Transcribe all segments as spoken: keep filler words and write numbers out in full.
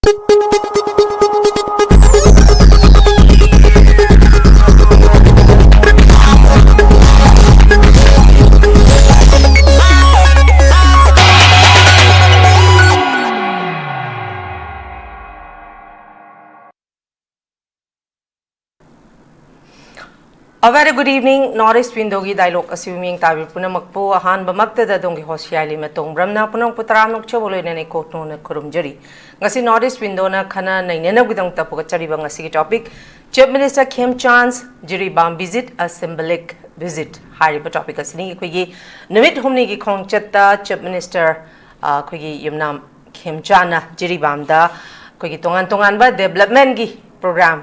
A very good evening, North East Window ꯒꯤ dialogue ꯑꯁꯤꯕꯨ ꯃꯤꯌꯦꯡ ꯇꯥꯕꯤꯕ ꯄꯨꯝꯅꯃꯛꯄꯨ ꯑꯍꯥꯟꯕꯃꯛꯇꯗ ꯑꯗꯣꯝꯒꯤ host ꯌꯥꯏꯂꯤ ꯃꯇꯣꯡ ꯕ꯭ꯔꯝꯅ ꯄꯨꯝꯅꯃꯛꯄꯨ ꯇꯔꯥꯝꯅ ꯑꯣꯛꯆꯕ ꯂꯣꯏꯅꯅ ꯏꯀꯣꯛꯅꯣꯅ ꯈꯨꯔꯨꯝꯖꯔꯤ꯫ ꯉꯁꯤ North East Window ꯅ ꯈꯟꯅ ꯅꯩꯅꯅꯕꯒꯤꯗꯃꯛꯇ ꯄꯨꯒꯠꯆꯔꯤꯕ ꯉꯁꯤꯒꯤ topic, Chief Minister Khemchand Jiribam visit, a symbolic visit ꯍꯥꯏꯔꯤꯕ topic ꯑꯁꯤꯅꯤ꯫ ꯑꯩꯈꯣꯏꯒꯤ ꯅꯨꯃꯤꯠ ꯍꯨꯝꯅꯤꯒꯤ ꯈꯣꯡꯆꯠꯇ Chief Minister, ꯑ, ꯑꯩꯈꯣꯏꯒꯤ ꯌꯨꯝꯅꯥꯝ ꯈꯦꯝꯆꯥꯟꯅ ꯖꯤꯔꯤꯕꯥꯝꯗ ꯑꯩꯈꯣꯏꯒꯤ ꯇꯣꯉꯥꯟ ꯇꯣꯉꯥꯟꯕ development ꯒꯤ program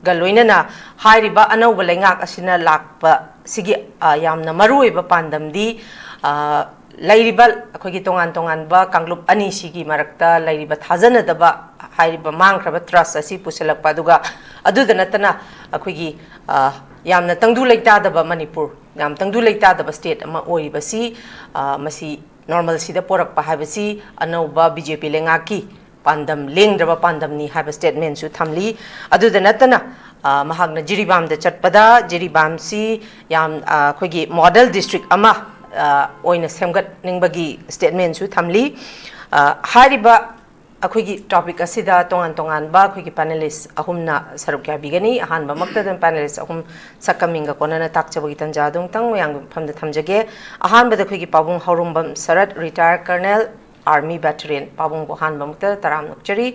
ꯒ ꯂꯣꯏꯅꯅ ꯍꯥꯏꯔꯤꯕ ꯑꯅꯧꯕ ꯂꯩꯉꯥꯛ ꯑꯁꯤꯅ ꯂꯥꯛꯄ ꯁꯤꯒꯤ, ꯑ, ꯌꯥꯝꯅ ꯃꯔꯨꯑꯣꯏꯕ ꯄꯥꯟꯗꯝꯗꯤ, ꯑ, ꯂꯩꯔꯤꯕ ꯑꯩꯈꯣꯏꯒꯤ ꯇꯣꯉꯥꯟ ꯇꯣꯉꯥꯟꯕ ꯀꯥꯡꯂꯨꯞ ꯑꯅꯤꯁꯤꯒꯤ ꯃꯔꯛꯇ ꯂꯩꯔꯤꯕ ꯊꯥꯖꯅꯗꯕ, ꯍꯥꯏꯔꯤꯕ ꯃꯥꯡꯈ꯭ꯔꯕ trust ꯑꯁꯤ ꯄꯨꯁꯤꯜꯂꯛꯄ, ꯑꯗꯨꯒ ꯑꯗꯨꯗ ꯅꯠꯇꯅ ꯑꯩꯈꯣꯏꯒꯤ, ꯑ, ꯌꯥꯝꯅ ꯇꯪꯗꯨ ꯂꯩꯇꯥꯗꯕ ꯃꯅꯤꯄꯨꯔ, ꯌꯥꯝ ꯇꯪꯗꯨ ꯂꯩꯇꯥꯗꯕ state ꯑꯃ ꯑꯣꯏꯔꯤꯕꯁꯤ, ꯑ, ꯃꯁꯤ normalꯁꯤꯗ ꯄꯣꯔꯛꯄ ꯍꯥꯏꯕꯁꯤ ꯑꯅꯧꯕ ꯕꯤ ꯖꯦ ꯄꯤ ꯂꯩꯉꯥꯛꯀꯤ ꯄꯥꯟꯗꯝ, ꯂꯦꯡꯗ꯭ꯔꯕ ꯄꯥꯟꯗꯝꯅꯤ ꯍꯥꯏꯕ statementꯁꯨ ꯊꯝꯂꯤ꯫ ꯑꯗꯨꯗ ꯅꯠꯇꯅ, ꯑ, ꯃꯍꯥꯛꯅ ꯖꯤꯔꯤꯕꯥꯝꯗ ꯆꯠꯄꯗ ꯖꯤꯔꯤꯕꯥꯝꯁꯤ ꯌꯥꯝ, ꯑ, ꯑꯩꯈꯣꯏꯒꯤ model district ꯑꯃ, ꯑ, ꯑꯣꯏꯅ ꯁꯦꯝꯒꯠꯅꯤꯡꯕꯒꯤ statementꯁꯨ ꯊꯝꯂꯤ꯫ ꯑ, ꯍꯥꯏꯔꯤꯕ ꯑꯩꯈꯣꯏꯒꯤ topic ꯑꯁꯤꯗ ꯇꯣꯉꯥꯟ ꯇꯣꯉꯥꯟꯕ ꯑꯩꯈꯣꯏꯒꯤ panelist ꯑꯍꯨꯝꯅ ꯁꯔꯨꯛ ꯌꯥꯕꯤꯒꯅꯤ꯫ ꯑꯍꯥꯟꯕꯃꯛꯇꯗ panelist ꯑꯍꯨꯝ ꯁꯛꯀ ꯃꯤꯡꯒ ꯀꯣꯟꯅꯅ ꯇꯥꯛꯆꯕꯒꯤ ꯇꯥꯟꯖꯥ ꯑꯗꯨ ꯑꯃꯨꯛꯇꯪ ꯃꯌꯥꯝꯒꯤ ꯃꯐꯝꯗ ꯊꯝꯖꯒꯦ꯫ ꯑꯍꯥꯟꯕꯗ ꯑꯩꯈꯣꯏꯒꯤ ꯄꯥꯕꯨꯡ ꯍꯧꯔꯣꯝꯕꯝ ꯁꯔꯠ, retired colonel, army veteran, ꯄꯥꯕꯨꯡꯕꯨ ꯑꯍꯥꯟꯕꯃꯛꯇ ꯇꯔꯥꯝꯅ ꯑꯣꯛꯆꯔꯤ꯫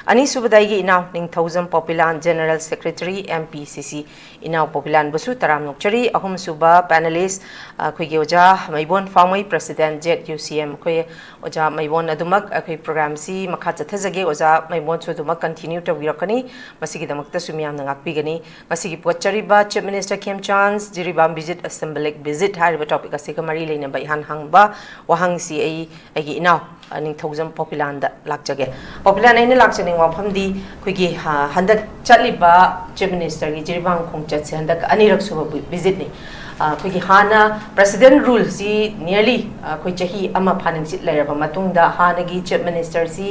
ꯑꯅꯤꯁꯨꯕꯗ ꯑꯩꯒꯤ ꯏꯅꯥꯎ ꯅꯤꯡꯊꯧꯖꯝ ꯄꯣꯄꯤꯂꯥꯟ, general secretary, M P C C, ꯏꯅꯥꯎ ꯄꯣꯄꯤꯂꯥꯟꯕꯨꯁꯨ ꯇꯔꯥꯝꯅ ꯑꯣꯛꯆꯔꯤ꯫ ꯑꯍꯨꯝꯁꯨꯕ panelist, ꯑꯩꯈꯣꯏꯒꯤ ꯑꯣꯖꯥ ꯃꯩꯕꯣꯟ ꯐꯥꯎꯃꯩ, president, Z U C M, ꯑꯩꯈꯣꯏ ꯑꯣꯖꯥ ꯃꯩꯕꯣꯟ ꯑꯗꯨꯃꯛ ꯑꯩꯈꯣꯏ programꯁꯤ ꯃꯈꯥ ꯆꯠꯊꯖꯒꯦ꯫ ꯑꯣꯖꯥ ꯃꯩꯕꯣꯟꯁꯨ ꯑꯗꯨꯃꯛ continue ꯇꯧꯕꯤꯔꯛꯀꯅꯤ꯫ ꯃꯁꯤꯒꯤꯗꯃꯛꯇꯁꯨ ꯃꯤꯌꯥꯝꯅ ꯉꯥꯛꯄꯤꯒꯅꯤ꯫ ꯉꯁꯤꯒꯤ ꯄꯨꯒꯠꯆꯔꯤꯕ Chief Minister Khemchand Jiribam visit, a symbolic visit ꯍꯥꯏꯔꯤꯕ topic ꯑꯁꯤꯒ ꯃꯔꯤ ꯂꯩꯅꯕ ꯏꯍꯥꯟ ꯍꯥꯡꯕ ꯋꯥꯍꯪꯁꯤ ꯑꯩ ꯑꯩꯒꯤ ꯏꯅꯥꯎ, ꯑ, ꯅꯤꯡꯊꯧꯖꯝ ꯄꯣꯄꯤꯂꯥꯟꯗ ꯂꯥꯛꯆꯒꯦ꯫ ꯄꯣꯄꯤꯂꯥꯟ, ꯑꯩꯅ ꯂꯥꯛꯆꯅꯤꯡꯕ ꯋꯥꯐꯝꯗꯤ ꯑꯩꯈꯣꯏꯒꯤ, ꯑ, ꯍꯟꯗꯛ ꯆꯠꯂꯤꯕ Chief Ministerꯒꯤ ꯖꯤꯔꯤꯕꯥꯝ ꯈꯣꯡꯆꯠꯁꯦ ꯍꯟꯗꯛ ꯑꯅꯤꯔꯛ ꯁꯨꯕ vi-, visitꯅꯤ꯫ ꯑꯩꯈꯣꯏꯒꯤ ꯍꯥꯟꯅ ꯄ꯭ꯔꯦꯁꯤꯗꯦꯟ ꯔꯨꯜꯁꯤ ꯅꯤꯌꯔꯂꯤ ꯑꯩꯈꯣꯏ ꯆꯍꯤ ꯑꯃ ꯐꯥꯅꯤꯡꯆꯤꯠ ꯂꯩꯔꯕ ꯃꯇꯨꯡꯗ ꯍꯥꯟꯅꯒꯤ ꯆꯤꯐ ꯃꯤꯅꯤꯁꯇꯔꯁꯤ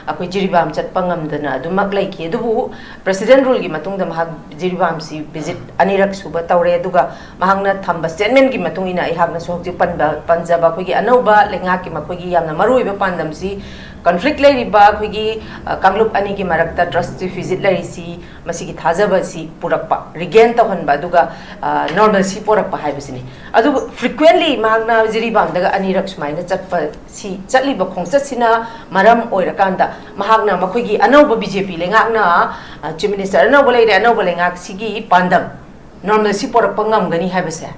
ꯑꯩꯈꯣꯏ ꯖꯤꯔꯤꯕꯥꯝ ꯆꯠꯄ ꯉꯝꯗꯅ ꯑꯗꯨꯃꯛ ꯂꯩꯈꯤ꯫ ꯑꯗꯨꯕꯨ ꯄ꯭ꯔꯦꯁꯤꯗꯦꯟ ꯔꯨꯜꯒꯤ ꯃꯇꯨꯡꯗ ꯃꯍꯥꯛ ꯖꯤꯔꯤꯕꯥꯝꯁꯤ ꯚꯤꯖꯤꯠ ꯑꯅꯤꯔꯛ ꯁꯨꯕ ꯇꯧꯔꯦ꯫ ꯑꯗꯨꯒ ꯃꯍꯥꯛꯅ ꯊꯝꯕ ꯁ꯭ꯇꯦꯠꯃꯦꯟꯒꯤ ꯃꯇꯨꯡ ꯏꯟꯅ ꯑꯩꯍꯥꯛꯅꯁꯨ ꯍꯧꯖꯤꯛ ꯄꯟꯕ ꯄꯟꯖꯕ ꯑꯩꯈꯣꯏꯒꯤ ꯑꯅꯧꯕ ꯂꯩꯉꯥꯛꯀꯤ ꯃꯈꯣꯏꯒꯤ ꯌꯥꯝꯅ ꯃꯔꯨꯑꯣꯏꯕ ꯄꯥꯟꯗꯝꯁꯤ ꯀꯟꯐ꯭ꯂꯤꯛ ꯂꯩꯔꯤꯕ ꯑꯩꯈꯣꯏꯒꯤ ꯀꯥꯡꯂꯨꯞ ꯑꯅꯤꯒꯤ ꯃꯔꯛꯇ ꯇ꯭ꯔꯁ ꯗꯤꯐꯤꯁꯤꯠ ꯂꯩꯔꯤꯁꯤ ꯃꯁꯤꯒꯤ ꯊꯥꯖꯕꯁꯤ ꯄꯨꯔꯛꯄ, ꯔꯤꯒꯦꯟ ꯇꯧꯍꯟꯕ, ꯑꯗꯨꯒ ꯅꯣꯔꯃꯦꯜꯁꯤ ꯄꯨꯔꯛꯄ ꯍꯥꯏꯕꯁꯤꯅꯤ꯫ ꯑꯗꯨꯕꯨ ꯐ꯭ꯔꯤꯀ꯭ꯋꯦꯟꯂꯤ ꯃꯍꯥꯛꯅ ꯖꯤꯔꯤꯕꯥꯝꯗꯒ ꯑꯅꯤꯔꯛ ꯁꯨꯃꯥꯏꯅ ꯆꯠꯄꯁꯤ, ꯆꯠꯂꯤꯕ ꯈꯣꯡꯆꯠꯁꯤꯅ ꯃꯔꯝ ꯑꯣꯏꯔꯀꯥꯟꯗ ꯃꯍꯥꯛꯅ ꯃꯈꯣꯏꯒꯤ ꯑꯅꯧꯕ ꯕꯤ ꯖꯦ ꯄꯤ ꯂꯩꯉꯥꯛꯅ ꯆꯤꯐ ꯃꯤꯅꯤꯁꯇꯔ ꯑꯅꯧꯕ ꯂꯩꯔꯦ, ꯑꯅꯧꯕ ꯂꯩꯉꯥꯛꯁꯤꯒꯤ ꯄꯥꯟꯗꯝ ꯅꯣꯔꯃꯦꯜꯁꯤ ꯄꯨꯔꯛꯄ ꯉꯝꯒꯅꯤ ꯍꯥꯏꯕꯁꯦ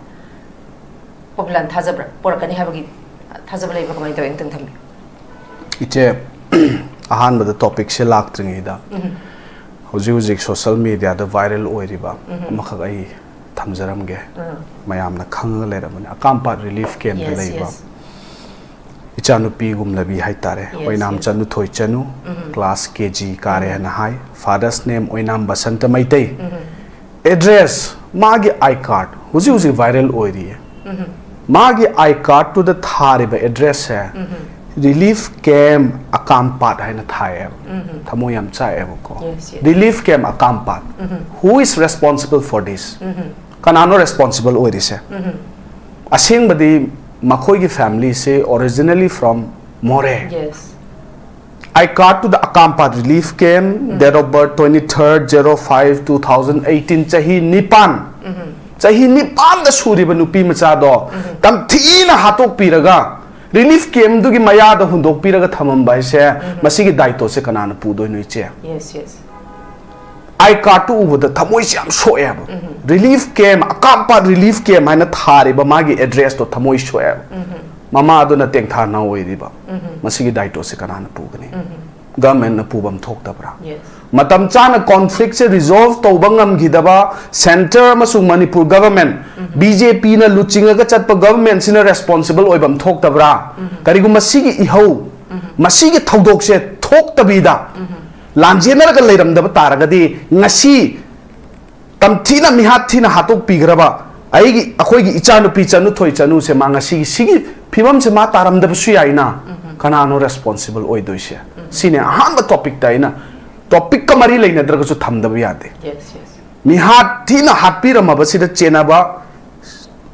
ꯄꯣꯄꯨꯂꯔꯅ ꯊꯥꯖꯕ꯭ꯔꯥ, ꯄꯨꯔꯛꯀꯅꯤ ꯍꯥꯏꯕꯒꯤ ꯊꯥꯖꯕ ꯂꯩꯕ꯭ꯔꯥ, ꯀꯃꯥꯏꯅ ꯇꯧꯋꯤ? ꯑꯃꯨꯛꯇꯪ ꯊꯝꯕꯤꯌꯨ꯫ ꯏꯆꯦ, ꯑꯍꯥꯟꯕꯗ ꯇꯣꯄꯤꯛꯁꯦ ꯂꯥꯛꯇ꯭ꯔꯤꯉꯩꯗ ꯍꯧꯖꯤꯛ ꯍꯧꯖꯤꯛ ꯁꯣꯁꯦꯜ ꯃꯦꯗꯤꯌꯥꯗ ꯚꯥꯏꯔꯦꯜ ꯑꯣꯏꯔꯤꯕ ꯑꯃꯈꯛ ꯑꯩ ꯊꯝꯖꯔꯝꯒꯦ꯫ ꯃꯌꯥꯝꯅ ꯈꯪꯉꯒ ꯂꯩꯔꯕꯅꯤ, ꯑꯀꯥꯝꯄꯥꯠ ꯔꯤꯂꯤꯐ ꯀꯦꯝꯗ Yes, ꯂꯩꯕ yes. ꯏꯆꯥꯅꯨꯄꯤꯒꯨꯝꯂꯕꯤ ꯍꯥꯏꯇꯥꯔꯦ, Yes, ꯑꯣꯏꯅꯥꯝ yes. ꯆꯅꯨꯊꯣꯏ ꯆꯅꯨ, ꯀ꯭ꯂꯥꯁ ꯀꯦ ꯖꯤ ꯀꯥꯔꯦ ꯍꯥꯏꯅ ꯍꯥꯏ꯫ Father's name Oinam Basanta Meitei. Address, ꯃꯥꯒꯤ ꯑꯥꯏ ꯀꯥꯔꯗ ꯍꯧꯖꯤꯛ ꯍꯧꯖꯤꯛ ꯚꯥꯏꯔꯦꯜ ꯑꯣꯏꯔꯤꯌꯦ꯫ ꯃꯥꯒꯤ ꯑꯥꯏ ꯀꯥꯔꯗꯇꯨꯗ ꯊꯥꯔꯤꯕ ꯑꯦꯗ꯭ꯔꯦꯁꯁꯦ ꯔꯤꯂꯤꯐ ꯀꯦꯝ ꯑꯀꯥꯝꯄꯥꯠ ꯍꯥꯏꯅ ꯊꯥꯏꯌꯦꯕ꯫ ꯊꯃꯣꯏ ꯌꯥꯝ ꯆꯥꯛꯑꯦꯕꯀꯣ꯫ Yes, yes. Relief camp Akampat, who is responsible for this? ꯀꯅꯥꯅꯣ ꯔꯦꯁꯄꯣꯟꯁꯤꯕꯜ ꯑꯣꯏꯔꯤꯁꯦ? ꯑꯁꯦꯡꯕꯗꯤ ꯃꯈꯣꯏꯒꯤ ꯐꯦꯃꯤꯂꯤꯁꯦ originally from Moreh꯫ Yes. I card to the Akampat relief camp, date of birth twenty-third zero five two thousand eighteen, ꯆꯍꯤ ꯅꯤꯄꯥꯟ꯫ ꯆꯍꯤ ꯅꯤꯄꯥꯟꯗ ꯁꯨꯔꯤꯕ ꯅꯨꯄꯤ ꯃꯆꯥꯗꯣ ꯇꯝꯊꯤꯅ ꯍꯥꯠꯇꯣꯛꯄꯤꯔꯒ ꯔꯤꯂꯤꯐ ꯀꯦꯝꯗꯨꯒꯤ ꯃꯌꯥꯗ ꯍꯨꯟꯗꯣꯛꯄꯤꯔꯒ ꯊꯝꯃꯝꯕ ꯍꯥꯏꯁꯦ, ꯃꯁꯤꯒꯤ ꯗꯥꯏꯇꯣꯁꯦ ꯀꯅꯥꯅ ꯄꯨꯗꯣꯏꯅꯣ, ꯏꯆꯦ? Yes, yes. ꯑꯥꯏ ꯀꯥꯔꯗꯇꯨ ꯎꯕꯗ ꯊꯃꯣꯏꯁꯦ ꯌꯥꯝ ꯁꯣꯛꯑꯦꯕ꯫ ꯔꯤꯂꯤꯐ ꯀꯦꯝ, ꯑꯀꯥꯝꯄꯥꯠ ꯔꯤꯂꯤꯐ ꯀꯦꯝ ꯍꯥꯏꯅ ꯊꯥꯔꯤꯕ ꯃꯥꯒꯤ ꯑꯦꯗ꯭ꯔꯦꯁꯇꯣ ꯊꯃꯣꯏ ꯁꯣꯛꯑꯦꯕ꯫ ꯃꯃꯥꯗꯨꯅ ꯇꯦꯡꯊꯥ ꯅꯥ ꯑꯣꯏꯔꯤꯕ꯫ ꯃꯁꯤꯒꯤ ꯗꯥꯏꯇꯣꯁꯦ ꯀꯅꯥꯅ ꯄꯨꯒꯅꯤ? ꯒꯚꯔꯟꯃꯦꯟꯠꯅ ꯄꯨꯐꯝ ꯊꯣꯛꯇꯕ꯭ꯔꯥ? Yes. ꯃꯇꯝ ꯆꯥꯅ ꯀꯣꯟꯐ꯭ꯂꯤꯛꯁꯦ ꯔꯤꯖꯣꯜꯚ ꯇꯧꯕ ꯉꯝꯈꯤꯗꯕ ꯁꯦꯟꯇꯔ ꯑꯃꯁꯨꯡ ꯃꯅꯤꯄꯨꯔ ꯒꯚꯔꯟꯃꯦꯟꯠ, ꯕꯤ ꯖꯦ ꯄꯤꯅ ꯂꯨꯆꯤꯡꯉꯒ ꯆꯠꯄ ꯒꯚꯔꯟꯃꯦꯟꯠꯁꯤꯅ ꯔꯦꯁꯄꯣꯟꯁꯤꯕꯜ ꯑꯣꯏꯐꯝ ꯊꯣꯛꯇꯕ꯭ꯔꯥ? ꯀꯔꯤꯒꯨꯝꯕ ꯁꯤꯒꯤ ꯏꯍꯧ, ꯃꯁꯤꯒꯤ ꯊꯧꯗꯣꯛꯁꯦ ꯊꯣꯛꯇꯕꯤꯗ ꯂꯥꯟꯖꯦꯟꯅꯔꯒ ꯂꯩꯔꯝꯗꯕ ꯇꯥꯔꯒꯗꯤ ꯉꯁꯤ ꯇꯝꯊꯤꯅ ꯃꯤꯍꯥꯠ ꯊꯤꯅ ꯍꯥꯠꯇꯣꯛꯄꯤꯈ꯭ꯔꯕ ꯑꯩꯒꯤ ꯑꯩꯈꯣꯏꯒꯤ ꯏꯆꯥꯅꯨꯄꯤ ꯆꯅꯨꯊꯣꯏ ꯆꯅꯨꯁꯦ ꯃꯥ ꯉꯁꯤꯒꯤ ꯁꯤꯒꯤ ꯐꯤꯕꯝꯁꯦ ꯃꯥ ꯇꯥꯔꯝꯗꯕꯁꯨ ꯌꯥꯏꯅ꯫ ꯀꯅꯥꯅꯣ ꯔꯦꯁꯄꯣꯟꯁꯤꯕꯜ ꯑꯣꯏꯗꯣꯏꯁꯦ? ꯁꯤꯅꯦ ꯑꯍꯥꯟꯕ ꯇꯣꯄꯤꯛꯇ ꯑꯩꯅ, ꯇꯣꯄꯤꯛꯀ ꯃꯔꯤ ꯂꯩꯅꯗ꯭ꯔꯒꯁꯨ ꯊꯝꯗꯕ ꯌꯥꯗꯦ꯫ Yes, yes. ꯃꯤꯍꯥꯠ ꯊꯤꯅ ꯍꯥꯠꯄꯤꯔꯝꯃꯕꯁꯤꯗ ꯆꯦꯟꯅꯕ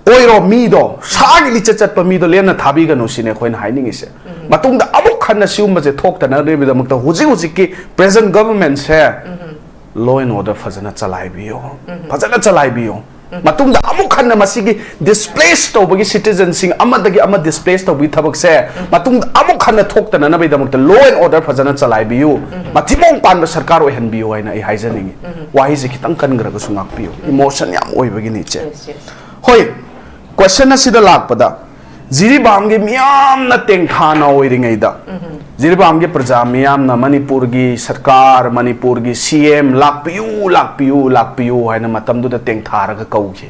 ꯑꯣꯏꯔꯣ, ꯃꯤꯗꯣ, ꯁꯥꯒꯤ ꯂꯤꯆꯠ ꯆꯠꯄ ꯃꯤꯗꯣ ꯂꯦꯝꯅ ꯊꯥꯕꯤꯒꯅꯨ ꯁꯤꯅꯦ ꯑꯩꯈꯣꯏꯅ ꯍꯥꯏꯅꯤꯡꯉꯤꯁꯦ꯫ ꯃꯇꯨꯡꯗ ꯑꯃꯨꯛ ꯍꯟꯅ ꯁꯤꯒꯨꯝꯕꯁꯦ ꯊꯣꯛꯇꯅꯕꯒꯤꯗꯃꯛꯇ ꯍꯧꯖꯤꯛ ꯍꯧꯖꯤꯛꯀꯤ present government say law and order ꯐꯖꯅ ꯆꯂꯥꯏꯕꯤꯌꯣ꯫ ꯐꯖꯅ ꯆꯂꯥꯏꯕꯤꯌꯣ꯫ ꯃꯇꯨꯡꯗ ꯑꯃꯨꯛ ꯍꯟꯅ ꯃꯁꯤꯒꯤ displace ꯇꯧꯕꯒꯤ citizen ꯁꯤꯡ ꯑꯃꯗꯒꯤ ꯑꯃ displace ꯇꯧꯕꯒꯤ ꯊꯕꯛꯁꯦ ꯃꯇꯨꯡꯗ ꯑꯃꯨꯛ ꯍꯟꯅ ꯊꯣꯛꯇꯅꯅꯕꯒꯤꯗꯃꯛꯇ law and order ꯐꯖꯅ ꯆꯂꯥꯏꯕꯤꯌꯨ꯫ ꯃꯊꯤꯕꯣꯡ ꯄꯥꯟꯕ ꯁꯔꯀꯥꯔ ꯑꯣꯏꯍꯟꯕꯤꯌꯨ ꯍꯥꯏꯅ ꯑꯩ ꯍꯥꯏꯖꯅꯤꯡꯉꯤ꯫ ꯋꯥꯍꯩꯁꯦ ꯈꯤꯇꯪ ꯀꯟꯈ꯭ꯔꯒꯁꯨ ꯉꯥꯛꯄꯤꯌꯨ꯫ Emotion ꯌꯥꯝ ꯑꯣꯏꯕꯒꯤꯅꯤ, ꯏꯆꯦ꯫ Yes, yes. ꯍꯣꯏ, question ꯑꯁꯤꯗ ꯂꯥꯛꯄꯗ, ꯖꯤꯔꯤꯕꯥꯝꯒꯤ ꯃꯤꯌꯥꯝꯅ ꯇꯦꯡꯊꯥꯅ ꯑꯣꯏꯔꯤꯉꯩꯗ, ꯖꯤꯔꯤꯕꯥꯝꯒꯤ ꯄ꯭ꯔꯖꯥ ꯃꯤꯌꯥꯝꯅ ꯃꯅꯤꯄꯨꯔꯒꯤ ꯁꯔꯀꯥꯔ, ꯃꯅꯤꯄꯨꯔꯒꯤ ꯁꯤ ꯑꯦꯝ ꯂꯥꯛꯄꯤꯌꯨ, ꯂꯥꯛꯄꯤꯌꯨ, ꯂꯥꯛꯄꯤꯌꯨ ꯍꯥꯏꯅ ꯃꯇꯝꯗꯨꯗ ꯇꯦꯡꯊꯥꯔꯒ ꯀꯧꯈꯤ꯫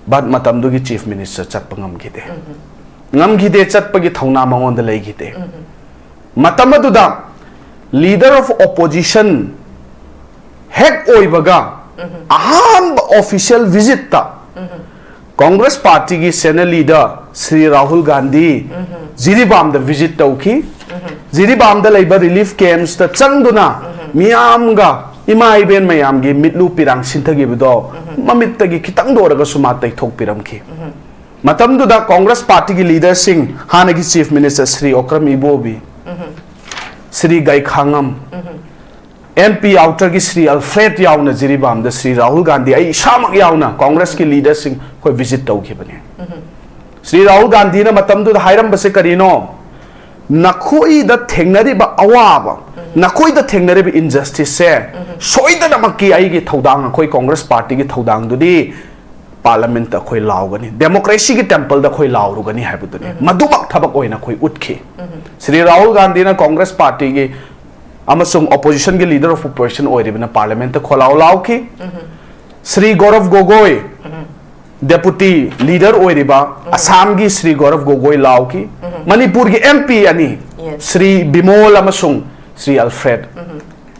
But ꯃꯇꯝꯗꯨꯒꯤ chief minister ꯆꯠꯄ ꯉꯝꯈꯤꯗꯦ꯫ ꯉꯝꯈꯤꯗꯦ, ꯆꯠꯄꯒꯤ ꯊꯧꯅꯥ ꯃꯉꯣꯟꯗ ꯂꯩꯈꯤꯗꯦ꯫ ꯃꯇꯝ ꯑꯗꯨꯗ leader of opposition ꯍꯦꯛ ꯑꯣꯏꯕꯒ ꯑꯍꯥꯟꯕ official visit ꯇ Congress party ꯒꯤ senior leader Shri Rahul Gandhi ꯖꯤꯔꯤꯕꯥꯝꯗ visit ꯇꯧꯈꯤ꯫ ꯖꯤꯔꯤꯕꯥꯝꯗ ꯂꯩꯕ relief camps ꯇ ꯆꯪꯗꯨꯅ ꯃꯤꯌꯥꯝꯒ, ꯏꯃꯥ ꯏꯕꯦꯟ ꯃꯌꯥꯝꯒꯤ ꯃꯤꯠꯂꯨ ꯄꯤꯔꯥꯡ ꯁꯤꯟꯊꯈꯤꯕꯗꯣ ꯃꯃꯤꯠꯇꯒꯤ ꯈꯤꯇꯪꯗ ꯑꯣꯏꯔꯒꯁꯨ ꯃꯥ ꯇꯩꯊꯣꯛꯄꯤꯔꯝꯈꯤ꯫ ꯃꯇꯝꯗꯨꯗ Congress party ꯒꯤ leader ꯁꯤꯡ, ꯍꯥꯟꯅꯒꯤ chief minister ꯁ꯭ꯔꯤ ꯑꯣꯀ꯭ꯔꯝ ꯏꯕꯣꯕꯤ, ꯁ꯭ꯔꯤ ꯒꯥꯏꯈꯥꯉꯝ, M P outer ꯒꯤ ꯁ꯭ꯔꯤ ꯑꯜꯐ꯭ꯔꯦꯗ ꯌꯥꯎꯅ ꯖꯤꯔꯤꯕꯥꯝꯗ ꯁ꯭ꯔꯤ ꯔꯥꯍꯨꯜ ꯒꯥꯟꯙꯤ, ꯑꯩ ꯏꯁꯥꯃꯛ ꯌꯥꯎꯅ Congress ꯀꯤ leader ꯁꯤꯡ ꯑꯩꯈꯣꯏ visit ꯇꯧꯈꯤꯕꯅꯤ꯫ ꯁ꯭ꯔꯤ ꯔꯥꯍꯨꯜ ꯒꯥꯟꯙꯤꯅ ꯃꯇꯝꯗꯨꯗ ꯍꯥꯏꯔꯝꯕꯁꯦ ꯀꯔꯤꯅꯣ? ꯅꯈꯣꯏꯗ ꯊꯦꯡꯅꯔꯤꯕ ꯑꯋꯥꯕ, ꯅꯈꯣꯏꯗ ꯊꯦꯡꯅꯔꯤꯕ injustice ꯁꯦ ꯁꯣꯏꯗꯅꯃꯛꯀꯤ ꯑꯩꯒꯤ ꯊꯧꯗꯥꯡ, ꯑꯩꯈꯣꯏ Congress party ꯒꯤ ꯊꯧꯗꯥꯡꯗꯨꯗꯤ Parliament ꯇ ꯑꯩꯈꯣꯏ ꯂꯥꯎꯒꯅꯤ, democracy ꯒꯤ temple ꯗ ꯑꯩꯈꯣꯏ ꯂꯥꯎꯔꯨꯒꯅꯤ ꯍꯥꯏꯕꯗꯨꯅꯤ꯫ ꯃꯗꯨꯃꯛ ꯊꯕꯛ ꯑꯣꯏꯅ ꯑꯩꯈꯣꯏ ꯎꯠꯈꯤ꯫ ꯁ꯭ꯔꯤ ꯔꯥꯍꯨꯜ ꯒꯥꯟꯙꯤꯅ Congress party ꯒꯤ ꯑꯃꯁꯨꯡ opposition ꯒꯤ leader of opposition ꯑꯣꯏꯔꯤꯕꯅ Parliament ꯇ ꯈꯣꯜꯂꯥꯎ ꯂꯥꯎꯈꯤ꯫ ꯁ꯭ꯔꯤ ꯒꯧꯔꯕ ꯒꯣꯒꯣꯏ, deputy leader ꯑꯣꯏꯔꯤꯕ ꯑꯁꯥꯝꯒꯤ ꯁ꯭ꯔꯤ ꯒꯧꯔꯕ ꯒꯣꯒꯣꯏ ꯂꯥꯎꯈꯤ꯫ ꯃꯅꯤꯄꯨꯔꯒꯤ M P ꯑꯅꯤ, Yes. ꯁ꯭ꯔꯤ ꯕꯤꯃꯣꯜ ꯑꯃꯁꯨꯡ ꯁ꯭ꯔꯤ ꯑꯜꯐ꯭ꯔꯦꯗ,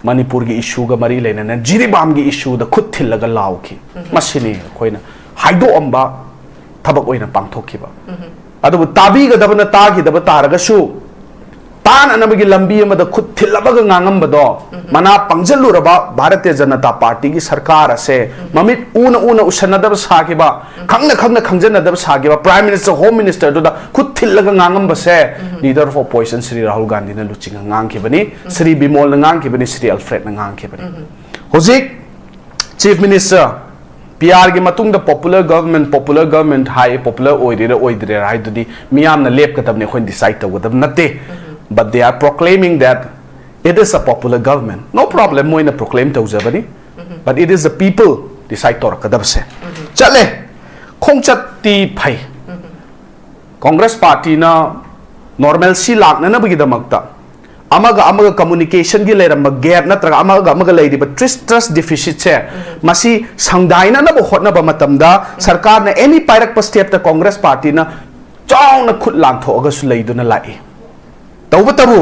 ꯃꯅꯤꯄꯨꯔꯒꯤ issue ꯒ ꯃꯔꯤ ꯂꯩꯅꯅ ꯖꯤꯔꯤꯕꯥꯝꯒꯤ issue ꯗ ꯈꯨꯠ ꯊꯤꯜꯂꯒ ꯂꯥꯎꯈꯤ꯫ ꯃꯁꯤꯅꯤ ꯑꯩꯈꯣꯏꯅ ꯍꯥꯏꯗꯣꯛꯑꯝꯕ ꯊꯕꯛ ꯑꯣꯏꯅ ꯄꯥꯡꯊꯣꯛꯈꯤꯕ꯫ ꯑꯗꯨꯕꯨ ꯇꯥꯕꯤꯒꯗꯕꯅ ꯇꯥꯈꯤꯗꯕ ꯇꯥꯔꯒꯁꯨ, ꯇꯥꯅꯅꯕꯒꯤ ꯂꯝꯕꯤ ꯑꯃꯗ ꯈꯨꯠ ꯊꯤꯜꯂꯕꯒ ꯉꯥꯡꯉꯝꯕꯗꯣ, ꯃꯅꯥ ꯄꯪꯖꯜꯂꯨꯔꯕ ꯚꯥꯔꯇꯤꯌ ꯖꯅꯇꯥ ꯄꯥꯔꯇꯤꯒꯤ ꯁꯔꯀꯥꯔ ꯑꯁꯦ ꯃꯃꯤꯠ ꯎꯅ ꯎꯅ ꯎꯁꯟꯅꯗꯕ ꯁꯥꯈꯤꯕ, ꯈꯪꯅ ꯈꯪꯅ ꯈꯪꯖꯟꯅꯗꯕ ꯁꯥꯈꯤꯕ, Prime Minister, Home Minister ꯗꯨꯗ ꯈꯨꯠ ꯊꯤꯜꯂꯒ ꯉꯥꯡꯉꯝꯕꯁꯦ, Leader of Opposition Shri Rahul ꯒꯥꯟꯙꯤꯅ ꯂꯨꯆꯤꯡꯉ ꯉꯥꯡꯈꯤꯕꯅꯤ, ꯁ꯭ꯔꯤ ꯕꯤꯃꯣꯜꯅ ꯉꯥꯡꯈꯤꯕꯅꯤ, ꯁ꯭ꯔꯤ ꯑꯜꯐ꯭ꯔꯦꯗꯅ ꯉꯥꯡꯈꯤꯕꯅꯤ꯫ ꯍꯧꯖꯤꯛ Chief Minister, P R ꯒꯤ ꯃꯇꯨꯡꯗ popular government, popular government ꯍꯥꯏ, popular ꯑꯣꯏꯔꯤꯔꯥ ꯑꯣꯏꯗ꯭ꯔꯤꯔꯥ ꯍꯥꯏꯗꯨꯗꯤ ꯃꯤꯌꯥꯝꯅ ꯂꯦꯞꯀꯗꯕꯅꯤ, ꯑꯩꯈꯣꯏꯅ decide ꯇꯧꯒꯗꯕ ꯅꯠꯇꯦ꯫ But they are proclaiming that it is a popular government. No problem, ꯃꯣꯏꯅ proclaim ꯇꯧꯖꯕꯅꯤ꯫ But it is the people decide ꯇꯧꯔꯛꯀꯗꯕꯁꯦ꯫ ꯆꯠꯂꯦ, ꯈꯣꯡꯆꯠꯇꯤ ꯐꯩ꯫ Congress ꯄꯥꯔꯇꯤꯅ normalcy ꯂꯥꯛꯅꯅꯕꯒꯤꯗꯃꯛꯇ ꯑꯃꯒ ꯑꯃꯒ communication ꯒꯤ ꯂꯩꯔꯝꯕ gap ꯅꯠꯇ꯭ꯔꯒ ꯑꯃꯒ ꯑꯃꯒ ꯂꯩꯔꯤꯕ trust, trust deficit ꯁꯦ, ꯃꯁꯤ ꯁꯪꯗꯥꯏꯅꯅꯕ ꯍꯣꯠꯅꯕ ꯃꯇꯝꯗ ꯁꯔꯀꯥꯔꯅ any ꯄꯥꯏꯔꯛꯄ step ꯇ Congress ꯄꯥꯔꯇꯤꯅ ꯆꯥꯎꯅ ꯈꯨꯠ ꯂꯥꯟꯊꯣꯛꯑꯒꯁꯨ ꯂꯩꯗꯨꯅ ꯂꯥꯛꯏ꯫ ꯇꯧꯕꯇꯕꯨ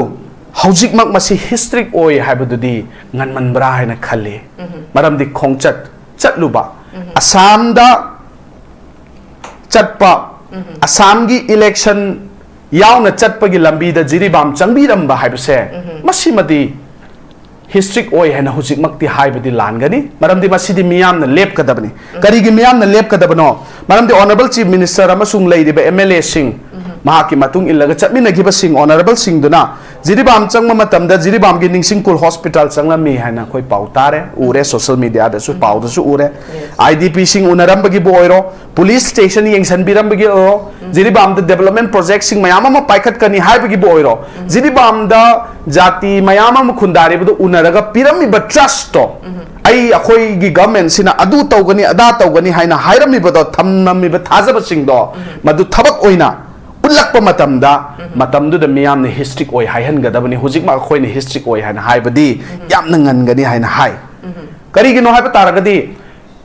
ꯍꯧꯖꯤꯛꯃꯛ ꯃꯁꯤ historic ꯑꯣꯏ ꯍꯥꯏꯕꯗꯨꯗꯤ ꯉꯟꯃꯟꯕ꯭ꯔꯥ ꯍꯥꯏꯅ ꯈꯜꯂꯤ꯫ ꯃꯔꯝꯗꯤ ꯈꯣꯡꯆꯠ ꯆꯠꯂꯨꯕ, ꯑꯁꯥꯝꯗ ꯆꯠꯄ, ꯑꯁꯥꯝꯒꯤ election ꯌꯥꯎꯅ ꯆꯠꯄꯒꯤ ꯂꯝꯕꯤꯗ ꯖꯤꯔꯤꯕꯥꯝ ꯆꯪꯕꯤꯔꯝꯕ ꯍꯥꯏꯕꯁꯦ, ꯃꯁꯤꯃꯗꯤ historic ꯑꯣꯏ ꯍꯥꯏꯅ ꯍꯧꯖꯤꯛꯃꯛꯇꯤ ꯍꯥꯏꯕꯗꯤ ꯂꯥꯟꯒꯅꯤ꯫ ꯃꯔꯝꯗꯤ ꯃꯁꯤꯗꯤ ꯃꯤꯌꯥꯝꯅ ꯂꯦꯞꯀꯗꯕꯅꯤ꯫ ꯀꯔꯤꯒꯤ ꯃꯤꯌꯥꯝꯅ ꯂꯦꯞꯀꯗꯕꯅꯣ? ꯃꯔꯝꯗꯤ Honourable Chief Minister ꯑꯃꯁꯨꯡ ꯂꯩꯔꯤꯕ M L A ꯁꯤꯡ, ꯃꯍꯥꯛꯀꯤ ꯃꯇꯨꯡ ꯏꯜꯂꯒ ꯆꯠꯃꯤꯟꯅꯈꯤꯕꯁꯤꯡ, Honourable ꯁꯤꯡꯗꯨꯅ ꯖꯤꯔꯤꯕꯥꯝ ꯆꯪꯕ ꯃꯇꯝꯗ ꯖꯤꯔꯤꯕꯥꯝꯒꯤ ꯅꯤꯡꯁꯤꯡꯈꯨꯜ hospital ꯆꯪꯂꯝꯃꯤ ꯍꯥꯏꯅ ꯑꯩꯈꯣꯏ ꯄꯥꯎ ꯇꯥꯔꯦ, ꯎꯔꯦ, social media ꯗꯁꯨ ꯄꯥꯎꯗꯁꯨ ꯎꯔꯦ꯫ I D P ꯁꯤꯡ ꯎꯅꯔꯝꯕꯒꯤꯕꯨ ꯑꯣꯏꯔꯣ, police station ꯌꯦꯡꯁꯤꯟꯕꯤꯔꯝꯕꯒꯤ ꯑꯣꯏꯔꯣ, ꯖꯤꯔꯤꯕꯥꯝꯗ development project ꯁꯤꯡ ꯃꯌꯥꯝ ꯑꯃ ꯄꯥꯏꯈꯠꯀꯅꯤ ꯍꯥꯏꯕꯒꯤꯕꯨ ꯑꯣꯏꯔꯣ, ꯖꯤꯔꯤꯕꯥꯝꯗ ꯖꯥꯇꯤ ꯃꯌꯥꯝ ꯑꯃ ꯈꯨꯟꯗꯥꯔꯤꯕꯗꯨ ꯎꯅꯔꯒ ꯄꯤꯔꯝꯃꯤꯕ trust ꯇꯣ, ꯑꯩ, ꯑꯩꯈꯣꯏꯒꯤ government ꯁꯤꯅ ꯑꯗꯨ ꯇꯧꯒꯅꯤ, ꯑꯗꯥ ꯇꯧꯒꯅꯤ ꯍꯥꯏꯅ ꯍꯥꯏꯔꯝꯃꯤꯕꯗꯣ, ꯊꯝꯂꯝꯃꯤꯕ ꯊꯥꯖꯕꯁꯤꯡꯗꯣ, ꯃꯗꯨ ꯊꯕꯛ ꯑꯣꯏꯅ ꯎꯠꯂꯛꯄ ꯃꯇꯝꯗ, ꯃꯇꯝꯗꯨꯗ ꯃꯤꯌꯥꯝꯅ historic ꯑꯣꯏ ꯍꯥꯏꯍꯟꯒꯗꯕꯅꯤ꯫ ꯍꯧꯖꯤꯛꯃꯛ ꯑꯩꯈꯣꯏꯅ historic ꯑꯣꯏ ꯍꯥꯏꯅ ꯍꯥꯏꯕꯗꯤ ꯌꯥꯝꯅ ꯉꯟꯒꯅꯤ ꯍꯥꯏꯅ ꯍꯥꯏ꯫ ꯀꯔꯤꯒꯤꯅꯣ ꯍꯥꯏꯕ ꯇꯥꯔꯒꯗꯤ,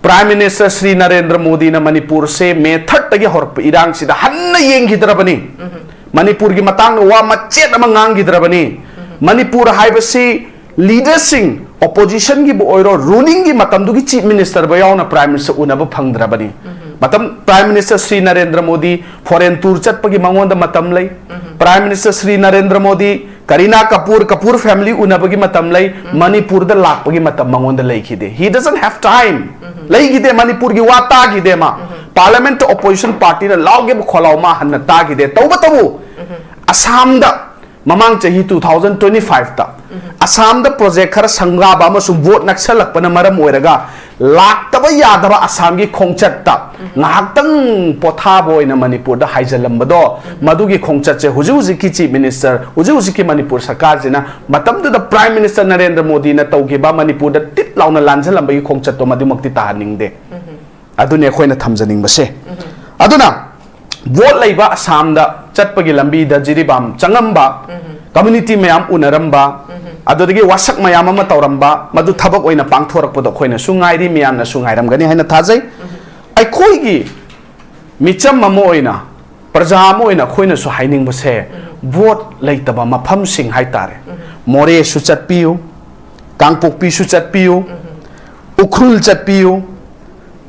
Prime Minister ꯁ꯭ꯔꯤ ꯅꯔꯦꯟꯗ꯭ꯔ ꯃꯣꯗꯤꯅ ꯃꯅꯤꯄꯨꯔꯁꯦ May third ꯇꯒꯤ ꯍꯧꯔꯛꯄ ꯏꯔꯥꯡꯁꯤꯗ ꯍꯟꯅ ꯌꯦꯡꯈꯤꯗ꯭ꯔꯕꯅꯤ꯫ ꯃꯅꯤꯄꯨꯔꯒꯤ ꯃꯇꯥꯡꯗ ꯋꯥ ꯃꯆꯦꯠ ꯑꯃ ꯉꯥꯡꯈꯤꯗ꯭ꯔꯕꯅꯤ꯫ ꯃꯅꯤꯄꯨꯔ ꯍꯥꯏꯕꯁꯤ leader ꯁꯤꯡ, opposition ꯒꯤꯕꯨ ꯑꯣꯏꯔꯣ, ruling ꯒꯤ ꯃꯇꯝꯗꯨꯒꯤ Chief Minister ꯕꯨ ꯌꯥꯎꯅ Prime Minister ꯎꯅꯕ ꯐꯪꯗ꯭ꯔꯕꯅꯤ꯫ ꯃꯇꯝ, Prime Minister Shri Narendra Modi foreign tour ꯆꯠꯄꯒꯤ ꯃꯉꯣꯟꯗ ꯃꯇꯝ ꯂꯩ꯫ Prime Minister Shri Narendra Modi Kareena Kapoor, Kapoor family ꯎꯅꯕꯒꯤ ꯃꯇꯝ ꯂꯩ꯫ ꯃꯅꯤꯄꯨꯔꯗ ꯂꯥꯛꯄꯒꯤ ꯃꯇꯝ ꯃꯉꯣꯟꯗ ꯂꯩꯈꯤꯗꯦ꯫ He doesn't have time. ꯂꯩꯈꯤꯗꯦ, ꯃꯅꯤꯄꯨꯔꯒꯤ ꯋꯥ ꯇꯥꯈꯤꯗꯦ ꯃꯥ꯫ Parliament opposition party ꯅ ꯂꯥꯎꯒꯦꯕ ꯈꯣꯜꯂꯥꯎ ꯃꯥ ꯍꯟꯅ ꯇꯥꯈꯤꯗꯦ꯫ ꯇꯧꯕꯇꯕꯨ ꯑꯁꯥꯝꯗ ꯃꯃꯥꯡ ꯆꯍꯤ two thousand twenty five ꯇ ꯑꯁꯥꯝꯗ project ꯈꯔ ꯁꯪꯒꯥꯕ ꯑꯃꯁꯨꯡ vote ꯅꯛꯁꯜꯂꯛꯄꯅ ꯃꯔꯝ ꯑꯣꯏꯔꯒ ꯂꯥꯛꯇꯕ ꯌꯥꯗꯕ ꯑꯁꯥꯝꯒꯤ ꯈꯣꯡꯆꯠꯇ ꯉꯥꯏꯍꯥꯛꯇꯪ ꯄꯣꯊꯥꯕ ꯑꯣꯏꯅ ꯃꯅꯤꯄꯨꯔꯗ ꯍꯥꯏꯖꯜꯂꯝꯕꯗꯣ, ꯃꯗꯨꯒꯤ ꯈꯣꯡꯆꯠꯁꯦ ꯍꯧꯖꯤꯛ ꯍꯧꯖꯤꯛꯀꯤ Chief Minister, ꯍꯧꯖꯤꯛ ꯍꯧꯖꯤꯛꯀꯤ ꯃꯅꯤꯄꯨꯔ ꯁꯔꯀꯥꯔꯁꯤꯅ, ꯃꯇꯝꯗꯨꯗ Prime Minister ꯅꯔꯦꯟꯗ꯭ꯔ ꯃꯣꯗꯤꯅ ꯇꯧꯈꯤꯕ ꯃꯅꯤꯄꯨꯔꯗ ꯇꯤꯠ ꯂꯥꯎꯅ ꯂꯥꯟꯖꯜꯂꯝꯕꯒꯤ ꯈꯣꯡꯆꯠꯇꯣ ꯃꯗꯨꯃꯛꯇꯤ ꯇꯥꯍꯟꯅꯤꯡꯗꯦ꯫ ꯑꯗꯨꯅꯤ ꯑꯩꯈꯣꯏꯅ ꯊꯝꯖꯅꯤꯡꯕꯁꯦ꯫ ꯑꯗꯨꯅ vote ꯂꯩꯕ ꯑꯁꯥꯝꯗ ꯆꯠꯄꯒꯤ ꯂꯝꯕꯤꯗ ꯖꯤꯔꯤꯕꯥꯝ ꯆꯪꯉꯝꯕ, community ꯃꯌꯥꯝ ꯎꯅꯔꯝꯕ, ꯑꯗꯨꯗꯒꯤ ꯋꯥꯁꯛ ꯃꯌꯥꯝ ꯑꯃ ꯇꯧꯔꯝꯕ, ꯃꯗꯨ ꯊꯕꯛ ꯑꯣꯏꯅ ꯄꯥꯡꯊꯣꯔꯛꯄꯗꯣ ꯑꯩꯈꯣꯏꯅꯁꯨ ꯉꯥꯏꯔꯤ, ꯃꯤꯌꯥꯝꯅꯁꯨ ꯉꯥꯏꯔꯝꯒꯅꯤ ꯍꯥꯏꯅ ꯊꯥꯖꯩ꯫ ꯑꯩꯈꯣꯏꯒꯤ ꯃꯤꯆꯝ ꯑꯃ ꯑꯣꯏꯅ, ꯄ꯭ꯔꯖꯥ ꯑꯃ ꯑꯣꯏꯅ ꯑꯩꯈꯣꯏꯅꯁꯨ ꯍꯥꯏꯅꯤꯡꯕꯁꯦ, vote ꯂꯩꯇꯕ ꯃꯐꯝꯁꯤꯡ ꯍꯥꯏꯇꯥꯔꯦ, ꯃꯣꯔꯦꯁꯨ ꯆꯠꯄꯤꯌꯨ, ꯀꯥꯡꯄꯣꯛꯄꯤꯁꯨ ꯆꯠꯄꯤꯌꯨ, ꯎꯈ꯭ꯔꯨꯜ ꯆꯠꯄꯤꯌꯨ,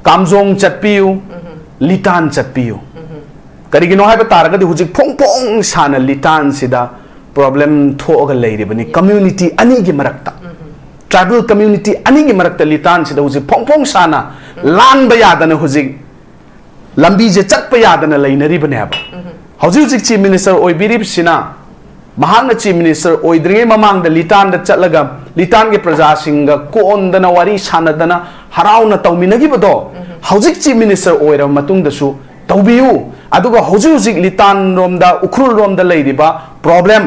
ꯀꯥꯝꯖꯣꯡ ꯆꯠꯄꯤꯌꯨ, ꯂꯤꯇꯥꯟ ꯆꯠꯄꯤꯌꯨ꯫ ꯀꯔꯤꯒꯤꯅꯣ ꯍꯥꯏꯕ ꯇꯥꯔꯒꯗꯤ ꯍꯧꯖꯤꯛ ꯐꯣꯡ ꯐꯣꯡ ꯁꯥꯅ ꯂꯤꯇꯥꯟꯁꯤꯗ problem ꯊꯣꯛꯑꯒ ꯂꯩꯔꯤꯕꯅꯤ꯫ Community ꯑꯅꯤꯒꯤ ꯃꯔꯛꯇ, tribal community ꯑꯅꯤꯒꯤ ꯃꯔꯛꯇ ꯂꯤꯇꯥꯟꯁꯤꯗ ꯍꯧꯖꯤꯛ ꯐꯣꯡ ꯐꯣꯡ ꯁꯥꯅ ꯂꯥꯟꯕ ꯌꯥꯗꯅ ꯍꯧꯖꯤꯛ ꯂꯝꯕꯤꯁꯦ ꯆꯠꯄ ꯌꯥꯗꯅ ꯂꯩꯅꯔꯤꯕꯅꯦꯕ꯫ ꯍꯧꯖꯤꯛ ꯍꯧꯖꯤꯛ Chief Minister ꯑꯣꯏꯕꯤꯔꯤꯕꯁꯤꯅ, ꯃꯍꯥꯛꯅ Chief Minister ꯑꯣꯏꯗ꯭ꯔꯤꯉꯩ ꯃꯃꯥꯡꯗ ꯂꯤꯇꯥꯟꯗ ꯆꯠꯂꯒ ꯂꯤꯇꯥꯟꯒꯤ ꯄ꯭ꯔꯖꯥꯁꯤꯡꯒ ꯀꯣꯟꯗꯅ ꯋꯥꯔꯤ ꯁꯥꯟꯅꯗꯅ ꯍꯔꯥꯎꯅ ꯇꯧꯃꯤꯟꯅꯈꯤꯕꯗꯣ, ꯍꯧꯖꯤꯛ Chief Minister ꯑꯣꯏꯔꯕ ꯃꯇꯨꯡꯗꯁꯨ ꯇꯧꯕꯤꯌꯨ꯫ ꯑꯗꯨꯒ ꯍꯧꯖꯤꯛ ꯍꯧꯖꯤꯛ ꯂꯤꯇꯥꯟ ꯔꯣꯝꯗ, ꯎꯈ꯭ꯔꯨꯜ ꯔꯣꯝꯗ ꯂꯩꯔꯤꯕ problem,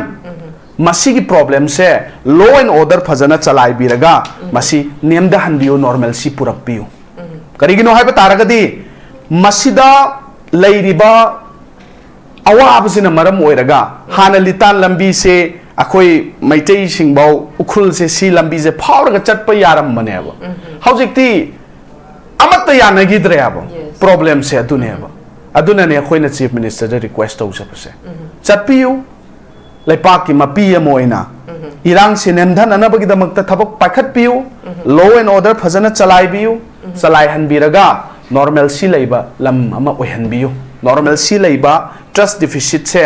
ꯃꯁꯤꯒꯤ problemꯁꯦ law and order ꯐꯖꯅ ꯆꯂꯥꯏꯕꯤꯔꯒ ꯃꯁꯤ ꯅꯦꯝꯊꯍꯟꯕꯤꯌꯨ, normalcy ꯄꯨꯔꯛꯄꯤꯌꯨ꯫ ꯀꯔꯤꯒꯤꯅꯣ ꯍꯥꯏꯕ ꯇꯥꯔꯒꯗꯤ ꯃꯁꯤꯗ ꯂꯩꯔꯤꯕ ꯑꯋꯥꯕꯁꯤꯅ ꯃꯔꯝ ꯑꯣꯏꯔꯒ ꯍꯥꯟꯅ ꯂꯤꯇꯥꯟ ꯂꯝꯕꯤꯁꯦ ꯑꯩꯈꯣꯏ ꯃꯩꯇꯩꯁꯤꯡꯐꯥꯎ ꯎꯈ꯭ꯔꯨꯜꯁꯦ ꯁꯤ ꯂꯝꯕꯤꯁꯦ ꯐꯥꯎꯔꯒ ꯆꯠꯄ ꯌꯥꯔꯝꯕꯅꯦꯕ꯫ ꯍꯧꯖꯤꯛꯇꯤ ꯑꯃꯠꯇ ꯌꯥꯅꯈꯤꯗ꯭ꯔꯦꯕ꯫ Yes. Problemꯁꯦ ꯑꯗꯨꯅꯦꯕ꯫ ꯑꯗꯨꯅꯅꯦ ꯑꯩꯈꯣꯏꯅ Chief Ministerꯗ request ꯇꯧꯖꯕꯁꯦ, ꯆꯠꯄꯤꯌꯨ, ꯂꯩꯄꯥꯛꯀꯤ ꯃꯄꯤ ꯑꯃ ꯑꯣꯏꯅ ꯏꯔꯥꯡꯁꯦ ꯅꯦꯝꯊꯅꯅꯕꯒꯤꯗꯃꯛꯇ ꯊꯕꯛ ꯄꯥꯏꯈꯠꯄꯤꯌꯨ, law and order ꯐꯖꯅ ꯆꯂꯥꯏꯕꯤꯌꯨ, ꯆꯂꯥꯏꯍꯟꯕꯤꯔꯒ normalcy ꯂꯩꯕ ꯂꯝ ꯑꯃ ꯑꯣꯏꯍꯟꯕꯤꯌꯨ꯫ Normalcy ꯂꯩꯕ, trust deficitꯁꯦ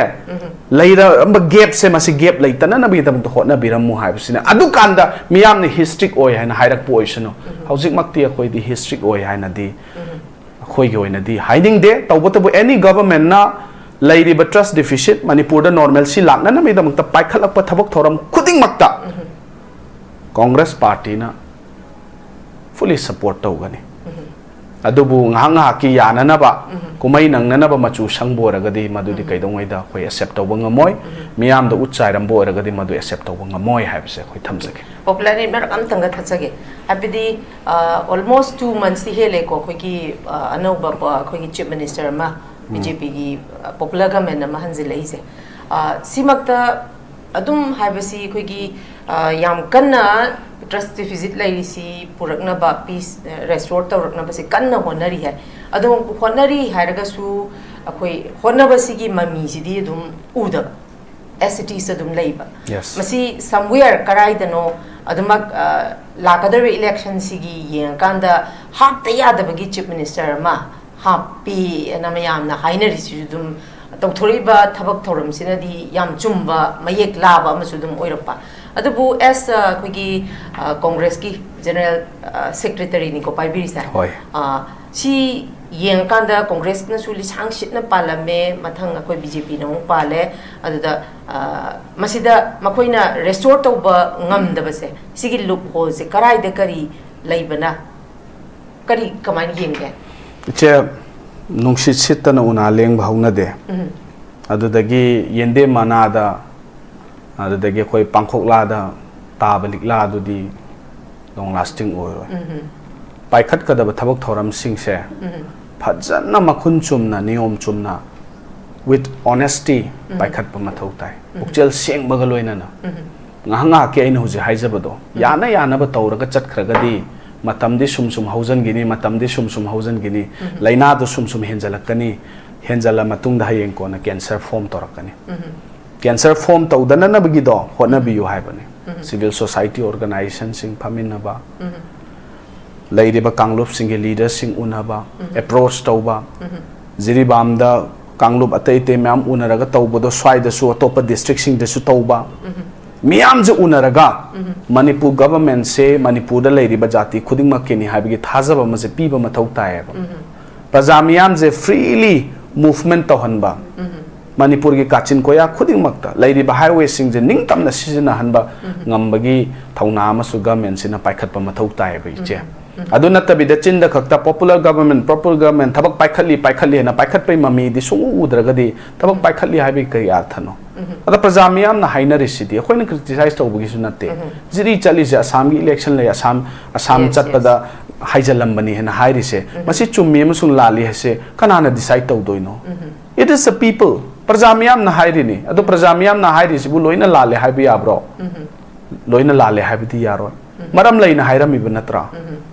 ꯂꯩꯔꯝꯕ gapꯁꯦ, ꯃꯁꯤ gap ꯂꯩꯇꯅꯅꯕꯒꯤꯗꯃꯛꯇ ꯍꯣꯠꯅꯕꯤꯔꯝꯃꯨ ꯍꯥꯏꯕꯁꯤꯅ꯫ ꯑꯗꯨꯀꯥꯟꯗ ꯃꯤꯌꯥꯝꯅ ꯍꯤ strict ꯑꯣꯏ ꯍꯥꯏꯅ ꯍꯥꯏꯔꯛꯄ ꯑꯣꯏꯁꯅꯨ꯫ ꯍꯧꯖꯤꯛꯃꯛꯇꯤ ꯑꯩꯈꯣꯏꯗꯤ ꯍꯤ strict ꯑꯣꯏ ꯍꯥꯏꯅꯗꯤ ꯑꯩꯈꯣꯏꯒꯤ ꯑꯣꯏꯅꯗꯤ ꯍꯥꯏꯅꯤꯡꯗꯦ꯫ ꯇꯧꯕꯇꯕꯨ any governmentꯅ ꯂꯩꯔꯤꯕ trust deficit, ꯃꯅꯤꯄꯨꯔꯗ normalcy ꯂꯥꯛꯅꯅꯕꯒꯤꯗꯃꯛꯇ ꯄꯥꯏꯈꯠꯂꯛꯄ ꯊꯕꯛ ꯊꯧꯔꯝ ꯈꯨꯗꯤꯡꯃꯛꯇ Congress partyꯅ fully support ꯇꯧꯒꯅꯤ꯫ ꯑꯗꯨꯕꯨ ꯉꯥꯏꯍꯥꯛ ꯉꯥꯏꯍꯥꯛꯀꯤ ꯌꯥꯅꯅꯕ, ꯀꯨꯝꯍꯩ ꯅꯪꯅꯅꯕ ꯃꯆꯨ ꯁꯪꯕ ꯑꯣꯏꯔꯒꯗꯤ ꯃꯗꯨꯗꯤ ꯀꯩꯗꯧꯉꯩꯗ ꯑꯩꯈꯣꯏ accept ꯇꯧꯕ ꯉꯝꯃꯣꯏ꯫ ꯃꯤꯌꯥꯝꯗ ꯎꯠ ꯆꯥꯏꯔꯝꯕ ꯑꯣꯏꯔꯒꯗꯤ ꯃꯗꯨ accept ꯇꯧꯕ ꯉꯝꯃꯣꯏ ꯍꯥꯏꯕꯁꯦ ꯑꯩꯈꯣꯏ ꯊꯝꯖꯒꯦ꯫ Popularity ꯃꯔꯛ ꯑꯝꯇꯪꯒ ꯊꯠꯆꯒꯦ꯫ ꯍꯥꯏꯕꯗꯤ, ꯑ, almost two monthsꯇꯤ ꯍꯦꯜꯂꯦꯀꯣ, ꯑꯩꯈꯣꯏꯒꯤ, ꯑ, ꯑꯅꯧꯕ ꯄ-, ꯑꯩꯈꯣꯏꯒꯤ Chief Minister ꯑꯃ, BJPꯒꯤ, ꯑ, popular government ꯑꯃ ꯍꯟꯖꯤꯜꯂꯛꯏꯁꯦ꯫ ꯑ, ꯁꯤꯃꯛꯇ ꯑꯗꯨꯝ ꯍꯥꯏꯕꯁꯤ ꯑꯩꯈꯣꯏꯒꯤ, ꯑ, ꯌꯥꯝ ꯀꯟꯅ trust deficit ꯂꯩꯔꯤꯁꯤ ꯄꯨꯔꯛꯅꯕ, peace, ꯑ, restore ꯇꯧꯔꯛꯅꯕꯁꯤ ꯀꯟꯅ ꯍꯣꯠꯅꯔꯤ ꯍꯥꯏ꯫ ꯑꯗꯣ ꯍꯣꯠꯅꯔꯤ ꯍꯥꯏꯔꯒꯁꯨ ꯑꯩꯈꯣꯏ ꯍꯣꯠꯅꯕꯁꯤꯒꯤ ꯃꯃꯤꯁꯤꯗꯤ ꯑꯗꯨꯝ ꯎꯗꯕ, as it is ꯑꯗꯨꯝ ꯂꯩꯕ꯫ Yes. ꯃꯁꯤ somewhere ꯀꯔꯥꯏꯗꯅꯣ ꯑꯗꯨꯃꯛ, ꯑ, ꯂꯥꯛꯀꯗꯧꯔꯤꯕ electionꯁꯤꯒꯤ ꯌꯦꯡꯉꯀꯥꯟꯗ ꯍꯥꯞꯇ ꯌꯥꯗꯕꯒꯤ Chief Minister ꯑꯃ ꯍꯥꯞꯄꯤ ꯑꯅ ꯃꯌꯥꯝꯅ ꯍꯥꯏꯅꯔꯤꯁꯤꯁꯨ ꯑꯗꯨꯝ ꯇꯧꯊꯣꯔꯛꯏꯕ ꯊꯕꯛ ꯊꯧꯔꯝꯁꯤꯅꯗꯤ ꯌꯥꯝ ꯆꯨꯝꯕ, ꯃꯌꯦꯛ ꯂꯥꯕ ꯑꯃꯁꯨ ꯑꯗꯨꯝ ꯑꯣꯏꯔꯛꯄ꯫ ꯑꯗꯨꯕꯨ as, ꯑ, ꯑꯩꯈꯣꯏꯒꯤ, ꯑ, Congressꯀꯤ General, ꯑ, Secretaryꯅꯤꯀꯣ ꯄꯥꯏꯕꯤꯔꯤꯁꯦ꯫ ꯍꯣꯏ꯫ ꯑ, ꯁꯤ ꯌꯦꯡꯉꯀꯥꯟꯗ Congressꯅꯁꯨ ꯂꯤꯁꯥꯡ ꯁꯤꯠꯅ ꯄꯥꯜꯂꯝꯃꯦ, ꯃꯊꯪ ꯑꯩꯈꯣꯏ BJPꯅ ꯑꯃꯨꯛ ꯄꯥꯜꯂꯦ꯫ ꯑꯗꯨꯗ, ꯑ, ꯃꯁꯤꯗ ꯃꯈꯣꯏꯅ restore ꯇꯧꯕ ꯉꯝꯗꯕꯁꯦ, ꯁꯤꯒꯤ loopholeꯁꯦ ꯀꯔꯥꯏꯗ ꯀꯔꯤ ꯂꯩꯕꯅ, ꯀꯔꯤ, ꯀꯃꯥꯏꯅ ꯌꯦꯡꯒꯦ? ꯏꯆꯦ, ꯅꯨꯡꯁꯤꯠ ꯁꯤꯠꯇꯅ ꯎꯅꯥ ꯂꯦꯡꯕ ꯍꯧꯅꯗꯦ꯫ ꯎꯝ꯫ ꯑꯗꯨꯗꯒꯤ ꯌꯦꯟꯗꯦꯝ ꯃꯅꯥꯗ, ꯑꯗꯨꯗꯒꯤ ꯑꯩꯈꯣꯏ ꯄꯥꯡꯈꯣꯛꯂꯥꯗ ꯇꯥꯕ ꯂꯤꯛꯂꯥꯗꯨꯗꯤ long lasting ꯑꯣꯏꯔꯣꯏ꯫ ꯎꯝ꯫ ꯄꯥꯏꯈꯠꯀꯗꯕ ꯊꯕꯛ ꯊꯧꯔꯝꯁꯤꯡꯁꯦ ꯎꯝ꯫ ꯐꯖꯅ ꯃꯈꯨꯟ ꯆꯨꯝꯅ, ꯅꯤꯌꯣꯝ ꯆꯨꯝꯅ, with honesty ꯎꯝ꯫ ꯄꯥꯏꯈꯠꯄ ꯃꯊꯧ ꯇꯥꯏ꯫ ꯎꯝ꯫ ꯄꯨꯛꯆꯦꯜ ꯁꯦꯡꯕꯒ ꯂꯣꯏꯅꯅ꯫ ꯎꯝ꯫ ꯉꯥꯏꯍꯥꯛ ꯉꯥꯏꯍꯥꯛꯀꯤ ꯑꯩꯅ ꯍꯧꯖꯤꯛ ꯍꯥꯏꯖꯕꯗꯣ, ꯎꯝ꯫ ꯌꯥꯅ ꯌꯥꯅꯕ ꯇꯧꯔꯒ ꯆꯠꯈ꯭ꯔꯒꯗꯤ ꯃꯇꯝꯗꯤ ꯁꯨꯝ ꯁꯨꯝ ꯍꯧꯖꯤꯟꯈꯤꯅꯤ, ꯃꯇꯝꯗꯤ ꯁꯨꯝ ꯁꯨꯝ ꯍꯧꯖꯤꯟꯈꯤꯅꯤ, ꯎꯝ꯫ ꯂꯥꯏꯅꯥꯗꯨ ꯁꯨꯝ ꯁꯨꯝ ꯍꯦꯟꯖꯜꯂꯛꯀꯅꯤ, ꯍꯦꯟꯖꯜꯂ ꯃꯇꯨꯡꯗ ꯍꯌꯦꯡ ꯀꯣꯟꯅ cancer form ꯇꯧꯔꯛꯀꯅꯤ꯫ ꯎꯝ꯫ Cancer form ꯇꯧꯗꯅꯅꯕꯒꯤꯗꯣ ꯍꯣꯠꯅꯕꯤꯌꯨ ꯍꯥꯏꯕꯅꯤ꯫ ꯎꯝ꯫ Civil society organizationꯁꯤꯡ ꯐꯝꯃꯤꯟꯅꯕ, ꯎꯝ꯫ ꯂꯩꯔꯤꯕ ꯀꯥꯡꯂꯨꯞꯁꯤꯡꯒꯤ ꯂꯤꯗꯔꯁꯤꯡ ꯎꯅꯕ, ꯑꯦꯄ꯭ꯔꯣꯆ ꯇꯧꯕ, ꯖꯤꯔꯤꯕꯥꯝꯗ ꯀꯥꯡꯂꯨꯞ ꯑꯇꯩ ꯑꯇꯩ ꯃꯌꯥꯝ ꯎꯅꯔꯒ ꯇꯧꯕꯗꯣ ꯁ꯭ꯋꯥꯏꯗꯁꯨ ꯑꯇꯣꯞꯄ ꯗꯤꯁꯇ꯭ꯔꯤꯛꯁꯤꯡꯗꯁꯨ ꯇꯧꯕ, ꯃꯤꯌꯥꯝꯁꯦ ꯎꯅꯔꯒ ꯃꯅꯤꯄꯨꯔ ꯒꯚꯔꯟꯃꯦꯟꯠꯁꯦ ꯃꯅꯤꯄꯨꯔꯗ ꯂꯩꯔꯤꯕ ꯖꯥꯇꯤ ꯈꯨꯗꯤꯡꯃꯛꯀꯤꯅꯤ ꯍꯥꯏꯕꯒꯤ ꯊꯥꯖꯕ ꯑꯃꯁꯦ ꯄꯤꯕ ꯃꯊꯧ ꯇꯥꯏꯌꯦꯕ꯫ ꯄ꯭ꯔꯖꯥ ꯃꯤꯌꯥꯝꯁꯦ ꯐ꯭ꯔꯤꯂꯤ ꯃꯨꯚꯃꯦꯟꯠ ꯇꯧꯍꯟꯕ, ꯃꯅꯤꯄꯨꯔꯒꯤ ꯀꯥꯆꯤꯟ ꯀꯣꯌꯥ ꯈꯨꯗꯤꯡꯃꯛꯇ ꯂꯩꯔꯤꯕ ꯍꯥꯏꯋꯦꯁꯤꯡꯁꯦ ꯅꯤꯡꯇꯝꯅ ꯁꯤꯖꯤꯟꯅꯍꯟꯕ ꯉꯝꯕꯒꯤ ꯊꯧꯅꯥ ꯑꯃꯁꯨ ꯒꯚꯔꯟꯃꯦꯟꯠꯁꯤꯅ ꯄꯥꯏꯈꯠꯄ ꯃꯊꯧ ꯇꯥꯏꯌꯦꯕ, ꯏꯆꯦ꯫ ꯑꯗꯨ ꯅꯠꯇꯕꯤꯗ ꯆꯤꯟꯗ ꯈꯛꯇ popular government, popular government, ꯊꯕꯛ ꯄꯥꯏꯈꯠꯂꯤ, ꯄꯥꯏꯈꯠꯂꯤ ꯍꯥꯏꯅ ꯄꯥꯏꯈꯠꯄꯒꯤ ꯃꯃꯤꯗꯤ ꯁꯨꯡꯎ ꯎꯗ꯭ꯔꯒꯗꯤ ꯊꯕꯛ ꯄꯥꯏꯈꯠꯂꯤ ꯍꯥꯏꯕꯒꯤ ꯀꯔꯤ ꯑꯥꯔꯊꯅꯣ? ꯑꯗ ꯄ꯭ꯔꯖꯥ ꯃꯤꯌꯥꯝꯅ ꯍꯥꯏꯅꯔꯤꯁꯤꯗꯤ ꯑꯩꯈꯣꯏꯅ ꯀ꯭ꯔꯤꯇꯤꯁꯥꯏꯖ ꯇꯧꯕꯒꯤꯁꯨ ꯅꯠꯇꯦ꯫ ꯖꯤꯔꯤ ꯆꯠꯂꯤꯁꯦ ꯑꯁꯥꯝꯒꯤ ꯏꯂꯦꯛꯁꯟ ꯂꯩ, ꯑꯁꯥꯝ, ꯑꯁꯥꯝ Yes, yes. ꯆꯠꯄꯗ ꯍꯥꯏꯖꯜꯂꯝꯕꯅꯤ ꯍꯥꯏꯅ ꯍꯥꯏꯔꯤꯁꯦ, ꯃꯁꯤ ꯆꯨꯝꯃꯤ ꯑꯃꯁꯨꯡ ꯂꯥꯜꯂꯤ ꯍꯥꯏꯁꯦ ꯀꯅꯥꯅ ꯗꯤꯁꯥꯏꯗ ꯇꯧꯗꯣꯏꯅꯣ? It is the people. ꯄ꯭ꯔꯖꯥ ꯃꯤꯌꯥꯝꯅ ꯍꯥꯏꯔꯤꯅꯤ꯫ ꯑꯗꯣ ꯄ꯭ꯔꯖꯥ ꯃꯤꯌꯥꯝꯅ ꯍꯥꯏꯔꯤꯁꯤꯕꯨ ꯂꯣꯏꯅ ꯂꯥꯜꯂꯦ ꯍꯥꯏꯕ ꯌꯥꯕ꯭ꯔꯣ? ꯂꯣꯏꯅ ꯂꯥꯜꯂꯦ ꯍꯥꯏꯕꯗꯤ ꯌꯥꯔꯣꯏ꯫ ꯃꯔꯝ ꯂꯩꯅ ꯍꯥꯏꯔꯝꯃꯤꯕ ꯅꯠꯇ꯭ꯔꯥ?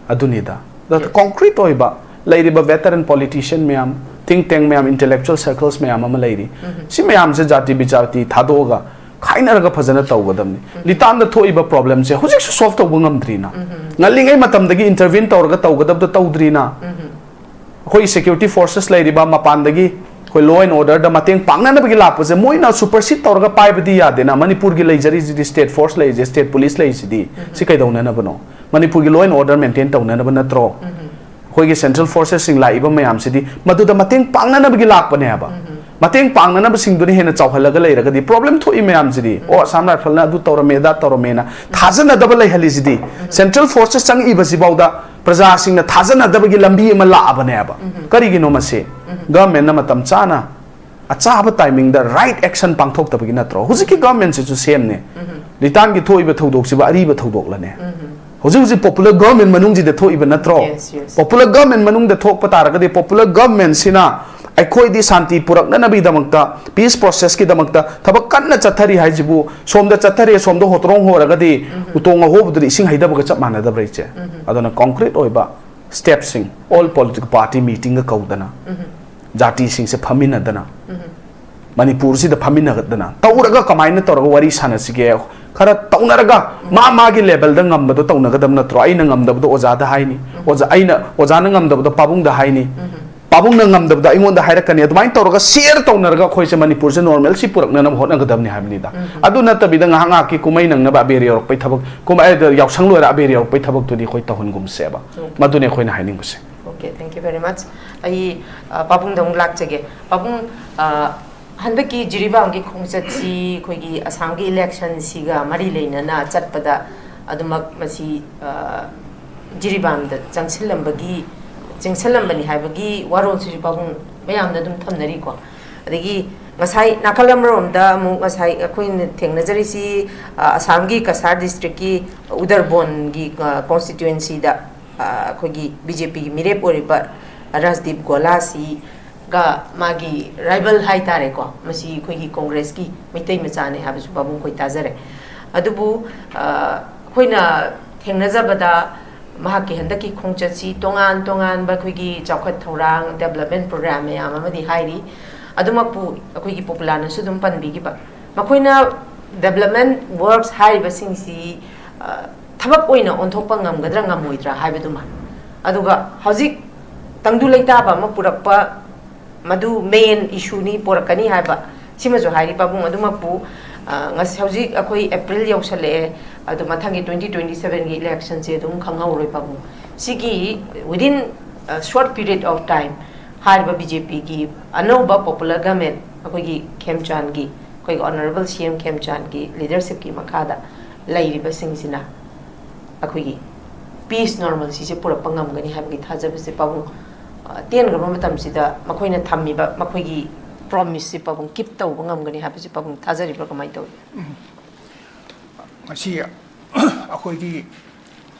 ꯑꯗꯨꯅꯤꯗ꯫ ꯑꯗ Yes. ꯀꯣꯡꯀ꯭ꯔꯤꯠ ꯑꯣꯏꯕ ꯂꯩꯔꯤꯕ ꯚꯦꯇꯔꯟ ꯄꯣꯂꯤꯇꯤꯁꯤꯌꯟ ꯃꯌꯥꯝ, ꯊꯤꯡ ꯇꯦꯡ ꯃꯌꯥꯝ, ꯏꯟꯇꯦꯂꯦꯛꯆꯨꯋꯦꯜ ꯁꯔꯀꯜꯁ ꯃꯌꯥꯝ ꯑꯃ ꯂꯩꯔꯤ꯫ ꯁꯤ ꯃꯌꯥꯝꯁꯦ ꯖꯥꯇꯤ ꯕꯤꯖꯥꯇꯤ ꯊꯥꯗꯣꯛꯑꯒ ꯈꯥꯏꯅꯔꯒ ꯐꯖꯅ ꯇꯧꯒꯗꯕꯅꯤ꯫ ꯂꯤꯇꯥꯟꯗ ꯊꯣꯛꯏꯕ ꯄ꯭ꯔꯣꯕ꯭ꯂꯦꯝꯁꯦ ꯍꯧꯖꯤꯛꯁꯨ ꯁꯣꯜꯚ ꯇꯧꯕ ꯉꯝꯗ꯭ꯔꯤꯅ꯫ ꯉꯜꯂꯤꯉꯩ ꯃꯇꯝꯗꯒꯤ ꯏꯟꯇꯔꯚꯤꯟ ꯇꯧꯔꯒ ꯇꯧꯒꯗꯕꯗꯣ ꯇꯧꯗ꯭ꯔꯤꯅ꯫ ꯑꯩꯈꯣꯏꯒꯤ ꯁꯦꯀ꯭ꯌꯨꯔꯤꯇꯤ ꯐꯣꯔꯁꯦꯁ ꯂꯩꯔꯤꯕ ꯃꯄꯥꯟꯗꯒꯤ ꯑꯩꯈꯣꯏ law and orderꯗ ꯃꯇꯦꯡ ꯄꯥꯡꯅꯅꯕꯒꯤ ꯂꯥꯛꯄꯁꯦ ꯃꯣꯏꯅ ꯁꯨꯄꯔꯁꯤꯠ ꯇꯧꯔꯒ ꯄꯥꯏꯕꯗꯤ ꯌꯥꯗꯦꯅ꯫ ꯃꯅꯤꯄꯨꯔꯒꯤ ꯂꯩꯖꯔꯤꯁꯤꯗꯤ ꯁ꯭ꯇꯦꯠ ꯐꯣꯔꯁ ꯂꯩꯔꯤꯁꯦ, ꯁ꯭ꯇꯦꯠ ꯄꯨꯂꯤꯁ ꯂꯩꯔꯤꯁꯤꯗꯤ ꯁꯤ ꯀꯩꯗꯧꯅꯅꯕꯅꯣ? ꯃꯅꯤꯄꯨꯔꯒꯤ law and order maintain ꯇꯧꯅꯅꯕ ꯅꯠꯇ꯭ꯔꯣ? ꯑꯩꯈꯣꯏꯒꯤ ꯁꯦꯟꯇ꯭ꯔꯦꯜ ꯐꯣꯔꯁꯦꯁꯁꯤꯡ ꯂꯥꯛꯏꯕ ꯃꯌꯥꯝꯁꯤꯗꯤ ꯃꯗꯨꯗ ꯃꯇꯦꯡ ꯄꯥꯡꯅꯅꯕꯒꯤ ꯂꯥꯛꯄꯅꯦ ꯍꯥꯏꯕ꯫ ꯃꯇꯦꯡ ꯄꯥꯡꯅꯅꯕꯁꯤꯡꯗꯨꯅ ꯍꯦꯟꯅ ꯆꯥꯎꯍꯜꯂꯒ ꯂꯩꯔꯒꯗꯤ ꯄ꯭ꯔꯣꯕ꯭ꯂꯦꯝ ꯊꯣꯛꯏ ꯃꯌꯥꯝꯁꯤꯗꯤ꯫ ꯑꯣ, ꯑꯁꯥꯝ ꯔꯥꯏꯐꯜꯅ ꯑꯗꯨ ꯇꯧꯔꯝꯃꯦ, ꯑꯗꯥ ꯇꯧꯔꯝꯃꯦꯅ ꯊꯥꯖꯅꯗꯕ ꯂꯩꯍꯜꯂꯤꯁꯤꯗꯤ꯫ ꯁꯦꯟꯇ꯭ꯔꯦꯜ ꯐꯣꯔꯁꯦꯁ ꯆꯪꯉꯛꯏꯕꯁꯤꯐꯥꯎꯗ ꯄ꯭ꯔꯖꯥꯁꯤꯡꯅ ꯊꯥꯖꯅꯗꯕꯒꯤ ꯂꯝꯕꯤ ꯑꯃ ꯂꯥꯛꯑꯕꯅꯦꯕ꯫ ꯀꯔꯤꯒꯤꯅꯣ ꯃꯁꯤ? ꯒꯚꯔꯟꯃꯦꯟꯠꯅ ꯃꯇꯝ ꯆꯥꯅ ꯑꯆꯥꯕ ꯇꯥꯏꯃꯤꯡꯗ ꯔꯥꯏꯠ ꯑꯦꯛꯁꯟ ꯄꯥꯡꯊꯣꯛꯇꯕꯒꯤ ꯅꯠꯇ꯭ꯔꯣ? ꯍꯧꯖꯤꯛꯀꯤ ꯒꯚꯔꯟꯃꯦꯟꯠꯁꯤꯁꯨ ꯁꯦꯝꯅꯦ꯫ ꯂꯤꯇꯥꯟꯒꯤ ꯊꯣꯛꯏꯕ ꯊꯧꯗꯣꯛꯁꯤꯕꯨ ꯑꯔꯤꯕ ꯊꯧꯗꯣꯛꯂꯅꯦ? ꯍꯧꯖꯤꯛ ꯍꯧꯖꯤꯛ ꯄꯣꯄꯨꯂꯔ ꯒꯚꯔꯟꯃꯦꯟꯠ ꯃꯅꯨꯡꯁꯤꯗ ꯊꯣꯛꯏꯕ ꯅꯠꯇ꯭ꯔꯣ? Yes, yes. ꯄꯣꯄꯨꯂꯔ ꯒꯚꯔꯟꯃꯦꯟꯠ ꯃꯅꯨꯡꯗ ꯊꯣꯛꯄ ꯇꯥꯔꯒꯗꯤ ꯄꯣꯄꯨꯂꯔ ꯒꯚꯔꯟꯃꯦꯟꯠꯁꯤꯅ ꯑꯩꯈꯣꯏꯗꯤ ꯁꯥꯟꯇꯤ ꯄꯨꯔꯛꯅꯅꯕꯒꯤꯗꯃꯛꯇ, ꯄꯤꯁ ꯄ꯭ꯔꯣꯁꯦꯁꯀꯤꯗꯃꯛꯇ ꯊꯕꯛ ꯀꯟꯅ ꯆꯠꯊꯔꯤ ꯍꯥꯏꯁꯤꯕꯨ ꯁꯣꯝꯗ ꯆꯠꯊꯔꯦ, ꯁꯣꯝꯗ ꯍꯣꯇ꯭ꯔꯣꯡ ꯍꯣꯔꯒꯗꯤ ꯎꯇꯣꯡ ꯑꯍꯣꯕꯗꯨꯗ ꯏꯁꯤꯡ ꯍꯩꯗꯕꯒ ꯆꯞ ꯃꯥꯟꯅꯗꯕ꯭ꯔꯥ, ꯏꯆꯦ? ꯑꯗꯨꯅ ꯀꯣꯡꯀ꯭ꯔꯤꯠ ꯑꯣꯏꯕ ꯁ꯭ꯇꯦꯞꯁꯤꯡ, all political party meetingꯒ ꯀꯧꯗꯅ, ꯖꯥꯇꯤꯁꯤꯡꯁꯦ ꯐꯝꯃꯤꯟꯅꯗꯅ, ꯃꯅꯤꯄꯨꯔꯁꯤꯗ ꯐꯝꯃꯤꯟꯅꯗꯅ ꯇꯧꯔꯒ ꯀꯃꯥꯏꯅ ꯇꯧꯔꯒ ꯋꯥꯔꯤ ꯁꯥꯟꯅꯁꯤꯒꯦ? ꯈꯔ ꯇꯧꯅꯔꯒ ꯃꯥ ꯃꯥꯒꯤ ꯂꯦꯕꯦꯜꯗ ꯉꯝꯕꯗꯣ ꯇꯧꯅꯒꯗꯕ ꯅꯠꯇ꯭ꯔꯣ? ꯑꯩꯅ ꯉꯝꯗꯕꯗꯣ ꯑꯣꯖꯥꯗ ꯍꯥꯏꯅꯤ, ꯑꯣꯖꯥ ꯑꯩꯅ ꯑꯣꯖꯥꯅ ꯉꯝꯗꯕꯗꯣ ꯄꯥꯕꯨꯡꯗ ꯍꯥꯏꯅꯤ, ꯄꯥꯕꯨꯡꯅ ꯉꯝꯗꯕꯗꯣ ꯑꯩꯉꯣꯟꯗ ꯍꯥꯏꯔꯛꯀꯅꯤ꯫ ꯑꯗꯨꯃꯥꯏꯅ ꯇꯧꯔꯒ ꯁꯤꯌꯔ ꯇꯧꯅꯔꯒ ꯑꯩꯈꯣꯏꯁꯦ ꯃꯅꯤꯄꯨꯔꯁꯦ ꯅꯣꯔꯃꯦꯜꯁꯤ ꯄꯨꯔꯛꯅꯅꯕ ꯍꯣꯠꯅꯒꯗꯕꯅꯤ ꯍꯥꯏꯕꯅꯤꯗ꯫ ꯑꯗꯨ ꯅꯠꯇꯕꯤꯗ ꯉꯥꯏꯍꯥꯛ ꯉꯥꯏꯍꯥꯛꯀꯤ ꯀꯨꯝꯍꯩ ꯅꯪꯅꯕ ꯑꯕꯦꯔ ꯌꯧꯔꯛꯄꯩ ꯊꯕꯛ, ꯀꯨꯝꯍꯩꯗ ꯌꯥꯎꯁꯪ ꯂꯣꯏꯔ ꯑꯕꯦꯔ ꯌꯧꯔꯛꯄꯩ ꯊꯕꯛꯇꯨꯗꯤ ꯑꯩꯈꯣꯏ ꯇꯧꯍꯟꯒꯨꯝꯁꯦꯕ꯫ ꯃꯗꯨꯅꯤ ꯑꯩꯈꯣꯏꯅ ꯍꯥꯏꯅꯤꯡꯕꯁꯦ꯫ Okay, thank you very much. ꯑꯩ ꯑ, ꯄꯥꯕꯨꯡꯗ ꯑꯃꯨꯛ ꯂꯥꯛꯆꯒꯦ꯫ ꯄꯥꯕꯨꯡ, ꯑ, ꯍꯟꯗꯛꯀꯤ ꯖꯤꯔꯤꯕꯥꯝꯒꯤ ꯈꯣꯡꯆꯠꯁꯤ ꯑꯩꯈꯣꯏꯒꯤ ꯑꯁꯥꯝꯒꯤ ꯏꯂꯦꯛꯁꯟꯁꯤꯒ ꯃꯔꯤ ꯂꯩꯅꯅ ꯆꯠꯄꯗ ꯑꯗꯨꯃꯛ ꯃꯁꯤ, ꯑ, ꯖꯤꯔꯤꯕꯥꯝꯗ ꯆꯪꯁꯤꯜꯂꯝꯕꯒꯤ, ꯆꯪꯁꯤꯜꯂꯝꯕꯅꯤ ꯍꯥꯏꯕꯒꯤ ꯋꯥꯔꯣꯜꯁꯤꯁꯨ ꯄꯥꯕꯨꯡ ꯃꯌꯥꯝꯅ ꯑꯗꯨꯝ ꯊꯝꯅꯔꯤꯀꯣ꯫ ꯑꯗꯒꯤ ꯉꯁꯥꯏ ꯅꯥꯀꯜ ꯑꯃꯔꯣꯝꯗ ꯑꯃꯨꯛ ꯉꯁꯥꯏ ꯑꯩꯈꯣꯏꯅ ꯊꯦꯡꯅꯖꯔꯤꯁꯤ, ꯑ, ꯑꯁꯥꯝꯒꯤ ꯀꯁꯥꯔ ꯗꯤꯁꯇ꯭ꯔꯤꯛꯀꯤ ꯎꯗꯔꯕꯣꯟꯒꯤ, ꯑ, ꯀꯣꯟꯁꯇꯤꯇ꯭ꯋꯦꯟꯁꯤꯗ, ꯑ, ꯑꯩꯈꯣꯏꯒꯤ ꯕꯤ ꯖꯦ ꯄꯤꯒꯤ ꯃꯤꯔꯦꯞ ꯑꯣꯏꯔꯤꯕ ꯔꯥꯖꯗꯤꯞ ꯒꯣꯂꯥꯁꯤꯒ ꯃꯥꯒꯤ ꯔꯥꯏꯕꯜ ꯍꯥꯏꯇꯥꯔꯦꯀꯣ, ꯃꯁꯤ ꯑꯩꯈꯣꯏꯒꯤ ꯀꯣꯡꯒ꯭ꯔꯦꯁꯀꯤ ꯃꯩꯇꯩ ꯃꯆꯥꯅꯦ ꯍꯥꯏꯕꯁꯨ ꯄꯥꯕꯨꯡ ꯑꯩꯈꯣꯏ ꯇꯥꯖꯔꯦ꯫ ꯑꯗꯨꯕꯨ, ꯑ, ꯑꯩꯈꯣꯏꯅ ꯊꯦꯡꯅꯖꯕꯗ ꯃꯍꯥꯛꯀꯤ ꯍꯟꯗꯛꯀꯤ ꯈꯣꯡꯆꯠꯁꯤ ꯇꯣꯉꯥꯟ ꯇꯣꯉꯥꯟꯕ ꯑꯩꯈꯣꯏꯒꯤ ꯆꯥꯎꯈꯠ ꯊꯧꯔꯥꯡ, ꯗꯦꯕꯂꯞꯃꯦꯟ ꯄ꯭ꯔꯣꯒ꯭ꯔꯥꯝ ꯃꯌꯥꯝ ꯑꯃꯗꯤ ꯍꯥꯏꯔꯤ꯫ ꯑꯗꯨꯃꯛꯄꯨ ꯑꯩꯈꯣꯏꯒꯤ ꯄꯣꯄꯨꯂꯥꯅꯁꯨ ꯑꯗꯨꯝ ꯄꯟꯕꯤꯈꯤꯕ, ꯃꯈꯣꯏꯅ ꯗꯦꯕꯂꯞꯃꯦꯟ ꯋꯥꯔꯛꯁ ꯍꯥꯏꯔꯤꯕꯁꯤꯡꯁꯤ, ꯑ, ꯊꯕꯛ ꯑꯣꯏꯅ ꯑꯣꯟꯊꯣꯛꯄ ꯉꯝꯒꯗ꯭ꯔꯥ ꯉꯝꯃꯣꯏꯗ꯭ꯔꯥ ꯍꯥꯏꯕꯗꯨꯃ꯫ ꯑꯗꯨꯒ ꯍꯧꯖꯤꯛ ꯇꯪꯗꯨ ꯂꯩꯇꯥꯕ ꯑꯃ ꯄꯨꯔꯛꯄ, ꯃꯗꯨ ꯃꯦꯟ ꯏꯁꯨꯅꯤ, ꯄꯣꯔꯛꯀꯅꯤ ꯍꯥꯏꯕ ꯁꯤꯃꯁꯨ ꯍꯥꯏꯔꯤ ꯄꯥꯕꯨꯡ꯫ ꯑꯗꯨꯃꯛꯄꯨ, ꯑ, ꯉꯁꯤ, ꯍꯧꯖꯤꯛ ꯑꯩꯈꯣꯏ ꯑꯦꯄ꯭ꯔꯤꯜ ꯌꯧꯁꯜꯂꯛꯑꯦ, ꯑꯗꯣ ꯃꯊꯪꯒꯤ ꯇ꯭ꯋꯦꯟꯇꯤ ꯇ꯭ꯋꯦꯟꯇꯤ ꯁꯚꯦꯟꯒꯤ ꯏꯂꯦꯛꯁꯟꯁꯦ ꯑꯗꯨꯝ ꯈꯪꯍꯧꯔꯣꯏ ꯄꯥꯕꯨꯡ꯫ ꯁꯤꯒꯤ within, ꯑ, short period of time ꯍꯥꯏꯔꯤꯕ ꯕꯤ ꯖꯦ ꯄꯤꯒꯤ ꯑꯅꯧꯕ ꯄꯣꯄꯨꯂꯔ ꯒꯃꯦꯟ ꯑꯩꯈꯣꯏꯒꯤ ꯈꯦꯝꯆꯥꯟꯒꯤ, ꯑꯩꯈꯣꯏꯒꯤ ꯑꯣꯅꯔꯦꯕꯜ ꯁꯤ ꯑꯦꯝ ꯈꯦꯝꯆꯥꯟꯒꯤ ꯂꯤꯗꯔꯁꯤꯞꯀꯤ ꯃꯈꯥꯗ ꯂꯩꯔꯤꯕꯁꯤꯡꯁꯤꯅ ꯑꯩꯈꯣꯏꯒꯤ ꯄꯤꯁ ꯅꯣꯔꯃꯦꯜꯁꯤꯁꯦ ꯄꯨꯔꯛꯄ ꯉꯝꯒꯅꯤ ꯍꯥꯏꯕꯒꯤ ꯊꯥꯖꯕꯁꯦ ꯄꯥꯕꯨꯡ, ꯑ, ꯇꯦꯟꯈ꯭ꯔꯕ ꯃꯇꯝꯁꯤꯗ ꯃꯈꯣꯏꯅ ꯊꯝꯃꯤꯕ ꯃꯈꯣꯏꯒꯤ ꯄ꯭ꯔꯣꯃꯤꯁꯁꯦ ꯄꯥꯕꯨꯡ ꯀꯤꯞ ꯇꯧꯕ ꯉꯝꯒꯅꯤ ꯍꯥꯏꯕꯁꯦ ꯄꯥꯕꯨꯡ ꯊꯥꯖꯔꯤꯕ꯭ꯔꯥ, ꯀꯃꯥꯏꯅ ꯇꯧꯏ? ꯉꯁꯤ ꯑꯩꯈꯣꯏꯒꯤ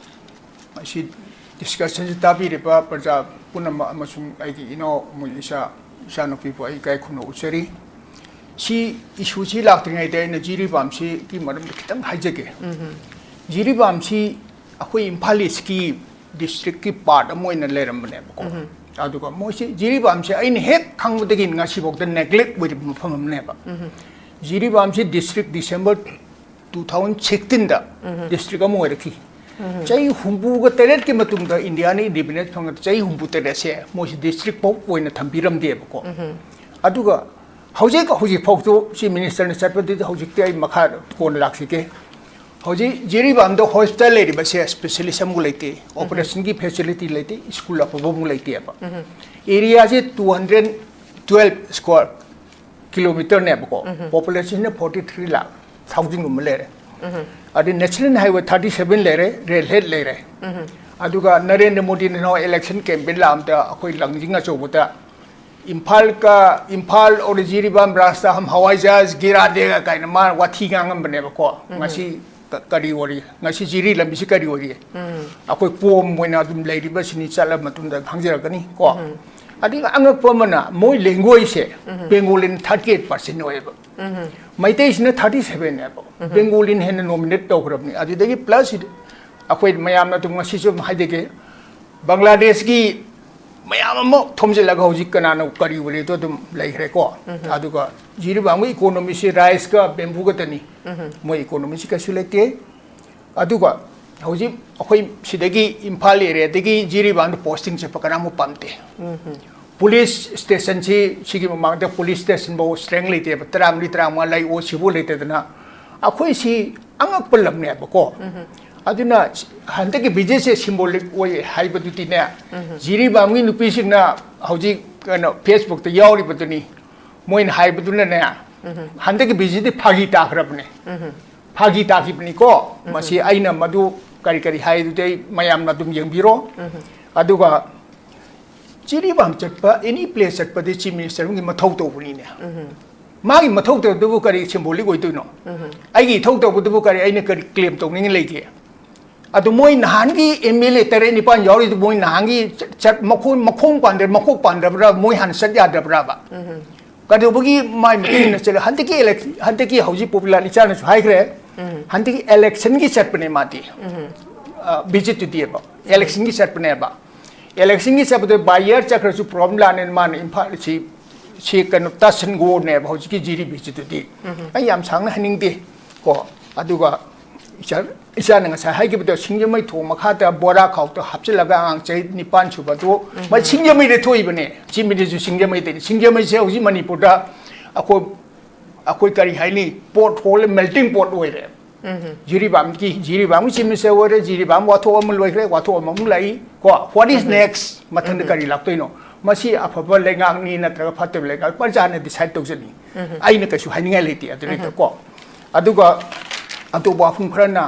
ꯃꯁꯤ ꯗꯤꯁꯀꯁꯟꯁꯤ ꯇꯥꯕꯤꯔꯤꯕ ꯄ꯭ꯔꯖꯥ ꯄꯨꯝꯅꯃꯛ ꯑꯃꯁꯨꯡ ꯑꯩꯒꯤ ꯏꯅꯥꯎ ꯃꯣꯏ ꯏꯆꯥ, ꯏꯆꯥꯅꯨꯄꯤꯕꯨ ꯑꯩ ꯏꯀꯥꯏ ꯈꯨꯝꯅꯧ ꯎꯠꯆꯔꯤ꯫ ꯁꯤ ꯏꯁꯨꯁꯤ ꯂꯥꯛꯇ꯭ꯔꯤꯉꯩꯗ ꯑꯩꯅ ꯖꯤꯔꯤꯕꯥꯝꯁꯤꯒꯤ ꯃꯔꯝꯗ ꯈꯤꯇꯪ ꯍꯥꯏꯖꯒꯦ꯫ ꯖꯤꯔꯤꯕꯥꯝꯁꯤ ꯑꯩꯈꯣꯏ ꯏꯝꯐꯥꯜ ꯏꯁꯀꯤ ꯗꯤꯁꯇ꯭ꯔꯤꯛꯀꯤ ꯄꯥꯔꯠ ꯑꯃ ꯑꯣꯏꯅ ꯂꯩꯔꯝꯕꯅꯦꯕꯀꯣ꯫ ꯑꯗꯨꯒ ꯃꯣꯏꯁꯤ ꯖꯤꯔꯤꯕꯥꯝꯁꯤ ꯑꯩꯅ ꯍꯦꯛ ꯈꯪꯕꯗꯒꯤ ꯉꯁꯤꯐꯥꯎꯗ ꯅꯦꯒ꯭ꯂꯦꯛ ꯑꯣꯏꯔꯤꯕ ꯃꯐꯝ ꯑꯃꯅꯦꯕ꯫ ꯖꯤꯔꯤꯕꯥꯝꯁꯤ ꯗꯤꯁꯇ꯭ꯔꯤꯛ ꯗꯤꯁꯦꯝꯕꯔ ꯇꯨ ꯊꯥꯎꯖꯟ ꯁꯤꯛꯁꯇꯤꯟꯗ ꯗꯤꯁꯇ꯭ꯔꯤꯛ ꯑꯃ ꯑꯣꯏꯔꯛꯈꯤ꯫ ꯆꯍꯤ ꯍꯨꯝꯐꯨꯒ ꯇꯔꯦꯠꯀꯤ ꯃꯇꯨꯡꯗ ꯏꯟꯗꯤꯌꯥꯅ ꯏꯟꯗꯤꯄꯦꯟꯗꯦꯟꯁ ꯐꯪꯉꯛꯇ ꯆꯍꯤ ꯍꯨꯝꯐꯨ ꯇꯔꯦꯠꯁꯦ ꯃꯣꯏꯁꯤ ꯗꯤꯁꯇ꯭ꯔꯤꯛ ꯐꯥꯎ ꯑꯣꯏꯅ ꯊꯝꯕꯤꯔꯝꯗꯦꯕꯀꯣ꯫ ꯑꯗꯨꯒ ꯍꯧꯖꯤꯛ ꯍꯧꯖꯤꯛ ꯐꯥꯎꯁꯨ ꯆꯤꯐ ꯃꯤꯅꯤꯁꯇꯔꯅ ꯆꯠꯄꯗꯨꯗꯤ ꯍꯧꯖꯤꯛꯇꯤ ꯑꯩ ꯃꯈꯥ ꯀꯣꯟꯅ ꯂꯥꯛꯆꯒꯦ꯫ ꯍꯧꯖꯤꯛ ꯖꯤꯔꯤꯕꯥꯝꯗ ꯍꯣꯁꯄꯤꯇꯥꯜ ꯂꯩꯔꯤꯕꯁꯦ ꯁ꯭ꯄꯦꯁꯤꯌꯦꯂꯤꯁ ꯑꯃꯕꯨ ꯂꯩꯇꯦ, ꯑꯣꯄꯔꯦꯁꯟꯒꯤ ꯐꯦꯁꯤꯂꯤꯇꯤ ꯂꯩꯇꯦ, ꯁ꯭ꯀꯨꯜ ꯑꯐꯕ ꯑꯃꯨꯛ ꯂꯩꯇꯦꯕ꯫ ꯑꯦꯔꯤꯌꯥꯁꯦ ꯇꯨ ꯍꯟꯗ꯭ꯔꯦꯠ ꯇꯨꯋꯦꯜꯐ ꯁ꯭ꯀ꯭ꯋꯥꯔ ꯀꯤꯂꯣꯃꯤꯇꯔꯅꯦꯕꯀꯣ, ꯄꯣꯄꯨꯂꯦꯁꯟꯅ ꯐꯣꯔꯇꯤ ꯊ꯭ꯔꯤ ꯂꯥꯛ ꯁꯝꯊꯤꯡꯒꯨꯝꯕ ꯂꯩꯔꯦ꯫ ꯑꯗꯩ ꯅꯦꯁꯅꯦꯜ ꯍꯥꯏꯋꯦ ꯊꯥꯔꯇꯤ ꯁꯚꯦꯟ ꯂꯩꯔꯦ, ꯔꯦꯜ ꯍꯦꯗ ꯂꯩꯔꯦ꯫ ꯑꯗꯨꯒ ꯅꯔꯦꯟꯗ꯭ꯔ ꯃꯣꯗꯤꯅ ꯅꯍꯥꯟꯋꯥꯏ ꯏꯂꯦꯛꯁꯟ ꯀꯦꯝꯄꯦꯟ ꯂꯥꯛꯑꯝꯗ ꯑꯩꯈꯣꯏ ꯂꯥꯡꯖꯤꯡ ꯑꯆꯧꯕꯗ ꯏꯝꯐꯥꯜ ꯀ, ꯏꯝꯐꯥꯜ ꯑꯣꯔ ꯖꯤꯔꯤꯕꯥꯝ ꯔꯥꯁꯇ ꯍꯝ ꯍꯋꯥꯏ ꯖꯍꯥꯖ ꯒꯤꯔꯥ ꯗꯦꯒ ꯀꯥꯏꯅ ꯃꯥ ꯋꯥꯊꯤ ꯉꯥꯡꯉꯝꯕꯅꯦꯕꯀꯣ꯫ ꯉꯁꯤ ꯀ-, ꯀꯔꯤ ꯑꯣꯏꯔꯤ? ꯉꯁꯤ ꯖꯤꯔꯤ ꯂꯝꯕꯤꯁꯤ ꯀꯔꯤ ꯑꯣꯏꯔꯤ? ꯑꯩꯈꯣꯏ ꯀꯣꯝ ꯑꯣꯏꯅ ꯑꯗꯨꯝ ꯂꯩꯔꯤꯕꯁꯤꯅꯤ, ꯆꯠꯂ ꯃꯇꯨꯡꯗ ꯈꯪꯖꯔꯛꯀꯅꯤ ꯀꯣ꯫ ꯑꯗꯨꯒ ꯑꯉꯛꯄ ꯑꯃꯅ ꯃꯣꯏ ꯂꯦꯡꯒ꯭ꯋꯦꯖꯁꯦ ꯕꯦꯡꯒꯣꯂꯤꯅ ꯊꯥꯔꯇꯤ ꯑꯩꯠ ꯄꯥꯔꯁꯦꯟ ꯑꯣꯏꯌꯦꯕ꯫ ꯃꯩꯇꯩꯁꯤꯅ ꯊꯥꯔꯇꯤ ꯁꯚꯦꯟꯅꯦꯕ, ꯕꯦꯡꯒꯣꯂꯤꯅ ꯍꯦꯟꯅ ꯗꯣꯃꯤꯅꯦꯠ ꯇꯧꯈ꯭ꯔꯕꯅꯤ꯫ ꯑꯗꯨꯗꯒꯤ ꯄ꯭ꯂꯁ ꯑꯩꯈꯣꯏ ꯃꯌꯥꯝꯅ ꯑꯗꯨꯝ ꯉꯁꯤꯁꯨ ꯑꯗꯨꯝ ꯍꯥꯏꯖꯒꯦ, ꯕꯪꯒ꯭ꯂꯥꯗꯦꯁꯀꯤ ꯃꯌꯥꯝ ꯑꯃ ꯊꯣꯝꯖꯤꯜꯂꯒ ꯍꯧꯖꯤꯛ ꯀꯅꯥꯅ ꯀꯔꯤ ꯑꯣꯏꯔꯦꯗꯣ ꯑꯗꯨꯝ ꯂꯩꯈ꯭ꯔꯦꯀꯣ꯫ ꯑꯗꯨꯒ ꯖꯤꯔꯤꯕꯥꯝꯒꯤ ꯏꯀꯣꯅꯣꯃꯤꯁꯤ ꯔꯥꯏꯁꯀ ꯕꯦꯝꯕꯨ ꯈꯛꯇꯅꯤ, ꯃꯣꯏ ꯏꯀꯣꯅꯣꯃꯤꯁꯤ ꯀꯩꯁꯨ ꯂꯩꯇꯦ꯫ ꯑꯗꯨꯒ ꯍꯧꯖꯤꯛ ꯑꯩꯈꯣꯏ ꯁꯤꯗꯒꯤ ꯏꯝꯐꯥꯜ ꯑꯦꯔꯤꯌꯥꯗꯒꯤ ꯖꯤꯔꯤꯕꯥꯝꯗ ꯄꯣꯁꯇꯤꯡ ꯆꯠꯄ ꯀꯅꯥꯃꯨꯛ ꯄꯥꯝꯗꯦ꯫ ꯄꯨꯂꯤꯁ ꯁ꯭ꯇꯦꯁꯟꯁꯤ, ꯁꯤꯒꯤ ꯃꯃꯥꯡꯗ ꯄꯨꯂꯤꯁ ꯁ꯭ꯇꯦꯁꯟꯐꯥꯎ ꯁ꯭ꯇꯔꯦꯡ ꯂꯩꯇꯦꯕ, ꯇꯔꯥꯃꯔꯤ ꯇꯔꯥꯃꯉꯥ ꯂꯩ, ꯑꯣ ꯁꯤꯕꯨ ꯂꯩꯇꯗꯅ ꯑꯩꯈꯣꯏꯁꯤ ꯑꯉꯛꯄ ꯂꯝꯅꯦꯕꯀꯣ꯫ ꯑꯗꯨꯅ ꯍꯟꯗꯛꯀꯤ ꯚꯤꯖꯤꯠꯁꯦ ꯁꯤꯝꯕꯣꯂꯤꯛ ꯑꯣꯏ ꯍꯥꯏꯕꯗꯨꯗꯤꯅꯦ, ꯖꯤꯔꯤꯕꯥꯝꯒꯤ ꯅꯨꯄꯤꯁꯤꯡꯅ ꯍꯧꯖꯤꯛ ꯀꯩꯅꯣ ꯐꯦꯁꯕꯨꯛꯇ ꯌꯥꯎꯔꯤꯕꯗꯨꯅꯤ, ꯃꯣꯏꯅ ꯍꯥꯏꯕꯗꯨꯅꯅꯦ, ꯍꯟꯗꯛꯀꯤ ꯚꯤꯖꯤꯠꯇꯤ ꯐꯥꯒꯤ ꯇꯥꯈ꯭ꯔꯕꯅꯦ꯫ ꯐꯥꯒꯤ ꯇꯥꯈꯤꯕꯅꯤꯀꯣ꯫ ꯃꯁꯤ ꯑꯩꯅ ꯃꯗꯨ ꯀꯔꯤ ꯀꯔꯤ ꯍꯥꯏꯗꯨꯗꯤ ꯑꯩ ꯃꯌꯥꯝꯅ ꯑꯗꯨꯝ ꯌꯦꯡꯕꯤꯔꯣ꯫ ꯑꯗꯨꯒ ꯖꯤꯔꯤꯕꯥꯝ ꯆꯠꯄ, ꯑꯦꯅꯤ ꯄ꯭ꯂꯦꯁ ꯆꯠꯄꯗꯤ ꯆꯤꯐ ꯃꯤꯅꯤꯁꯇꯔ ꯑꯃꯒꯤ ꯃꯊꯧ ꯇꯧꯕꯅꯤꯅꯦ꯫ ꯃꯥꯒꯤ ꯃꯊꯧ ꯇꯧꯕꯗꯨꯕꯨ ꯀꯔꯤ ꯁꯤꯝꯕꯣꯂꯤꯛ ꯑꯣꯏꯗꯣꯏꯅꯣ? ꯑꯩꯒꯤ ꯏꯊꯧ ꯇꯧꯕꯗꯨꯕꯨ ꯀꯔꯤ, ꯑꯩꯅ ꯀꯔꯤ ꯀ꯭ꯂꯦꯝ ꯇꯧꯅꯤꯡꯉꯥꯏ ꯂꯩꯒꯦ? ꯑꯗꯣ ꯃꯣꯏ ꯅꯍꯥꯟꯒꯤ ꯑꯦꯝ ꯑꯦꯜ ꯑꯦ ꯇꯔꯦꯠ ꯅꯤꯄꯥꯟ ꯌꯥꯎꯔꯤꯗꯨ ꯃꯣꯏ ꯅꯍꯥꯟꯒꯤ ꯆꯠ-, ꯆꯠ-, ꯃꯈꯣꯡ, ꯃꯈꯣꯡ ꯄꯥꯟꯗ꯭ꯔ-, ꯃꯀꯣꯛ ꯄꯥꯟꯗ꯭ꯔꯕ꯭ꯔꯥ? ꯃꯣꯏ ꯍꯥꯟꯅ ꯆꯠ ꯌꯥꯗ꯭ꯔꯕ꯭ꯔꯥꯕ? ꯀꯩꯗꯧꯕꯒꯤ ꯃꯥꯏ ꯃꯇꯨꯡ ꯏꯟꯅ ꯆꯠꯂꯦ? ꯍꯟꯗꯛꯀꯤ ꯏꯂꯦꯛ-, ꯍꯟꯗꯛꯀꯤ ꯍꯧꯖꯤꯛ ꯄꯣꯄꯨꯂꯥꯔ ꯏꯆꯥꯅꯁꯨ ꯍꯥꯏꯈ꯭ꯔꯦ, ꯍꯟꯗꯛꯀꯤ ꯏꯂꯦꯛꯁꯟꯒꯤ ꯆꯠꯄꯅꯦ ꯃꯥꯗꯤ꯫ ꯑ, ꯚꯤꯖꯤꯠꯇꯨꯗꯤꯕ ꯏꯂꯦꯛꯁꯟꯒꯤ ꯆꯠꯄꯅꯦꯕ꯫ ꯏꯂꯦꯛꯁꯟꯒꯤ ꯆꯠꯄꯗ ꯕꯥꯏ ꯏꯌꯥꯔ ꯆꯠꯈ꯭ꯔꯁꯨ ꯄ꯭ꯔꯣꯕ꯭ꯂꯦꯝ ꯂꯥꯛꯅꯦꯅ ꯃꯥꯅ ꯏꯝꯐꯥꯜ ꯁꯤ, ꯁꯤ ꯀꯩꯅꯣ ꯇꯁꯟꯒꯣꯅꯦꯕ ꯍꯧꯖꯤꯛꯀꯤ ꯖꯤꯔꯤ ꯚꯤꯖꯤꯠꯇꯨꯗꯤ꯫ ꯑꯩ ꯌꯥꯝ ꯁꯥꯡꯅ ꯍꯥꯏꯅꯤꯡꯗꯦ ꯀꯣ꯫ ꯑꯗꯨꯒ ꯏꯆꯥ-, ꯏꯆꯥꯅ ꯉꯁꯥꯏ ꯍꯥꯏꯈꯤꯕꯗꯣ, ꯁꯤꯡꯖꯃꯩ ꯊꯣꯡ ꯃꯈꯥꯗ ꯕꯣꯔꯥ ꯈꯥꯎꯗ ꯍꯥꯞꯆꯤꯜꯂꯒ ꯑꯉꯥꯡ ꯆꯍꯤ ꯅꯤꯄꯥꯟ ꯁꯨꯕꯗꯨ, ꯃꯥ ꯁꯤꯡꯖꯃꯩꯗ ꯊꯣꯛꯏꯕꯅꯦ, ꯆꯤꯃꯤꯗꯁꯨ ꯁꯤꯡꯖꯃꯩꯗꯅꯤ꯫ ꯁꯤꯡꯖꯃꯩꯁꯦ ꯍꯧꯖꯤꯛ ꯃꯅꯤꯄꯨꯔꯗ ꯑꯩꯈꯣꯏ, ꯑꯩꯈꯣꯏ ꯀꯔꯤ ꯍꯥꯏꯅꯤ, ꯄꯣꯠ ꯍꯣꯜ, ꯃꯦꯜꯇꯤꯡ ꯄꯣꯠ ꯑꯣꯏꯔꯦ꯫ ꯖꯤꯔꯤꯕꯥꯝꯒꯤ, ꯖꯤꯔꯤꯕꯥꯝꯒꯤ ꯆꯤꯃꯤꯁꯦ ꯑꯣꯏꯔꯦ, ꯖꯤꯔꯤꯕꯥꯝ ꯋꯥꯊꯣꯛ ꯑꯃ ꯂꯣꯏꯈ꯭ꯔꯦ, ꯋꯥꯊꯣꯛ ꯑꯃꯃꯨꯛ ꯂꯥꯛꯏ ꯀꯣ꯫ What is next? ꯃꯊꯪꯗ ꯀꯔꯤ ꯂꯥꯛꯇꯣꯏꯅꯣ? ꯃꯁꯤ ꯑꯐꯕ ꯂꯩꯉꯥꯛꯅꯤ ꯅꯠꯇ꯭ꯔꯒ ꯐꯠꯇꯕ ꯂꯩꯉꯥꯛ, ꯄ꯭ꯔꯖꯥꯅ decide ꯇꯧꯖꯅꯤ꯫ ꯑꯩꯅ ꯀꯩꯁꯨ ꯍꯥꯏꯅꯤꯡꯉꯥꯏ ꯂꯩꯇꯦ ꯑꯗꯨꯗꯩꯗ ꯀꯣ꯫ ꯑꯗꯨꯒ ꯑꯇꯣꯞꯄ ꯋꯥꯐꯝ ꯈꯔꯅ,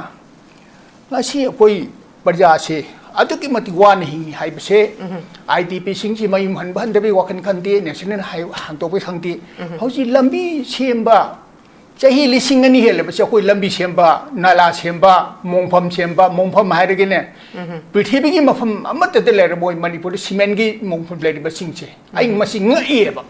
ꯉꯁꯤ ꯑꯩꯈꯣꯏ ꯄ꯭ꯔꯖꯥꯁꯦ ꯑꯗꯨꯛꯀꯤ ꯃꯇꯤꯛ ꯋꯥꯅ ꯍꯤꯡꯉꯤ ꯍꯥꯏꯕꯁꯦ, IDPꯁꯤꯡꯁꯤ ꯃꯌꯨꯝ ꯍꯟꯕ ꯍꯟꯗꯕꯒꯤ ꯋꯥꯈꯜ ꯈꯟꯗꯦ, national highway ꯍꯥꯡꯗꯣꯛꯄꯒꯤ ꯈꯪꯗꯦ꯫ ꯍꯧꯖꯤꯛ ꯂꯝꯕꯤ ꯁꯦꯝꯕ, ꯆꯍꯤ ꯂꯤꯁꯤꯡ ꯑꯅꯤ ꯍꯦꯜꯂꯕꯁꯦ ꯑꯩꯈꯣꯏ ꯂꯝꯕꯤ ꯁꯦꯝꯕ, ꯅꯥꯂꯥ ꯁꯦꯝꯕ, ꯃꯣꯡꯐꯝ ꯁꯦꯝꯕ, ꯃꯣꯡꯐꯝ ꯍꯥꯏꯔꯒꯅꯦ, ꯄ꯭ꯔꯤꯊꯤꯕꯤꯒꯤ ꯃꯐꯝ ꯑꯃꯠꯇꯗ ꯂꯩꯔꯝꯃꯣꯏ ꯃꯅꯤꯄꯨꯔꯗ ꯁꯤꯃꯦꯟꯒꯤ ꯃꯣꯡꯐꯝ ꯂꯩꯔꯤꯕꯁꯤꯡꯁꯦ꯫ ꯑꯩ ꯃꯁꯤ ꯉꯛꯏꯑꯕ꯫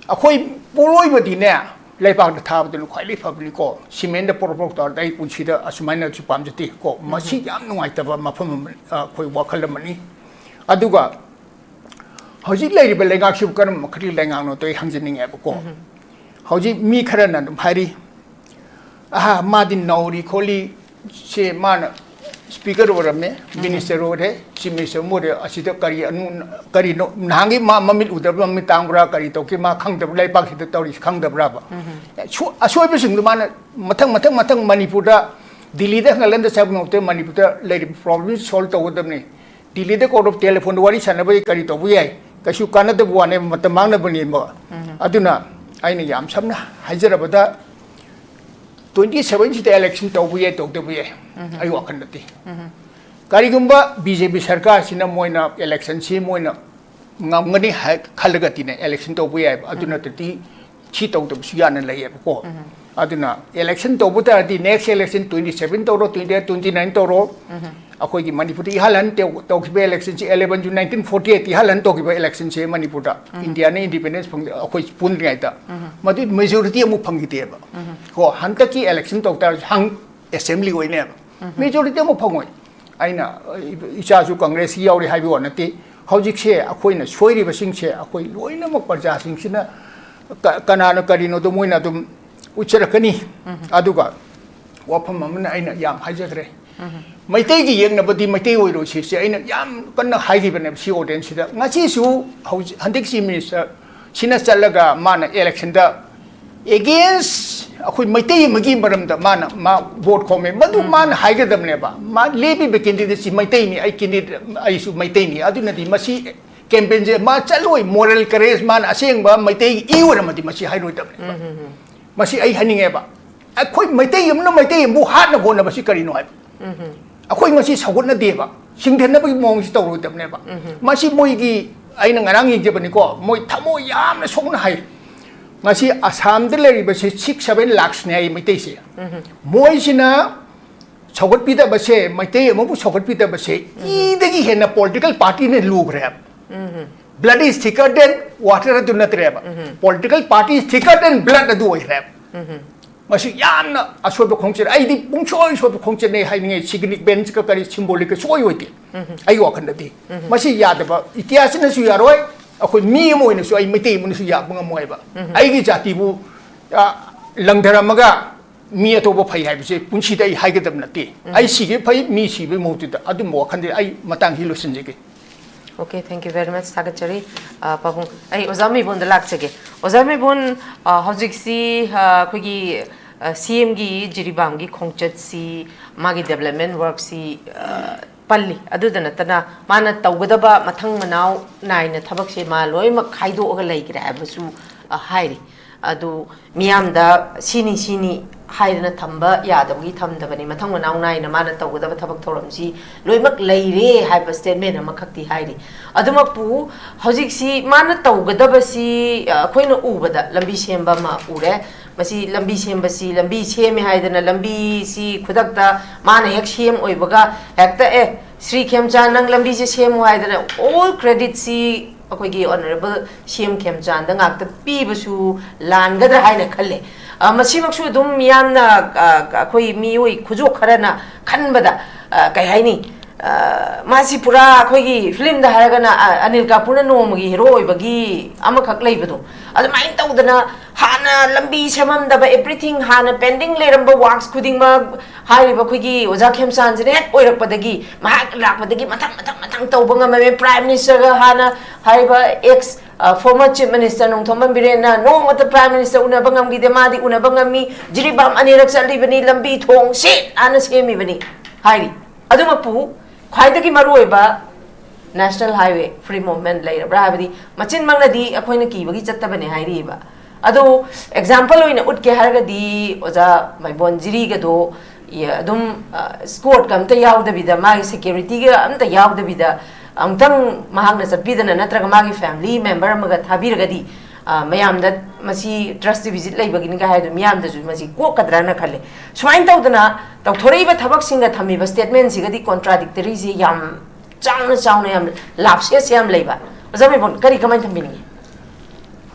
ꯑꯩꯈꯣꯏ ꯄꯣꯠꯂꯣꯏꯕꯗꯤꯅꯦ, ꯂꯩꯕꯥꯛꯇ ꯊꯥꯕꯗꯨꯅ ꯈ꯭ꯋꯥꯏꯗꯒꯤ ꯐꯕꯅꯤꯀꯣ꯫ ꯁꯤꯃꯦꯟꯗ ꯄꯣꯔꯣꯛ ꯄꯣꯔꯣꯛ ꯇꯧꯔꯗꯤ ꯑꯩ ꯄꯨꯟꯁꯤꯗ ꯑꯁꯨꯃꯥꯏꯅꯁꯨ ꯄꯥꯝꯖꯗꯦ ꯀꯣ꯫ ꯃꯁꯤ ꯌꯥꯝ ꯅꯨꯡꯉꯥꯏꯇꯕ ꯃꯐꯝ ꯑꯃ, ꯑ, ꯑꯩꯈꯣꯏ ꯋꯥꯈꯜ ꯑꯃꯅꯤ꯫ ꯑꯗꯨꯒ ꯍꯧꯖꯤꯛ ꯂꯩꯔꯤꯕ ꯂꯩꯉꯥꯛꯁꯤꯕꯨ ꯀꯔꯝꯕ ꯃꯈꯜꯒꯤ ꯂꯩꯉꯥꯛꯅꯣꯗꯣ ꯑꯩ ꯍꯪꯖꯅꯤꯡꯉꯦꯕꯀꯣ꯫ ꯍꯧꯖꯤꯛ ꯃꯤ ꯈꯔꯅ ꯑꯗꯨꯝ ꯍꯥꯏꯔꯤ, "ꯑꯍꯥ, ꯃꯥꯗꯤ ꯅꯧꯔꯤ ꯈꯣꯠꯂꯤ, ꯁꯦ ꯃꯥꯅ speaker ꯑꯣꯏꯔꯝꯃꯦ, minister ꯑꯣꯏꯔꯦ, chief minister ꯑꯃ ꯑꯣꯏꯔꯦ, ꯑꯁꯤꯗ ꯀꯔꯤ ꯑꯅꯨ-, ꯀꯔꯤꯅꯣ, ꯅꯍꯥꯟꯒꯤ ꯃꯥ ꯃꯃꯤꯠ ꯎꯗꯕ꯭ꯔꯥ, ꯃꯃꯤꯠ ꯇꯥꯡꯕ꯭ꯔꯥ, ꯀꯔꯤ ꯇꯧꯒꯦ, ꯃꯥ ꯈꯪꯗꯕ꯭ꯔꯥ, ꯂꯩꯕꯥꯛꯁꯤꯗ ꯇꯧꯔꯤꯁꯤ ꯈꯪꯗꯕ꯭ꯔꯥꯕ?" ꯁꯣ-, ꯑꯁꯣꯏꯕꯁꯤꯡꯗꯣ ꯃꯥꯅ ꯃꯊꯪ, ꯃꯊꯪ, ꯃꯊꯪ ꯃꯅꯤꯄꯨꯔꯗ, ꯗꯤꯜꯂꯤꯗ ꯍꯪꯒꯠꯍꯟꯗ ꯆꯠꯄ ꯉꯝꯗꯦ, ꯃꯅꯤꯄꯨꯔꯗ ꯂꯩꯔꯤꯕ problem solve ꯇꯧꯒꯗꯕꯅꯤ꯫ ꯗꯤꯜꯂꯤꯗ ꯀꯧꯔꯒ telephone ꯗ ꯋꯥꯔꯤ ꯁꯥꯟꯅꯕꯒꯤ ꯀꯔꯤ ꯇꯧꯕ ꯌꯥꯏ? ꯀꯩꯁꯨ ꯀꯥꯟꯅꯗꯕ ꯋꯥꯅꯦ, ꯃꯇꯝ ꯃꯥꯡꯅꯕꯅꯦꯕ꯫ ꯑꯗꯨꯅ ꯑꯩꯅ ꯌꯥꯝ ꯁꯝꯅ ꯍꯥꯏꯖꯔꯕꯗ, twenty seven ꯁꯤꯗ election ꯇꯧꯕ ꯌꯥꯏ, ꯇꯧꯗꯕ ꯌꯥꯏ, ꯑꯩ ꯋꯥꯈꯜꯗꯗꯤ꯫ ꯀꯔꯤꯒꯨꯝꯕ BJP ꯁꯔꯀꯥꯔꯁꯤꯅ ꯃꯣꯏꯅ election ꯁꯤ ꯃꯣꯏꯅ ꯉꯝꯒꯅꯤ ꯍꯥꯏ ꯈꯜꯂꯒꯗꯤꯅꯦ, election ꯇꯧꯕ ꯌꯥꯏꯕ꯫ ꯑꯗꯨ ꯅꯠꯇ꯭ꯔꯗꯤ ꯁꯤ ꯇꯧꯗꯕꯁꯨ ꯌꯥꯅ ꯂꯩꯌꯦꯕꯀꯣ꯫ ꯑꯗꯨꯅ election ꯇꯧꯕ ꯇꯥꯔꯗꯤ next election twenty seven ꯇꯧꯔꯣ, twenty eight, twenty nine ꯇꯧꯔꯣ꯫ ꯑꯩꯈꯣꯏꯒꯤ ꯃꯅꯤꯄꯨꯔꯗ ꯏꯍꯥꯟ ꯍꯥꯟ ꯇꯧ-, ꯇꯧꯈꯤꯕ election ꯁꯤ eleven June nineteen forty eight, ꯏꯍꯥꯟ ꯍꯥꯟ ꯇꯧꯈꯤꯕ election ꯁꯦ ꯃꯅꯤꯄꯨꯔꯗ꯫ ꯏꯟꯗꯤꯌꯥꯅ independence ꯐꯪ-, ꯑꯩꯈꯣꯏ ꯄꯨꯟꯗ꯭ꯔꯤꯉꯩꯗ꯫ ꯃꯗꯨ majority ꯑꯃꯨꯛ ꯐꯪꯈꯤꯗꯦꯕ꯫ ꯀꯣ, ꯍꯟꯗꯛꯀꯤ election ꯇꯧ ꯇꯥꯔꯁꯨ ꯍꯪ-, assembly ꯑꯣꯏꯅꯦꯕ꯫ Majority ꯑꯃꯨꯛ ꯐꯪꯉꯣꯏ꯫ ꯑꯩꯅ, ꯏꯆꯥꯁꯨ Congress ꯀꯤ ꯌꯥꯎꯔꯤ ꯍꯥꯏꯕ ꯋꯥ ꯅꯠꯇꯦ꯫ ꯍꯧꯖꯤꯛꯁꯦ ꯑꯩꯈꯣꯏꯅ ꯁꯣꯏꯔꯤꯕꯁꯤꯡꯁꯦ ꯑꯩꯈꯣꯏ ꯂꯣꯏꯅꯃꯛ ꯄ꯭ꯔꯖꯥꯁꯤꯡꯁꯤꯅ ꯀ-, ꯀꯅꯥꯅ ꯀꯔꯤꯅꯣꯗꯣ ꯃꯣꯏꯅ ꯑꯗꯨꯝ ꯎꯠꯆꯔꯛꯀꯅꯤ꯫ ꯑꯗꯨꯒ ꯋꯥꯐꯝ ꯑꯃꯅ ꯑꯩꯅ ꯌꯥꯝ ꯍꯥꯏꯖꯈ꯭ꯔꯦ꯫ ꯃꯩꯇꯩꯒꯤ ꯌꯦꯛꯅꯕꯗꯤ ꯃꯩꯇꯩ ꯑꯣꯏꯔꯣꯏ ꯁꯤꯁꯦ ꯑꯩꯅ ꯌꯥꯝ ꯀꯟꯅ ꯍꯥꯏꯈꯤꯕꯅꯦꯕ ꯁꯤ audience ꯁꯤꯗ꯫ ꯉꯁꯤꯁꯨ ꯍꯧꯖꯤꯛ, ꯍꯟꯗꯛ Chief Minister ꯁꯤꯅ ꯆꯠꯂꯒ ꯃꯥꯅ election ꯗ against ꯑꯩꯈꯣꯏ ꯃꯩꯇꯩ ꯑꯃꯒꯤ ꯃꯔꯝꯗ ꯃꯥꯅ, ꯃꯥ vote ꯈꯣꯝꯃꯦ꯫ ꯃꯗꯨ ꯃꯥꯅ ꯍꯥꯏꯒꯗꯕꯅꯦꯕ꯫ ꯃꯥ ꯂꯦꯞꯄꯤꯕ candidate ꯁꯤ ꯃꯩꯇꯩꯅꯤ, ꯑꯩ candidate, ꯑꯩꯁꯨ ꯃꯩꯇꯩꯅꯤ꯫ ꯑꯗꯨꯅꯗꯤ ꯃꯁꯤ campaign ꯁꯦ ꯃꯥ ꯆꯠꯂꯣꯏ꯫ Moral courage, ꯃꯥꯅ ꯑꯁꯦꯡꯕ ꯃꯩꯇꯩꯒꯤ ꯏ ꯑꯣꯏꯔꯝꯃꯗꯤ ꯃꯁꯤ ꯍꯥꯏꯔꯣꯏꯗꯕꯅꯦꯕ꯫ ꯃꯁꯤ ꯑꯩ ꯍꯥꯏꯅꯤꯡꯉꯦꯕ꯫ ꯑꯩꯈꯣꯏ ꯃꯩꯇꯩ ꯑꯃꯅ ꯃꯩꯇꯩ ꯑꯃꯕꯨ ꯍꯥꯠꯅ ꯍꯣꯠꯅꯕꯁꯤ ꯀꯔꯤꯅꯣ ꯍꯥꯏꯕ꯫ ꯑꯩꯈꯣꯏ ꯃꯁꯤ ꯁꯧꯒꯠꯅꯗꯦꯕ, ꯁꯤꯡꯊꯅꯕꯒꯤ ꯃꯑꯣꯡꯁꯤ ꯇꯧꯔꯣꯏꯗꯕꯅꯦꯕ꯫ ꯃꯁꯤ ꯃꯣꯏꯒꯤ, ꯑꯩꯅ ꯉꯔꯥꯡ ꯌꯦꯡꯖꯕꯅꯤꯀꯣ, ꯃꯣꯏ ꯊꯃꯣꯏ ꯌꯥꯝꯅ ꯁꯣꯛꯅ ꯍꯥꯏ꯫ ꯉꯁꯤ ꯑꯁꯥꯝꯗ ꯂꯩꯔꯤꯕꯁꯤ six seven lakhs ꯅꯦ ꯍꯥꯏ ꯃꯩꯇꯩꯁꯦ꯫ ꯃꯣꯏꯁꯤꯅ ꯁꯧꯒꯠꯄꯤꯗꯕꯁꯦ, ꯃꯩꯇꯩ ꯑꯃꯕꯨ ꯁꯧꯒꯠꯄꯤꯗꯕꯁꯦ ꯏꯗꯒꯤ ꯍꯦꯟꯅ political party ꯅ ꯂꯨꯈ꯭ꯔꯦꯕ꯫ Blood is thicker than water ꯑꯗꯨ ꯅꯠꯇ꯭ꯔꯦꯕ꯫ Political party is thicker than blood ꯑꯗꯨ ꯑꯣꯏꯈ꯭ꯔꯦꯕ꯫ ꯃꯁꯤ ꯌꯥꯝꯅ ꯑꯁꯣꯏꯕ ꯈꯣꯡꯆꯠ, ꯑꯩꯗꯤ ꯄꯨꯡꯁꯣꯏ ꯁꯣꯏꯕ ꯈꯣꯡꯆꯠꯅꯦ ꯍꯥꯏꯅꯤꯡꯉꯦ꯫ Significance ꯀ ꯀꯔꯤ symbolic ꯀ ꯁꯣꯏ ꯑꯣꯏꯗꯦ ꯑꯩꯒꯤ ꯋꯥꯈꯜꯗꯗꯤ꯫ ꯃꯁꯤ ꯌꯥꯗꯕ, ꯏꯇꯤꯍꯥꯁꯅꯁꯨ ꯌꯥꯔꯣꯏ, ꯑꯩꯈꯣꯏ ꯃꯤ ꯑꯃ ꯑꯣꯏꯅꯁꯨ ꯑꯩ ꯃꯩꯇꯩ ꯑꯃꯅꯁꯨ ꯌꯥꯕ ꯉꯝꯃꯣꯏꯕ꯫ ꯑꯩꯒꯤ ꯖꯥꯇꯤꯕꯨ, ꯑ, ꯂꯪꯊꯔꯝꯃꯒ ꯃꯤ ꯑꯇꯣꯞꯄ ꯐꯩ ꯍꯥꯏꯕꯁꯦ ꯄꯨꯟꯁꯤꯗ ꯑꯩ ꯍꯥꯏꯒꯗꯕ ꯅꯠꯇꯦ꯫ ꯑꯩ ꯁꯤꯒꯦ ꯐꯩ, ꯃꯤ ꯁꯤꯕꯒꯤ ꯃꯍꯨꯠꯇꯨꯗ ꯑꯗꯨꯝꯕ ꯋꯥꯈꯜꯗꯤ ꯑꯩ ꯃꯇꯥꯡꯁꯤ ꯂꯣꯏꯁꯤꯟꯖꯒꯦ꯫ Okay, thank you very much. ꯊꯥꯒꯠꯆꯔꯤ꯫ ꯑ, ꯄꯥꯕꯨꯡ, ꯑꯩ ꯑꯣꯖꯥ ꯃꯩꯕꯣꯟꯗ ꯂꯥꯛꯆꯒꯦ꯫ ꯑꯣꯖꯥ ꯃꯩꯕꯣꯟ, ꯑ, ꯍꯧꯖꯤꯛꯁꯤ, ꯑ, ꯑꯩꯈꯣꯏꯒꯤ, ꯑ, CM ꯒꯤ ꯖꯤꯔꯤꯕꯥꯝꯒꯤ ꯈꯣꯡꯆꯠꯁꯤ, ꯃꯥꯒꯤ development work ꯁꯤ, ꯑ, ꯄꯜꯂꯤ꯫ ꯑꯗꯨꯗ ꯅꯠꯇꯅ ꯃꯥꯅ ꯇꯧꯒꯗꯕ ꯃꯊꯪ ꯃꯅꯥꯎ ꯅꯥꯏꯅ ꯊꯕꯛꯁꯦ ꯃꯥ ꯂꯣꯏꯅꯃꯛ ꯈꯥꯏꯗꯣꯛꯑꯒ ꯂꯩꯈ꯭ꯔꯦ ꯍꯥꯏꯕꯁꯨ, ꯑ, ꯍꯥꯏꯔꯤ꯫ ꯑꯗꯨ ꯃꯤꯌꯥꯝꯗ ꯁꯤꯅꯤ ꯁꯤꯅꯤ ꯍꯥꯏꯗꯅ ꯊꯝꯕ ꯌꯥꯗꯕꯒꯤ ꯊꯝꯗꯕꯅꯤ꯫ ꯃꯊꯪ ꯃꯅꯥꯎ ꯅꯥꯏꯅ ꯃꯥꯅ ꯇꯧꯒꯗꯕ ꯊꯕꯛ ꯊꯧꯔꯝꯁꯤ ꯂꯣꯏꯅꯃꯛ ꯂꯩꯔꯦ ꯍꯥꯏꯕ statement ꯑꯃꯈꯛꯇꯤ ꯍꯥꯏꯔꯤ꯫ ꯑꯗꯨꯃꯛꯄꯨ ꯍꯧꯖꯤꯛꯁꯤ ꯃꯥꯅ ꯇꯧꯒꯗꯕꯁꯤ, ꯑ, ꯑꯩꯈꯣꯏꯅ ꯎꯕꯗ ꯂꯝꯕꯤ ꯁꯦꯝꯕ ꯑꯃ ꯎꯔꯦ꯫ ꯃꯁꯤ ꯂꯝꯕꯤ ꯁꯦꯝꯕꯁꯤ, ꯂꯝꯕꯤ ꯁꯦꯝꯃꯦ ꯍꯥꯏꯗꯅ ꯂꯝꯕꯤꯁꯤ ꯈꯨꯗꯛꯇ ꯃꯥꯅ ꯍꯦꯛ CM ꯑꯣꯏꯕꯒ ꯍꯦꯛꯇ, "ꯑꯦ, ꯁ꯭ꯔꯤ ꯈꯦꯝꯆꯥꯟ, ꯅꯪ ꯂꯝꯕꯤꯁꯦ ꯁꯦꯝꯃꯨ" ꯍꯥꯏꯗꯅ all credit ꯁꯤ ꯑꯩꯈꯣꯏꯒꯤ Honourable CM ꯈꯦꯝꯆꯥꯟꯗ ꯉꯥꯛꯇ ꯄꯤꯕꯁꯨ ꯂꯥꯟꯒꯗ꯭ꯔꯥ ꯍꯥꯏꯅ ꯈꯜꯂꯦ꯫ ꯑ, ꯃꯁꯤꯃꯛꯁꯨ ꯑꯗꯨꯝ ꯃꯤꯌꯥꯝꯅ, ꯑ, ꯑꯩꯈꯣꯏ ꯃꯤꯑꯣꯏ ꯈꯨꯖꯣꯛ ꯈꯔꯅ ꯈꯟꯕꯗ, ꯑ, ꯀꯩ ꯍꯥꯏꯅꯤ, ꯑ, ꯃꯥꯁꯤ ꯄꯨꯔꯥ ꯑꯩꯈꯣꯏꯒꯤ film ꯗ ꯍꯥꯏꯔꯒꯅ, ꯑ, ꯑꯅꯤꯜ ꯀꯥꯄꯨꯔꯅ ꯅꯣꯡꯃꯒꯤ hero ꯑꯣꯏꯕꯒꯤ ꯑꯃꯈꯛ ꯂꯩꯕꯗꯣ, ꯑꯗꯨꯃꯥꯏꯅ ꯇꯧꯗꯅ ꯍꯥꯟꯅ ꯂꯝꯕꯤ ꯁꯦꯝꯃꯝꯗꯕ, everything, ꯍꯥꯟꯅ pending ꯂꯩꯔꯝꯕ works ꯈꯨꯗꯤꯡꯃꯛ ꯍꯥꯏꯔꯤꯕ ꯑꯩꯈꯣꯏꯒꯤ ꯑꯣꯖꯥ ꯈꯦꯝꯆꯥꯟꯁꯤꯅ ꯍꯦꯛ ꯑꯣꯏꯔꯛꯄꯗꯒꯤ ꯃꯍꯥꯛ ꯂꯥꯛꯄꯗꯒꯤ ꯃꯊꯪ ꯃꯊꯪ ꯃꯊꯪ ꯇꯧꯕ ꯉꯝꯃꯝꯃꯦ꯫ Prime Minister ꯒ ꯍꯥꯟꯅ ꯍꯥꯏꯔꯤꯕ ex former Chief Minister Nongthombam ꯕꯤꯔꯦꯟꯅ ꯅꯣꯡꯃꯇ Prime Minister ꯎꯅꯕ ꯉꯝꯈꯤꯗꯦ, ꯃꯥꯗꯤ ꯎꯅꯕ ꯉꯝꯃꯤ꯫ ꯖꯤꯔꯤꯕꯥꯝ ꯑꯅꯤꯔꯛ ꯆꯠꯂꯤꯕꯅꯤ, ꯂꯝꯕꯤ ꯊꯣꯡ ꯁꯤꯠ ꯅꯥꯟꯅ ꯁꯦꯝꯃꯤꯕꯅꯤ ꯍꯥꯏꯔꯤ꯫ ꯑꯗꯨꯃꯛꯄꯨ ꯈ꯭ꯋꯥꯏꯗꯒꯤ ꯃꯔꯨꯑꯣꯏꯕ National Highway free movement ꯂꯩꯔꯕ꯭ꯔꯥ ꯍꯥꯏꯕꯗꯤ ꯃꯆꯤꯟꯃꯛꯅꯗꯤ ꯑꯩꯈꯣꯏꯅ ꯀꯤꯕꯒꯤ ꯆꯠꯇꯕꯅꯦ ꯍꯥꯏꯔꯤꯕ꯫ ꯑꯗꯣ example ꯑꯣꯏꯅ ꯎꯠꯀꯦ ꯍꯥꯏꯔꯒꯗꯤ ꯑꯣꯖꯥ ꯃꯥꯏꯕꯣꯟ ꯖꯤꯔꯤꯒꯗꯣ ꯌ-, ꯑꯗꯨꯝ, ꯑ, escort ꯀ ꯑꯝꯇ ꯌꯥꯎꯗꯕꯤꯗ, ꯃꯥꯒꯤ security ꯒ ꯑꯝꯇ ꯌꯥꯎꯗꯕꯤꯗ ꯑꯃꯨꯛꯇꯪ ꯃꯍꯥꯛꯅ ꯆꯠꯄꯤꯗꯅ ꯅꯠꯇ꯭ꯔꯒ ꯃꯥꯒꯤ family member ꯑꯃꯒ ꯊꯥꯕꯤꯔꯒꯗꯤ, ꯑ, ꯃꯌꯥꯝꯗ ꯃꯁꯤ trust visit ꯂꯩꯕꯒꯤꯅꯤ ꯀꯥꯏ ꯍꯥꯏꯗꯣ ꯃꯤꯌꯥꯝꯗꯁꯨ ꯃꯁꯤ ꯀꯣꯛꯀꯗ꯭ꯔꯅ ꯈꯜꯂꯦ꯫ ꯁꯨꯃꯥꯏꯅ ꯇꯧꯗꯅ ꯇꯧꯊꯣꯔꯛꯏꯕ ꯊꯕꯛꯁꯤꯡꯒ ꯊꯝꯃꯤꯕ statement ꯁꯤꯒꯗꯤ contradictory ꯁꯤ ꯌꯥꯝ ꯆꯥꯎꯅ ꯆꯥꯎꯅ ꯌꯥꯝ ꯂꯥꯞꯁꯦꯁ ꯌꯥꯝ ꯂꯩꯕ꯫ ꯑꯣꯖꯥ ꯃꯥꯏꯕꯣꯟ, ꯀꯔꯤ, ꯀꯃꯥꯏꯅ ꯊꯝꯕꯤꯅꯤꯡꯉꯤ?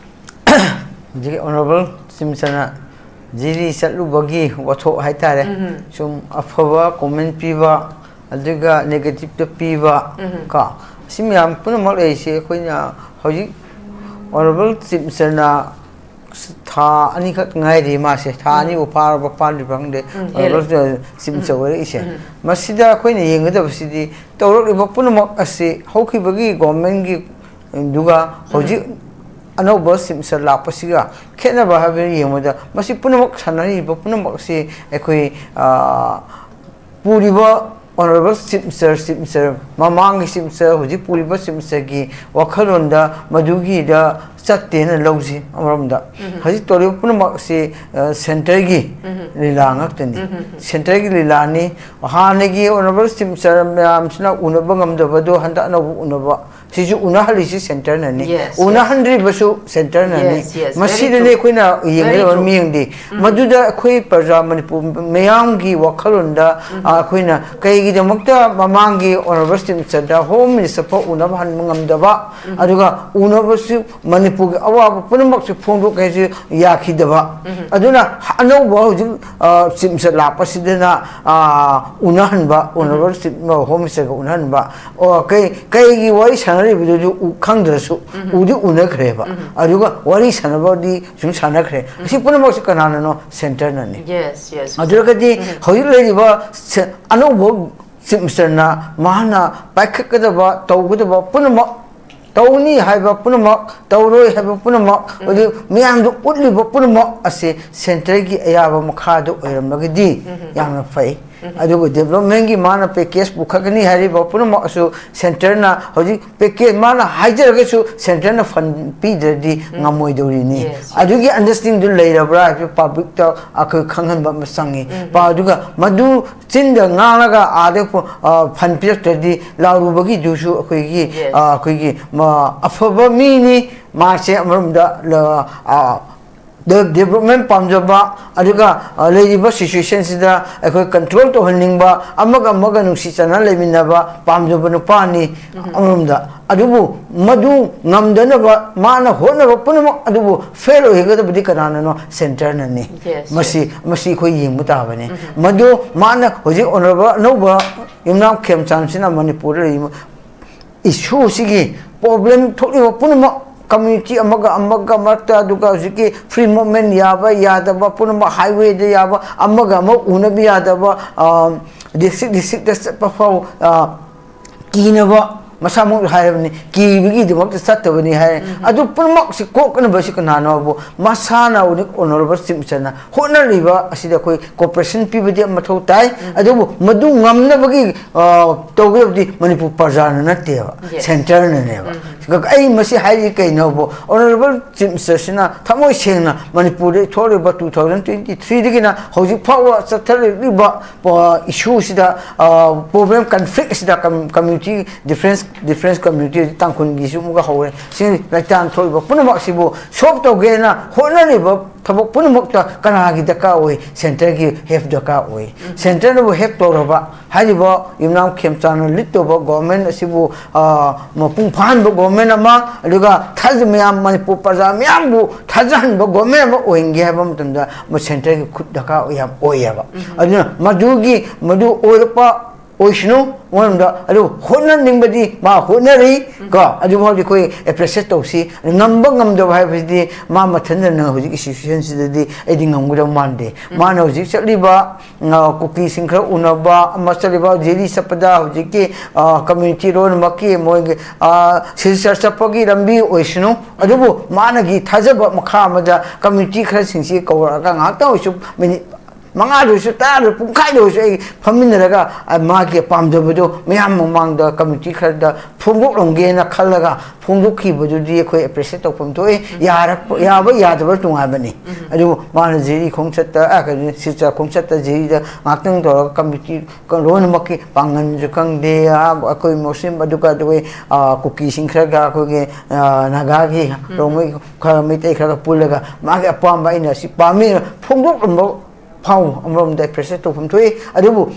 ꯍꯧꯖꯤꯛꯀꯤ Honourable Chief Minister ꯅ ꯖꯤꯔꯤ ꯆꯠꯂꯨꯕꯒꯤ ꯋꯥꯊꯣꯛ ꯍꯥꯏꯇꯥꯔꯦ, ꯎꯝ꯫ ꯁꯨꯝ ꯑꯐꯕ comment ꯄꯤꯕ, ꯑꯗꯨꯒ negative ꯇ ꯄꯤꯕ, ꯎꯝ꯫ ꯀꯣ, ꯑꯁꯤ ꯃꯌꯥꯝ ꯄꯨꯝꯅꯃꯛ ꯂꯩꯔꯤꯁꯤ ꯑꯩꯈꯣꯏꯅ ꯍꯧꯖꯤꯛ Honourable Chief Minister ꯅ ꯊꯥ ꯑꯅꯤꯈꯛ ꯉꯥꯏꯔꯤ ꯃꯥꯁꯦ, ꯊꯥ ꯎꯝ꯫ ꯑꯅꯤꯕꯨ ꯐꯥꯔꯕ ꯐꯥꯗ꯭ꯔꯤꯕ ꯈꯪꯗꯦ, ꯎꯝ, ꯍꯦꯜꯂꯦ꯫ Honourable Chief Minister ꯎꯝ꯫ ꯑꯣꯏꯔꯛꯏꯁꯦ꯫ ꯎꯝ꯫ ꯃꯁꯤꯗ ꯑꯩꯈꯣꯏꯅ ꯌꯦꯡꯒꯗꯕꯁꯤꯗꯤ ꯇꯧꯔꯛꯂꯤꯕ ꯄꯨꯝꯅꯃꯛ ꯑꯁꯤ ꯍꯧꯈꯤꯕꯒꯤ government ꯀꯤ ꯑꯗꯨꯒ ꯍꯧꯖꯤꯛ ꯑꯅꯧꯕ Chief Minister ꯂꯥꯛꯄꯁꯤꯒ ꯈꯦꯠꯅꯕ ꯍꯥꯏꯕꯗꯨ ꯌꯦꯡꯕꯗ ꯃꯁꯤ ꯄꯨꯝꯅꯃꯛ ꯁꯥꯟꯅꯔꯤꯕ ꯄꯨꯝꯅꯃꯛꯁꯤ ꯑꯩꯈꯣꯏ, ꯑ, ꯄꯨꯔꯤꯕ Honourable Chief Minister, Chief Minister, ꯃꯃꯥꯡꯒꯤ Chief Minister, ꯍꯧꯖꯤꯛ ꯄꯨꯔꯤꯕ Chief Minister ꯒꯤ ꯋꯥꯈꯜꯂꯣꯟꯗ ꯃꯗꯨꯒꯤꯗ ꯆꯠꯇꯦꯅ ꯂꯧꯁꯤ ꯑꯃꯔꯣꯝꯗ꯫ ꯎꯝ꯫ ꯍꯧꯖꯤꯛ ꯇꯧꯔꯤꯕ ꯄꯨꯝꯅꯃꯛꯁꯤ, ꯑ, centre ꯒꯤ ꯎꯝ꯫ ꯂꯤꯂꯥ ꯉꯥꯛꯇꯅꯤ꯫ ꯎꯝ꯫ Centre ꯒꯤ ꯂꯤꯂꯥꯅꯤ꯫ ꯍꯥꯟꯅꯒꯤ Honourable Chief Minister ꯃꯌꯥꯝꯁꯤꯅ ꯎꯅꯕ ꯉꯝꯗꯕꯗꯣ ꯍꯟꯗꯛ ꯑꯅꯧꯕ ꯎꯅꯕ ꯁꯤꯁꯨ ꯎꯅꯍꯜꯂꯤꯁꯤ centre ꯅꯅꯤ꯫ Yes, yes. ꯎꯅꯍꯟꯗ꯭ꯔꯤꯕꯁꯨ centre ꯅꯅꯤ꯫ Yes, yes, very ꯃꯁꯤꯗꯅꯤ true. ꯑꯩꯈꯣꯏꯅ ꯌꯦꯡꯒꯗꯕ Very true. ꯃꯤꯠꯌꯦꯡꯗꯤ꯫ ꯎꯝ꯫ ꯃꯗꯨꯗ ꯑꯩꯈꯣꯏ ꯄ꯭ꯔꯖꯥ ꯃꯅꯤꯄꯨꯔ ꯃꯤꯌꯥꯝꯒꯤ ꯋꯥꯈꯜꯂꯣꯟꯗ, ꯑ, ꯑꯩꯈꯣꯏꯅ ꯀꯩꯒꯤꯗꯃꯛꯇ ꯃꯃꯥꯡꯒꯤ Honourable Chief Minister ꯗ Home Minister ꯐꯥꯎ ꯎꯅꯕ ꯍꯟꯕ ꯉꯝꯗꯕ, ꯑꯗꯨꯒ ꯎꯅꯕꯁꯨ ꯃꯅꯤꯄꯨꯔꯒꯤ ꯑꯋꯥꯕ ꯄꯨꯝꯅꯃꯛꯁꯨ ꯐꯣꯡꯗꯣꯛꯀꯦ ꯍꯥꯏꯁꯨ ꯌꯥꯈꯤꯗꯕ꯫ ꯑꯗꯨꯅ ꯑꯅꯧꯕ ꯍꯧꯖꯤꯛ, ꯑ, Chief Minister ꯂꯥꯛꯄꯁꯤꯗꯅ, ꯑ, ꯎꯅꯍꯟꯕ, Honourable Chief, Home Minister ꯒ ꯎꯅꯍꯟꯕ꯫ ꯑꯣ, ꯀꯩ, ꯀꯩꯒꯤ ꯋꯥꯔꯤ ꯁꯥꯟꯅ ꯁꯥꯟꯅꯔꯤꯕꯗꯨꯁꯨ ꯎ- ꯈꯪꯗ꯭ꯔꯁꯨ ꯎꯗꯤ ꯎꯅꯈ꯭ꯔꯦꯕ꯫ ꯑꯗꯨꯒ ꯋꯥꯔꯤ ꯁꯥꯟꯅꯕꯗꯤ ꯁꯨꯝ ꯁꯥꯟꯅꯈ꯭ꯔꯦ꯫ ꯑꯁꯤ ꯄꯨꯝꯅꯃꯛꯁꯤ ꯀꯅꯥꯅꯅꯣ? ꯁꯦꯟꯇꯔꯅꯅꯤ꯫ Yes, yes. ꯑꯗꯨ ꯑꯣꯏꯔꯒꯗꯤ ꯍꯧꯖꯤꯛ ꯂꯩꯔꯤꯕ ꯁꯦ- ꯑꯅꯧꯕ ꯆꯤꯐ ꯃꯤꯅꯤꯁꯇꯔꯅ ꯃꯍꯥꯛꯅ ꯄꯥꯏꯈꯠꯀꯗꯕ, ꯇꯧꯒꯗꯕ ꯄꯨꯝꯅꯃꯛ, ꯇꯧꯅꯤ ꯍꯥꯏꯕ ꯄꯨꯝꯅꯃꯛ, ꯇꯧꯔꯣꯏ ꯍꯥꯏꯕ ꯄꯨꯝꯅꯃꯛ, ꯑꯗꯨ ꯃꯌꯥꯝꯗ ꯎꯠꯂꯤꯕ ꯄꯨꯝꯅꯃꯛ ꯑꯁꯤ ꯁꯦꯟꯇꯔꯒꯤ ꯑꯌꯥꯕ ꯃꯈꯥꯗ ꯑꯣꯏꯔꯝꯂꯒꯗꯤ ꯌꯥꯝꯅ ꯐꯩ꯫ ꯑꯗꯨꯒ ꯗꯤꯕꯂꯞꯃꯦꯟꯒꯤ ꯃꯥꯅ ꯄꯦꯀꯦꯖ ꯄꯨꯈꯠꯀꯅꯤ ꯍꯥꯏꯔꯤꯕ ꯄꯨꯝꯅꯃꯛ ꯑꯁꯨ ꯁꯦꯟꯇꯔꯅ ꯍꯧꯖꯤꯛ ꯄꯦꯀꯦꯖ ꯃꯥꯅ ꯍꯥꯏꯖꯔꯒꯁꯨ ꯁꯦꯟꯇꯔꯅ ꯐꯟ ꯄꯤꯗ꯭ꯔꯗꯤ ꯉꯝꯃꯣꯏꯗꯧꯔꯤꯅꯤ꯫ Yes, yes. ꯑꯗꯨꯒꯤ ꯑꯟꯗꯔꯁ꯭ꯇꯦꯟꯗꯤꯡꯗꯨ ꯂꯩꯔꯕ꯭ꯔꯥ ꯍꯥꯏꯕ ꯄꯕ꯭ꯂꯤꯛꯇ ꯑꯩꯈꯣꯏ ꯈꯪꯍꯟꯕ ꯑꯃ ꯆꯪꯉꯤ꯫ ꯄ- ꯑꯗꯨꯒ ꯃꯗꯨ ꯆꯤꯟꯗ ꯉꯥꯡꯂꯒ ꯑꯥꯗ ꯐ- ꯑ, ꯐꯟ ꯄꯤꯔꯛꯇ꯭ꯔꯗꯤ ꯂꯥꯎꯔꯨꯕꯒꯤꯗꯨꯁꯨ ꯑꯩꯈꯣꯏꯒꯤ, Yes. ꯑ, ꯑꯩꯈꯣꯏꯒꯤ ꯃ- ꯑꯐꯕ ꯃꯤꯅꯤ꯫ ꯃꯥꯁꯦ ꯑꯃꯔꯣꯝꯗ ꯂ- ꯑ, ꯗꯦ- ꯗꯦꯕꯂꯞꯃꯦꯟ ꯄꯥꯝꯖꯕ, ꯑꯗꯨꯒ ꯑ, ꯂꯩꯔꯤꯕ ꯁꯤꯆꯨꯋꯦꯁꯟꯁꯤꯗ ꯑꯩꯈꯣꯏ ꯀꯟꯇ꯭ꯔꯣꯜ ꯇꯧꯍꯟꯅꯤꯡꯕ, ꯑꯃꯒ ꯑꯃꯒ ꯅꯨꯡꯁꯤ ꯆꯥꯟꯅꯅ ꯂꯩꯃꯤꯟꯅꯕ ꯄꯥꯝꯖꯕ ꯅꯨꯄꯥꯅꯤ꯫ ꯑꯃꯔꯣꯝꯗ ꯑꯗꯨꯕꯨ ꯃꯗꯨ ꯉꯝꯗꯅꯕ ꯃꯥꯅ ꯍꯣꯠꯅꯕ ꯄꯨꯝꯅꯃꯛ ꯑꯗꯨꯕꯨ ꯐꯦꯜ ꯑꯣꯏꯒꯗꯕꯗꯤ ꯀꯅꯥꯅꯅꯣ? ꯁꯦꯟꯇꯔꯅꯅꯤ꯫ Yes, ꯃꯁꯤ ꯃꯁꯤ ꯑꯩꯈꯣꯏ ꯌꯦꯡꯕ ꯇꯥꯕꯅꯤ꯫ ꯃꯗꯨ ꯃꯥꯅ ꯍꯧꯖꯤꯛ ꯑꯣꯅꯔꯦꯕꯜ ꯑꯅꯧꯕ ꯌꯨꯝꯅꯥꯝ ꯈꯦꯝꯆꯥꯟꯁꯤꯅ ꯃꯅꯤꯄꯨꯔꯗ ꯂꯩꯔꯤꯕ ꯏꯁꯨꯁꯤꯒꯤ ꯄ꯭ꯔꯣꯕ꯭ꯂꯦꯝ ꯊꯣꯛꯂꯤꯕ ꯄꯨꯝꯅꯃꯛ, ꯀꯝꯃ꯭ꯌꯨꯅꯤꯇꯤ ꯑꯃꯒ ꯑꯃꯒ ꯃꯔꯛꯇ, ꯑꯗꯨꯒ ꯍꯧꯖꯤꯛꯀꯤ ꯐ꯭ꯔꯤ ꯃꯨꯚꯃꯦꯟ ꯌꯥꯕ ꯌꯥꯗꯕ ꯄꯨꯝꯅꯃꯛ, ꯍꯥꯏꯋꯦꯗ ꯌꯥꯕ, ꯑꯃꯒ ꯑꯃ ꯎꯅꯕ ꯌꯥꯗꯕ, ꯑ, ꯗꯤꯁꯇ꯭ꯔꯤꯛ ꯗꯤꯁꯇ꯭ꯔꯤꯛꯇ ꯆꯠꯄ ꯐꯥꯎ, ꯑ, ꯀꯤꯅꯕ, ꯃꯁꯥꯃꯛ ꯍꯥꯏꯔꯕꯅꯤ, ꯀꯤꯕꯒꯤꯗꯃꯛꯇ ꯆꯠꯇꯕꯅꯤ ꯍꯥꯏ꯫ ꯑꯗꯨ ꯄꯨꯝꯅꯃꯛꯁꯤ ꯀꯣꯛꯅꯕꯁꯤ ꯀꯅꯥꯅꯣꯕꯨ? ꯃꯁꯥꯅ ꯑꯣꯅꯔꯦꯕꯜ ꯆꯤꯐ ꯃꯤꯅꯤꯁꯇꯔꯅ ꯍꯣꯠꯅꯔꯤꯕ ꯑꯁꯤꯗ ꯑꯩꯈꯣꯏ ꯀꯣꯑꯣꯄꯔꯦꯁꯟ ꯄꯤꯕꯗꯤ ꯃꯊꯧ ꯇꯥꯏ꯫ ꯑꯗꯨꯕꯨ ꯃꯗꯨ ꯉꯝꯅꯕꯒꯤ, ꯑ, ꯇꯧꯒꯗꯕꯗꯤ ꯃꯅꯤꯄꯨꯔ ꯄ꯭ꯔꯖꯥꯅ ꯅꯠꯇꯦꯕ, Yes. ꯁꯦꯟꯇꯔꯅꯅꯦꯕ꯫ ꯑꯩ ꯃꯁꯤ ꯍꯥꯏꯔꯤ ꯀꯩꯅꯣꯕꯨ, ꯑꯣꯅꯔꯦꯕꯜ ꯆꯤꯐ ꯃꯤꯅꯤꯁꯇꯔꯁꯤꯅ ꯊꯃꯣꯏ ꯁꯦꯡꯅ ꯃꯅꯤꯄꯨꯔꯗ ꯊꯣꯛꯂꯤꯕ two thousand twenty threeꯗꯒꯤꯅ ꯍꯧꯖꯤꯛ ꯐꯥꯎꯕ ꯆꯠꯊꯔꯛꯂꯤꯕ, ꯑ, ꯏꯁꯨꯁꯤꯗ, ꯑ, ꯄ꯭ꯔꯣꯕ꯭ꯂꯦꯝ, ꯀꯟꯐ꯭ꯂꯤꯛ ꯑꯁꯤꯗ ꯀꯝ- ꯀꯝꯃ꯭ꯌꯨꯅꯤꯇꯤ, ꯗꯤꯐ꯭ꯔꯦꯟꯁ, ꯗꯤꯐ꯭ꯔꯦꯟꯁ ꯀꯝꯃ꯭ꯌꯨꯅꯤꯇꯤ, ꯇꯥꯡꯈꯨꯜꯒꯤꯁꯨ ꯑꯃꯨꯛꯀ ꯍꯧꯔꯦ꯫ ꯁꯤ ꯂꯩꯇꯥꯟ ꯊꯣꯛꯂꯤꯕ ꯄꯨꯝꯅꯃꯛꯁꯤꯕꯨ ꯁꯣꯜꯕ ꯇꯧꯒꯦꯅ ꯍꯣꯠꯅꯔꯤꯕ ꯊꯕꯛ ꯄꯨꯝꯅꯃꯛꯇ ꯀꯅꯥꯒꯤ ꯗꯔꯀꯥꯔ ꯑꯣꯏ? ꯁꯦꯟꯇꯔꯒꯤ ꯍꯦꯜꯞ ꯗꯔꯀꯥꯔ ꯑꯣꯏ꯫ ꯁꯦꯟꯇꯔꯅꯕꯨ ꯍꯦꯜꯞ ꯇꯧꯔꯕ, ꯍꯥꯏꯔꯤꯕ ꯌꯨꯝꯅꯥꯝ ꯈꯦꯝꯆꯥꯟꯅ ꯂꯤꯗ ꯇꯧꯕ ꯒꯣꯔꯃꯦꯟ ꯑꯁꯤꯕꯨ, ꯑ, ꯃꯄꯨꯡ ꯐꯥꯍꯟꯕ ꯒꯣꯔꯃꯦꯟ ꯑꯃ, ꯑꯗꯨꯒ ꯊꯥꯖ- ꯃꯌꯥꯝ ꯃꯅꯤꯄꯨꯔ ꯄ꯭ꯔꯖꯥ ꯃꯌꯥꯝꯕꯨ ꯊꯥꯖꯍꯟꯕ ꯒꯣꯔꯃꯦꯟ ꯑꯃ ꯑꯣꯏꯍꯟꯒꯦ ꯍꯥꯏꯕ ꯃꯇꯝꯗ ꯃ- ꯁꯦꯟꯇꯔꯒꯤ ꯈꯨꯠ ꯗꯔꯀꯥꯔ ꯌꯥꯝ ꯑꯣꯏꯌꯦꯕ꯫ ꯑꯗꯨꯅ ꯃꯗꯨꯒꯤ, ꯃꯗꯨ ꯑꯣꯏꯔꯛꯄ ꯑꯣꯏꯁꯅꯨ꯫ ꯑꯃꯔꯣꯝꯗ ꯑꯗꯨ ꯍꯣꯠꯅꯅꯤꯡꯕꯗꯤ ꯃꯥ ꯍꯣꯠꯅꯔꯤ꯫ ꯀꯣ, ꯑꯗꯨꯐꯥꯎꯗꯤ ꯑꯩꯈꯣꯏ ꯑꯦꯄ꯭ꯔꯤꯁꯤꯌꯦꯠ ꯇꯧꯁꯤ꯫ ꯉꯝꯕ ꯉꯝꯗꯕ ꯍꯥꯏꯕꯁꯤꯗꯤ ꯃꯥ ꯃꯊꯟꯇꯅ ꯍꯧꯖꯤꯛꯀꯤ ꯁꯤꯆꯨꯋꯦꯁꯟꯁꯤꯗꯗꯤ ꯑꯩꯗꯤ ꯉꯝꯒꯗꯕ ꯃꯥꯟꯗꯦ꯫ ꯃꯥꯅ ꯍꯧꯖꯤꯛ ꯆꯠꯂꯤꯕ, ꯑ, ꯀꯨꯀꯤꯁꯤꯡ ꯈꯔ ꯎꯅꯕ ꯑꯃ ꯆꯠꯂꯤꯕ, ꯖꯦꯔꯤ ꯆꯠꯄꯗ ꯍꯧꯖꯤꯛꯀꯤ, ꯑ, ꯀꯝꯃ꯭ꯌꯨꯅꯤꯇꯤ ꯂꯣꯏꯅꯃꯛꯀꯤ ꯃꯣꯏꯒꯤ, ꯑ, ꯁꯤꯜꯆꯔ ꯆꯠꯄꯒꯤ ꯂꯝꯕꯤ ꯑꯣꯏꯁꯅꯨ, ꯑꯗꯨꯕꯨ ꯃꯥꯅꯒꯤ ꯊꯥꯖꯕ ꯃꯈꯥ ꯑꯃꯗ ꯀꯝꯃ꯭ꯌꯨꯅꯤꯇꯤ ꯈꯔꯁꯤꯡꯁꯤ ꯀꯧꯔꯛꯑꯒ ꯉꯥꯏꯍꯥꯛꯇꯪ ꯑꯣꯏꯁꯨ, ꯃꯤꯅꯤꯠ ꯃꯉꯥꯗ ꯑꯣꯏꯁꯨ, ꯇꯔꯥꯗ, ꯄꯨꯡꯈꯥꯏꯗ ꯑꯣꯏꯁꯨ ꯑꯩ ꯐꯝꯃꯤꯟꯅꯔꯒ, ꯑ, ꯃꯥꯒꯤ ꯄꯥꯝꯖꯕꯗꯣ ꯃꯌꯥꯝ ꯃꯃꯥꯡꯗ ꯀꯝꯃꯤꯇꯤ ꯈꯔꯗ ꯐꯣꯡꯗꯣꯛꯂꯝꯒꯦꯅ ꯈꯜꯂꯒ ꯐꯣꯡꯗꯣꯛꯈꯤꯕꯗꯨꯗꯤ ꯑꯩꯈꯣꯏ ꯑꯦꯄ꯭ꯔꯤꯁꯤꯌꯦꯠ ꯇꯧꯐꯝ ꯊꯣꯛꯏ꯫ ꯌꯥꯔꯛꯄ, ꯌꯥꯕ ꯌꯥꯗꯕ ꯇꯣꯉꯥꯟꯕꯅꯤ꯫ ꯑꯗꯨꯕꯨ ꯃꯥꯅ ꯖꯦꯔꯤ ꯈꯣꯡꯆꯠꯇ, ꯑ, ꯀꯩꯅꯣ, ꯁꯤꯜꯆꯔ ꯈꯣꯡꯆꯠꯇ ꯖꯦꯔꯤꯗ ꯉꯥꯛꯇꯪ ꯇꯧꯔꯒ ꯀꯝꯃꯤꯇꯤ ꯂꯣꯏꯅꯃꯛꯀꯤ ꯄꯥꯡꯒꯜꯁꯨ ꯈꯪꯗꯦ, ꯑ, ꯑꯩꯈꯣꯏ ꯃꯨꯁꯂꯤꯝ, ꯑꯗꯨꯒ ꯑꯩꯈꯣꯏ, ꯑ, ꯀꯨꯀꯤꯁꯤꯡ ꯈꯔꯒ ꯑꯩꯈꯣꯏꯒꯤ, ꯑ, ꯅꯥꯒꯥꯒꯤ, ꯔꯣꯡꯃꯩ ꯈꯔ, ꯃꯩꯇꯩ ꯈꯔꯒ ꯄꯨꯜꯂꯒ ꯃꯥꯒꯤ ꯑꯄꯥꯝꯕ ꯑꯩꯅ ꯁꯤ ꯄꯥꯝꯃꯤ ꯐꯣꯡꯗꯣꯛꯂꯝꯕ ꯐꯥꯎ ꯑꯃꯔꯣꯝꯗ ꯑꯦꯄ꯭ꯔꯤꯁꯤꯌꯦꯠ ꯇꯧꯐꯝ ꯊꯣꯛꯏ꯫ ꯑꯗꯨꯕꯨ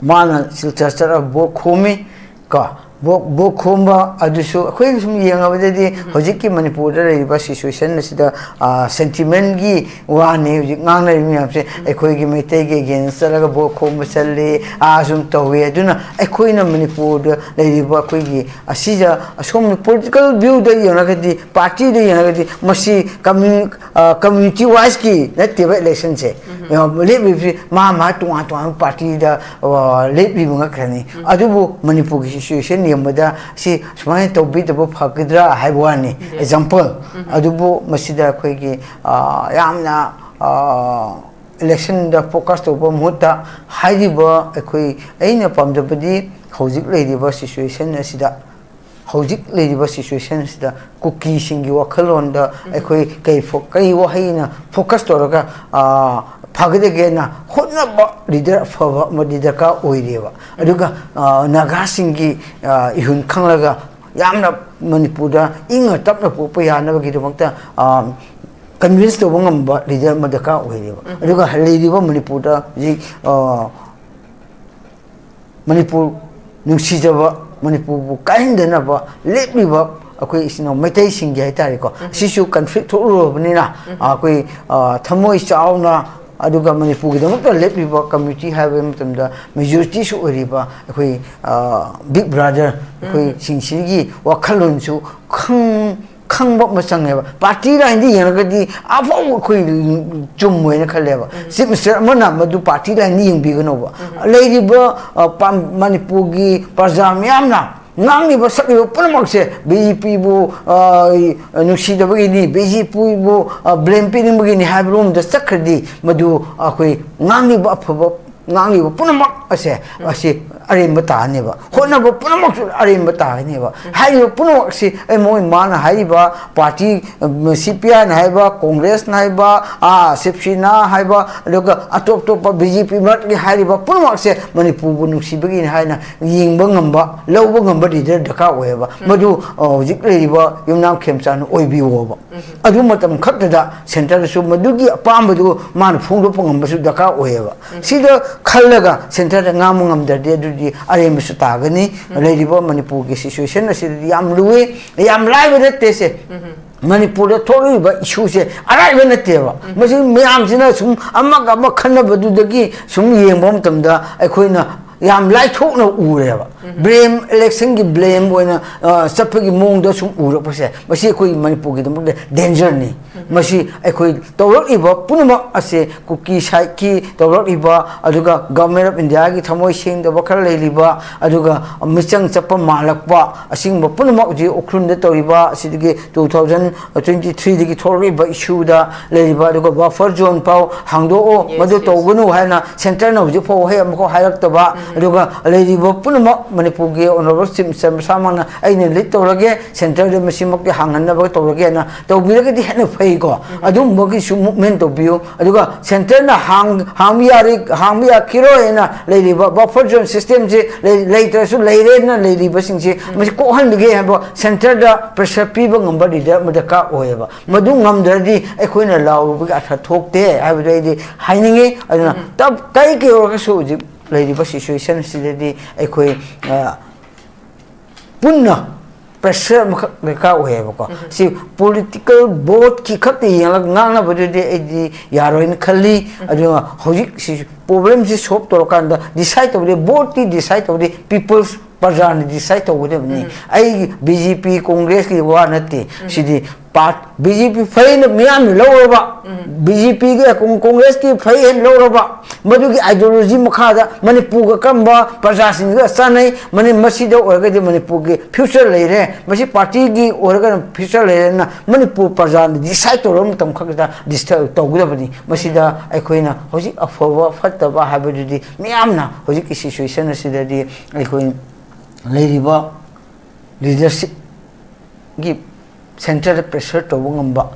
ꯃꯥꯅ ꯁꯤꯜꯆꯔ ꯆꯠꯂꯒ ꯚꯣꯠ ꯈꯣꯝꯃꯤ꯫ ꯀꯣ, ꯚꯣꯠ, ꯚꯣꯠ ꯈꯣꯝꯕ ꯑꯗꯨꯁꯨ ꯑꯩꯈꯣꯏꯅ ꯁꯨꯝ ꯌꯦꯡꯉꯕꯗꯗꯤ ꯍꯧꯖꯤꯛꯀꯤ ꯃꯅꯤꯄꯨꯔꯗ ꯂꯩꯔꯤꯕ ꯁꯤꯆꯨꯋꯦꯁꯟ ꯑꯁꯤꯗ, ꯑ, ꯁꯦꯟꯇꯤꯃꯦꯟꯒꯤ ꯋꯥꯅꯤ ꯍꯧꯖꯤꯛ ꯉꯥꯡꯅꯔꯤꯕ ꯃꯌꯥꯝꯁꯦ꯫ ꯑꯩꯈꯣꯏꯒꯤ ꯃꯩꯇꯩꯒꯤ ꯑꯒꯦꯟꯁ ꯆꯠꯂꯒ ꯚꯣꯠ ꯈꯣꯝꯕ ꯆꯠꯂꯤ, ꯑꯥ ꯁꯨꯝ ꯇꯧꯋꯤ꯫ ꯑꯗꯨꯅ ꯑꯩꯈꯣꯏꯅ ꯃꯅꯤꯄꯨꯔꯗ ꯂꯩꯔꯤꯕ ꯑꯩꯈꯣꯏꯒꯤ ꯑꯁꯤꯗ ꯑꯁꯣꯝꯅ ꯄꯣꯂꯤꯇꯤꯀꯦꯜ ꯚ꯭ꯌꯨꯗ ꯌꯦꯡꯉꯒꯗꯤ, ꯄꯥꯔꯇꯤꯗ ꯌꯦꯡꯉꯒꯗꯤ ꯃꯁꯤ ꯀꯝꯃ꯭ꯌꯨ-, ꯑ, ꯀꯝꯃ꯭ꯌꯨꯅꯤꯇꯤ ꯋꯥꯏꯁꯀꯤ ꯅꯠꯇꯦꯕ ꯏꯂꯦꯛꯁꯟꯁꯦ꯫ ꯂꯦꯞꯂꯤꯕꯁꯤ ꯃꯥ ꯃꯥ ꯇꯣꯉꯥꯟ ꯇꯣꯉꯥꯟꯕ ꯄꯥꯔꯇꯤꯗ, ꯑ, ꯂꯦꯞꯂꯤꯕ ꯉꯥꯛꯇꯅꯤ꯫ ꯑꯗꯨꯕꯨ ꯃꯅꯤꯄꯨꯔꯒꯤ ꯁꯤꯆꯨꯋꯦꯁꯟ ꯌꯦꯡꯕꯗ ꯁꯤ ꯁꯨꯃꯥꯏꯅ ꯇꯧꯕꯤꯗꯕ ꯐꯒꯗ꯭ꯔꯥ ꯍꯥꯏꯕ ꯋꯥꯅꯤ, ꯑꯦꯛꯖꯥꯝꯄꯜ꯫ ꯑꯗꯨꯕꯨ ꯃꯁꯤꯗ ꯑꯩꯈꯣꯏꯒꯤ, ꯑ, ꯌꯥꯝꯅ, ꯑ, ꯏꯂꯦꯛꯁꯟꯗ ꯐꯣꯀꯁ ꯇꯧꯕ ꯃꯍꯨꯠꯇ ꯍꯥꯏꯔꯤꯕ ꯑꯩꯈꯣꯏ, ꯑꯩꯅ ꯄꯥꯝꯖꯕꯗꯤ ꯍꯧꯖꯤꯛ ꯂꯩꯔꯤꯕ ꯁꯤꯆꯨꯋꯦꯁꯟ ꯑꯁꯤꯗ, ꯍꯧꯖꯤꯛ ꯂꯩꯔꯤꯕ ꯁꯤꯆꯨꯋꯦꯁꯟ ꯑꯁꯤꯗ ꯀꯨꯀꯤꯁꯤꯡꯒꯤ ꯋꯥꯈꯜꯂꯣꯟꯗ ꯑꯩꯈꯣꯏ ꯀꯩ ꯐꯣ-, ꯀꯩ ꯋꯥꯍꯩꯅ ꯐꯣꯀꯁ ꯇꯧꯔꯒ, ꯑ, ꯐꯒꯗꯒꯦꯅ ꯍꯣꯠꯅꯕ ꯂꯤꯗꯔ ꯑꯐꯕ ꯑꯃꯗꯤ ꯗꯔꯀꯥꯔ ꯑꯣꯏꯔꯤꯑꯕ꯫ ꯑꯗꯨꯒ, ꯑ, ꯅꯥꯒꯥꯁꯤꯡꯒꯤ, ꯑ, ꯏꯍꯨꯟ ꯈꯪꯂꯒ ꯌꯥꯝꯅ ꯃꯅꯤꯄꯨꯔꯗ ꯏꯪꯅ ꯇꯞꯅ ꯄꯣꯛꯄ ꯌꯥꯅꯕꯒꯤꯗꯃꯛꯇ, ꯑ, ꯀꯟꯚꯤꯟꯁ ꯇꯧꯕ ꯉꯝꯕ ꯂꯤꯗꯔ ꯑꯃ ꯗꯔꯀꯥꯔ ꯑꯣꯏꯔꯦꯕ꯫ ꯑꯗꯨꯒ ꯂꯩꯔꯤꯕ ꯃꯅꯤꯄꯨꯔꯗ ꯍꯧꯖꯤꯛ, ꯑ, ꯃꯅꯤꯄꯨꯔ ꯅꯨꯡꯁꯤꯖꯕ, ꯃꯅꯤꯄꯨꯔꯕꯨ ꯀꯥꯏꯍꯟꯗꯅꯕ ꯂꯦꯞꯂꯤꯕ ꯑꯩꯈꯣꯏ ꯏꯆꯤꯟ ꯏꯅꯥꯎ ꯃꯩꯇꯩꯁꯤꯡꯒꯤ ꯍꯥꯏꯇꯥꯔꯦꯀꯣ, ꯁꯤꯁꯨ ꯀꯟꯐ꯭ꯂꯤꯛ ꯊꯣꯛꯂꯨꯔꯕꯅꯤꯅ, ꯑ, ꯑꯩꯈꯣꯏ, ꯑ, ꯊꯃꯣꯏ ꯆꯥꯎꯅ, ꯑꯗꯨꯒ ꯃꯅꯤꯄꯨꯔꯒꯤꯗꯃꯛꯇ ꯂꯦꯞꯂꯤꯕ ꯀꯝꯃ꯭ꯌꯨꯅꯤꯇꯤ ꯍꯥꯏꯕ ꯃꯇꯝꯗ ꯃꯦꯖꯣꯔꯤꯇꯤꯁꯨ ꯑꯣꯏꯔꯤꯕ ꯑꯩꯈꯣꯏ ꯕꯤꯛ ꯕ꯭ꯔꯥꯗꯔ ꯑꯩꯈꯣꯏꯁꯤꯡꯁꯤꯒꯤ ꯋꯥꯈꯜꯂꯣꯟꯁꯨ ꯈꯪ ꯈꯪꯕ ꯑꯃ ꯆꯪꯉꯦꯕ꯫ ꯄꯥꯔꯇꯤ ꯂꯥꯏꯟꯗ ꯌꯦꯡꯉꯒꯗꯤ ꯑꯐꯥꯎꯕ ꯑꯩꯈꯣꯏ ꯆꯨꯝꯃꯣꯏꯅ ꯈꯜꯂꯦꯕ꯫ ꯆꯤꯐ ꯃꯤꯅꯤꯁꯇꯔ ꯑꯃꯅ ꯃꯗꯨ ꯄꯥꯔꯇꯤ ꯂꯥꯏꯟꯗ ꯌꯦꯡꯕꯤꯒꯅꯣꯕ꯫ ꯂꯩꯔꯤꯕ ꯑ, ꯄꯥꯝ- ꯃꯅꯤꯄꯨꯔꯒꯤ ꯄ꯭ꯔꯖꯥ ꯃꯤꯌꯥꯝꯅ ꯉꯥꯡꯂꯤꯕ ꯁꯛꯂꯤꯕ ꯄꯨꯝꯅꯃꯛꯁꯦ ꯕꯤ ꯖꯦ ꯄꯤꯕꯨ ꯅꯨꯡꯁꯤꯗꯕꯒꯤꯅꯤ, ꯕꯤ ꯖꯦ ꯄꯤꯕꯨ ꯕ꯭ꯂꯦꯝ ꯄꯤꯅꯤꯡꯕꯒꯤꯅꯤ ꯍꯥꯏꯕ ꯔꯣꯝꯗ ꯆꯠꯈ꯭ꯔꯗꯤ ꯃꯗꯨ ꯑꯩꯈꯣꯏ ꯉꯥꯡꯂꯤꯕ ꯑꯐꯕ ꯉꯥꯡꯂꯤꯕ ꯄꯨꯝꯅꯃꯛ ꯑꯁꯦ ꯑꯁꯤ ꯑꯔꯦꯝꯕ ꯇꯥꯔꯅꯦꯕ꯫ ꯍꯣꯠꯅꯕ ꯄꯨꯝꯅꯃꯛꯁꯨ ꯑꯔꯦꯝꯕ ꯇꯥꯔꯅꯦꯕ꯫ ꯍꯥꯏꯔꯤꯕ ꯄꯨꯝꯅꯃꯛꯁꯤ ꯑꯩ ꯃꯣꯏ ꯃꯥꯅ ꯍꯥꯏꯔꯤꯕ ꯄꯥꯔꯇꯤ ꯁꯤ ꯄꯤ ꯑꯥꯏꯅ ꯍꯥꯏꯕ, ꯀꯣꯡꯒ꯭ꯔꯦꯁꯅ ꯍꯥꯏꯕ, ꯑꯥ, ꯁꯤꯕ ꯁꯦꯅꯥ ꯍꯥꯏꯕ, ꯑꯗꯨꯒ ꯑꯇꯣꯞ ꯑꯇꯣꯞꯄ ꯕꯤ ꯖꯦ ꯄꯤ ꯃꯔꯛꯀꯤ ꯍꯥꯏꯔꯤꯕ ꯄꯨꯝꯅꯃꯛꯁꯦ ꯃꯅꯤꯄꯨꯔꯕꯨ ꯅꯨꯡꯁꯤꯕꯒꯤꯅꯤ ꯍꯥꯏꯅ ꯌꯦꯡꯕ ꯉꯝꯕ, ꯂꯧꯕ ꯉꯝꯕ ꯂꯤꯗꯔ ꯗꯔꯀꯥꯔ ꯑꯣꯏꯌꯦꯕ꯫ ꯃꯗꯨ ꯑ, ꯍꯧꯖꯤꯛ ꯂꯩꯔꯤꯕ ꯌꯨꯝꯅꯥꯝ ꯈꯦꯝꯆꯥꯟꯅ ꯑꯣꯏꯕꯤꯌꯣꯕ꯫ ꯑꯗꯨ ꯃꯇꯝ ꯈꯛꯇꯗ ꯁꯦꯟꯇꯔꯗꯁꯨ ꯃꯗꯨꯒꯤ ꯑꯄꯥꯝꯕꯗꯨ ꯃꯥꯅ ꯐꯣꯡꯗꯣꯛꯄ ꯉꯝꯕꯁꯨ ꯗꯔꯀꯥꯔ ꯑꯣꯏꯌꯦꯕ꯫ ꯁꯤꯗ ꯈꯜꯂꯒ ꯁꯦꯟꯇꯔꯗ ꯉꯥꯡꯕ ꯉꯝꯗ꯭ꯔꯗꯤ ꯑꯗꯨꯗꯤ ꯑꯔꯦꯝꯕꯁꯨ ꯇꯥꯒꯅꯤ꯫ ꯂꯩꯔꯤꯕ ꯃꯅꯤꯄꯨꯔꯒꯤ ꯁꯤꯆꯨꯋꯦꯁꯟ ꯑꯁꯤꯗꯗꯤ ꯌꯥꯝ ꯂꯨꯏ, ꯌꯥꯝ ꯂꯥꯏꯕ ꯅꯠꯇꯦ ꯁꯦ꯫ ꯃꯅꯤꯄꯨꯔꯗ ꯊꯣꯛꯂꯛꯂꯤꯕ ꯏꯁꯨꯁꯦ ꯑꯔꯥꯏꯕ ꯅꯠꯇꯦꯕ꯫ ꯃꯁꯤ ꯃꯌꯥꯝꯁꯤꯅ ꯁꯨꯝ ꯑꯃꯒ ꯑꯃ ꯈꯟꯅꯕꯗꯨꯗꯒꯤ ꯁꯨꯝ ꯌꯦꯡꯕ ꯃꯇꯝꯗ ꯑꯩꯈꯣꯏꯅ ꯌꯥꯝ ꯂꯥꯏꯊꯣꯛꯅ ꯎꯔꯦꯕ꯫ ꯕ꯭ꯂꯦꯝ, ꯏꯂꯦꯛꯁꯟꯒꯤ ꯕ꯭ꯂꯦꯝ ꯑꯣꯏꯅ ꯑ, ꯆꯠꯄꯒꯤ ꯃꯑꯣꯡꯗ ꯁꯨꯝ ꯎꯔꯛꯄꯁꯦ, ꯃꯁꯤ ꯑꯩꯈꯣꯏ ꯃꯅꯤꯄꯨꯔꯒꯤꯗꯃꯛꯇ ꯗꯦꯟꯖꯔꯅꯤ꯫ ꯃꯁꯤ ꯑꯩꯈꯣꯏ ꯇꯧꯔꯛꯂꯤꯕ ꯄꯨꯝꯅꯃꯛ ꯑꯁꯦ ꯀꯨꯀꯤ ꯁꯥꯏꯠꯀꯤ ꯇꯧꯔꯛꯂꯤꯕ, ꯑꯗꯨꯒ ꯒꯚꯔꯟꯃꯦꯟ ꯑꯣꯐ ꯏꯟꯗꯤꯌꯥꯒꯤ ꯊꯃꯣꯏ ꯁꯦꯡꯗꯕ ꯈꯔ ꯂꯩꯔꯤꯕ, ꯑꯗꯨꯒ ꯃꯤꯆꯪ ꯆꯠꯄ ꯃꯥꯜꯂꯛꯄ, ꯑꯁꯤꯒꯨꯝꯕ ꯄꯨꯝꯅꯃꯛ ꯍꯧꯖꯤꯛ ꯎꯈ꯭ꯔꯨꯜꯗ ꯇꯧꯔꯤꯕ, ꯑꯁꯤꯗꯒꯤ ꯇꯨ ꯊꯥꯎꯖꯟ ꯇ꯭ꯋꯦꯟꯇꯤ ꯊ꯭ꯔꯤꯗꯒꯤ ꯊꯣꯛꯂꯛꯂꯤꯕ ꯏꯁꯨꯗ ꯂꯩꯔꯤꯕ, ꯑꯗꯨꯒ ꯕꯐꯔ ꯖꯣꯟ ꯐꯥꯎ ꯍꯥꯡꯗꯣꯛꯑꯣ, ꯃꯗꯨ ꯇꯧꯒꯅꯨ ꯍꯥꯏꯅ ꯁꯦꯟꯇꯔꯅ ꯍꯧꯖꯤꯛ ꯐꯥꯎ ꯋꯥꯍꯩ ꯑꯃꯐꯥꯎ ꯍꯥꯏꯔꯛꯇꯕ, ꯑꯗꯨꯒ ꯂꯩꯔꯤꯕ ꯄꯨꯝꯅꯃꯛ ꯃꯅꯤꯄꯨꯔꯒꯤ ꯑꯣꯅꯔꯦꯕꯜ ꯆꯤꯐ ꯃꯤꯅꯤꯁꯇꯔ ꯃꯁꯥꯃꯛꯅ ꯑꯩꯅ ꯂꯤꯗ ꯇꯧꯔꯒꯦ, ꯁꯦꯟꯇꯔꯗ ꯃꯁꯤꯃꯛꯇꯤ ꯍꯥꯡꯍꯟꯅꯕ ꯇꯧꯔꯒꯦꯅ ꯇꯧꯕꯤꯔꯒꯗꯤ ꯍꯦꯟꯅ ꯐꯩꯀꯣ꯫ ꯑꯗꯨꯒꯨꯝꯕꯒꯤꯁꯨ ꯃꯨꯚꯃꯦꯟ ꯇꯧꯕꯤꯌꯨ꯫ ꯑꯗꯨꯒ ꯁꯦꯟꯇꯔꯅ ꯍꯥꯡ-, ꯍꯥꯡꯕ ꯌꯥꯔꯤ-, ꯍꯥꯡꯕ ꯌꯥꯈꯤꯔꯣꯏ ꯍꯥꯏꯅ ꯂꯩꯔꯤꯕ ꯕꯐꯔ ꯖꯣꯟ ꯁꯤꯁꯇꯦꯝꯁꯦ ꯂꯩ-, ꯂꯩꯇ꯭ꯔꯁꯨ ꯂꯩꯔꯦꯅ ꯂꯩꯔꯤꯕꯁꯤꯡꯁꯦ ꯃꯁꯤ ꯀꯣꯛꯍꯟꯕꯤꯒꯦ ꯍꯥꯏꯕ ꯁꯦꯟꯇꯔꯗ ꯄ꯭ꯔꯦꯁꯔ ꯄꯤꯕ ꯉꯝꯕ ꯂꯤꯗꯔ ꯑꯃ ꯗꯔꯀꯥꯔ ꯑꯣꯏꯌꯦꯕ꯫ ꯃꯗꯨ ꯉꯝꯗ꯭ꯔꯗꯤ ꯑꯩꯈꯣꯏꯅ ꯂꯥꯎꯔꯨꯕꯒꯤ ꯑꯔꯊ ꯊꯣꯛꯇꯦ ꯍꯥꯏꯕꯗꯨ ꯑꯩꯗꯤ ꯍꯥꯏꯅꯤꯡꯉꯤ꯫ ꯑꯗꯨꯅ ꯇꯞ-, ꯀꯩ ꯀꯩ ꯑꯣꯏꯔꯒꯁꯨ ꯍꯧꯖꯤꯛ ꯂꯩꯔꯤꯕ ꯁꯤꯆꯨꯋꯦꯁꯟ ꯑꯁꯤꯗꯗꯤ ꯑꯩꯈꯣꯏ, ꯑ, ꯄꯨꯟꯅ ꯄ꯭ꯔꯦꯁꯔ ꯑꯃꯈꯛ ꯗꯔꯀꯥꯔ ꯑꯣꯏꯌꯦꯕꯀꯣ꯫ ꯁꯤ ꯄꯣꯂꯤꯇꯤꯀꯦꯜ ꯚꯣꯠꯀꯤ ꯈꯛꯇ ꯌꯦꯡꯂꯒ ꯉꯥꯡꯅꯕꯗꯨꯗꯤ ꯑꯩꯗꯤ ꯌꯥꯔꯣꯏꯅ ꯈꯜꯂꯤ꯫ ꯑꯗꯨꯒ ꯍꯧꯖꯤꯛ ꯁꯤ ꯄ꯭ꯔꯣꯕ꯭ꯂꯦꯝꯁꯤ ꯁꯣꯜꯕ ꯇꯧꯔꯀꯥꯟꯗ ꯗꯤꯁꯥꯏꯗ ꯇꯧꯕꯗꯤ, ꯚꯣꯠꯇꯤ ꯗꯤꯁꯥꯏꯗ ꯇꯧꯕꯗꯤ ꯄꯤꯄꯜꯁ, ꯄ꯭ꯔꯖꯥꯅ ꯗꯤꯁꯥꯏꯗ ꯇꯧꯒꯗꯕꯅꯤ꯫ ꯑꯩꯒꯤ ꯕꯤ ꯖꯦ ꯄꯤ, ꯀꯣꯡꯒ꯭ꯔꯦꯁꯀꯤ ꯋꯥ ꯅꯠꯇꯦ꯫ ꯁꯤꯗꯤ ꯄꯥꯔꯠ ꯕꯤ ꯖꯦ ꯄꯤ ꯐꯩꯅ ꯃꯤꯌꯥꯝꯅ ꯂꯧꯔꯕ, ꯕꯤ ꯖꯦ ꯄꯤꯒꯤ, ꯀꯣꯡꯒ꯭ꯔꯦꯁꯀꯤ ꯐꯩ ꯍꯥꯏꯅ ꯂꯧꯔꯕ, ꯃꯗꯨꯒꯤ ꯑꯥꯏꯗꯤꯌꯣꯂꯣꯖꯤ ꯃꯈꯥꯗ ꯃꯅꯤꯄꯨꯔꯒ ꯀꯔꯝꯕ ꯄ꯭ꯔꯖꯥꯁꯤꯡꯒ ꯆꯥꯟꯅꯩ, ꯃꯅꯤ-, ꯃꯁꯤꯗ ꯑꯣꯏꯔꯒꯗꯤ ꯃꯅꯤꯄꯨꯔꯒꯤ ꯐ꯭ꯌꯨꯆꯔ ꯂꯩꯔꯦ, ꯃꯁꯤ ꯄꯥꯔꯇꯤꯒꯤ ꯑꯣꯏꯔꯒꯅ ꯐ꯭ꯌꯨꯆꯔ ꯂꯩꯔꯦꯅ ꯃꯅꯤꯄꯨꯔ ꯄ꯭ꯔꯖꯥꯅ ꯗꯤꯁꯥꯏꯗ ꯇꯧꯔꯕ ꯃꯇꯝ ꯈꯛꯇꯗ ꯗꯤꯁꯥꯏꯗ ꯇꯧꯒꯗꯕꯅꯤ꯫ ꯃꯁꯤꯗ ꯑꯩꯈꯣꯏꯅ ꯍꯧꯖꯤꯛ ꯑꯐꯕ ꯐꯠꯇꯕ ꯍꯥꯏꯕꯗꯨꯗꯤ ꯃꯤꯌꯥꯝꯅ ꯍꯧꯖꯤꯛꯀꯤ ꯁꯤꯆꯨꯋꯦꯁꯟ ꯑꯁꯤꯗꯗꯤ ꯑꯩꯈꯣꯏ ꯂꯩꯔꯤꯕ ꯂꯤꯗꯔꯁꯤꯞꯀꯤ ꯁꯦꯟꯇꯔꯗ ꯄ꯭ꯔꯦꯁꯔ ꯇꯧꯕ ꯉꯝꯕ,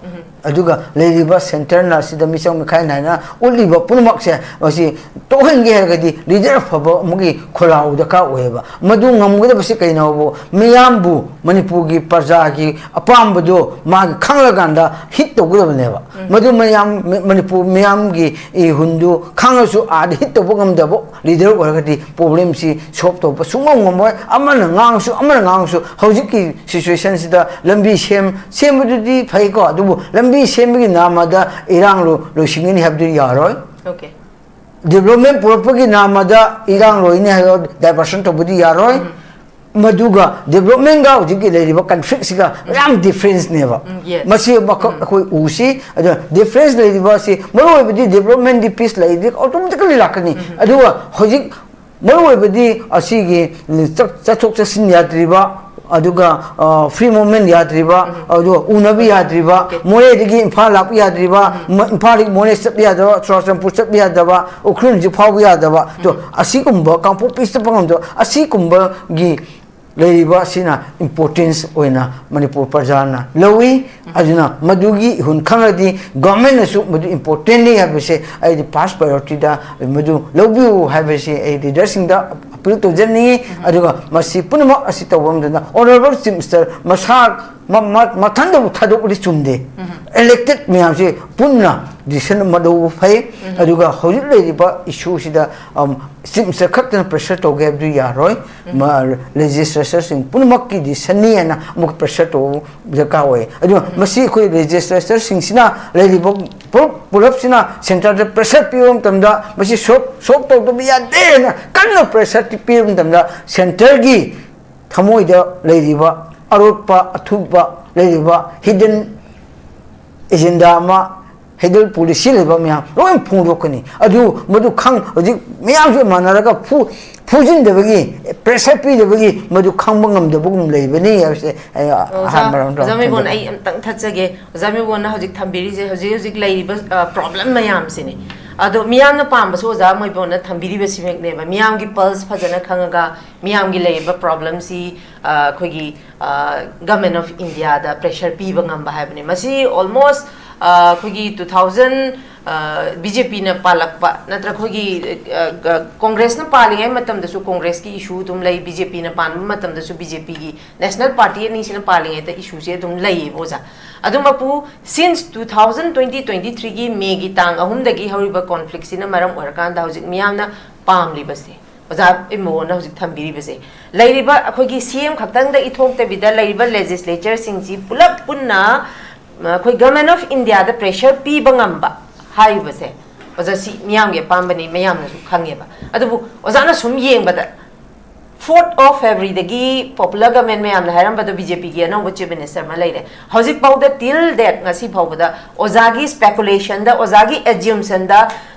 ꯑꯗꯨꯒ ꯂꯩꯔꯤꯕ ꯁꯦꯟꯇꯔꯅ ꯑꯁꯤꯗ ꯃꯤꯆꯪ ꯃꯤꯈꯥꯏ ꯅꯥꯏꯅ ꯎꯠꯂꯤꯕ ꯄꯨꯝꯅꯃꯛꯁꯦ, ꯃꯁꯤ ꯇꯣꯛꯍꯟꯒꯦ ꯍꯥꯏꯔꯒꯗꯤ ꯂꯤꯗꯔ ꯑꯐꯕ ꯑꯃꯒꯤ ꯈꯣꯜꯂꯥꯎ ꯗꯔꯀꯥꯔ ꯑꯣꯏꯌꯦꯕ꯫ ꯃꯗꯨ ꯉꯝꯒꯗꯕꯁꯤ ꯀꯩꯅꯣꯕꯨ, ꯃꯤꯌꯥꯝꯕꯨ, ꯃꯅꯤꯄꯨꯔꯒꯤ ꯄ꯭ꯔꯖꯥꯒꯤ ꯑꯄꯥꯝꯕꯗꯣ ꯃꯥꯒꯤ ꯈꯪꯂꯀꯥꯟꯗ ꯍꯤꯠ ꯇꯧꯒꯗꯕꯅꯦꯕ꯫ ꯃꯗꯨ ꯃꯌꯥꯝ, ꯃ-, ꯃꯅꯤꯄꯨꯔ ꯃꯤꯌꯥꯝꯒꯤ ꯏꯍꯨꯟꯗꯨ ꯈꯪꯉꯁꯨ ꯑꯥꯗ ꯍꯤꯠ ꯇꯧꯕ ꯉꯝꯗꯕ ꯂꯤꯗꯔ ꯑꯣꯏꯔꯒꯗꯤ ꯄ꯭ꯔꯣꯕ꯭ꯂꯦꯝꯁꯤ ꯁꯣꯜꯕ ꯇꯧꯕ ꯁꯨꯡꯉꯝ ꯉꯝꯃꯣꯏ꯫ ꯑꯃꯅ ꯉꯥꯡꯉꯁꯨ, ꯑꯃꯅ ꯉꯥꯡꯉꯁꯨ, ꯍꯧꯖꯤꯛꯀꯤ ꯁꯤꯆꯨꯋꯦꯁꯟꯁꯤꯗ ꯂꯝꯕꯤ ꯁꯦꯝ-, ꯁꯦꯝꯕꯗꯨꯗꯤ ꯐꯩꯀꯣ, ꯑꯗꯨꯕꯨ ꯂꯝꯕꯤ ꯁꯦꯝꯕꯒꯤ ꯅꯥꯃꯗ ꯏꯔꯥꯡ ꯂꯣ-, ꯂꯣꯏꯁꯤꯟꯒꯅꯤ ꯍꯥꯏꯕꯗꯨ ꯌꯥꯔꯣꯏ꯫ Okay. ꯗꯤꯕ꯭ꯂꯞꯃꯦꯟ ꯄꯨꯔꯛꯄꯒꯤ ꯅꯥꯃꯗ ꯏꯔꯥꯡ ꯂꯣꯏꯅꯤ ꯍꯥꯏꯕ ꯗꯥꯏꯚꯔꯁꯟ ꯇꯧꯕꯗꯤ ꯌꯥꯔꯣꯏ꯫ ꯃꯗꯨꯒ ꯗꯤꯕ꯭ꯂꯞꯃꯦꯟꯒ ꯍꯧꯖꯤꯛꯀꯤ ꯂꯩꯔꯤꯕ ꯀꯟꯐ꯭ꯂꯤꯛꯁꯤꯒ ꯌꯥꯝ ꯗꯤꯐ꯭ꯔꯦꯟꯁꯅꯦꯕ꯫ ꯎꯝ, yes. ꯃꯁꯤ ꯑꯃꯈꯛ ꯑꯩꯈꯣꯏ ꯎꯁꯤ꯫ ꯑꯗꯨꯅ ꯗꯤꯐ꯭ꯔꯦꯟꯁ ꯂꯩꯔꯤꯕ ꯑꯁꯤ, ꯃꯔꯨ ꯑꯣꯏꯕꯗꯤ ꯗꯤꯕ꯭ꯂꯞꯃꯦꯟꯗꯤ ꯄꯤꯁ ꯂꯩꯔꯗꯤ ꯑꯣꯇꯣꯃꯦꯇꯤꯀꯂꯤ ꯂꯥꯛꯀꯅꯤ꯫ ꯑꯗꯨꯒ ꯍꯧꯖꯤꯛ ꯃꯔꯨ ꯑꯣꯏꯕꯗꯤ ꯑꯁꯤꯒꯤ ꯆꯠ-, ꯆꯠꯊꯣꯛ ꯆꯠꯁꯤꯟ ꯌꯥꯗ꯭ꯔꯤꯕ, ꯑꯗꯨꯒ, ꯑ, ꯐ꯭ꯔꯤ ꯃꯨꯚꯃꯦꯟ ꯌꯥꯗ꯭ꯔꯤꯕ, ꯑꯗꯨꯒ ꯎꯅꯕ ꯌꯥꯗ꯭ꯔꯤꯕ, Okay. ꯃꯣꯔꯦꯗꯒꯤ ꯏꯝꯐꯥꯜ ꯂꯥꯛꯄ ꯌꯥꯗ꯭ꯔꯤꯕ, ꯃ-, ꯏꯝꯐꯥꯜꯗꯒꯤ ꯃꯣꯔꯦ ꯆꯠꯄ ꯌꯥꯗꯕ, ꯆꯨꯔꯥꯆꯥꯟꯄꯨꯔ ꯆꯠꯄ ꯌꯥꯗꯕ, ꯎꯈ꯭ꯔꯨꯜ ꯍꯧꯖꯤꯛ ꯐꯥꯎꯕ ꯌꯥꯗꯕ, ꯑꯗꯣ ꯑꯁꯤꯒꯨꯝꯕ, ꯀꯥꯡꯄꯣꯛꯄꯤ ꯆꯠꯄ ꯉꯝꯗꯕ, ꯑꯁꯤꯒꯨꯝꯕꯒꯤ ꯂꯩꯔꯤꯕ ꯑꯁꯤꯅ ꯏꯝꯄꯣꯔꯇꯦꯟꯁ ꯑꯣꯏꯅ ꯃꯅꯤꯄꯨꯔ ꯄ꯭ꯔꯖꯥꯅ ꯂꯧꯏ꯫ ꯑꯗꯨꯅ ꯃꯗꯨꯒꯤ ꯏꯍꯨꯟ ꯈꯪꯂꯗꯤ ꯒꯚꯔꯟꯃꯦꯟꯅꯁꯨ ꯃꯗꯨ ꯏꯝꯄꯣꯔꯇꯦꯟꯅꯤ ꯍꯥꯏꯕꯁꯦ ꯑꯩꯗꯤ ꯐꯥꯔꯁ ꯄ꯭ꯔꯥꯏꯌꯣꯔꯤꯇꯤꯗ ꯃꯗꯨ ꯂꯧꯕꯤꯌꯨ ꯍꯥꯏꯕꯁꯤ ꯑꯩ ꯂꯤꯗꯔꯁꯤꯡꯗ ꯑꯄꯤꯜ ꯇꯧꯖꯅꯤꯡꯉꯤ꯫ ꯑꯗꯨꯒ ꯃꯁꯤ ꯄꯨꯝꯅꯃꯛ ꯑꯁꯤ ꯇꯧꯕ ꯃꯇꯝꯗ ꯑꯣꯅꯔꯦꯕꯜ ꯆꯤꯐ ꯃꯤꯅꯤꯁꯇꯔ ꯃꯁꯥ ꯃ-, ꯃ-, ꯃꯊꯟꯇꯕꯨ ꯊꯥꯗꯣꯛꯄꯗꯤ ꯆꯨꯝꯗꯦ꯫ ꯏꯂꯦꯛꯇꯦꯗ ꯃꯌꯥꯝꯁꯦ ꯄꯨꯟꯅ ꯗꯤꯁꯤꯖꯟ ꯑꯃ ꯂꯧꯕ ꯐꯩ꯫ ꯑꯗꯨꯒ ꯍꯧꯖꯤꯛ ꯂꯩꯔꯤꯕ ꯏꯁꯨꯁꯤꯗ ꯆꯤꯞ ꯃꯤꯅꯤꯁꯇꯔ ꯈꯛꯇꯅ ꯄ꯭ꯔꯦꯁꯔ ꯇꯧꯒꯦ ꯍꯥꯏꯕꯗꯨ ꯌꯥꯔꯣꯏ꯫ ꯂꯦꯖꯤꯁꯂꯦꯆꯔꯁꯤꯡ ꯄꯨꯝꯅꯃꯛꯀꯤ ꯗꯤꯁꯤꯖꯟꯅꯤ ꯍꯥꯏꯅ ꯑꯃꯨꯛ ꯄ꯭ꯔꯦꯁꯔ ꯇꯧꯕ ꯗꯔꯀꯥꯔ ꯑꯣꯏ꯫ ꯑꯗꯨꯒ ꯃꯁꯤ ꯑꯩꯈꯣꯏ ꯂꯦꯖꯤꯁꯂꯦꯆꯔꯁꯤꯡꯁꯤꯅ ꯂꯩꯔꯤꯕ ꯄꯨꯂꯞ ꯄꯨꯂꯞꯁꯤꯅ ꯁꯦꯟꯇꯔꯗ ꯄ꯭ꯔꯦꯁꯔ ꯄꯤꯕ ꯃꯇꯝꯗ ꯃꯁꯤ ꯁꯣꯜꯕ ꯁꯣꯜꯕ ꯇꯧꯗꯕ ꯌꯥꯗꯦ ꯍꯥꯏꯅ ꯀꯟꯅ ꯄ꯭ꯔꯦꯁꯔ ꯄꯤꯕ ꯃꯇꯝꯗ ꯁꯦꯟꯇꯔꯒꯤ ꯊꯃꯣꯏꯗ ꯂꯩꯔꯤꯕ ꯑꯔꯣꯠꯄ ꯑꯊꯨꯕ ꯂꯩꯔꯤꯕ ꯍꯤꯗꯟ ꯑꯦꯖꯦꯟꯗꯥ ꯑꯃ, ꯍꯤꯗꯟ ꯄꯣꯂꯤꯁꯤ ꯂꯩꯕ ꯃꯌꯥꯝ ꯂꯣꯏ ꯐꯣꯡꯗꯣꯛꯀꯅꯤ꯫ ꯑꯗꯨ ꯃꯗꯨ ꯈꯪ ꯍꯧꯖꯤꯛ ꯃꯌꯥꯝꯁꯨ ꯃꯥꯟꯅꯔꯒ ꯐꯨ ꯐꯨꯖꯤꯟꯗꯕꯒꯤ, ꯄ꯭ꯔꯦꯁꯔ ꯄꯤꯗꯕꯒꯤ ꯃꯗꯨ ꯈꯪꯕ ꯉꯝꯗꯕꯒꯨꯝ ꯂꯩꯕꯅꯤ ꯍꯥꯏꯕꯁꯦ ꯑꯩ ꯑꯣꯖꯥ ꯑꯍꯥꯟꯕ ꯔꯥꯎꯟꯗ ꯑꯣꯖꯥ ꯃꯩꯕꯣꯟ, ꯊꯝꯖꯒꯦ꯫ ꯑꯩ ꯑꯝꯇꯪ ꯊꯠꯆꯒꯦ꯫ ꯑꯣꯖꯥ ꯃꯩꯕꯣꯟꯅ ꯍꯧꯖꯤꯛ ꯊꯝꯕꯤꯔꯤꯁꯦ ꯍꯧꯖꯤꯛ ꯍꯧꯖꯤꯛ ꯂꯩꯔꯤꯕ ꯄ꯭ꯔꯣꯕ꯭ꯂꯦꯝ ꯃꯌꯥꯝꯁꯤꯅꯤ꯫ ꯑꯗꯣ ꯃꯤꯌꯥꯝꯅ ꯄꯥꯝꯕꯁꯨ ꯑꯣꯖꯥ ꯃꯩꯕꯣꯟꯅ ꯊꯝꯕꯤꯔꯤꯕꯁꯤꯃꯛꯅꯦꯕ꯫ ꯃꯤꯌꯥꯝꯒꯤ ꯄꯜꯁ ꯐꯖꯅ ꯈꯪꯉꯒ ꯃꯤꯌꯥꯝꯒꯤ ꯂꯩꯔꯤꯕ ꯄ꯭ꯔꯣꯕ꯭ꯂꯦꯝꯁꯤ ꯑꯩꯈꯣꯏꯒꯤ ꯒꯃꯦꯟ ꯑꯣꯐ ꯏꯟꯗꯤꯌꯥꯗ ꯄ꯭ꯔꯦꯁꯔ ꯄꯤꯕ ꯉꯝꯕ ꯍꯥꯏꯕꯅꯤ꯫ ꯃꯁꯤ ꯑꯣꯜꯃꯣꯁ ꯑꯩꯈꯣꯏꯒꯤ ꯇꯨ ꯊꯥꯎꯖꯟ ꯕꯤ ꯖꯦ ꯄꯤꯅ ꯄꯥꯜꯂꯛꯄ ꯅꯠꯇ꯭ꯔ ꯑꯩꯈꯣꯏꯒꯤ ꯀꯣꯡꯒ꯭ꯔꯦꯁꯅ ꯄꯥꯜꯂꯤꯉꯩ ꯃꯇꯝꯗꯁꯨ ꯀꯣꯡꯒ꯭ꯔꯦꯁꯀꯤ ꯏꯁꯨ ꯑꯗꯨꯝ ꯂꯩ, ꯕꯤ ꯖꯦ ꯄꯤꯅ ꯄꯥꯟꯕ ꯃꯇꯝꯗꯁꯨ ꯕꯤ ꯖꯦ ꯄꯤꯒꯤ ꯅꯦꯁꯅꯦꯜ ꯄꯥꯔꯇꯤ ꯑꯅꯤꯁꯤꯅ ꯄꯥꯜꯂꯤꯉꯩꯗ ꯏꯁꯨꯁꯦ ꯑꯗꯨꯝ ꯂꯩꯌꯦꯕ ꯑꯣꯖꯥ꯫ ꯑꯗꯨꯃꯛꯄꯨ since two thousand twenty twenty ꯊ꯭ꯔꯤꯒꯤ ꯃꯦꯒꯤ ꯇꯥꯡ ꯑꯍꯨꯝꯗꯒꯤ ꯍꯧꯔꯤꯕ ꯀꯣꯟꯐ꯭ꯂꯤꯛꯁꯤꯅ ꯃꯔꯝ ꯑꯣꯏꯔꯀꯥꯟꯗ ꯍꯧꯖꯤꯛ ꯃꯤꯌꯥꯝꯅ ꯄꯥꯝꯂꯤꯕꯁꯦ ꯑꯣꯖꯥ ꯏꯃꯣꯅ ꯍꯧꯖꯤꯛ ꯊꯝꯕꯤꯔꯤꯕꯁꯦ ꯂꯩꯔꯤꯕ ꯑꯩꯈꯣꯏꯒꯤ ꯁꯤ ꯑꯦꯝ ꯈꯛꯇꯪꯗ ꯏꯊꯣꯛꯇꯕꯤꯗ ꯂꯩꯔꯤꯕ ꯂꯦꯖꯤꯁꯂꯦꯆꯔꯁꯤꯡꯁꯤ ꯄꯨꯂꯞ ꯄꯨꯟꯅ ꯑꯩꯈꯣꯏ ꯒꯃꯦꯟ ꯑꯣꯐ ꯏꯟꯗꯤꯌꯥꯗ ꯄ꯭ꯔꯦꯁꯔ ꯄꯤꯕ ꯉꯝꯕ ꯍꯥꯏꯔꯤꯕꯁꯦ ꯑꯣꯖꯥ ꯁꯤ ꯃꯤꯌꯥꯝꯒꯤ ꯑꯄꯥꯝꯕꯅꯤ, ꯃꯌꯥꯝꯅꯁꯨ ꯈꯪꯉꯦꯕ꯫ ꯑꯗꯨꯕꯨ ꯑꯣꯖꯥꯅ ꯁꯨꯝ ꯌꯦꯡꯕꯗ ꯐꯣꯔꯠ ꯑꯣꯐ ꯐꯦꯕ꯭ꯔꯤꯗꯒꯤ ꯄꯣꯄꯨꯂꯔ ꯒꯃꯦꯟ ꯃꯌꯥꯝꯅ ꯍꯥꯏꯔꯝꯕꯗꯣ ꯕꯤ ꯖꯦ ꯄꯤꯒꯤ ꯑꯅꯧꯕ ꯆꯤꯐ ꯃꯤꯅꯤꯁꯇꯔ ꯑꯃ ꯂꯩꯔꯦ꯫ ꯍꯧꯖꯤꯛ ꯐꯥꯎꯗ ꯇꯤꯜ ꯗꯦꯠ ꯉꯁꯤ ꯐꯥꯎꯕꯗ ꯑꯣꯖꯥꯒꯤ ꯁ꯭ꯄꯦꯀꯨꯂꯦꯁꯟꯗ, ꯑꯣꯖꯥꯒꯤ ꯑꯦꯖ꯭ꯌꯨꯝꯁꯟꯗ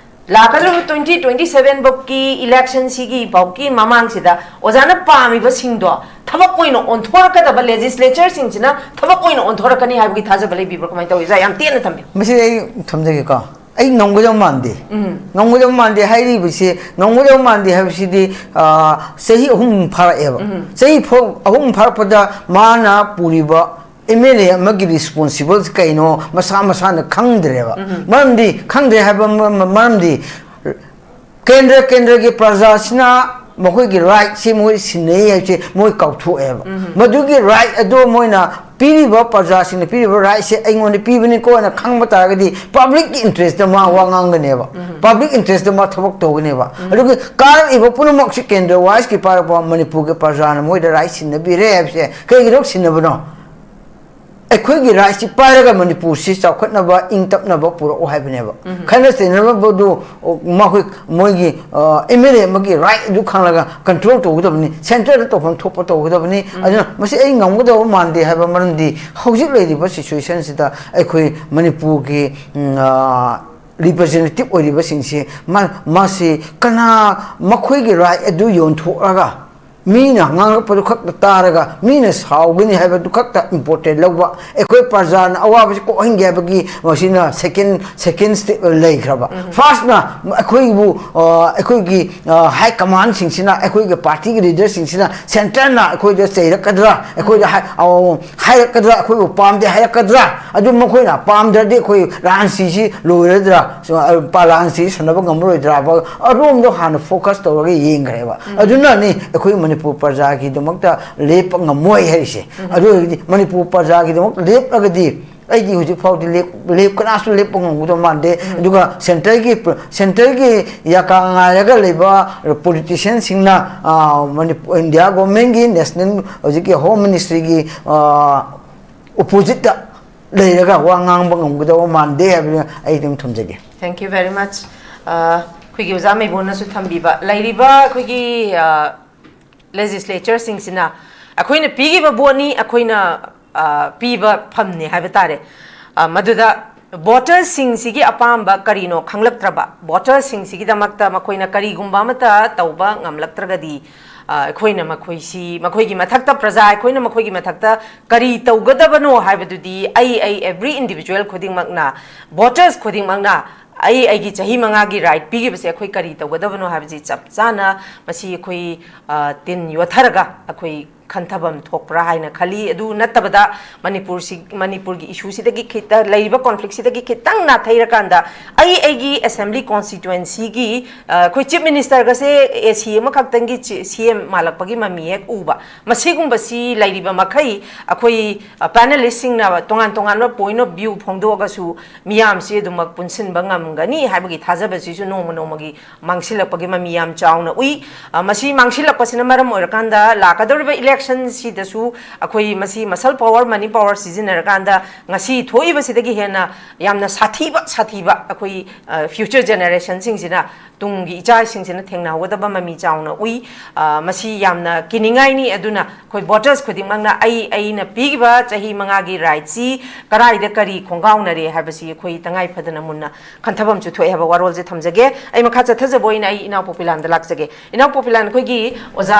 ꯂꯥꯛꯀꯗꯧꯔꯤꯕ ꯇ꯭ꯋꯦꯟꯇꯤ ꯇ꯭ꯋꯦꯟꯇꯤ ꯁꯚꯦꯟ ꯐꯥꯎꯀꯤ ꯏꯂꯦꯛꯁꯟꯁꯤꯒꯤ ꯐꯥꯎꯀꯤ ꯃꯃꯥꯡꯁꯤꯗ ꯑꯣꯖꯥꯅ ꯄꯥꯝꯃꯤꯕꯁꯤꯡꯗꯣ ꯊꯕꯛ ꯑꯣꯏꯅ ꯑꯣꯟꯊꯣꯔꯛꯀꯗꯕ ꯂꯦꯖꯤꯁꯂꯦꯆꯔꯁꯤꯡꯁꯤꯅ ꯊꯕꯛ ꯑꯣꯏꯅ ꯑꯣꯟꯊꯣꯔꯛꯀꯅꯤ ꯍꯥꯏꯕꯒꯤ ꯊꯥꯖꯕ ꯂꯩꯕꯤꯕ꯭ꯔꯥ? ꯀꯃꯥꯏꯅ ꯇꯧꯋꯤ? ꯑꯣꯖꯥ, ꯌꯥꯝ ꯇꯦꯟꯅ ꯊꯝꯕꯤꯌꯨ꯫ ꯃꯁꯤꯗꯤ ꯑꯩ ꯊꯝꯖꯒꯦꯀꯣ꯫ ꯑꯩ ꯉꯝꯒꯗꯕ ꯃꯥꯟꯗꯦ꯫ ꯎꯝ꯫ ꯉꯝꯒꯗꯕ ꯃꯥꯟꯗꯦ ꯍꯥꯏꯔꯤꯕꯁꯤ, ꯉꯝꯒꯗꯕ ꯃꯥꯟꯗꯦ ꯍꯥꯏꯕꯁꯤꯗꯤ, ꯑ, ꯆꯍꯤ ꯑꯍꯨꯝ ꯐꯥꯔꯛꯑꯦꯕ꯫ ꯎꯝ꯫ ꯆꯍꯤ ꯐꯥꯎ-, ꯑꯍꯨꯝ ꯐꯥꯔꯛꯄꯗ ꯃꯥꯅ ꯄꯨꯔꯤꯕ ꯑꯦꯝ ꯑꯦꯜ ꯑꯦ ꯑꯃꯒꯤ ꯔꯦꯁꯄꯣꯟꯁꯤꯕꯜꯁꯤ ꯀꯩꯅꯣ ꯃꯁꯥ ꯃꯁꯥꯅ ꯈꯪꯗ꯭ꯔꯦꯕ꯫ ꯎꯝ꯫ ꯃꯔꯝꯗꯤ, ꯈꯪꯗ꯭ꯔꯦ ꯍꯥꯏꯕ ꯃ-, ꯃ-, ꯃꯔꯝꯗꯤ ꯀꯦꯟꯗ꯭ꯔ, ꯀꯦꯟꯗ꯭ꯔꯒꯤ ꯄ꯭ꯔꯖꯥꯁꯤꯅ ꯃꯈꯣꯏꯒꯤ ꯔꯥꯏꯠꯁꯤ ꯃꯣꯏ ꯁꯤꯟꯅꯩ ꯍꯥꯏꯕꯁꯤ ꯃꯣꯏ ꯀꯥꯎꯊꯣꯛꯑꯦꯕ꯫ ꯎꯝ꯫ ꯃꯗꯨꯒꯤ ꯔꯥꯏꯠ ꯑꯗꯨ ꯃꯣꯏꯅ ꯄꯤꯔꯤꯕ ꯄ꯭ꯔꯖꯥꯁꯤꯡꯅ ꯄꯤꯔꯤꯕ ꯔꯥꯏꯠꯁꯦ ꯑꯩꯉꯣꯟꯗ ꯄꯤꯕꯅꯤꯀꯣ ꯍꯥꯏꯅ ꯈꯪꯕ ꯇꯥꯔꯒꯗꯤ ꯄꯕ꯭ꯂꯤꯛꯀꯤ ꯏꯟꯇꯔꯦꯁꯇ ꯃꯥ ꯋꯥ ꯉꯥꯡꯒꯅꯦꯕ, ꯄꯕ꯭ꯂꯤꯛ ꯏꯟꯇꯔꯦꯁꯇ ꯃꯥ ꯊꯕꯛ ꯇꯧꯒꯅꯦꯕ꯫ ꯑꯗꯨꯒ ꯀꯥꯔꯛꯏꯕ ꯄꯨꯝꯅꯃꯛꯁꯤ ꯀꯦꯟꯗ꯭ꯔ ꯋꯥꯏꯁꯀꯤ ꯄꯥꯏꯔꯛꯄ ꯃꯅꯤꯄꯨꯔꯒꯤ ꯄ꯭ꯔꯖꯥꯅ ꯃꯣꯏꯗ ꯔꯥꯏꯠ ꯁꯤꯟꯅꯕꯤꯔꯦ ꯍꯥꯏꯕꯁꯦ ꯀꯩꯒꯤꯅꯣ ꯁꯤꯟꯅꯕꯅꯣ? ꯑꯩꯈꯣꯏꯒꯤ ꯔꯥꯏꯠꯁꯤ ꯄꯥꯏꯔꯒ ꯃꯅꯤꯄꯨꯔꯁꯤ ꯆꯥꯎꯈꯠꯅꯕ, ꯏꯪ ꯇꯞꯅꯕ ꯄꯨꯔꯛꯎ ꯍꯥꯏꯕꯅꯦꯕ꯫ ꯈꯠꯅ ꯆꯩꯅꯕꯗꯨ ꯃꯈꯣꯏ, ꯃꯣꯏꯒꯤ ꯑꯦꯝ ꯑꯦꯜ ꯑꯦ ꯑꯃꯒꯤ ꯔꯥꯏꯠ ꯑꯗꯨ ꯈꯪꯂꯒ ꯀꯟꯇ꯭ꯔꯣꯜ ꯇꯧꯒꯗꯕꯅꯤ, ꯁꯦꯟꯇꯔꯗ ꯇꯧꯐꯝ ꯊꯣꯛꯄ ꯇꯧꯒꯗꯕꯅꯤ꯫ ꯑꯗꯨꯅ ꯃꯁꯤ ꯑꯩ ꯉꯝꯒꯗꯕ ꯃꯥꯟꯗꯦ ꯍꯥꯏꯕ ꯃꯔꯝꯗꯤ ꯍꯧꯖꯤꯛ ꯂꯩꯔꯤꯕ ꯁꯤꯆꯨꯋꯦꯁꯟꯁꯤꯗ ꯑꯩꯈꯣꯏ ꯃꯅꯤꯄꯨꯔꯒꯤ ꯔꯤꯄ꯭ꯔꯖꯦꯟꯇꯦꯇꯤꯞ ꯑꯣꯏꯔꯤꯕꯁꯤꯡꯁꯤ ꯃꯥ-, ꯃꯥꯁꯤ ꯀꯅꯥ, ꯃꯈꯣꯏꯒꯤ ꯔꯥꯏꯠ ꯑꯗꯨ ꯌꯣꯟꯊꯣꯛꯂꯒ ꯃꯤꯅ ꯉꯥꯡꯂꯛꯄꯗꯨ ꯈꯛꯇ ꯇꯥꯔꯒ ꯃꯤꯅ ꯁꯥꯎꯒꯅꯤ ꯍꯥꯏꯕꯗꯨ ꯈꯛꯇ ꯏꯝꯄꯣꯔꯇꯦꯟ ꯂꯧꯕ, ꯑꯩꯈꯣꯏ ꯄ꯭ꯔꯖꯥꯅ ꯑꯋꯥꯕꯁꯤ ꯀꯣꯛꯍꯟꯒꯦ ꯍꯥꯏꯕꯒꯤ ꯃꯁꯤꯅ ꯁꯦꯀꯦꯟ, ꯁꯦꯀꯦꯟ ꯁ꯭ꯇꯦꯞ ꯂꯩꯈ꯭ꯔꯕ꯫ ꯐꯥꯔꯁꯅ ꯑꯩꯈꯣꯏꯕꯨ, ꯑ, ꯑꯩꯈꯣꯏꯒꯤ, ꯑ, ꯍꯥꯏ ꯀꯃꯥꯟꯁꯤꯡꯁꯤꯅ, ꯑꯩꯈꯣꯏꯒꯤ ꯄꯥꯔꯇꯤꯒꯤ ꯂꯤꯗꯔꯁꯤꯡꯁꯤꯅ ꯁꯦꯟꯇꯔꯅ ꯑꯩꯈꯣꯏꯗ ꯆꯩꯔꯛꯀꯗ꯭ꯔꯥ, ꯑꯩꯈꯣꯏꯗ ꯍꯥꯏ-, ꯑ, ꯍꯥꯏꯔꯛꯀꯗ꯭ꯔꯥ, ꯑꯩꯈꯣꯏꯕꯨ ꯄꯥꯝꯗꯦ ꯍꯥꯏꯔꯛꯀꯗ꯭ꯔꯥ, ꯑꯗꯨ ꯃꯈꯣꯏꯅ ꯄꯥꯝꯗ꯭ꯔꯗꯤ ꯑꯩꯈꯣꯏ ꯔꯥꯟꯁꯤꯁꯤ ꯂꯣꯏꯔꯗ꯭ꯔꯥ, ꯁ-, ꯑ, ꯄꯥꯂꯥꯟꯁꯤ ꯁꯥꯟꯅꯕ ꯉꯝꯃꯔꯣꯏꯗ꯭ꯔꯥ ꯍꯥꯏꯕ ꯑꯗꯣꯝꯗꯣ ꯍꯥꯟꯅ ꯐꯣꯀꯁ ꯇꯧꯔꯒ ꯌꯦꯡꯈ꯭ꯔꯦꯕ꯫ ꯑꯗꯨꯅꯅꯤ ꯑꯩꯈꯣꯏ ꯃꯅꯤꯄꯨꯔ ꯄ꯭ꯔꯖꯥꯒꯤꯗꯃꯛꯇ ꯂꯦꯞꯄ ꯉꯝꯃꯣꯏ ꯍꯥꯏꯔꯤꯁꯦ꯫ ꯑꯗꯨ ꯑꯣꯏꯔꯒꯗꯤ ꯃꯅꯤꯄꯨꯔ ꯄ꯭ꯔꯖꯥꯒꯤꯗꯃꯛ ꯂꯦꯞꯂꯒꯗꯤ ꯑꯩꯗꯤ ꯍꯧꯖꯤꯛ ꯐꯥꯎꯗꯤ ꯂꯦꯞ-, ꯂꯦꯞ-, ꯀꯅꯥꯁꯨ ꯂꯦꯞꯄ ꯉꯝꯒꯗꯕ ꯃꯥꯟꯗꯦ꯫ ꯑꯗꯨꯒ ꯁꯦꯟꯇꯔꯒꯤ ꯄ꯭ꯔ-, ꯁꯦꯟꯇꯔꯒꯤ ꯌꯥꯀꯥ ꯉꯥꯏꯔꯒ ꯂꯩꯕ ꯄꯣꯂꯤꯇꯤꯁꯤꯌꯟꯁꯤꯡꯅ, ꯑ, ꯃꯅꯤꯄꯨꯔ, ꯏꯟꯗꯤꯌꯥ ꯒꯣꯔꯃꯦꯟꯒꯤ ꯅꯦꯁꯅꯦꯜ ꯍꯧꯖꯤꯛꯀꯤ ꯍꯣꯝ ꯃꯤꯅꯤꯁꯇ꯭ꯔꯤꯒꯤ, ꯑ, ꯑꯣꯄꯣꯖꯤꯠꯇ ꯂꯩꯔꯒ ꯋꯥ ꯉꯥꯡꯕ ꯉꯝꯒꯗꯕ ꯃꯥꯟꯗꯦ ꯍꯥꯏꯕꯗꯨ ꯑꯩ ꯑꯗꯨꯝ ꯊꯝꯖꯒꯦ꯫ Thank you very much꯫ ꯑ, ꯑꯩꯈꯣꯏꯒꯤ ꯑꯣꯖꯥ ꯃꯩꯕꯣꯟꯅꯁꯨ ꯊꯝꯕꯤꯕ ꯂꯩꯔꯤꯕ ꯑꯩꯈꯣꯏꯒꯤ, ꯑ, ꯂꯦꯖꯤꯁꯂꯦꯆꯔꯁꯤꯡꯁꯤꯅ ꯑꯩꯈꯣꯏꯅ ꯄꯤꯈꯤꯕ ꯚꯣꯠꯅꯤ, ꯑꯩꯈꯣꯏꯅ, ꯑ, ꯄꯤꯕ ꯐꯝꯅꯤ ꯍꯥꯏꯕ ꯇꯥꯔꯦ꯫ ꯑ, ꯃꯗꯨꯗ ꯚꯣꯇꯔꯁꯤꯡꯁꯤꯒꯤ ꯑꯄꯥꯝꯕ ꯀꯔꯤꯅꯣ ꯈꯪꯂꯛꯇ꯭ꯔꯕ, ꯚꯣꯇꯔꯁꯤꯡꯁꯤꯒꯤꯗꯃꯛꯇ ꯃꯈꯣꯏꯅ ꯀꯔꯤꯒꯨꯝꯕ ꯑꯃꯠꯇ ꯇꯧꯕ ꯉꯝꯂꯛꯇ꯭ꯔꯒꯗꯤ, ꯑ, ꯑꯩꯈꯣꯏꯅ ꯃꯈꯣꯏꯁꯤ, ꯃꯈꯣꯏꯒꯤ ꯃꯊꯛꯇ, ꯄ꯭ꯔꯖꯥ ꯑꯩꯈꯣꯏꯅ ꯃꯈꯣꯏꯒꯤ ꯃꯊꯛꯇ ꯀꯔꯤ ꯇꯧꯒꯗꯕꯅꯣ ꯍꯥꯏꯕꯗꯨꯗꯤ ꯑꯩ, ꯑꯩ every individual ꯈꯨꯗꯤꯡꯃꯛꯅ, ꯚꯣꯇꯔꯁ ꯈꯨꯗꯤꯡꯃꯛꯅ ꯑꯩ ꯑꯩꯒꯤ ꯆꯍꯤ ꯃꯉꯥꯒꯤ ꯔꯥꯏꯠ ꯄꯤꯈꯤꯕꯁꯦ ꯑꯩꯈꯣꯏ ꯀꯔꯤ ꯇꯧꯒꯗꯕꯅꯣ ꯍꯥꯏꯕꯁꯤ ꯆꯞ ꯆꯥꯅ ꯃꯁꯤ ꯑꯩꯈꯣꯏ, ꯑ, ꯇꯤꯟ ꯌꯣꯠꯊꯔꯒ ꯑꯩꯈꯣꯏ ꯈꯟꯊꯕꯝ ꯊꯣꯛꯄ꯭ꯔꯥ ꯍꯥꯏꯅ ꯈꯜꯂꯤ꯫ ꯑꯗꯨ ꯅꯠꯇꯕꯗ ꯃꯅꯤꯄꯨꯔꯁꯤ, ꯃꯅꯤꯄꯨꯔꯒꯤ ꯏꯁꯨꯁꯤꯗꯒꯤ ꯈꯤꯇ, ꯂꯩꯔꯤꯕ ꯀꯣꯟꯐ꯭ꯂꯤꯛꯁꯤꯗꯒꯤ ꯈꯤꯇꯪ ꯅꯥꯊꯩꯔꯀꯥꯟꯗ ꯑꯩ ꯑꯩꯒꯤ ꯑꯦꯁꯦꯝꯕ꯭ꯂꯤ ꯀꯣꯟꯁꯇꯤꯇ꯭ꯋꯦꯟꯁꯤꯒꯤ, ꯑ, ꯑꯩꯈꯣꯏ ꯆꯤꯐ ꯃꯤꯅꯤꯁꯇꯔꯒꯁꯦ ꯑꯦ ꯁꯤ ꯑꯃꯈꯛꯇꯪꯒꯤ ꯆꯤ-, ꯁꯤ ꯑꯦꯝ ꯃꯥꯜꯂꯛꯄꯒꯤ ꯃꯃꯤ ꯍꯦꯛ ꯎꯕ꯫ ꯃꯁꯤꯒꯨꯝꯕꯁꯤ ꯂꯩꯔꯤꯕ ꯃꯈꯩ ꯑꯩꯈꯣꯏ, ꯑ, ꯄꯦꯅꯦꯂꯤꯁꯁꯤꯡꯅ ꯇꯣꯉꯥꯟ ꯇꯣꯉꯥꯟꯕ ꯄꯣꯏꯟꯠ ꯑꯣꯐ ꯚ꯭ꯌꯨ ꯐꯣꯡꯗꯣꯛꯑꯒꯁꯨ ꯃꯤꯌꯥꯝꯁꯤ ꯑꯗꯨꯃꯛ ꯄꯨꯟꯁꯤꯟꯕ ꯉꯝꯒꯅꯤ ꯍꯥꯏꯕꯒꯤ ꯊꯥꯖꯕꯁꯤꯁꯨ ꯅꯣꯡꯃ ꯅꯣꯡꯃꯒꯤ ꯃꯥꯡꯁꯤꯜꯂꯛꯄꯒꯤ ꯃꯃꯤ ꯌꯥꯝ ꯆꯥꯎꯅ ꯎꯏ꯫ ꯑ, ꯃꯁꯤ ꯃꯥꯡꯁꯤꯜꯂꯛꯄꯁꯤꯅ ꯃꯔꯝ ꯑꯣꯏꯔꯀꯥꯟꯗ ꯂꯥꯛꯀꯗꯧꯔꯤꯕ ꯏꯂꯦꯛꯁꯟꯁꯤꯗꯁꯨ ꯑꯩꯈꯣꯏ ꯃꯁꯤ ꯃꯁꯜ ꯄꯥꯋꯔ, ꯃꯅꯤ ꯄꯥꯋꯔ ꯁꯤꯖꯤꯟꯅꯔꯀꯥꯟꯗ ꯉꯁꯤ ꯊꯣꯛꯏꯕꯁꯤꯗꯒꯤ ꯍꯦꯟꯅ ꯌꯥꯝꯅ ꯁꯥꯊꯤꯕ, ꯁꯥꯊꯤꯕ ꯑꯩꯈꯣꯏ, ꯑ, ꯐ꯭ꯌꯨꯆꯔ ꯖꯦꯅꯦꯔꯦꯁꯟꯁꯤꯡꯁꯤꯅ, ꯇꯨꯡꯒꯤ ꯏꯆꯥꯁꯤꯡꯁꯤꯅ ꯊꯦꯡꯅꯍꯧꯒꯗꯕ ꯃꯃꯤ ꯆꯥꯎꯅ ꯎꯏ꯫ ꯑ, ꯃꯁꯤ ꯌꯥꯝꯅ ꯀꯤꯅꯤꯡꯉꯥꯏꯅꯤ꯫ ꯑꯗꯨꯅ ꯑꯩꯈꯣꯏ ꯚꯣꯇꯔꯁ ꯈꯨꯗꯤꯡꯃꯛꯅ ꯑꯩ, ꯑꯩꯅ ꯄꯤꯈꯤꯕ ꯆꯍꯤ ꯃꯉꯥꯒꯤ ꯔꯥꯏꯠꯁꯤ ꯀꯗꯥꯏꯗ ꯀꯔꯤ ꯈꯣꯡꯒꯥꯎꯅꯔꯦ ꯍꯥꯏꯕꯁꯤ ꯑꯩꯈꯣꯏ ꯇꯉꯥꯏ ꯐꯗꯅ ꯃꯨꯟꯅ ꯈꯟꯊꯕꯝꯁꯨ ꯊꯣꯛꯑꯦ ꯍꯥꯏꯕ ꯋꯥꯔꯣꯜꯁꯦ ꯊꯝꯖꯒꯦ꯫ ꯑꯩ ꯃꯈꯥ ꯆꯠꯊꯖꯕ ꯑꯣꯏꯅ ꯑꯩ ꯏꯅꯥꯎ ꯄꯣꯄꯤꯂꯥꯟꯗ ꯂꯥꯛꯆꯒꯦ꯫ ꯏꯅꯥꯎ ꯄꯣꯄꯤꯂꯥꯟ, ꯑꯩꯈꯣꯏꯒꯤ ꯑꯣꯖꯥ,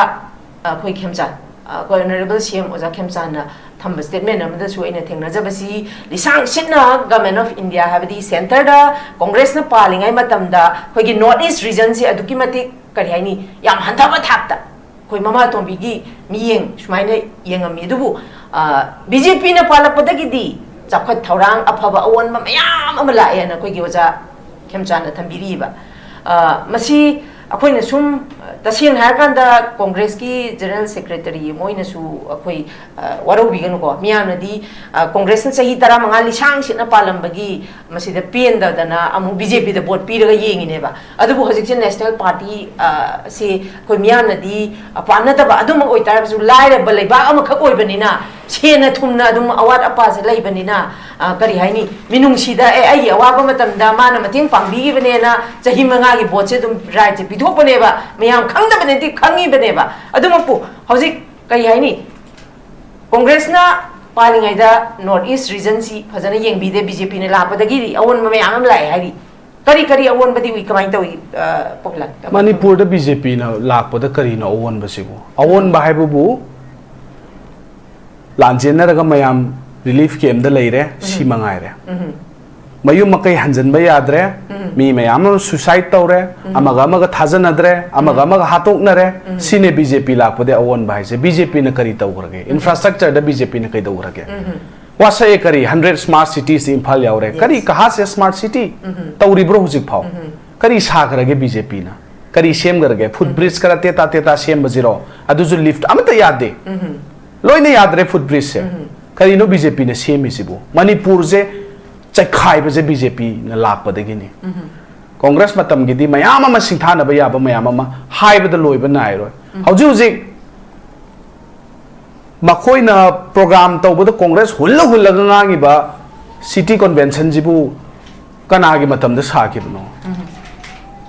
ꯑꯩꯈꯣꯏ ꯈꯦꯝꯆꯥꯟ, ꯑꯩꯈꯣꯏ ꯑꯣꯅꯔꯦꯕꯜ ꯁꯤ ꯑꯦꯝ ꯑꯣꯖꯥ ꯈꯦꯝꯆꯥꯟꯅ ꯊꯝꯕ ꯁ꯭ꯇꯦꯠꯃꯦꯟ ꯑꯃꯗꯁꯨ ꯑꯩꯅ ꯊꯦꯡꯅꯖꯕꯁꯤ, ꯂꯤꯁꯥꯡ ꯁꯤꯠꯅ ꯒꯃꯦꯟ ꯑꯣꯐ ꯏꯟꯗꯤꯌꯥ, ꯍꯥꯏꯕꯗꯤ ꯁꯦꯟꯇꯔꯗ ꯀꯣꯡꯒ꯭ꯔꯦꯁꯅ ꯄꯥꯜꯂꯤꯉꯩ ꯃꯇꯝꯗ ꯑꯩꯈꯣꯏꯒꯤ ꯅꯣꯔꯠ ꯏꯁ ꯔꯤꯖꯟꯁꯤ ꯑꯗꯨꯛꯀꯤ ꯃꯇꯤꯛ, ꯀꯔꯤ ꯍꯥꯏꯅꯤ, ꯌꯥꯝ ꯍꯟꯊꯕ ꯊꯥꯛꯇ ꯑꯩꯈꯣꯏ ꯃꯃꯥ ꯇꯣꯝꯕꯤꯒꯤ ꯃꯤꯠꯌꯦꯡ ꯁꯨꯃꯥꯏꯅ ꯌꯦꯡꯉꯝꯃꯤ꯫ ꯑꯗꯨꯕꯨ, ꯑ, ꯕꯤ ꯖꯦ ꯄꯤꯅ ꯄꯥꯜꯂꯛꯄꯗꯒꯤꯗꯤ ꯆꯥꯎꯈꯠ ꯊꯧꯔꯥꯡ, ꯑꯐꯕ ꯑꯑꯣꯟꯕ ꯃꯌꯥꯝ ꯑꯃ ꯂꯥꯛꯑꯦꯅ ꯑꯩꯈꯣꯏꯒꯤ ꯑꯣꯖꯥ ꯈꯦꯝꯆꯥꯟꯅ ꯊꯝꯕꯤꯔꯤꯕ꯫ ꯑ, ꯃꯁꯤ ꯑꯩꯈꯣꯏꯅ ꯁꯨꯝ, ꯇꯁꯦꯡꯅ ꯍꯥꯏꯔꯀꯥꯟꯗ ꯀꯣꯡꯒ꯭ꯔꯦꯁꯀꯤ ꯖꯦꯅꯔꯦꯜ ꯁꯦꯀ꯭ꯔꯦꯇꯔꯤ ꯃꯣꯏꯅꯁꯨ ꯑꯩꯈꯣꯏ, ꯑ, ꯋꯥꯔꯧꯕꯤꯒꯅꯨꯀꯣ, ꯃꯤꯌꯥꯝꯅꯗꯤ, ꯑ, ꯀꯣꯡꯒ꯭ꯔꯦꯁꯅ ꯆꯍꯤ ꯇꯔꯥꯃꯉꯥ ꯂꯤꯁꯥꯡ ꯁꯤꯠꯅ ꯄꯥꯜꯂꯝꯕꯒꯤ ꯃꯁꯤꯗ ꯄꯦꯟꯗꯗꯅ ꯑꯃꯨꯛ ꯕꯤ ꯖꯦ ꯄꯤꯗ ꯚꯣꯠ ꯄꯤꯔꯒ ꯌꯦꯡꯉꯤꯅꯦꯕ꯫ ꯑꯗꯨꯕꯨ ꯍꯧꯖꯤꯛꯁꯦ ꯅꯦꯁꯅꯦꯜ ꯄꯥꯔꯇꯤ, ꯑ, ꯁꯤ ꯑꯩꯈꯣꯏ ꯃꯤꯌꯥꯝꯅꯗꯤ, ꯑ, ꯄꯥꯝꯅꯗꯕ ꯑꯗꯨꯃꯛ ꯑꯣꯏꯇꯥꯔꯒꯁꯨ, ꯂꯥꯏꯔꯕ ꯂꯩꯕꯥꯛ ꯑꯃꯈꯛ ꯑꯣꯏꯕꯅꯤꯅ, ꯁꯦꯟꯅ ꯊꯨꯝꯅ ꯑꯗꯨꯝ ꯑꯋꯥꯠ ꯑꯄꯥꯁꯦ ꯂꯩꯕꯅꯤꯅ, ꯑ, ꯀꯔꯤ ꯍꯥꯏꯅꯤ, ꯃꯤꯅꯨꯡꯁꯤꯗ, "ꯑꯦ, ꯑꯩꯒꯤ ꯑꯋꯥꯕ ꯃꯇꯝꯗ ꯃꯥꯅ ꯃꯇꯦꯡ ꯄꯥꯡꯕꯤꯈꯤꯕꯅꯦꯅ" ꯆꯍꯤ ꯃꯉꯥꯒꯤ ꯚꯣꯠꯁꯦ ꯑꯗꯨꯝ ꯔꯥꯏꯠꯁꯦ ꯄꯤꯊꯣꯛꯄꯅꯦꯕ꯫ ꯃꯌꯥꯝ ꯈꯪꯗꯕꯅꯗꯤ ꯈꯪꯉꯤꯕꯅꯦꯕ꯫ ꯑꯗꯨꯃꯛꯄꯨ ꯍꯧꯖꯤꯛ, ꯀꯔꯤ ꯍꯥꯏꯅꯤ, ꯀꯣꯡꯒ꯭ꯔꯦꯁꯅ ꯄꯥꯜꯂꯤꯉꯩꯗ ꯅꯣꯔꯠ ꯏꯁ ꯔꯤꯖꯟꯁꯤ ꯐꯖꯅ ꯌꯦꯡꯕꯤꯗꯦ, ꯕꯤ ꯖꯦ ꯄꯤꯅ ꯂꯥꯛꯄꯗꯒꯤꯗꯤ ꯑꯑꯣꯟꯕ ꯃꯌꯥꯝ ꯑꯃ ꯂꯥꯛꯑꯦ ꯍꯥꯏꯔꯤ꯫ ꯀꯔꯤ ꯀꯔꯤ ꯑꯑꯣꯟꯕꯗꯤ ꯎꯏ? ꯀꯃꯥꯏꯅ ꯇꯧꯏ, ꯑ, ꯄꯣꯄꯤꯂꯥ? ꯃꯅꯤꯄꯨꯔꯗ ꯕꯤ ꯖꯦ ꯄꯤꯅ ꯂꯥꯛꯄꯗ ꯀꯔꯤꯅꯣ ꯑꯑꯣꯟꯕꯁꯤꯕꯨ? ꯑꯑꯣꯟꯕ ꯍꯥꯏꯕꯕꯨ ꯂꯥꯟꯖꯦꯟꯅꯔꯒ ꯃꯌꯥꯝ ꯔꯤꯂꯤꯐ ꯀꯦꯝꯗ ꯂꯩꯔꯦ, ꯁꯤ ꯃꯉꯥꯏꯔꯦ꯫ ꯎꯝ꯫ ꯃꯌꯨꯝ ꯃꯀꯩ ꯍꯟꯖꯤꯟꯕ ꯌꯥꯗ꯭ꯔꯦ, ꯃꯤ ꯃꯌꯥꯝ ꯑꯃ suicide ꯇꯧꯔꯦ, ꯑꯃꯒ ꯑꯃꯒ ꯊꯥꯖꯅꯗ꯭ꯔꯦ, ꯑꯃꯒ ꯑꯃꯒ ꯍꯥꯠꯇꯣꯛꯅꯔꯦ꯫ ꯁꯤꯅꯦ ꯕꯤ ꯖꯦ ꯄꯤ ꯂꯥꯛꯄꯗ ꯑꯑꯣꯟꯕ ꯍꯥꯏꯁꯦ꯫ ꯕꯤ ꯖꯦ ꯄꯤꯅ ꯀꯔꯤ ꯇꯧꯈ꯭ꯔꯒꯦ? Infrastructure ꯗ ꯕꯤ ꯖꯦ ꯄꯤꯅ ꯀꯩꯗꯧꯈ꯭ꯔꯒꯦ? ꯋꯥꯁꯛꯑꯦ ꯀꯔꯤ hundred smart cities ꯏꯝꯐꯥꯜ ꯌꯥꯎꯔꯦ꯫ Yes. ꯀꯔꯤ ꯀꯍꯥꯁꯦ smart city ꯇꯧꯔꯤꯕ꯭ꯔꯣ ꯍꯧꯖꯤꯛ ꯐꯥꯎ? ꯀꯔꯤ ꯁꯥꯈ꯭ꯔꯒꯦ ꯕꯤ ꯖꯦ ꯄꯤꯅ? ꯀꯔꯤ ꯁꯦꯝꯈ꯭ꯔꯒꯦ? Foot bridge ꯈꯔ ꯇꯦꯇꯥ ꯇꯦꯇꯥ ꯁꯦꯝꯕꯁꯤꯔꯣ? ꯑꯗꯨꯁꯨ lift ꯑꯃꯠꯇ ꯌꯥꯗꯦ꯫ ꯂꯣꯏꯅ ꯌꯥꯗ꯭ꯔꯦ foot bridge ꯁꯦ꯫ ꯀꯔꯤꯅꯣ ꯕꯤ ꯖꯦ ꯄꯤꯅ ꯁꯦꯝꯃꯤꯁꯤꯕꯨ? ꯃꯅꯤꯄꯨꯔꯁꯦ ꯆꯩꯈꯥꯏꯕꯁꯦ ꯕꯤ ꯖꯦ ꯄꯤꯅ ꯂꯥꯛꯄꯗꯒꯤꯅꯤ꯫ ꯀꯣꯡꯒ꯭ꯔꯦꯁ ꯃꯇꯝꯒꯤꯗꯤ ꯃꯌꯥꯝ ꯑꯃ ꯁꯤꯡꯊꯥꯅꯕ ꯌꯥꯕ ꯃꯌꯥꯝ ꯑꯃ ꯍꯥꯏꯕꯗ ꯂꯣꯏꯕ ꯅꯥꯏꯔꯣꯏ꯫ ꯍꯧꯖꯤꯛ ꯍꯧꯖꯤꯛ ꯃꯈꯣꯏꯅ program ꯇꯧꯕꯗ ꯀꯣꯡꯒ꯭ꯔꯦꯁ ꯍꯨꯜꯂ ꯍꯨꯜꯂꯒ ꯉꯥꯡꯉꯤꯕ city convention ꯁꯤꯕꯨ ꯀꯅꯥꯒꯤ ꯃꯇꯝꯗ ꯁꯥꯈꯤꯕꯅꯣ?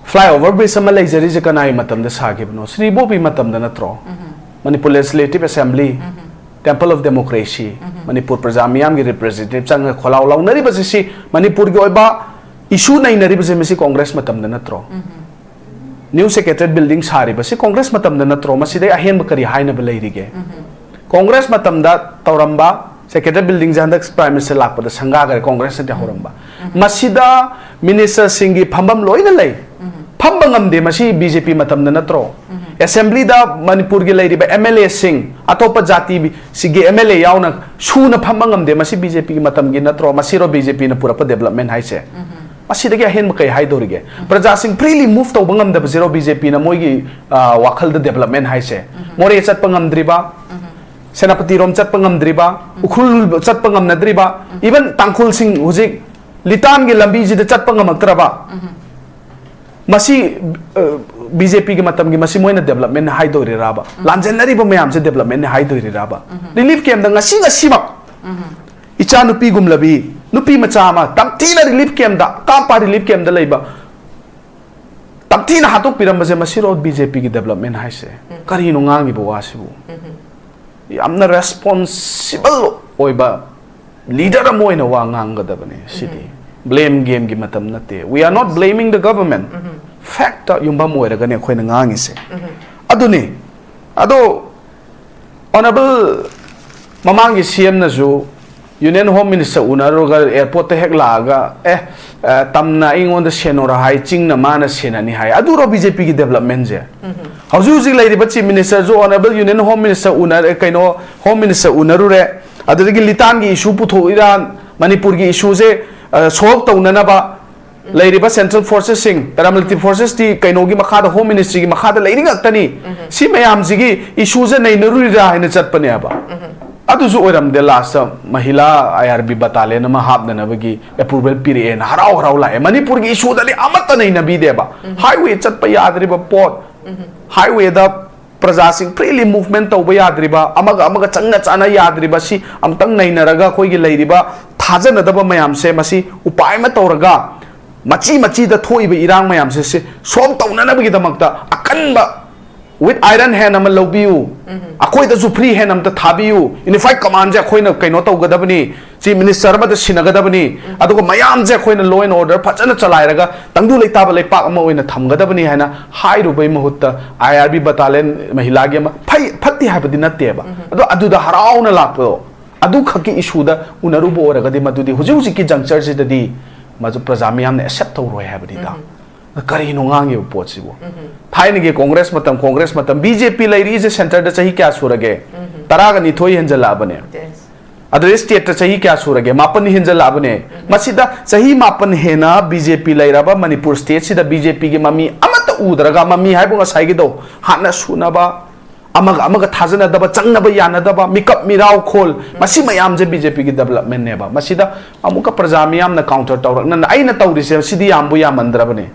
Flyover bridge ꯑꯃ ꯂꯩꯖꯔꯤꯁꯦ ꯀꯅꯥꯒꯤ ꯃꯇꯝꯗ ꯁꯥꯈꯤꯕꯅꯣ? ꯁ꯭ꯔꯤ ꯏꯕꯣꯕꯤ ꯃꯇꯝꯗ ꯅꯠꯇ꯭ꯔꯣ? Manipur Legislative Assembly, Temple of Democracy, Manipur ꯄ꯭ꯔꯖꯥ ꯃꯤꯌꯥꯝꯒꯤ representative ꯆꯪꯉꯒ ꯈꯣꯜꯂꯥꯎ ꯂꯥꯎꯅꯔꯤꯕꯁꯤ ꯁꯤ ꯃꯅꯤꯄꯨꯔꯒꯤ ꯑꯣꯏꯕ issue ꯅꯩꯅꯔꯤꯕꯁꯦ ꯃꯁꯤ ꯀꯣꯡꯒ꯭ꯔꯦꯁ ꯃꯇꯝꯗ ꯅꯠꯇ꯭ꯔꯣ? New Secretariat building ꯁꯥꯔꯤꯕꯁꯤ ꯀꯣꯡꯒ꯭ꯔꯦꯁ ꯃꯇꯝꯗ ꯅꯠꯇ꯭ꯔꯣ? ꯃꯁꯤꯗꯩ ꯑꯍꯦꯟꯕ ꯀꯔꯤ ꯍꯥꯏꯅꯕ ꯂꯩꯔꯤꯒꯦ? ꯀꯣꯡꯒ꯭ꯔꯦꯁ ꯃꯇꯝꯗ ꯇꯧꯔꯝꯕ Secretariat building ꯁꯦ ꯍꯟꯗꯛ Prime Minister ꯂꯥꯛꯄꯗ ꯁꯪꯒꯥꯈ꯭ꯔꯦ, ꯀꯣꯡꯒ꯭ꯔꯦꯁꯅꯗꯤ ꯍꯧꯔꯝꯕ꯫ ꯃꯁꯤꯗ minister ꯁꯤꯡꯒꯤ ꯐꯝꯐꯝ ꯂꯣꯏꯅ ꯂꯩ꯫ ꯐꯝꯕ ꯉꯝꯗꯦ ꯃꯁꯤ ꯕꯤ ꯖꯦ ꯄꯤ ꯃꯇꯝꯗ ꯅꯠꯇ꯭ꯔꯣ? Assembly ꯗ ꯃꯅꯤꯄꯨꯔꯒꯤ ꯂꯩꯔꯤꯕ M L A ꯁꯤꯡ, ꯑꯇꯣꯞꯄ ꯖꯥꯇꯤ ꯁꯤꯒꯤ M L A ꯌꯥꯎꯅ ꯁꯨꯅ ꯐꯝꯕ ꯉꯝꯗꯦ ꯃꯁꯤ ꯕꯤ ꯖꯦ ꯄꯤꯒꯤ ꯃꯇꯝꯒꯤ ꯅꯠꯇ꯭ꯔꯣ? ꯃꯁꯤꯔꯣ ꯕꯤ ꯖꯦ ꯄꯤꯅ ꯄꯨꯔꯛꯄ development ꯍꯥꯏꯁꯦ? ꯃꯁꯤꯗꯒꯤ ꯑꯍꯦꯟꯕ ꯀꯩ ꯍꯥꯏꯗꯧꯔꯤꯒꯦ? ꯄ꯭ꯔꯖꯥꯁꯤꯡ freely move ꯇꯧꯕ ꯉꯝꯗꯕꯁꯤꯔꯣ ꯕꯤ ꯖꯦ ꯄꯤꯅ ꯃꯣꯏꯒꯤ, ꯑ, ꯋꯥꯈꯜꯗ development ꯍꯥꯏꯁꯦ? ꯃꯣꯔꯦ ꯆꯠꯄ ꯉꯝꯗ꯭ꯔꯤꯕ, ꯁꯦꯅꯥꯄꯇꯤꯔꯣꯝ ꯆꯠꯄ ꯉꯝꯗ꯭ꯔꯤꯕ, ꯎꯈ꯭ꯔꯨꯜ ꯆꯠꯄ ꯉꯝꯅꯗ꯭ꯔꯤꯕ, even ꯇꯥꯡꯈꯨꯜꯁꯤꯡ ꯍꯧꯖꯤꯛ ꯂꯤꯇꯥꯟꯒꯤ ꯂꯝꯕꯤꯁꯤꯗ ꯆꯠꯄ ꯉꯝꯃꯛꯇ꯭ꯔꯕ, ꯃꯁꯤ, ꯑ, ꯕꯤ ꯖꯦ ꯄꯤꯒꯤ ꯃꯇꯝꯒꯤ ꯃꯁꯤ ꯃꯣꯏꯅ development ꯍꯥꯏꯗꯣꯏꯔꯤꯔꯕ? ꯂꯥꯟꯖꯦꯟꯅꯔꯤꯕ ꯃꯌꯥꯝꯁꯦ development ꯍꯥꯏꯗꯣꯏꯔꯤꯔꯕ? Relief camp ꯗ ꯉꯁꯤ ꯉꯁꯤꯃꯛ ꯏꯆꯥ ꯅꯨꯄꯤꯒꯨꯝꯂꯕꯤ ꯅꯨꯄꯤ ꯃꯆꯥ ꯑꯃ ꯇꯝꯊꯤꯅ relief camp ꯗ, ꯀꯥꯞꯄ relief camp ꯗ ꯂꯩꯕ ꯇꯝꯊꯤꯅ ꯍꯥꯠꯇꯣꯛꯄꯤꯔꯝꯕꯁꯦ ꯃꯁꯤꯔꯣ ꯕꯤ ꯖꯦ ꯄꯤꯒꯤ development ꯍꯥꯏꯁꯦ? ꯀꯔꯤꯅꯣ ꯉꯥꯡꯉꯤꯕ ꯋꯥꯁꯤꯕꯨ? ꯌꯥꯝꯅ responsible ꯑꯣꯏꯕ leader ꯑꯃ ꯑꯣꯏꯅ ꯋꯥ ꯉꯥꯡꯒꯗꯕꯅꯦ ꯁꯤꯗꯤ꯫ Blame game ꯒꯤ ꯃꯇꯝ ꯅꯠꯇꯦ꯫ We are not blaming the government. Fact ꯇ ꯌꯨꯝꯐꯝ ꯑꯣꯏꯔꯒꯅꯦ ꯑꯩꯈꯣꯏꯅ ꯉꯥꯡꯉꯤꯁꯦ꯫ ꯑꯗꯨꯅꯤ꯫ ꯑꯗꯣ Honourable ꯃꯃꯥꯡꯒꯤ C M ꯅꯁꯨ Union Home Minister ꯎꯅꯔꯨꯔꯒ airport ꯇ ꯍꯦꯛ ꯂꯥꯛꯑꯒ, "ꯑꯦ, ꯑ, ꯇꯝꯅ ꯑꯩꯉꯣꯟꯗ ꯁꯦꯟꯅꯣꯔ ꯍꯥꯏ, ꯆꯤꯡꯅ ꯃꯥꯅ ꯁꯦꯟꯅꯅꯤ" ꯍꯥꯏ꯫ ꯑꯗꯨꯔꯣ B J P ꯒꯤ development ꯁꯦ? ꯍꯧꯖꯤꯛ ꯍꯧꯖꯤꯛ ꯂꯩꯔꯤꯕ Chief Minister ꯁꯨ Honourable Union Home Minister ꯎꯅꯔꯦ, ꯀꯩꯅꯣ, Home Minister ꯎꯅꯔꯨꯔꯦ꯫ ꯑꯗꯨꯗꯒꯤ ꯂꯤꯇꯥꯟꯒꯤ issue ꯄꯨꯊꯣꯛꯏꯔꯥ, ꯃꯅꯤꯄꯨꯔꯒꯤ issue ꯁꯦ, ꯑ, solve ꯇꯧꯅꯅꯕ ꯂꯩꯔꯤꯕ central forces ꯁꯤꯡ, paramilitary forces ꯇꯤ ꯀꯩꯅꯣꯒꯤ ꯃꯈꯥꯗ, Home Ministry ꯒꯤ ꯃꯈꯥꯗ ꯂꯩꯔꯤ ꯉꯥꯛꯇꯅꯤ꯫ ꯁꯤ ꯃꯌꯥꯝꯁꯤꯒꯤ issue ꯁꯦ ꯅꯩꯅꯔꯨꯔꯤꯔꯥ ꯍꯥꯏꯅ ꯆꯠꯄꯅꯦꯕ꯫ ꯑꯗꯨꯁꯨ ꯑꯣꯏꯔꯝꯗꯦ, last ꯇ ꯃꯍꯤꯂꯥ I R B battalion ꯑꯃ ꯍꯥꯞꯅꯅꯕꯒꯤ approval ꯄꯤꯔꯛꯑꯦꯅ ꯍꯔꯥꯎ ꯍꯔꯥꯎ ꯂꯥꯛꯑꯦ꯫ ꯃꯅꯤꯄꯨꯔꯒꯤ issue ꯗꯗꯤ ꯑꯃꯠꯇ ꯅꯩꯅꯕꯤꯗꯦꯕ꯫ Highway ꯆꯠꯄ ꯌꯥꯗ꯭ꯔꯤꯕ ꯄꯣꯠ, highway ꯗ ꯄ꯭ꯔꯖꯥꯁꯤꯡ freely movement ꯇꯧꯕ ꯌꯥꯗ꯭ꯔꯤꯕ, ꯑꯃꯒ ꯑꯃꯒ ꯆꯪꯅ ꯆꯥꯅ ꯌꯥꯗ꯭ꯔꯤꯕ, ꯁꯤ ꯑꯝꯇꯪ ꯅꯩꯅꯔꯒ ꯑꯩꯈꯣꯏꯒꯤ ꯂꯩꯔꯤꯕ ꯊꯥꯖꯅꯗꯕ ꯃꯌꯥꯝꯁꯦ ꯃꯁꯤ ꯎꯄꯥꯏ ꯑꯃ ꯇꯧꯔꯒ ꯃꯆꯤ ꯃꯆꯤꯗ ꯊꯣꯛꯏꯕ ꯏꯔꯥꯡ ꯃꯌꯥꯝꯁꯦ ꯁꯤ solve ꯇꯧꯅꯅꯕꯒꯤꯗꯃꯛꯇ ꯑꯀꯟꯕ with iron hand ꯑꯃ ꯂꯧꯕꯤꯌꯨ꯫ ꯑꯩꯈꯣꯏꯗꯁꯨ free hand ꯑꯝꯇ ꯊꯥꯕꯤꯌꯨ꯫ Unified command ꯁꯦ ꯑꯩꯈꯣꯏꯅ ꯀꯩꯅꯣ ꯇꯧꯒꯗꯕꯅꯤ, Chief Minister ꯑꯃꯗ ꯁꯤꯟꯅꯒꯗꯕꯅꯤ, ꯑꯗꯨꯒ ꯃꯌꯥꯝꯁꯦ ꯑꯩꯈꯣꯏꯅ law and order ꯐꯖꯅ ꯆꯂꯥꯏꯔꯒ ꯇꯪꯗꯨ ꯂꯩꯇꯥꯕ ꯂꯩꯄꯥꯛ ꯑꯃ ꯑꯣꯏꯅ ꯊꯝꯒꯗꯕꯅꯤ ꯍꯥꯏꯅ ꯍꯥꯏꯔꯨꯕꯩ ꯃꯍꯨꯠꯇ I R B battalion ꯃꯍꯤꯂꯥꯒꯤ ꯑꯃ ꯐꯩ, ꯐꯠꯇꯦ ꯍꯥꯏꯕꯗꯤ ꯅꯠꯇꯦꯕ꯫ ꯑꯗꯣ ꯑꯗꯨꯗ ꯍꯔꯥꯎꯅ ꯂꯥꯛꯄꯗꯣ, ꯑꯗꯨꯈꯛꯀꯤ issue ꯗ ꯎꯅꯔꯨꯕ ꯑꯣꯏꯔꯒꯗꯤ ꯃꯗꯨꯗꯤ ꯍꯧꯖꯤꯛ ꯍꯧꯖꯤꯛꯀꯤ juncture ꯁꯤꯗꯗꯤ ꯃꯗꯨ ꯄ꯭ꯔꯖꯥ ꯃꯤꯌꯥꯝꯅ accept ꯇꯧꯔꯣꯏ ꯍꯥꯏꯕꯅꯤꯗ꯫ ꯀꯔꯤꯅꯣ ꯉꯥꯡꯉꯤꯕ ꯄꯣꯠꯁꯤꯕꯨ? ꯊꯥꯏꯅꯒꯤ Congress ꯃꯇꯝ, Congress ꯃꯇꯝ, B J P ꯂꯩꯔꯤꯁꯦ centre ꯗ ꯆꯍꯤ ꯀꯌꯥ ꯁꯨꯔꯒꯦ? ꯇꯔꯥꯒ ꯅꯤꯊꯣꯏ ꯍꯦꯟꯖꯜꯂꯛꯑꯕꯅꯦ꯫ ꯑꯗꯨꯗꯩ state ꯇ ꯆꯍꯤ ꯀꯌꯥ ꯁꯨꯔꯒꯦ? ꯃꯥꯄꯟ ꯍꯦꯟꯖꯜꯂꯛꯑꯕꯅꯦ꯫ ꯃꯁꯤꯗ ꯆꯍꯤ ꯃꯥꯄꯟ ꯍꯦꯟꯅ B J P ꯂꯩꯔꯕ ꯃꯅꯤꯄꯨꯔ state ꯁꯤꯗ B J P ꯒꯤ ꯃꯃꯤ ꯑꯃꯠꯇ ꯎꯗ꯭ꯔꯒ, ꯃꯃꯤ ꯍꯥꯏꯕꯨ ꯉꯁꯥꯏꯒꯤꯗꯣ, ꯍꯥꯠꯅ ꯁꯨꯅꯕ, ꯑꯃꯒ ꯑꯃꯒ ꯊꯥꯖꯅꯗꯕ, ꯆꯪꯅꯕ ꯌꯥꯅꯗꯕ, ꯃꯤꯀꯞ ꯃꯤꯔꯥꯎ ꯈꯣꯜ, ꯃꯁꯤ ꯃꯌꯥꯝꯁꯦ B J P ꯒꯤ development ꯅꯦꯕ꯫ ꯃꯁꯤꯗ ꯑꯃꯨꯛꯀ ꯄ꯭ꯔꯖꯥ ꯃꯤꯌꯥꯝꯅ counter ꯇꯧꯔꯛꯅꯅ ꯑꯩꯅ ꯇꯧꯔꯤꯁꯦ ꯁꯤꯗꯤ ꯌꯥꯝꯕꯨ ꯌꯥꯝꯃꯟꯗ꯭ꯔꯕꯅꯦ꯫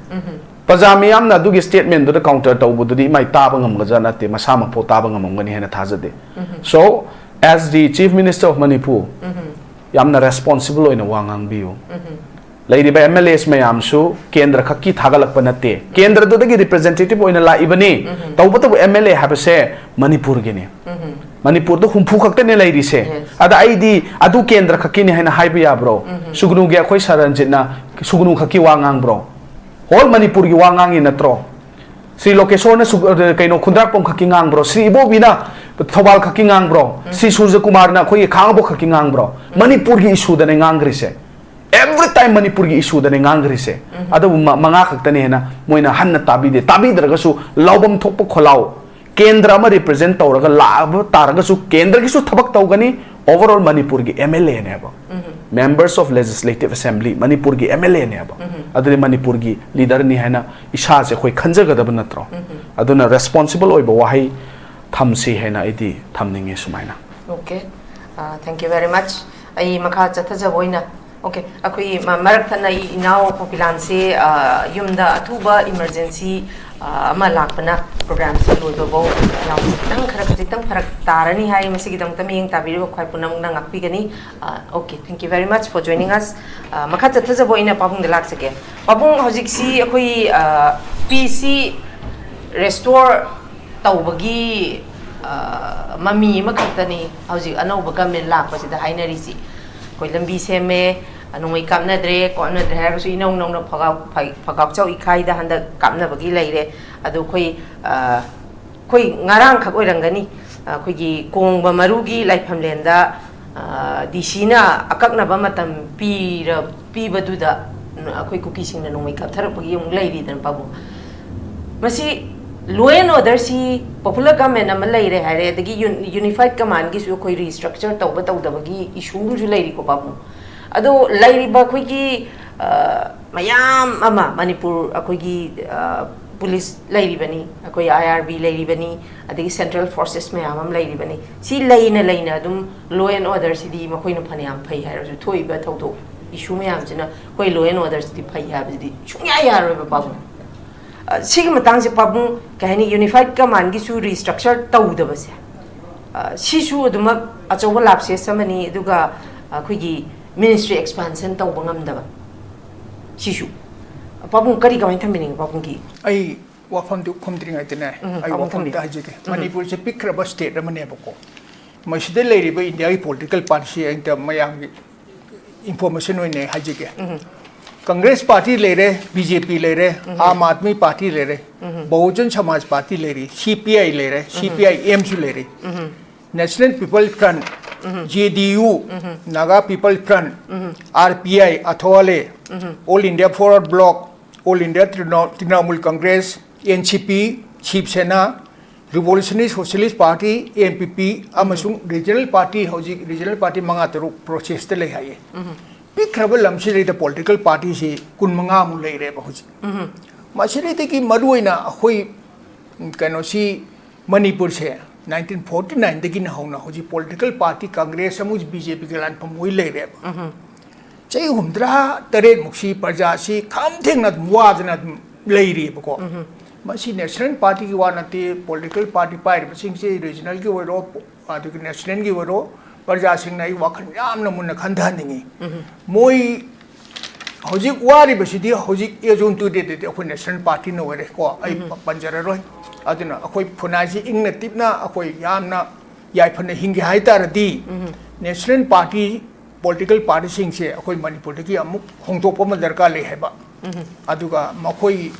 ꯄ꯭ꯔꯖꯥ ꯃꯤꯌꯥꯝꯅ ꯑꯗꯨꯒꯤ statement ꯗꯨꯗ counter ꯇꯧꯕꯗꯨꯗꯤ ꯏꯃꯥꯏ ꯇꯥꯕ ꯉꯝꯒꯗ꯭ꯔꯥ? ꯅꯠꯇꯦ, ꯃꯁꯥꯃꯛꯐꯥꯎ ꯇꯥꯕ ꯉꯝꯃꯝꯒꯅꯤ ꯍꯥꯏꯅ ꯊꯥꯖꯗꯦ꯫ So, as the Chief Minister of Manipur, ꯌꯥꯝꯅ responsible ꯑꯣꯏꯅ ꯋꯥ ꯉꯥꯡꯕꯤꯌꯨ꯫ ꯂꯩꯔꯤꯕ M L As ꯃꯌꯥꯝꯁꯨ ꯀꯦꯟꯗ꯭ꯔ ꯈꯛꯀꯤ ꯊꯥꯒꯠꯂꯛꯄ ꯅꯠꯇꯦ, ꯀꯦꯟꯗ꯭ꯔꯗꯨꯗꯒꯤ representative ꯑꯣꯏꯅ ꯂꯥꯛꯏꯕꯅꯤ꯫ ꯇꯧꯕꯇꯕꯨ M L A ꯍꯥꯏꯕꯁꯦ ꯃꯅꯤꯄꯨꯔꯒꯤꯅꯤ꯫ ꯃꯅꯤꯄꯨꯔꯗ ꯍꯨꯝꯐꯨ ꯈꯛꯇꯅꯦ ꯂꯩꯔꯤꯁꯦ꯫ Yes. ꯑꯗ ꯑꯩꯗꯤ ꯑꯗꯨ ꯀꯦꯟꯗ꯭ꯔ ꯈꯛꯀꯤꯅꯤ ꯍꯥꯏꯅ ꯍꯥꯏꯕ ꯌꯥꯕ꯭ꯔꯣ? ꯁꯨꯒꯅꯨꯒꯤ ꯑꯩꯈꯣꯏ ꯁꯔꯟꯖꯤꯠꯅ ꯁꯨꯒꯅꯨ ꯈꯛꯀꯤ ꯋꯥ ꯉꯥꯡꯕ꯭ꯔꯣ? Whole ꯃꯅꯤꯄꯨꯔꯒꯤ ꯋꯥ ꯉꯥꯡꯉꯤ ꯅꯠꯇ꯭ꯔꯣ? ꯁ꯭ꯔꯤ ꯂꯣꯀꯦꯁꯣꯔꯅ ꯁꯨ-, ꯑ, ꯀꯩꯅꯣ, ꯈꯨꯟꯗ꯭ꯔꯥꯛꯄꯝ ꯈꯛꯀꯤ ꯉꯥꯡꯕ꯭ꯔꯣ? ꯁ꯭ꯔꯤ ꯏꯕꯣꯕꯤꯅ ꯊꯧꯕꯥꯜ ꯈꯛꯀꯤ ꯉꯥꯡꯕ꯭ꯔꯣ? ꯁꯤ ꯁꯨꯔꯖꯀꯨꯃꯥꯔꯅ ꯑꯩꯈꯣꯏꯒꯤ ꯈꯥꯉꯕꯣꯛ ꯈꯛꯀꯤ ꯉꯥꯡꯕ꯭ꯔꯣ? ꯃꯅꯤꯄꯨꯔꯒꯤ ꯏꯁꯨꯗꯅꯦ ꯉꯥꯡꯈ꯭ꯔꯤꯁꯦ꯫ ꯑꯦꯚ꯭ꯔꯤ ꯇꯥꯏꯝ ꯃꯅꯤꯄꯨꯔꯒꯤ ꯏꯁꯨꯗꯅꯦ ꯉꯥꯡꯈ꯭ꯔꯤꯁꯦ꯫ ꯑꯗꯨꯕꯨ ꯃ- ꯃꯉꯥ ꯈꯛꯇꯅꯦ ꯍꯦꯟꯅ ꯃꯣꯏꯅ ꯍꯟꯅ ꯇꯥꯕꯤꯗꯦ꯫ ꯇꯥꯕꯤꯗ꯭ꯔꯒꯁꯨ ꯂꯥꯎꯐꯝ ꯊꯣꯛꯄ ꯈꯣꯜꯂꯥꯎ, ꯀꯦꯟꯗ꯭ꯔ ꯑꯃ ꯔꯤꯄ꯭ꯔꯖꯦꯟ ꯇꯧꯔꯒ ꯂꯥꯛꯑꯕ ꯇꯥꯔꯒꯁꯨ ꯀꯦꯟꯗ꯭ꯔꯒꯤꯁꯨ ꯊꯕꯛ ꯇꯧꯒꯅꯤ꯫ ꯑꯣꯚꯔ ꯑꯣꯜ ꯃꯅꯤꯄꯨꯔꯒꯤ ꯑꯦꯝ ꯑꯦꯜ ꯑꯦꯅꯦꯕ꯫ Members of Legislative Assembly, ꯃꯅꯤꯄꯨꯔꯒꯤ ꯑꯦꯝ ꯑꯦꯜ ꯑꯦꯅꯦꯕ꯫ ꯑꯗꯨꯗꯤ ꯃꯅꯤꯄꯨꯔꯒꯤ ꯂꯤꯗꯔꯅꯤ ꯍꯥꯏꯅ ꯏꯁꯥꯁꯦ ꯑꯩꯈꯣꯏ ꯈꯟꯖꯒꯗꯕ ꯅꯠꯇ꯭ꯔꯣ? ꯑꯗꯨꯅ ꯔꯦꯁꯄꯣꯟꯁꯤꯕꯜ ꯑꯣꯏꯕ ꯋꯥꯍꯩ ꯊꯝꯁꯤ ꯍꯥꯏꯅ ꯑꯩꯗꯤ ꯊꯝꯅꯤꯡꯉꯤ ꯁꯨꯃꯥꯏꯅ꯫ Okay, thank you very much. ꯑꯩ ꯃꯈꯥ ꯆꯠꯊꯖꯕ ꯑꯣꯏꯅ, okay, ꯑꯩꯈꯣꯏ ꯃ- ꯃꯔꯛ ꯊꯠꯅ ꯑꯩ ꯏꯅꯥꯎ ꯄꯣꯄꯤꯂꯥꯟꯁꯦ, ꯑ, ꯌꯨꯝꯗ ꯑꯊꯨꯕ ꯏꯃꯔꯖꯦꯟꯁꯤ ꯑꯃ ꯂꯥꯛꯄꯅ ꯄ꯭ꯔꯣꯒ꯭ꯔꯥꯝꯁꯤ ꯂꯣꯏꯕꯐꯥꯎ ꯌꯥꯎꯕ ꯈꯤꯇꯪ, ꯈꯔ ꯈꯖꯤꯛꯇꯪ ꯐꯔꯛ ꯇꯥꯔꯅꯤ ꯍꯥꯏ꯫ ꯃꯁꯤꯒꯤꯗꯃꯛꯇ ꯃꯤꯠꯌꯦꯡ ꯇꯥꯕꯤꯔꯤꯕ ꯈ꯭ꯋꯥꯏ ꯄꯨꯝꯅꯃꯛꯅ ꯉꯥꯛꯄꯤꯒꯅꯤ꯫ ꯑ, okay, thank you very much for joining us. ꯑ, ꯃꯈꯥ ꯆꯠꯊꯖꯕ ꯑꯣꯏꯅ ꯄꯥꯕꯨꯡꯗ ꯂꯥꯛꯆꯒꯦ꯫ ꯄꯥꯕꯨꯡ, ꯍꯧꯖꯤꯛꯁꯤ ꯑꯩꯈꯣꯏ, ꯑ, ꯄꯤꯁꯤ ꯔꯦꯁꯇꯣꯔ ꯇꯧꯕꯒꯤ, ꯑ, ꯃꯃꯤ ꯑꯃꯈꯛꯇꯅꯤ ꯍꯧꯖꯤꯛ ꯑꯅꯧꯕ ꯒꯃꯦꯟ ꯂꯥꯛꯄꯁꯤꯗ ꯍꯥꯏꯅꯔꯤꯁꯤ꯫ ꯑꯩꯈꯣꯏ ꯂꯝꯕꯤ ꯁꯦꯝꯃꯦ, ꯅꯣꯡꯃꯩ ꯀꯥꯞꯅꯗ꯭ꯔꯦ, ꯀꯥꯞꯅꯗ꯭ꯔꯦ ꯍꯥꯏꯔꯒꯁꯨ ꯏꯅꯧ ꯅꯧꯅ ꯐꯒꯥꯎ-, ꯐ- ꯐꯒꯥꯎꯆꯧ ꯏꯈꯥꯏꯗ ꯍꯟꯗꯛ ꯀꯥꯞꯅꯕꯒꯤ ꯂꯩꯔꯦ꯫ ꯑꯗꯣ ꯑꯩꯈꯣꯏ, ꯑ, ꯑꯩꯈꯣꯏ ꯉꯔꯥꯡꯈꯛ ꯑꯣꯏꯔꯝꯒꯅꯤ, ꯑꯩꯈꯣꯏꯒꯤ ꯀꯣꯡꯕ ꯃꯔꯨꯒꯤ ꯂꯥꯏꯐꯝꯂꯦꯟꯗ, ꯑ, ꯗꯤ ꯁꯤꯅ ꯑꯀꯛꯅꯕ ꯃꯇꯝ ꯄꯤꯔ-, ꯄꯤꯕꯗꯨꯗ ꯑꯩꯈꯣꯏ ꯀꯨꯀꯤꯁꯤꯡꯅ ꯅꯣꯡꯃꯩ ꯀꯥꯞꯊꯔꯛꯄꯒꯤ ꯑꯃꯨꯛ ꯂꯩꯔꯤꯗꯅ ꯄꯥꯕꯨꯡ꯫ ꯃꯁꯤ law and order ꯁꯤ popular government ꯑꯃ ꯂꯩꯔꯦ ꯍꯥꯏꯔꯦ, ꯑꯗꯒꯤ ꯌꯨ-, unified command ꯒꯤꯁꯨ ꯑꯩꯈꯣꯏ restructure ꯇꯧꯕ ꯇꯧꯗꯕꯒꯤ issue ꯑꯃꯁꯨ ꯂꯩꯔꯤꯀꯣ ꯄꯥꯕꯨꯡ꯫ ꯑꯗꯣ ꯂꯩꯔꯤꯕ ꯑꯩꯈꯣꯏꯒꯤ, ꯑ, ꯃꯌꯥꯝ ꯑꯃ ꯃꯅꯤꯄꯨꯔ ꯑꯩꯈꯣꯏꯒꯤ, ꯑ, ꯄꯨꯂꯤꯁ ꯂꯩꯔꯤꯕꯅꯤ, ꯑꯩꯈꯣꯏ ꯑꯥꯏ ꯑꯥꯔ ꯕꯤ ꯂꯩꯔꯤꯕꯅꯤ, ꯑꯗꯒꯤ central forces ꯃꯌꯥꯝ ꯑꯃ ꯂꯩꯔꯤꯕꯅꯤ꯫ ꯁꯤ ꯂꯩꯅ ꯂꯩꯅ ꯑꯗꯨꯝ law and order ꯁꯤꯗꯤ ꯃꯈꯣꯏꯅ ꯐꯅꯌꯥꯝ ꯐꯩ ꯍꯥꯏꯔꯁꯨ ꯊꯣꯛꯏꯕ ꯊꯧꯗꯣꯛ issue ꯃꯌꯥꯝꯁꯤꯅ ꯑꯩꯈꯣꯏ law and order ꯁꯤꯗꯤ ꯐꯩ ꯍꯥꯏꯕꯁꯤꯗꯤ ꯁꯨꯡꯌꯥ ꯌꯥꯔꯣꯏꯕ ꯄꯥꯕꯨꯡ꯫ ꯑ, ꯁꯤꯒꯤ ꯃꯇꯥꯡꯁꯦ ꯄꯥꯕꯨꯡ ꯀꯩ ꯍꯥꯏꯅꯤ, unified command ꯒꯤꯁꯨ restructure ꯇꯧꯗꯕꯁꯦ, ꯑ, ꯁꯤꯁꯨ ꯑꯗꯨꯃꯛ ꯑꯆꯧꯕ lapses ꯑꯃꯅꯤ꯫ ꯑꯗꯨꯒ ꯑꯩꯈꯣꯏꯒꯤ ministry expansion ꯇꯧꯕ ꯉꯝꯗꯕ ꯁꯤꯁꯨ꯫ ꯄꯥꯕꯨꯡ ꯀꯔꯤ ꯀꯃꯥꯏꯅ ꯊꯝꯕꯤꯅꯤꯡꯉꯤ ꯄꯥꯕꯨꯡꯒꯤ? ꯑꯩ ꯋꯥꯐꯝꯗꯨ ꯈꯨꯝꯗ꯭ꯔꯤꯉꯩꯗꯅꯦ, ꯑꯩ ꯋꯥꯐꯝꯗ ꯍꯥꯏꯖꯒꯦ꯫ ꯃꯅꯤꯄꯨꯔꯁꯦ ꯄꯤꯛꯈ꯭ꯔꯕ state ꯑꯃꯅꯦꯕꯀꯣ꯫ ꯃꯁꯤꯗ ꯂꯩꯔꯤꯕ ꯏꯟꯗꯤꯌꯥꯒꯤ political party ꯁꯤ ꯑꯩꯅ ꯃꯌꯥꯝꯒꯤ information ꯑꯣꯏꯅ ꯍꯥꯏꯖꯒꯦ꯫ ꯀꯪꯒ꯭ꯔꯦꯁ ꯄꯥꯔꯇꯤ ꯂꯩꯔꯦ, ꯕꯤ ꯖꯦ ꯄꯤ ꯂꯩꯔꯦ, ꯑꯥꯝ ꯑꯥꯗꯃꯤ ꯄꯥꯔꯇꯤ ꯂꯩꯔꯦ, ꯕꯍꯨꯖꯟ ꯁꯃꯥꯖ ꯄꯥꯔꯇꯤ ꯂꯩꯔꯤ, ꯁꯤ ꯄꯤ ꯑꯥꯏ ꯂꯩꯔꯦ, ꯁꯤ ꯄꯤ ꯑꯥꯏ ꯑꯦꯝꯁꯨ ꯂꯩꯔꯤ, national people front, J D U, Naga people front, R P I, ꯑꯊꯋꯥꯂꯦ, all India forward bloc, all India Trinamool-, Trinamool Congress, N C P, Shiv Sena, revolutionary socialist party, N P P, ꯑꯃꯁꯨꯡ regional party, ꯍꯧꯖꯤꯛ regional party ꯃꯉꯥ ꯇꯔꯨꯛ ꯄ꯭ꯔꯣꯁꯦꯁꯇ ꯂꯩ ꯍꯥꯏꯌꯦ꯫ ꯄꯤꯛꯈ꯭ꯔꯕ ꯂꯝꯁꯤꯗꯩꯗ political ꯄꯥꯔꯇꯤꯁꯤ ꯀꯨꯟꯃꯉꯥꯃꯨꯛ ꯂꯩꯔꯦꯕ ꯍꯧꯖꯤꯛ꯫ ꯃꯁꯤꯗꯩꯗꯒꯤ ꯃꯔꯨꯑꯣꯏꯅ ꯑꯩꯈꯣꯏ, ꯎꯝ, ꯀꯩꯅꯣꯁꯤ, ꯃꯅꯤꯄꯨꯔꯁꯦ ꯅꯥꯏꯟꯇꯤꯟ ꯐꯣꯔꯇꯤ ꯅꯥꯏꯟꯗꯒꯤꯅ ꯍꯧꯅ ꯍꯧꯖꯤꯛ ꯄꯣꯂꯤꯇꯤꯀꯦꯜ ꯄꯥꯔꯇꯤ ꯀꯪꯒ꯭ꯔꯦꯁ ꯑꯃꯁꯨꯡ ꯕꯤ ꯖꯦ ꯄꯤꯒ ꯂꯥꯟꯐꯝ ꯑꯣꯏ ꯂꯩꯔꯦꯕ꯫ ꯆꯍꯤ ꯍꯨꯝꯗ꯭ꯔꯥ ꯇꯔꯦꯠꯃꯨꯛꯁꯤ ꯄ꯭ꯔꯖꯥꯁꯤ ꯈꯝ ꯊꯦꯡꯅ ꯑꯗꯨꯝ ꯋꯥꯗꯅ ꯑꯗꯨꯝ ꯂꯩꯔꯤꯕꯀꯣ꯫ ꯃꯁꯤ ꯅꯦꯁꯅꯦꯜ ꯄꯥꯔꯇꯤꯒꯤ ꯋꯥ ꯅꯠꯇꯦ, ꯄꯣꯂꯤꯇꯤꯀꯦꯜ ꯄꯥꯔꯇꯤ ꯄꯥꯏꯔꯤꯕꯁꯤꯡꯁꯦ ꯔꯤꯖꯅꯦꯜꯒꯤ ꯑꯣꯏꯔꯣ, ꯑꯗꯒꯤ ꯅꯦꯁꯅꯦꯜꯒꯤ ꯑꯣꯏꯔꯣ, ꯄ꯭ꯔꯖꯥꯁꯤꯡꯅ ꯑꯩ ꯋꯥꯈꯜ ꯌꯥꯝꯅ ꯃꯨꯟꯅ ꯈꯟꯊꯍꯟꯅꯤꯡꯉꯤ꯫ ꯃꯣꯏ ꯍꯧꯖꯤꯛ ꯋꯥꯔꯤꯕꯁꯤꯗꯤ ꯍꯧꯖꯤꯛ ꯑꯦꯖꯣꯟ ꯇꯨꯗꯦꯗꯗꯤ ꯑꯩꯈꯣꯏ ꯅꯦꯁꯅꯦꯜ ꯄꯥꯔꯇꯤꯅ ꯑꯣꯏꯔꯦ ꯀꯣ, ꯑꯩ ꯄ-, ꯄꯟꯖꯔꯔꯣꯏ꯫ ꯑꯗꯨꯅ ꯑꯩꯈꯣꯏ ꯈꯨꯟꯅꯥꯏꯁꯤ ꯏꯪꯅ ꯇꯤꯞꯅ ꯑꯩꯈꯣꯏ ꯌꯥꯝꯅ ꯌꯥꯏꯐꯅ ꯍꯤꯡꯒꯦ ꯍꯥꯏ ꯇꯥꯔꯗꯤ, ꯅꯦꯁꯅꯦꯜ ꯄꯥꯔꯇꯤ, ꯄꯣꯂꯤꯇꯤꯀꯦꯜ ꯄꯥꯔꯇꯤꯁꯤꯡꯁꯦ ꯑꯩꯈꯣꯏ ꯃꯅꯤꯄꯨꯔꯗꯒꯤ ꯑꯃꯨꯛ ꯍꯣꯡꯗꯣꯛꯄ ꯑꯃ ꯗꯔꯀꯥꯔ ꯂꯩ ꯍꯥꯏꯕ꯫ ꯑꯗꯨꯒ ꯃꯈꯣꯏ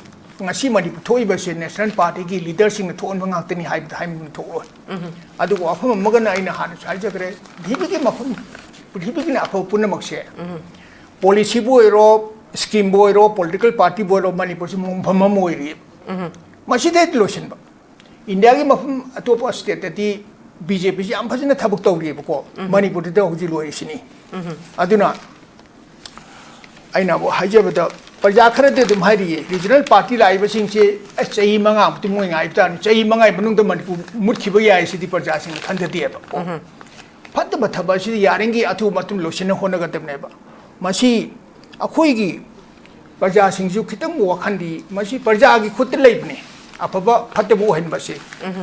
ꯉꯁꯤ ꯃꯅꯤꯄꯨꯔ ꯊꯣꯛꯏꯕꯁꯦ ꯅꯦꯁꯅꯦꯜ ꯄꯥꯔꯇꯤꯒꯤ ꯂꯤꯗꯔꯁꯤꯡꯅ ꯊꯣꯛꯍꯟꯕ ꯉꯥꯛꯇꯅꯤ ꯍꯥꯏꯕꯗ ꯍꯥꯏꯃꯟ ꯊꯣꯛꯂꯣꯏ꯫ ꯑꯗꯨꯒ ꯋꯥꯐꯝ ꯑꯃꯒꯅ ꯑꯩꯅ ꯍꯥꯟꯅꯁꯨ ꯍꯥꯏꯖꯈ꯭ꯔꯦ, ꯄ꯭ꯔꯤꯊꯤꯕꯤꯒꯤ ꯃꯐꯝ, ꯄ꯭ꯔꯤꯊꯤꯕꯤꯒꯤꯅ ꯑꯐꯕ ꯄꯨꯝꯅꯃꯛꯁꯦ, ꯄꯣꯂꯤꯁꯤꯕꯨ ꯑꯣꯏꯔꯣ, ꯁ꯭ꯀꯤꯝꯕꯨ ꯑꯣꯏꯔꯣ, ꯄꯣꯂꯤꯇꯤꯀꯦꯜ ꯄꯥꯔꯇꯤꯕꯨ ꯑꯣꯏꯔꯣ, ꯃꯅꯤꯄꯨꯔꯁꯤ ꯃꯣꯡꯐꯝ ꯑꯃ ꯑꯣꯏꯔꯤ꯫ ꯃꯁꯤꯗ ꯂꯣꯏꯁꯤꯟꯕ꯫ ꯏꯟꯗꯤꯌꯥꯒꯤ ꯃꯐꯝ ꯑꯇꯣꯞꯄ ꯁ꯭ꯇꯦꯠꯇꯗꯤ ꯕꯤ ꯖꯦ ꯄꯤꯁꯤ ꯌꯥꯝ ꯐꯖꯅ ꯊꯕꯛ ꯇꯧꯔꯤꯑꯕꯀꯣ꯫ ꯃꯅꯤꯄꯨꯔꯗ ꯍꯧꯖꯤꯛ ꯂꯣꯏꯔꯤꯁꯤꯅꯤ꯫ ꯑꯗꯨꯅ ꯑꯩꯅ ꯑꯃꯨꯛ ꯍꯥꯏꯖꯕꯗ, ꯄ꯭ꯔꯖꯥ ꯈꯔꯗꯤ ꯑꯗꯨꯝ ꯍꯥꯏꯔꯤꯌꯦ, ꯔꯤꯖꯅꯦꯜ ꯄꯥꯔꯇꯤ ꯂꯥꯛꯏꯕꯁꯤꯡꯁꯦ, "ꯑꯁ, ꯆꯍꯤ ꯃꯉꯥꯃꯨꯛꯇꯤ ꯃꯣꯏ ꯉꯥꯏꯕ ꯇꯥꯔꯅꯤ, ꯆꯍꯤ ꯃꯉꯥꯒꯤ ꯃꯅꯨꯡꯗ ꯃꯅꯤꯄꯨꯔ ꯃꯨꯠꯈꯤꯕ ꯌꯥꯏ", ꯁꯤꯗꯤ ꯄ꯭ꯔꯖꯥꯁꯤꯡꯅ ꯈꯟꯊꯗꯦꯕ꯫ ꯐꯠꯇꯕ ꯊꯕꯛ ꯑꯁꯤꯗꯤ ꯌꯥꯔꯤꯉꯩ ꯑꯊꯨꯕ ꯃꯇꯝ ꯂꯣꯏꯁꯤꯟꯅ ꯍꯣꯠꯅꯒꯗꯕꯅꯦꯕ꯫ ꯃꯁꯤ ꯑꯩꯈꯣꯏꯒꯤ ꯄ꯭ꯔꯖꯥꯁꯤꯡꯁꯨ ꯈꯤꯇꯪ ꯋꯥꯈꯜꯗꯤ, ꯃꯁꯤ ꯄ꯭ꯔꯖꯥꯒꯤ ꯈꯨꯠꯇ ꯂꯩꯕꯅꯦ, ꯑꯐꯕ ꯐꯠꯇꯕ ꯑꯣꯏꯍꯟꯕꯁꯦ꯫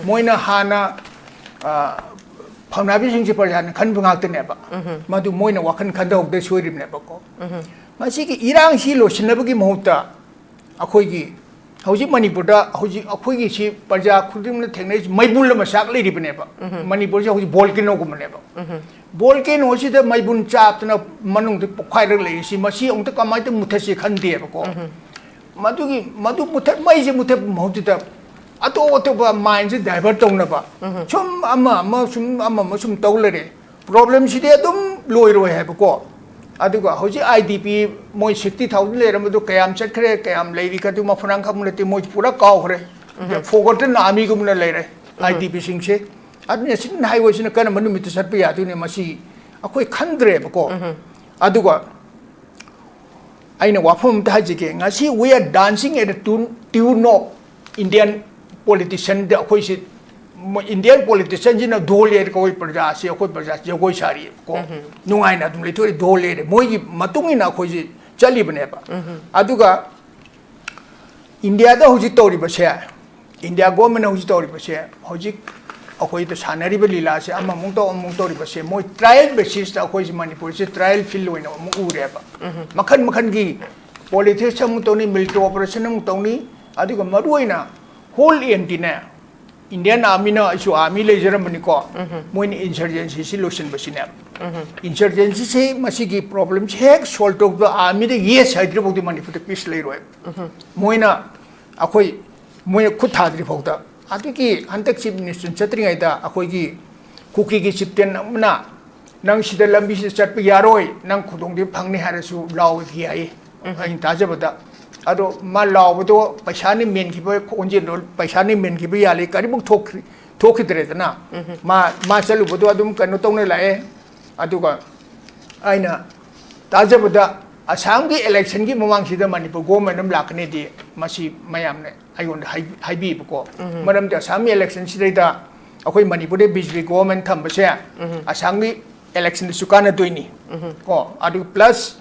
ꯃꯣꯏꯅ ꯍꯥꯟꯅ, ꯑ, ꯐꯝꯅꯥꯏꯕꯁꯤꯡꯁꯦ ꯄ꯭ꯔꯖꯥꯅ ꯈꯟꯕ ꯉꯥꯛꯇꯅꯦꯕ꯫ ꯃꯗꯨ ꯃꯣꯏꯅ ꯋꯥꯈꯜ ꯈꯟꯊꯍꯧꯗ ꯁꯣꯏꯔꯤꯕꯅꯦꯕꯀꯣ꯫ ꯃꯁꯤꯒꯤ ꯏꯔꯥꯡꯁꯤ ꯂꯣꯏꯁꯤꯟꯅꯕꯒꯤ ꯃꯍꯨꯠꯇ ꯑꯩꯈꯣꯏꯒꯤ ꯍꯧꯖꯤꯛ ꯃꯅꯤꯄꯨꯔꯗ ꯍꯧꯖꯤꯛ ꯑꯩꯈꯣꯏꯒꯤ ꯁꯤ ꯄ꯭ꯔꯖꯥ ꯈꯨꯗꯤꯡꯃꯛꯅ ꯊꯦꯡꯅꯔꯤꯁꯤ ꯃꯩꯕꯨꯜ ꯑꯃ ꯆꯥꯛ ꯂꯩꯔꯤꯕꯅꯦꯕ꯫ ꯃꯅꯤꯄꯨꯔꯁꯦ ꯍꯧꯖꯤꯛ ꯚꯣꯜꯀꯦꯅꯣꯒꯨꯝꯕꯅꯦꯕ꯫ ꯚꯣꯜꯀꯦꯅꯣꯁꯤꯗ ꯃꯩꯕꯨꯜ ꯆꯥꯛꯇꯅ ꯃꯅꯨꯡꯗ ꯄꯣꯛꯈꯥꯏꯔꯒ ꯂꯩꯔꯤꯁꯤ, ꯃꯁꯤ ꯑꯃꯨꯛꯇ ꯀꯃꯥꯏꯅ ꯃꯨꯊꯠꯁꯤ ꯈꯟꯗꯦꯕꯀꯣ꯫ ꯃꯗꯨꯒꯤ, ꯃꯗꯨ ꯃꯨꯊꯠ, ꯃꯩꯁꯦ ꯃꯨꯊꯠꯄ ꯃꯍꯨꯠꯇꯨꯗ ꯑꯇꯣꯞ ꯑꯇꯣꯞꯄ ꯃꯥꯏꯟꯁꯦ ꯗꯥꯏꯚꯔꯠ ꯇꯧꯅꯕ, ꯁꯨꯝ ꯑꯃ ꯑꯃ, ꯁꯨꯝ ꯑꯃ ꯑꯃ ꯁꯨꯝ ꯇꯧ ꯂꯩꯔꯦ꯫ ꯄ꯭ꯔꯣꯕ꯭ꯂꯦꯝꯁꯤꯗꯤ ꯑꯗꯨꯝ ꯂꯣꯏꯔꯣꯏ ꯍꯥꯏꯕꯀꯣ꯫ ꯑꯗꯨꯒ ꯍꯧꯖꯤꯛ ꯑꯥꯏ ꯗꯤ ꯄꯤ ꯃꯣꯏ ꯁꯤꯛꯁꯇꯤ ꯊꯥꯎꯖꯟ ꯂꯩꯔꯝꯕꯗꯣ ꯀꯌꯥꯝ ꯆꯠꯈ꯭ꯔꯦ, ꯀꯌꯥꯝ ꯂꯩꯔꯤ, ꯑꯗꯨ ꯃꯐꯝ ꯈꯪꯕ ꯅꯠꯇꯦ, ꯃꯣꯏ ꯄꯨꯔꯥ ꯀꯥꯎꯈ꯭ꯔꯦ꯫ ꯐꯣꯔꯒꯣꯇꯟ ꯑꯥꯔꯃꯤꯒꯨꯝꯅ ꯂꯩꯔꯦ ꯑꯥꯏ ꯗꯤ ꯄꯤꯁꯤꯡꯁꯦ꯫ ꯑꯗꯨꯅ ꯁꯤꯟ ꯍꯥꯏꯋꯦꯁꯤꯅ ꯀꯔꯝꯕ ꯅꯨꯃꯤꯠꯇ ꯆꯠꯄ ꯌꯥꯗꯣꯏꯅꯣ, ꯃꯁꯤ ꯑꯩꯈꯣꯏ ꯈꯟꯗ꯭ꯔꯦꯕꯀꯣ꯫ ꯑꯗꯨꯒ ꯑꯩꯅ ꯋꯥꯐꯝ ꯑꯝꯇ ꯍꯥꯏꯖꯒꯦ, ꯉꯁꯤ we are dancing at the tune, tune of Indian politician ꯗ ꯑꯩꯈꯣꯏꯁꯤ, ꯃꯣꯏ Indian politician ꯁꯤꯅ ꯙꯣꯜ ꯌꯩꯔꯒ ꯑꯩꯈꯣꯏ ꯄ꯭ꯔꯖꯥꯁꯤ, ꯑꯩꯈꯣꯏ ꯄ꯭ꯔꯖꯥꯁꯤ ꯖꯒꯣꯏ ꯁꯥꯔꯤꯕꯀꯣ꯫ ꯅꯨꯡꯉꯥꯏꯅ ꯑꯗꯨꯝ ꯂꯩꯊꯣꯛꯏ, ꯙꯣꯜ ꯌꯩꯔꯦ, ꯃꯣꯏꯒꯤ ꯃꯇꯨꯡ ꯏꯟꯅ ꯑꯩꯈꯣꯏꯁꯤ ꯆꯠꯂꯤꯕꯅꯦꯕ꯫ ꯑꯗꯨꯒ ꯏꯟꯗꯤꯌꯥꯗ ꯍꯧꯖꯤꯛ ꯇꯧꯔꯤꯕꯁꯦ, ꯏꯟꯗꯤꯌꯥ ꯒꯣꯔꯃꯦꯟꯅ ꯍꯧꯖꯤꯛ ꯇꯧꯔꯤꯕꯁꯦ, ꯍꯧꯖꯤꯛ ꯑꯩꯈꯣꯏꯗ ꯁꯥꯟꯅꯔꯤꯕ ꯂꯤꯂꯥꯁꯦ ꯑꯃꯃꯨꯛ ꯇꯧ, ꯑꯃꯃꯨꯛ ꯇꯧꯔꯤꯕꯁꯦ, ꯃꯣꯏ ꯇ꯭ꯔꯥꯌꯦꯜ ꯕꯦꯁꯤꯁꯇ ꯑꯩꯈꯣꯏꯁꯦ ꯃꯅꯤꯄꯨꯔꯁꯦ ꯇ꯭ꯔꯥꯌꯦꯜ ꯐꯤꯜ ꯑꯣꯏꯅ ꯑꯃꯨꯛ ꯎꯔꯦꯕ꯫ ꯃꯈꯜ ꯃꯈꯜꯒꯤ ꯄꯣꯂꯤꯇꯤꯛꯁ ꯑꯃꯨꯛ ꯇꯧꯅꯤ, ꯃꯤꯂꯤꯇꯔꯤ ꯑꯣꯄꯔꯦꯁꯟ ꯑꯃꯨꯛ ꯇꯧꯅꯤ, ꯑꯗꯨꯒ ꯃꯔꯨꯑꯣꯏꯅ ꯍꯣꯜ ꯑꯦꯟꯇꯤꯅꯦ, ꯏꯟꯗꯤꯌꯥꯟ ꯑꯥꯔꯃꯤꯅ, ꯑꯩꯁꯨ ꯑꯥꯔꯃꯤ ꯂꯩꯖꯔꯝꯕꯅꯤꯀꯣ, ꯃꯣꯏꯅ ꯏꯟꯁꯔꯖꯦꯟꯁꯤꯁꯤ ꯂꯣꯏꯁꯤꯟꯕꯁꯤꯅꯦꯕ꯫ ꯏꯟꯁꯔꯖꯦꯟꯁꯤꯁꯤ ꯃꯁꯤꯒꯤ ꯄ꯭ꯔꯣꯕ꯭ꯂꯦꯝꯁꯤ ꯍꯦꯛ ꯁꯣꯜꯕ ꯇꯧꯕꯗ, ꯑꯥꯔꯃꯤꯗ ꯌꯦꯁ ꯍꯥꯏꯗ꯭ꯔꯤꯐꯥꯎꯗꯤ ꯃꯅꯤꯄꯨꯔꯗ ꯄꯤꯁ ꯂꯩꯔꯣꯏ꯫ ꯃꯣꯏꯅ ꯑꯩꯈꯣꯏ, ꯃꯣꯏꯅ ꯈꯨꯠ ꯊꯥꯗ꯭ꯔꯤ ꯐꯥꯎꯗ꯫ ꯑꯗꯨꯒꯤ ꯍꯟꯗꯛ ꯆꯤꯐ ꯃꯤꯅꯤꯁꯇꯔ ꯆꯠꯇ꯭ꯔꯤꯉꯩꯗ ꯑꯩꯈꯣꯏꯒꯤ ꯀꯨꯀꯤꯒꯤ ꯆꯤꯐꯇꯦꯟ ꯑꯃꯅ, "ꯅꯪ ꯁꯤꯗ ꯂꯝꯕꯤꯁꯤꯗ ꯆꯠꯄ ꯌꯥꯔꯣꯏ, ꯅꯪ ꯈꯨꯗꯣꯡꯊꯤꯕ ꯐꯪꯅꯤ" ꯍꯥꯏꯔꯁꯨ ꯂꯥꯎꯈꯤ ꯍꯥꯏꯌꯦ, ꯑꯩꯅ ꯇꯥꯖꯕꯗ꯫ ꯑꯗꯣ ꯃꯥ ꯂꯥꯎꯕꯗꯣ ꯄꯩꯁꯥꯅ ꯃꯦꯟꯈꯤꯕ ꯈꯣꯟꯖꯦꯜꯗꯣ, ꯄꯩꯁꯥꯅ ꯃꯦꯟꯈꯤꯕ ꯌꯥꯜꯂꯤ, ꯀꯔꯤꯃꯨꯛ ꯊꯣꯛꯈ꯭ꯔꯤ-, ꯊꯣꯛꯈꯤꯗ꯭ꯔꯦꯗꯅ꯫ ꯃꯥ, ꯃꯥ ꯆꯠꯂꯨꯕꯗꯣ ꯑꯗꯨꯝ ꯀꯩꯅꯣ ꯇꯧꯅ ꯂꯥꯛꯑꯦ꯫ ꯑꯗꯨꯒ ꯑꯩꯅ ꯇꯥꯖꯕꯗ ꯑꯁꯥꯝꯒꯤ ꯏꯂꯦꯛꯁꯟꯒꯤ ꯃꯃꯥꯡꯁꯤꯗ ꯃꯅꯤꯄꯨꯔ ꯒꯣꯔꯃꯦꯟ ꯑꯃ ꯂꯥꯛꯀꯅꯤꯗꯤ ꯃꯁꯤ ꯃꯌꯥꯝꯅ ꯑꯩꯉꯣꯟꯗ ꯍꯥꯏ-, ꯍꯥꯏꯕꯤꯕꯀꯣ꯫ ꯃꯔꯝꯗꯤ ꯑꯁꯥꯝꯒꯤ ꯏꯂꯦꯛꯁꯟꯁꯤꯗꯩꯗ ꯑꯩꯈꯣꯏ ꯃꯅꯤꯄꯨꯔꯗ ꯕꯤ ꯖꯦ ꯄꯤ ꯒꯣꯔꯃꯦꯟ ꯊꯝꯕꯁꯦ ꯑꯁꯥꯝꯒꯤ ꯏꯂꯦꯛꯁꯟꯗꯁꯨ ꯀꯥꯟꯅꯗꯣꯏꯅꯤ꯫ ꯀꯣ, ꯑꯗꯨ ꯄ꯭ꯂꯁ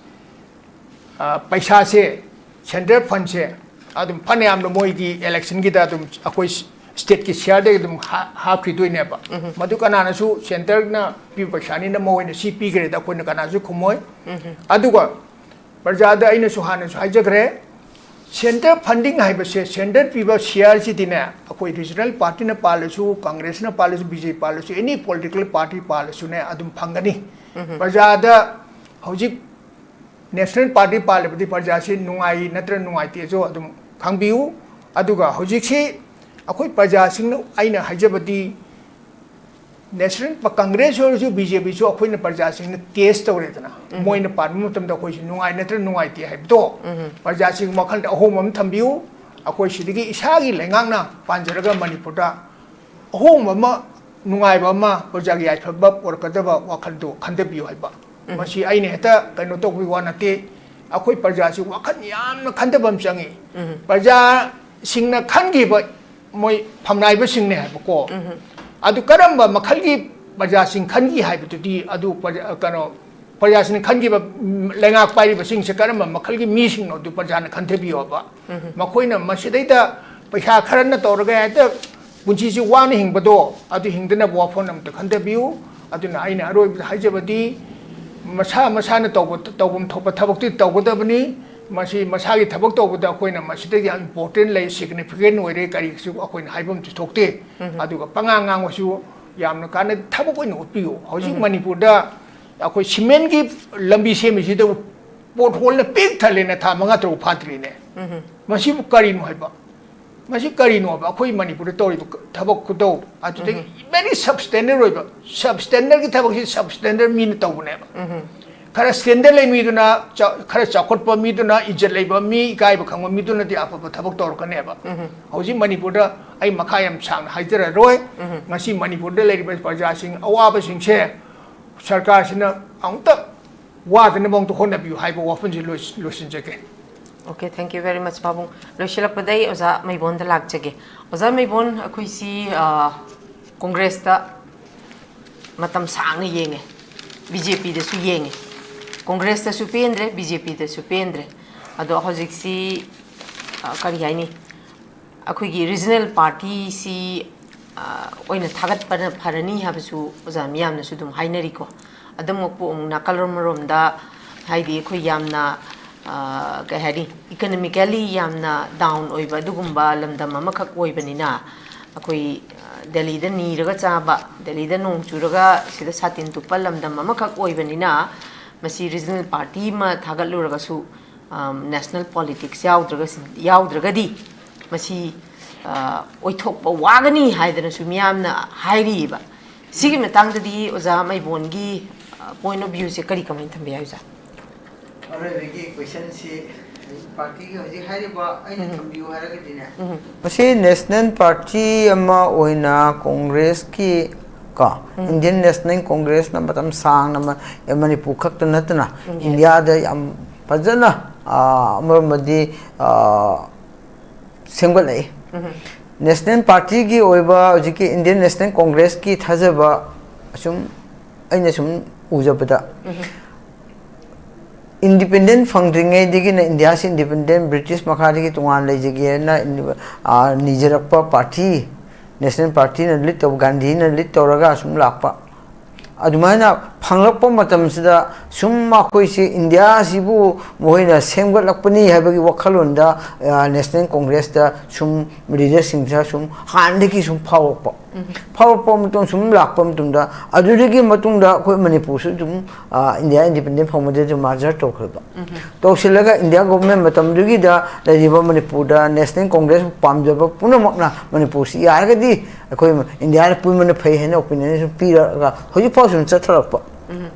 ꯑ, ꯄꯩꯁꯥꯁꯦ, ꯁꯦꯟꯇ꯭ꯔꯦꯜ ꯐꯟꯁꯦ ꯑꯗꯨꯝ ꯐꯅꯌꯥꯝꯅ ꯃꯣꯏꯒꯤ ꯏꯂꯦꯛꯁꯟꯒꯤꯗ ꯑꯗꯨꯝ ꯑꯩꯈꯣꯏ ꯁ꯭ꯇꯦꯠꯀꯤ ꯁꯤꯌꯥꯔꯗꯒꯤ ꯑꯗꯨꯝ ꯍꯥ-, ꯍꯥꯞꯈꯤꯗꯣꯏꯅꯦꯕ꯫ ꯃꯗꯨ ꯀꯅꯥꯅꯁꯨ, ꯁꯦꯟꯇꯔꯅ ꯄꯤꯕ ꯄꯩꯁꯥꯅꯤꯅ ꯃꯣꯏꯅ ꯁꯤ ꯄꯤꯈ꯭ꯔꯦꯗ ꯑꯩꯈꯣꯏꯅ ꯀꯅꯥꯁꯨ ꯈꯨꯝꯃꯣꯏ꯫ ꯑꯗꯨꯒ ꯄ꯭ꯔꯖꯥꯗ ꯑꯩꯅꯁꯨ ꯍꯥꯟꯅꯁꯨ ꯍꯥꯏꯖꯈ꯭ꯔꯦ, Centre funding ꯍꯥꯏꯕꯁꯦ, centre ꯄꯤꯕ share ꯁꯤꯗꯤꯅꯦ, ꯑꯩꯈꯣꯏ regional party ꯅ ꯄꯥꯜꯂꯁꯨ, Congress ꯅ ꯄꯥꯜꯂꯁꯨ, B J P ꯄꯥꯜꯂꯁꯨ, any political party ꯄꯥꯜꯂꯁꯨꯅꯦ, ꯑꯗꯨꯝ ꯐꯪꯒꯅꯤ꯫ ꯄ꯭ꯔꯖꯥꯗ ꯍꯧꯖꯤꯛ National Party ꯄꯥꯜꯂꯤꯕꯗꯤ ꯄ꯭ꯔꯖꯥꯁꯤ ꯅꯨꯡꯉꯥꯏ ꯅꯠꯇ꯭ꯔ ꯅꯨꯡꯉꯥꯏꯇꯦꯁꯨ ꯑꯗꯨꯝ ꯈꯪꯕꯤꯌꯨ꯫ ꯑꯗꯨꯒ ꯍꯧꯖꯤꯛꯁꯤ ꯑꯩꯈꯣꯏ ꯄ꯭ꯔꯖꯥꯁꯤꯡꯅ, ꯑꯩꯅ ꯍꯥꯏꯖꯕꯗꯤ, National ꯄ-, Congress ꯑꯣꯏꯔꯁꯨ, B J P ꯁꯨ ꯑꯩꯈꯣꯏꯅ ꯄ꯭ꯔꯖꯥꯁꯤꯡꯅ test ꯇꯧꯔꯦꯗꯅ, ꯃꯣꯏꯅ ꯄꯥꯟꯕ ꯃꯇꯝꯗ ꯑꯩꯈꯣꯏꯁꯤ ꯅꯨꯡꯉꯥꯏ ꯅꯠꯇ꯭ꯔ ꯅꯨꯡꯉꯥꯏꯇꯦ ꯍꯥꯏꯕꯗꯣ, ꯄ꯭ꯔꯖꯥꯁꯤꯡ ꯋꯥꯈꯜꯗ ꯑꯍꯣꯡꯕ ꯑꯃ ꯊꯝꯕꯤꯌꯨ꯫ ꯑꯩꯈꯣꯏ ꯁꯤꯗꯒꯤ ꯏꯁꯥꯒꯤ ꯂꯩꯉꯥꯛꯅ ꯄꯥꯟꯖꯔꯒ ꯃꯅꯤꯄꯨꯔꯗ ꯑꯍꯣꯡꯕ ꯑꯃ, ꯅꯨꯡꯉꯥꯏꯕ ꯑꯃ, ꯄ꯭ꯔꯖꯥꯒꯤ ꯌꯥꯏꯐꯕ ꯄꯨꯔꯛꯀꯗꯕ ꯋꯥꯈꯜꯗꯣ ꯈꯟꯊꯕꯤꯌꯨ ꯍꯥꯏꯕ꯫ ꯃꯁꯤ ꯑꯩꯅ ꯍꯦꯛꯇ ꯀꯩꯅꯣ ꯇꯧꯕꯒꯤ ꯋꯥ ꯅꯠꯇꯦ꯫ ꯑꯩꯈꯣꯏ ꯄ꯭ꯔꯖꯥꯁꯤ ꯋꯥꯈꯜ ꯌꯥꯝꯅ ꯈꯟꯊꯕ ꯑꯃ ꯆꯪꯉꯤ꯫ ꯄ꯭ꯔꯖꯥꯁꯤꯡꯅ ꯈꯟꯈꯤꯕ ꯃꯣꯏ ꯐꯝꯅꯥꯏꯕꯁꯤꯡꯅꯦ ꯍꯥꯏꯕꯀꯣ꯫ ꯑꯗꯨ ꯀꯔꯝꯕ ꯃꯈꯜꯒꯤ ꯄ꯭ꯔꯖꯥꯁꯤꯡ ꯈꯟꯈꯤ ꯍꯥꯏꯕꯗꯨꯗꯤ, ꯑꯗꯨ ꯄ꯭ꯔꯖꯥ-, ꯀꯩꯅꯣ, ꯄ꯭ꯔꯖꯥꯁꯤꯡꯅ ꯈꯟꯈꯤꯕ, ꯎꯝ, ꯂꯩꯉꯥꯛ ꯄꯥꯏꯔꯤꯕꯁꯤꯡꯁꯦ ꯀꯔꯝꯕ ꯃꯈꯜꯒꯤ ꯃꯤꯁꯤꯡꯅꯣ, ꯑꯗꯨ ꯄ꯭ꯔꯖꯥꯅ ꯈꯟꯊꯕꯤꯌꯣꯕ꯫ ꯃꯈꯣꯏꯅ ꯃꯁꯤꯗꯩꯗ ꯄꯩꯁꯥ ꯈꯔꯅ ꯇꯧꯔꯒ ꯍꯦꯛꯇ ꯄꯨꯟꯁꯤꯁꯤ ꯋꯥꯅ ꯍꯤꯡꯕꯗꯣ, ꯑꯗꯨ ꯍꯤꯡꯗꯅꯕ ꯋꯥꯐꯝ ꯑꯝꯇ ꯈꯟꯊꯕꯤꯌꯨ꯫ ꯑꯗꯨꯅ ꯑꯩꯅ ꯑꯔꯣꯏꯕꯗ ꯍꯥꯏꯖꯕꯗꯤ, ꯃꯁꯥ ꯃꯁꯥꯅ ꯇꯧꯕ, ꯇꯧꯐꯝ ꯊꯣꯛꯄ ꯊꯕꯛꯇꯤ ꯇꯧꯒꯗꯕꯅꯤ꯫ ꯃꯁꯤ ꯃꯁꯥꯒꯤ ꯊꯕꯛ ꯇꯧꯕꯗ ꯑꯩꯈꯣꯏꯅ ꯃꯁꯤꯗ ꯌꯥꯝ important ꯂꯩ, significant ꯑꯣꯏꯔꯦ, ꯀꯔꯤꯁꯨ ꯑꯩꯈꯣꯏꯅ ꯍꯥꯏꯕ ꯑꯃꯁꯨ ꯊꯣꯛꯇꯦ꯫ ꯑꯗꯨꯒ ꯄꯉꯥꯡ ꯉꯥꯡꯕꯁꯨ ꯌꯥꯝꯅ ꯀꯥꯟꯅ ꯊꯕꯛ ꯑꯣꯏꯅ ꯎꯠꯄꯤꯌꯨ꯫ ꯍꯧꯖꯤꯛ ꯃꯅꯤꯄꯨꯔꯗ ꯑꯩꯈꯣꯏ cement ꯀꯤ ꯂꯝꯕꯤ ꯁꯦꯝꯃꯤꯁꯤꯗ pothole ꯅ ꯄꯤꯛ ꯊꯜꯂꯦꯅ ꯊꯥ ꯃꯉꯥ ꯇꯔꯨꯛ ꯐꯥꯗ꯭ꯔꯤꯅꯦ꯫ ꯃꯁꯤꯕꯨ ꯀꯔꯤꯅꯣ ꯍꯥꯏꯕ? ꯃꯁꯤ ꯀꯔꯤꯅꯣꯕ? ꯑꯩꯈꯣꯏ ꯃꯅꯤꯄꯨꯔꯗ ꯇꯧꯔꯤꯕ ꯊꯕꯛ ꯈꯨꯇꯧ ꯑꯗꯨꯗꯒꯤ very substandard ꯑꯣꯏꯕ, substandard ꯀꯤ ꯊꯕꯛꯁꯤ substandard ꯃꯤꯅ ꯇꯧꯕꯅꯦꯕ꯫ ꯈꯔ standard ꯂꯩ ꯃꯤꯗꯨꯅ, ꯆꯥ-, ꯈꯔ ꯆꯥꯎꯈꯠꯄ ꯃꯤꯗꯨꯅ, ꯏꯖꯠ ꯂꯩꯕ ꯃꯤ, ꯏꯀꯥꯏꯕ ꯈꯪꯕ ꯃꯤꯗꯨꯅꯗꯤ ꯑꯐꯕ ꯊꯕꯛ ꯇꯧꯔꯛꯀꯅꯦꯕ꯫ ꯍꯧꯖꯤꯛ ꯃꯅꯤꯄꯨꯔꯗ ꯑꯩ ꯃꯈꯥ ꯌꯥꯝ ꯁꯥꯡꯅ ꯍꯥꯏꯖꯔꯔꯣꯏ꯫ ꯉꯁꯤ ꯃꯅꯤꯄꯨꯔꯗ ꯂꯩꯔꯤꯕ ꯄ꯭ꯔꯖꯥꯁꯤꯡ, ꯑꯋꯥꯕꯁꯤꯡꯁꯦ ꯁꯔꯀꯥꯔꯁꯤꯅ ꯑꯃꯨꯛꯇ ꯋꯥꯗꯅꯕ ꯑꯃꯨꯛꯇ ꯍꯣꯠꯅꯕꯤꯌꯨ ꯍꯥꯏꯕ ꯋꯥꯐꯝꯁꯤ ꯂꯣꯏ-, ꯂꯣꯏꯁꯤꯟꯖꯒꯦ꯫ Okay, thank you very much, ꯄꯥꯕꯨꯡ꯫ ꯂꯣꯏꯁꯤꯜꯂꯛꯄꯗ ꯑꯩ ꯑꯣꯖꯥ ꯃꯩꯕꯣꯟꯗ ꯂꯥꯛꯆꯒꯦ꯫ ꯑꯣꯖꯥ ꯃꯩꯕꯣꯟ, ꯑꯩꯈꯣꯏꯁꯤ, ꯑ, Congress ꯇ ꯃꯇꯝ ꯁꯥꯡꯅ ꯌꯦꯡꯉꯦ, B J P ꯗꯁꯨ ꯌꯦꯡꯉꯦ, Congress ꯇꯁꯨ ꯄꯦꯟꯗ꯭ꯔꯦ, B J P ꯗꯁꯨ ꯄꯦꯟꯗ꯭ꯔꯦ꯫ ꯑꯗꯣ ꯍꯧꯖꯤꯛꯁꯤ, ꯑ, ꯀꯔꯤ ꯍꯥꯏꯅꯤ, ꯑꯩꯈꯣꯏꯒꯤ regional party ꯁꯤ, ꯑ, ꯑꯣꯏꯅ ꯊꯥꯒꯠꯄꯅ ꯐꯔꯅꯤ ꯍꯥꯏꯕꯁꯨ ꯑꯣꯖꯥ ꯃꯤꯌꯥꯝꯅꯁꯨ ꯑꯗꯨꯝ ꯍꯥꯏꯅꯔꯤꯀꯣ꯫ ꯑꯗꯨꯃꯛꯄꯨ ꯑꯃꯨꯛ ꯅꯥꯀꯜ ꯑꯃꯔꯣꯝꯗ, ꯍꯥꯏꯗꯤ ꯑꯩꯈꯣꯏ ꯌꯥꯝꯅ ꯑ, ꯀꯩ ꯍꯥꯏꯅꯤ, ꯏꯀꯅꯣꯃꯤꯀꯦꯜꯂꯤ ꯌꯥꯝꯅ ꯗꯥꯎꯟ ꯑꯣꯏꯕ ꯑꯗꯨꯒꯨꯝꯕ ꯂꯝꯗꯝ ꯑꯃꯈꯛ ꯑꯣꯏꯕꯅꯤꯅ, ꯑꯩꯈꯣꯏ, ꯑ, ꯗꯦꯜꯂꯤꯗ ꯅꯤꯔꯒ ꯆꯥꯕ, ꯗꯦꯜꯂꯤꯗ ꯅꯣꯡ ꯆꯨꯔꯒ ꯁꯤꯗ ꯁꯥꯇꯤꯟ ꯇꯨꯞꯄ ꯂꯝꯗꯝ ꯑꯃꯈꯛ ꯑꯣꯏꯕꯅꯤꯅ, ꯃꯁꯤ ꯔꯤꯖꯅꯦꯜ ꯄꯥꯔꯇꯤ ꯑꯃ ꯊꯥꯒꯠꯂꯨꯔꯒꯁꯨ, ꯑ, ꯅꯦꯁꯅꯦꯜ ꯄꯣꯂꯤꯇꯤꯛꯁ ꯌꯥꯎꯗ꯭ꯔꯒ, ꯌꯥꯎꯗ꯭ꯔꯒꯗꯤ ꯃꯁꯤ, ꯑ, ꯑꯣꯏꯊꯣꯛꯄ ꯋꯥꯒꯅꯤ ꯍꯥꯏꯗꯅꯁꯨ ꯃꯤꯌꯥꯝꯅ ꯍꯥꯏꯔꯤꯕ꯫ ꯁꯤꯒꯤ ꯃꯇꯥꯡꯗꯗꯤ ꯑꯣꯖꯥ ꯃꯩꯕꯣꯟꯒꯤ, ꯑ, ꯄꯣꯏꯟ ꯑꯣꯐ ꯚ꯭ꯌꯨꯁꯦ ꯀꯔꯤ ꯀꯃꯥꯏꯅ ꯊꯝꯕ ꯌꯥꯏ, ꯑꯣꯖꯥ? ꯑꯔꯣꯏꯕꯒꯤ ꯀꯣꯏꯁꯟꯁꯤ ꯄꯥꯔꯇꯤꯒꯤ ꯍꯧꯖꯤꯛ ꯍꯥꯏꯔꯤꯕ ꯑꯩꯅ ꯎꯝ꯫ ꯊꯝꯕꯤꯌꯨ ꯍꯥꯏꯔꯒꯗꯤꯅꯦ, ꯎꯝ꯫ ꯃꯁꯤ ꯅꯦꯁꯅꯦꯜ ꯄꯥꯔꯇꯤ ꯑꯃ ꯑꯣꯏꯅ ꯀꯣꯡꯒ꯭ꯔꯦꯁꯀꯤ ꯀꯣ, ꯎꯝ꯫ ꯏꯟꯗꯤꯌꯟ ꯅꯦꯁꯅꯦꯜ ꯀꯣꯡꯒ꯭ꯔꯦꯁꯅ ꯃꯇꯝ ꯁꯥꯡꯅ ꯃ-, ꯃꯅꯤꯄꯨꯔ ꯈꯛꯇ ꯅꯠꯇꯅ ꯎꯝ, yes꯫ ꯏꯟꯗꯤꯌꯥꯗ ꯌꯥꯝ ꯐꯖꯅ, ꯑ, ꯑꯃꯔꯣꯝꯗꯗꯤ, ꯑ, ꯁꯦꯝꯒꯠꯂꯛꯏ꯫ ꯎꯝ꯫ ꯅꯦꯁꯅꯦꯜ ꯄꯥꯔꯇꯤꯒꯤ ꯑꯣꯏꯕ ꯍꯧꯖꯤꯛꯀꯤ ꯏꯟꯗꯤꯌꯟ ꯅꯦꯁꯅꯦꯜ ꯀꯣꯡꯒ꯭ꯔꯦꯁꯀꯤ ꯊꯥꯖꯕ ꯑꯁꯨꯝ ꯑꯩꯅ ꯁꯨꯝ ꯎꯖꯕꯗ, ꯎꯝ꯫ ꯏꯟꯗꯤꯄꯦꯟꯗꯦꯟ ꯐꯪꯗ꯭ꯔꯤꯉꯩꯗꯒꯤꯅ ꯏꯟꯗꯤꯌꯥꯁꯤ ꯏꯟꯗꯤꯄꯦꯟꯗꯦꯟ, ꯕ꯭ꯔꯤꯇꯤꯁ ꯃꯈꯥꯗꯒꯤ ꯇꯣꯉꯥꯟ ꯂꯩꯖꯒꯦꯅ ꯏꯟꯗꯤ-, ꯑ, ꯅꯤꯖꯔꯛꯄ ꯄꯥꯔꯇꯤ, ꯅꯦꯁꯅꯦꯜ ꯄꯥꯔꯇꯤꯅ ꯂꯤꯠ ꯇꯧꯕ, ꯒꯥꯟꯙꯤꯅ ꯂꯤꯠ ꯇꯧꯔꯒ ꯑꯁꯨꯝ ꯂꯥꯛꯄ꯫ ꯑꯗꯨꯃꯥꯏꯅ ꯐꯪꯂꯛꯄ ꯃꯇꯝꯁꯤꯗ ꯁꯨꯝ ꯑꯩꯈꯣꯏꯁꯤ ꯏꯟꯗꯤꯌꯥꯁꯤꯕꯨ ꯃꯈꯣꯏꯅ ꯁꯦꯝꯒꯠꯂꯛꯄꯅꯤ ꯍꯥꯏꯕꯒꯤ ꯋꯥꯈꯜꯂꯣꯟꯗ, ꯑ, ꯅꯦꯁꯅꯦꯜ ꯀꯣꯡꯒ꯭ꯔꯦꯁꯇ ꯁꯨꯝ ꯂꯤꯗꯔꯁꯤꯡꯁꯤꯅ ꯁꯨꯝ ꯍꯥꯟꯅꯗꯒꯤ ꯁꯨꯝ ꯐꯥꯎꯔꯛꯄ꯫ ꯎꯝ꯫ ꯐꯥꯎꯔꯛꯄ ꯃꯇꯨꯡ ꯁꯨꯝ ꯂꯥꯛꯄ ꯃꯇꯨꯡꯗ ꯑꯗꯨꯗꯒꯤ ꯃꯇꯨꯡꯗ ꯑꯩꯈꯣꯏ ꯃꯅꯤꯄꯨꯔꯁꯨ ꯑꯗꯨꯝ, ꯑ, ꯏꯟꯗꯤꯌꯥ ꯏꯟꯗꯤꯄꯦꯟꯗꯦꯟ ꯐꯪꯕꯗ ꯑꯗꯨꯝ ꯃꯥꯔꯖꯔ ꯇꯧꯈ꯭ꯔꯕ꯫ ꯎꯝ꯫ ꯇꯧꯁꯤꯜꯂꯒ ꯏꯟꯗꯤꯌꯥ ꯒꯣꯚꯔꯟꯃꯦꯟ ꯃꯇꯝꯗꯨꯒꯤꯗ ꯂꯩꯔꯤꯕ ꯃꯅꯤꯄꯨꯔꯗ ꯅꯦꯁꯅꯦꯜ ꯀꯣꯡꯒ꯭ꯔꯦꯁ ꯄꯥꯝꯖꯕ ꯄꯨꯝꯅꯃꯛꯅ ꯃꯅꯤꯄꯨꯔꯁꯤ ꯌꯥꯔꯒꯗꯤ ꯑꯩꯈꯣꯏ ꯏꯟꯗꯤꯌꯥꯗ ꯄꯨꯟꯕꯅ ꯐꯩ ꯍꯥꯏꯅ ꯑꯣꯄꯤꯅꯤꯌꯟ ꯁꯨꯝ ꯄꯤꯔꯒ ꯍꯧꯖꯤꯛ ꯐꯥꯎ ꯁꯨꯝ ꯆꯠꯊꯔꯛꯄ꯫ ꯎꯝ꯫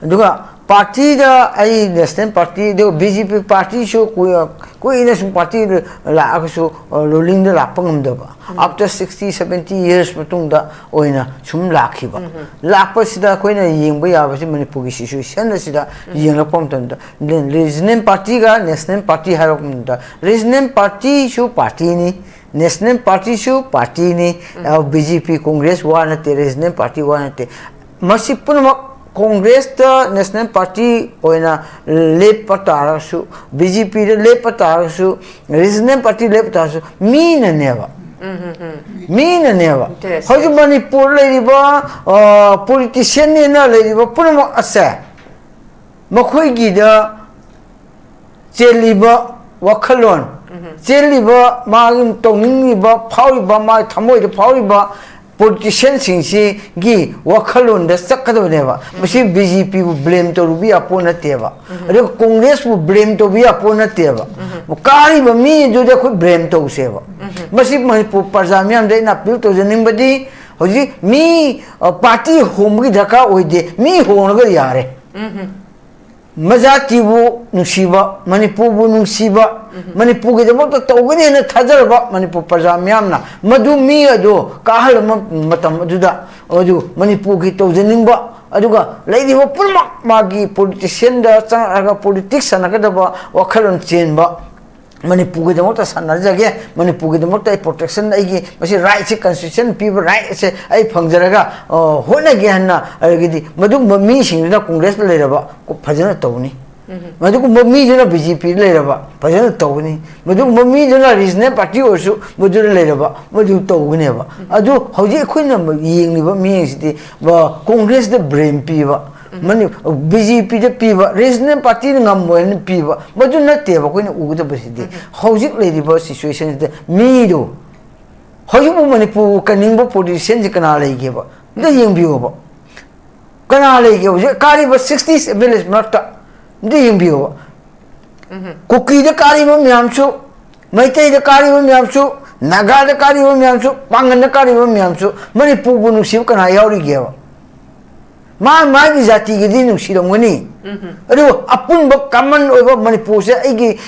ꯑꯗꯨꯒ ꯄꯥꯔꯇꯤꯗ ꯑꯩ ꯅꯦꯁꯅꯦꯜ ꯄꯥꯔꯇꯤ, ꯑꯗꯨꯒ ꯕꯤ ꯖꯦ ꯄꯤ ꯄꯥꯔꯇꯤꯁꯨ ꯀꯨꯏ-, ꯀꯨꯏꯅ ꯁꯨꯝ ꯄꯥꯔꯇꯤ ꯂꯥꯛꯑꯒꯁꯨ, ꯑ, ꯔꯨꯂꯤꯡꯗ ꯂꯥꯛꯄ ꯉꯝꯗꯕ꯫ ꯎꯝ꯫ After sixty, seventy years ꯃꯇꯨꯡꯗ ꯑꯣꯏꯅ ꯁꯨꯝ ꯂꯥꯛꯈꯤꯕ꯫ ꯎꯝ, ꯎꯝ꯫ ꯂꯥꯛꯄꯁꯤꯗ ꯑꯩꯈꯣꯏꯅ ꯌꯦꯡꯕ ꯌꯥꯕꯁꯤ ꯃꯅꯤꯄꯨꯔꯒꯤ ꯁꯤꯆꯨꯋꯦꯁꯟ ꯑꯁꯤꯗ ꯎꯝ꯫ ꯌꯦꯡꯂꯛꯄ ꯃꯇꯝꯗ, ꯔꯤꯖꯅꯦꯜ ꯄꯥꯔꯇꯤꯒ ꯅꯦꯁꯅꯦꯜ ꯄꯥꯔꯇꯤ ꯍꯥꯏꯔꯛꯄ ꯃꯇꯝꯗ, ꯔꯤꯖꯅꯦꯜ ꯄꯥꯔꯇꯤꯁꯨ ꯄꯥꯔꯇꯤꯅꯤ, ꯅꯦꯁꯅꯦꯜ ꯄꯥꯔꯇꯤꯁꯨ ꯄꯥꯔꯇꯤꯅꯤ, ꯎꯝ꯫ ꯑ, ꯕꯤ ꯖꯦ ꯄꯤ, ꯀꯣꯡꯒ꯭ꯔꯦꯁ ꯋꯥ ꯅꯠꯇꯦ, ꯔꯤꯖꯅꯦꯜ ꯄꯥꯔꯇꯤ ꯋꯥ ꯅꯠꯇꯦ꯫ ꯃꯁꯤ ꯄꯨꯝꯅꯃꯛ ꯀꯣꯡꯒ꯭ꯔꯦꯁꯇ ꯅꯦꯁꯅꯦꯜ ꯄꯥꯔꯇꯤ ꯑꯣꯏꯅ ꯂꯦꯞꯄ ꯇꯥꯔꯒꯁꯨ, ꯕꯤ ꯖꯦ ꯄꯤꯗ ꯂꯦꯞꯄ ꯇꯥꯔꯒꯁꯨ, ꯔꯤꯖꯅꯦꯜ ꯄꯥꯔꯇꯤ ꯂꯦꯞꯄ ꯇꯥꯔꯒꯁꯨ ꯃꯤꯅꯅꯦꯕ꯫ ꯎꯝ, ꯎꯝ, ꯎꯝ꯫ ꯃꯤꯅꯅꯦꯕ꯫ Yes, ꯍꯧꯖꯤꯛ yes꯫ ꯃꯅꯤꯄꯨꯔ ꯂꯩꯔꯤꯕ, ꯑ, ꯄꯣꯂꯤꯇꯤꯁꯤꯌꯟꯅꯦꯅ ꯂꯩꯔꯤꯕ ꯄꯨꯝꯅꯃꯛ ꯑꯁꯦ ꯃꯈꯣꯏꯒꯤꯗ ꯆꯦꯜꯂꯤꯕ ꯋꯥꯈꯜꯂꯣꯟ, ꯆꯦꯜꯂꯤꯕ ꯃꯥꯒꯤ ꯇꯧꯅꯤꯡꯉꯤꯕ, ꯐꯥꯎꯔꯤꯕ, ꯃꯥꯒꯤ ꯊꯃꯣꯏꯗ ꯐꯥꯎꯔꯤꯕ ꯄꯣꯂꯤꯇꯤꯁꯤꯌꯥꯟꯁꯤꯡꯁꯤꯒꯤ ꯋꯥꯈꯜꯂꯣꯟꯗ ꯆꯠꯀꯗꯕꯅꯦꯕ꯫ ꯃꯁꯤ ꯕꯤ ꯖꯦ ꯄꯤꯕꯨ ꯕ꯭ꯂꯦꯝ ꯇꯧꯔꯨꯕ ꯌꯥꯄꯣꯠ ꯅꯠꯇꯦꯕ, ꯑꯗꯨꯒ ꯀꯣꯡꯒ꯭ꯔꯦꯁꯄꯨ ꯕ꯭ꯂꯦꯝ ꯇꯧꯕ ꯌꯥꯄꯣꯠ ꯅꯠꯇꯦꯕ꯫ ꯀꯥꯔꯤꯕ ꯃꯤꯗꯨꯗ ꯑꯩꯈꯣꯏ ꯕ꯭ꯂꯦꯝ ꯇꯧꯁꯦꯕ꯫ ꯃꯁꯤ ꯃꯅꯤꯄꯨꯔ ꯄ꯭ꯔꯖꯥ ꯃꯤꯌꯥꯝꯗ ꯑꯩꯅ ꯑꯄꯤꯜ ꯇꯧꯖꯅꯤꯡꯕꯗꯤ, ꯍꯧꯖꯤꯛ ꯃꯤ, ꯑ, ꯄꯥꯔꯇꯤ ꯍꯣꯡꯕꯒꯤ ꯗꯔꯀꯥꯔ ꯑꯣꯏꯗꯦ, ꯃꯤ ꯍꯣꯡꯂꯒ ꯌꯥꯔꯦ꯫ ꯃꯖꯥꯇꯤꯕꯨ ꯅꯨꯡꯁꯤꯕ, ꯃꯅꯤꯄꯨꯔꯕꯨ ꯅꯨꯡꯁꯤꯕ, ꯃꯅꯤꯄꯨꯔꯒꯤꯗꯃꯛꯇ ꯇꯧꯒꯅꯤ ꯍꯥꯏꯅ ꯊꯥꯖꯔꯕ ꯃꯅꯤꯄꯨꯔ ꯄ꯭ꯔꯖꯥ ꯃꯤꯌꯥꯝꯅ ꯃꯗꯨ ꯃꯤ ꯑꯗꯨ ꯀꯥꯍꯜꯂꯕ ꯃꯇꯝ ꯑꯗꯨꯗ, ꯑꯗꯨ ꯃꯅꯤꯄꯨꯔꯒꯤ ꯇꯧꯖꯅꯤꯡꯕ, ꯑꯗꯨꯒ ꯂꯩꯔꯤꯕ ꯄꯨꯝꯅꯃꯛ ꯃꯥꯒꯤ ꯄꯣꯂꯤꯇꯤꯁꯤꯌꯥꯟꯗ ꯆꯪꯉꯛꯑꯒ ꯄꯣꯂꯤꯇꯤꯛꯁ ꯁꯥꯟꯅꯒꯗꯕ ꯋꯥꯈꯜꯂꯣꯟ ꯆꯦꯟꯕ, ꯃꯅꯤꯄꯨꯔꯒꯤꯗꯃꯛꯇ ꯁꯥꯟꯅꯖꯒꯦ, ꯃꯅꯤꯄꯨꯔꯒꯤꯗꯃꯛꯇ ꯑꯩ ꯄ꯭ꯔꯣꯇꯦꯛꯁꯟ, ꯑꯩꯒꯤ ꯃꯁꯤ ꯔꯥꯏꯠꯁꯦ, ꯀꯟꯁꯇꯤꯇ꯭ꯌꯨꯁꯟ ꯄꯤꯕ ꯔꯥꯏꯠꯁꯦ ꯑꯩ ꯐꯪꯖꯔꯒ, ꯑ, ꯍꯣꯠꯅꯒꯦ ꯍꯥꯏꯅ, ꯑꯗꯒꯤꯗꯤ ꯃꯗꯨꯒꯨꯝꯕ ꯃꯤꯁꯤꯡꯗꯨꯅ ꯀꯣꯡꯒ꯭ꯔꯦꯁꯇ ꯂꯩꯔꯕ ꯀꯣ-, ꯐꯖꯅ ꯇꯧꯅꯤ꯫ ꯃꯗꯨꯒꯨꯝꯕ ꯃꯤꯗꯨꯅ ꯕꯤ ꯖꯦ ꯄꯤꯗ ꯂꯩꯔꯕ ꯐꯖꯅ ꯇꯧꯒꯅꯤ꯫ ꯃꯗꯨꯒꯨꯝꯕ ꯃꯤꯗꯨꯅ ꯔꯤꯖꯅꯦꯜ ꯄꯥꯔꯇꯤ ꯑꯣꯏꯔꯁꯨ ꯃꯗꯨꯗ ꯂꯩꯔꯕ ꯃꯗꯨ ꯇꯧꯒꯅꯦꯕ꯫ ꯑꯗꯨ ꯍꯧꯖꯤꯛ ꯑꯩꯈꯣꯏꯅ ꯌꯦꯡꯂꯤꯕ ꯃꯤꯁꯤꯗꯤ, ꯕ-, ꯀꯣꯡꯒ꯭ꯔꯦꯁꯇ ꯕ꯭ꯂꯦꯝ ꯄꯤꯕ, ꯃꯅꯤ-, ꯕꯤ ꯖꯦ ꯄꯤꯗ ꯄꯤꯕ, ꯔꯤꯖꯅꯦꯜ ꯄꯥꯔꯇꯤꯅ ꯉꯝꯃꯣꯏꯅ ꯄꯤꯕ, ꯃꯗꯨ ꯅꯠꯇꯦꯕ ꯑꯩꯈꯣꯏꯅ ꯎꯒꯗꯕꯁꯤꯗꯤ꯫ ꯍꯧꯖꯤꯛ ꯂꯩꯔꯤꯕ ꯁꯤꯆꯨꯋꯦꯁꯟꯁꯤꯗ ꯃꯤꯗꯨ, ꯍꯧꯖꯤꯛꯄꯨ ꯃꯅꯤꯄꯨꯔ ꯀꯟꯅꯤꯡꯕ ꯄꯣꯂꯤꯇꯤꯁꯤꯌꯥꯟꯁꯤ ꯀꯅꯥ ꯂꯩꯒꯦꯕ? ꯑꯝꯇ ꯌꯦꯡꯕꯤꯌꯣꯕ꯫ ꯀꯅꯥ ꯂꯩꯒꯦ ꯍꯧꯖꯤꯛ ꯀꯥꯔꯤꯕ ꯁꯤꯛꯁꯇꯤ ꯑꯦꯝ ꯑꯦꯜ ꯑꯦ ꯃꯔꯛꯇ? ꯑꯝꯇ ꯌꯦꯡꯕꯤꯌꯣꯕ꯫ ꯀꯨꯀꯤꯗ ꯀꯥꯔꯤꯕ ꯃꯌꯥꯝꯁꯨ, ꯃꯩꯇꯩꯗ ꯀꯥꯔꯤꯕ ꯃꯌꯥꯝꯁꯨ, ꯅꯥꯒꯥꯗ ꯀꯥꯔꯤꯕ ꯃꯌꯥꯝꯁꯨ, ꯄꯥꯡꯒꯟꯗ ꯀꯥꯔꯤꯕ ꯃꯌꯥꯝꯁꯨ, ꯃꯅꯤꯄꯨꯔꯕꯨ ꯅꯨꯡꯁꯤꯕ ꯀꯅꯥ ꯌꯥꯎꯔꯤꯒꯦꯕ? ꯃꯥ ꯃꯥꯒꯤ ꯖꯥꯇꯤꯒꯤꯗꯤ ꯅꯨꯡꯁꯤꯔꯝꯒꯅꯤ꯫ ꯑꯗꯨꯕꯨ ꯑꯄꯨꯟꯕ ꯀꯃꯟ ꯑꯣꯏꯕ ꯃꯅꯤꯄꯨꯔꯁꯦ ꯑꯩꯒꯤ,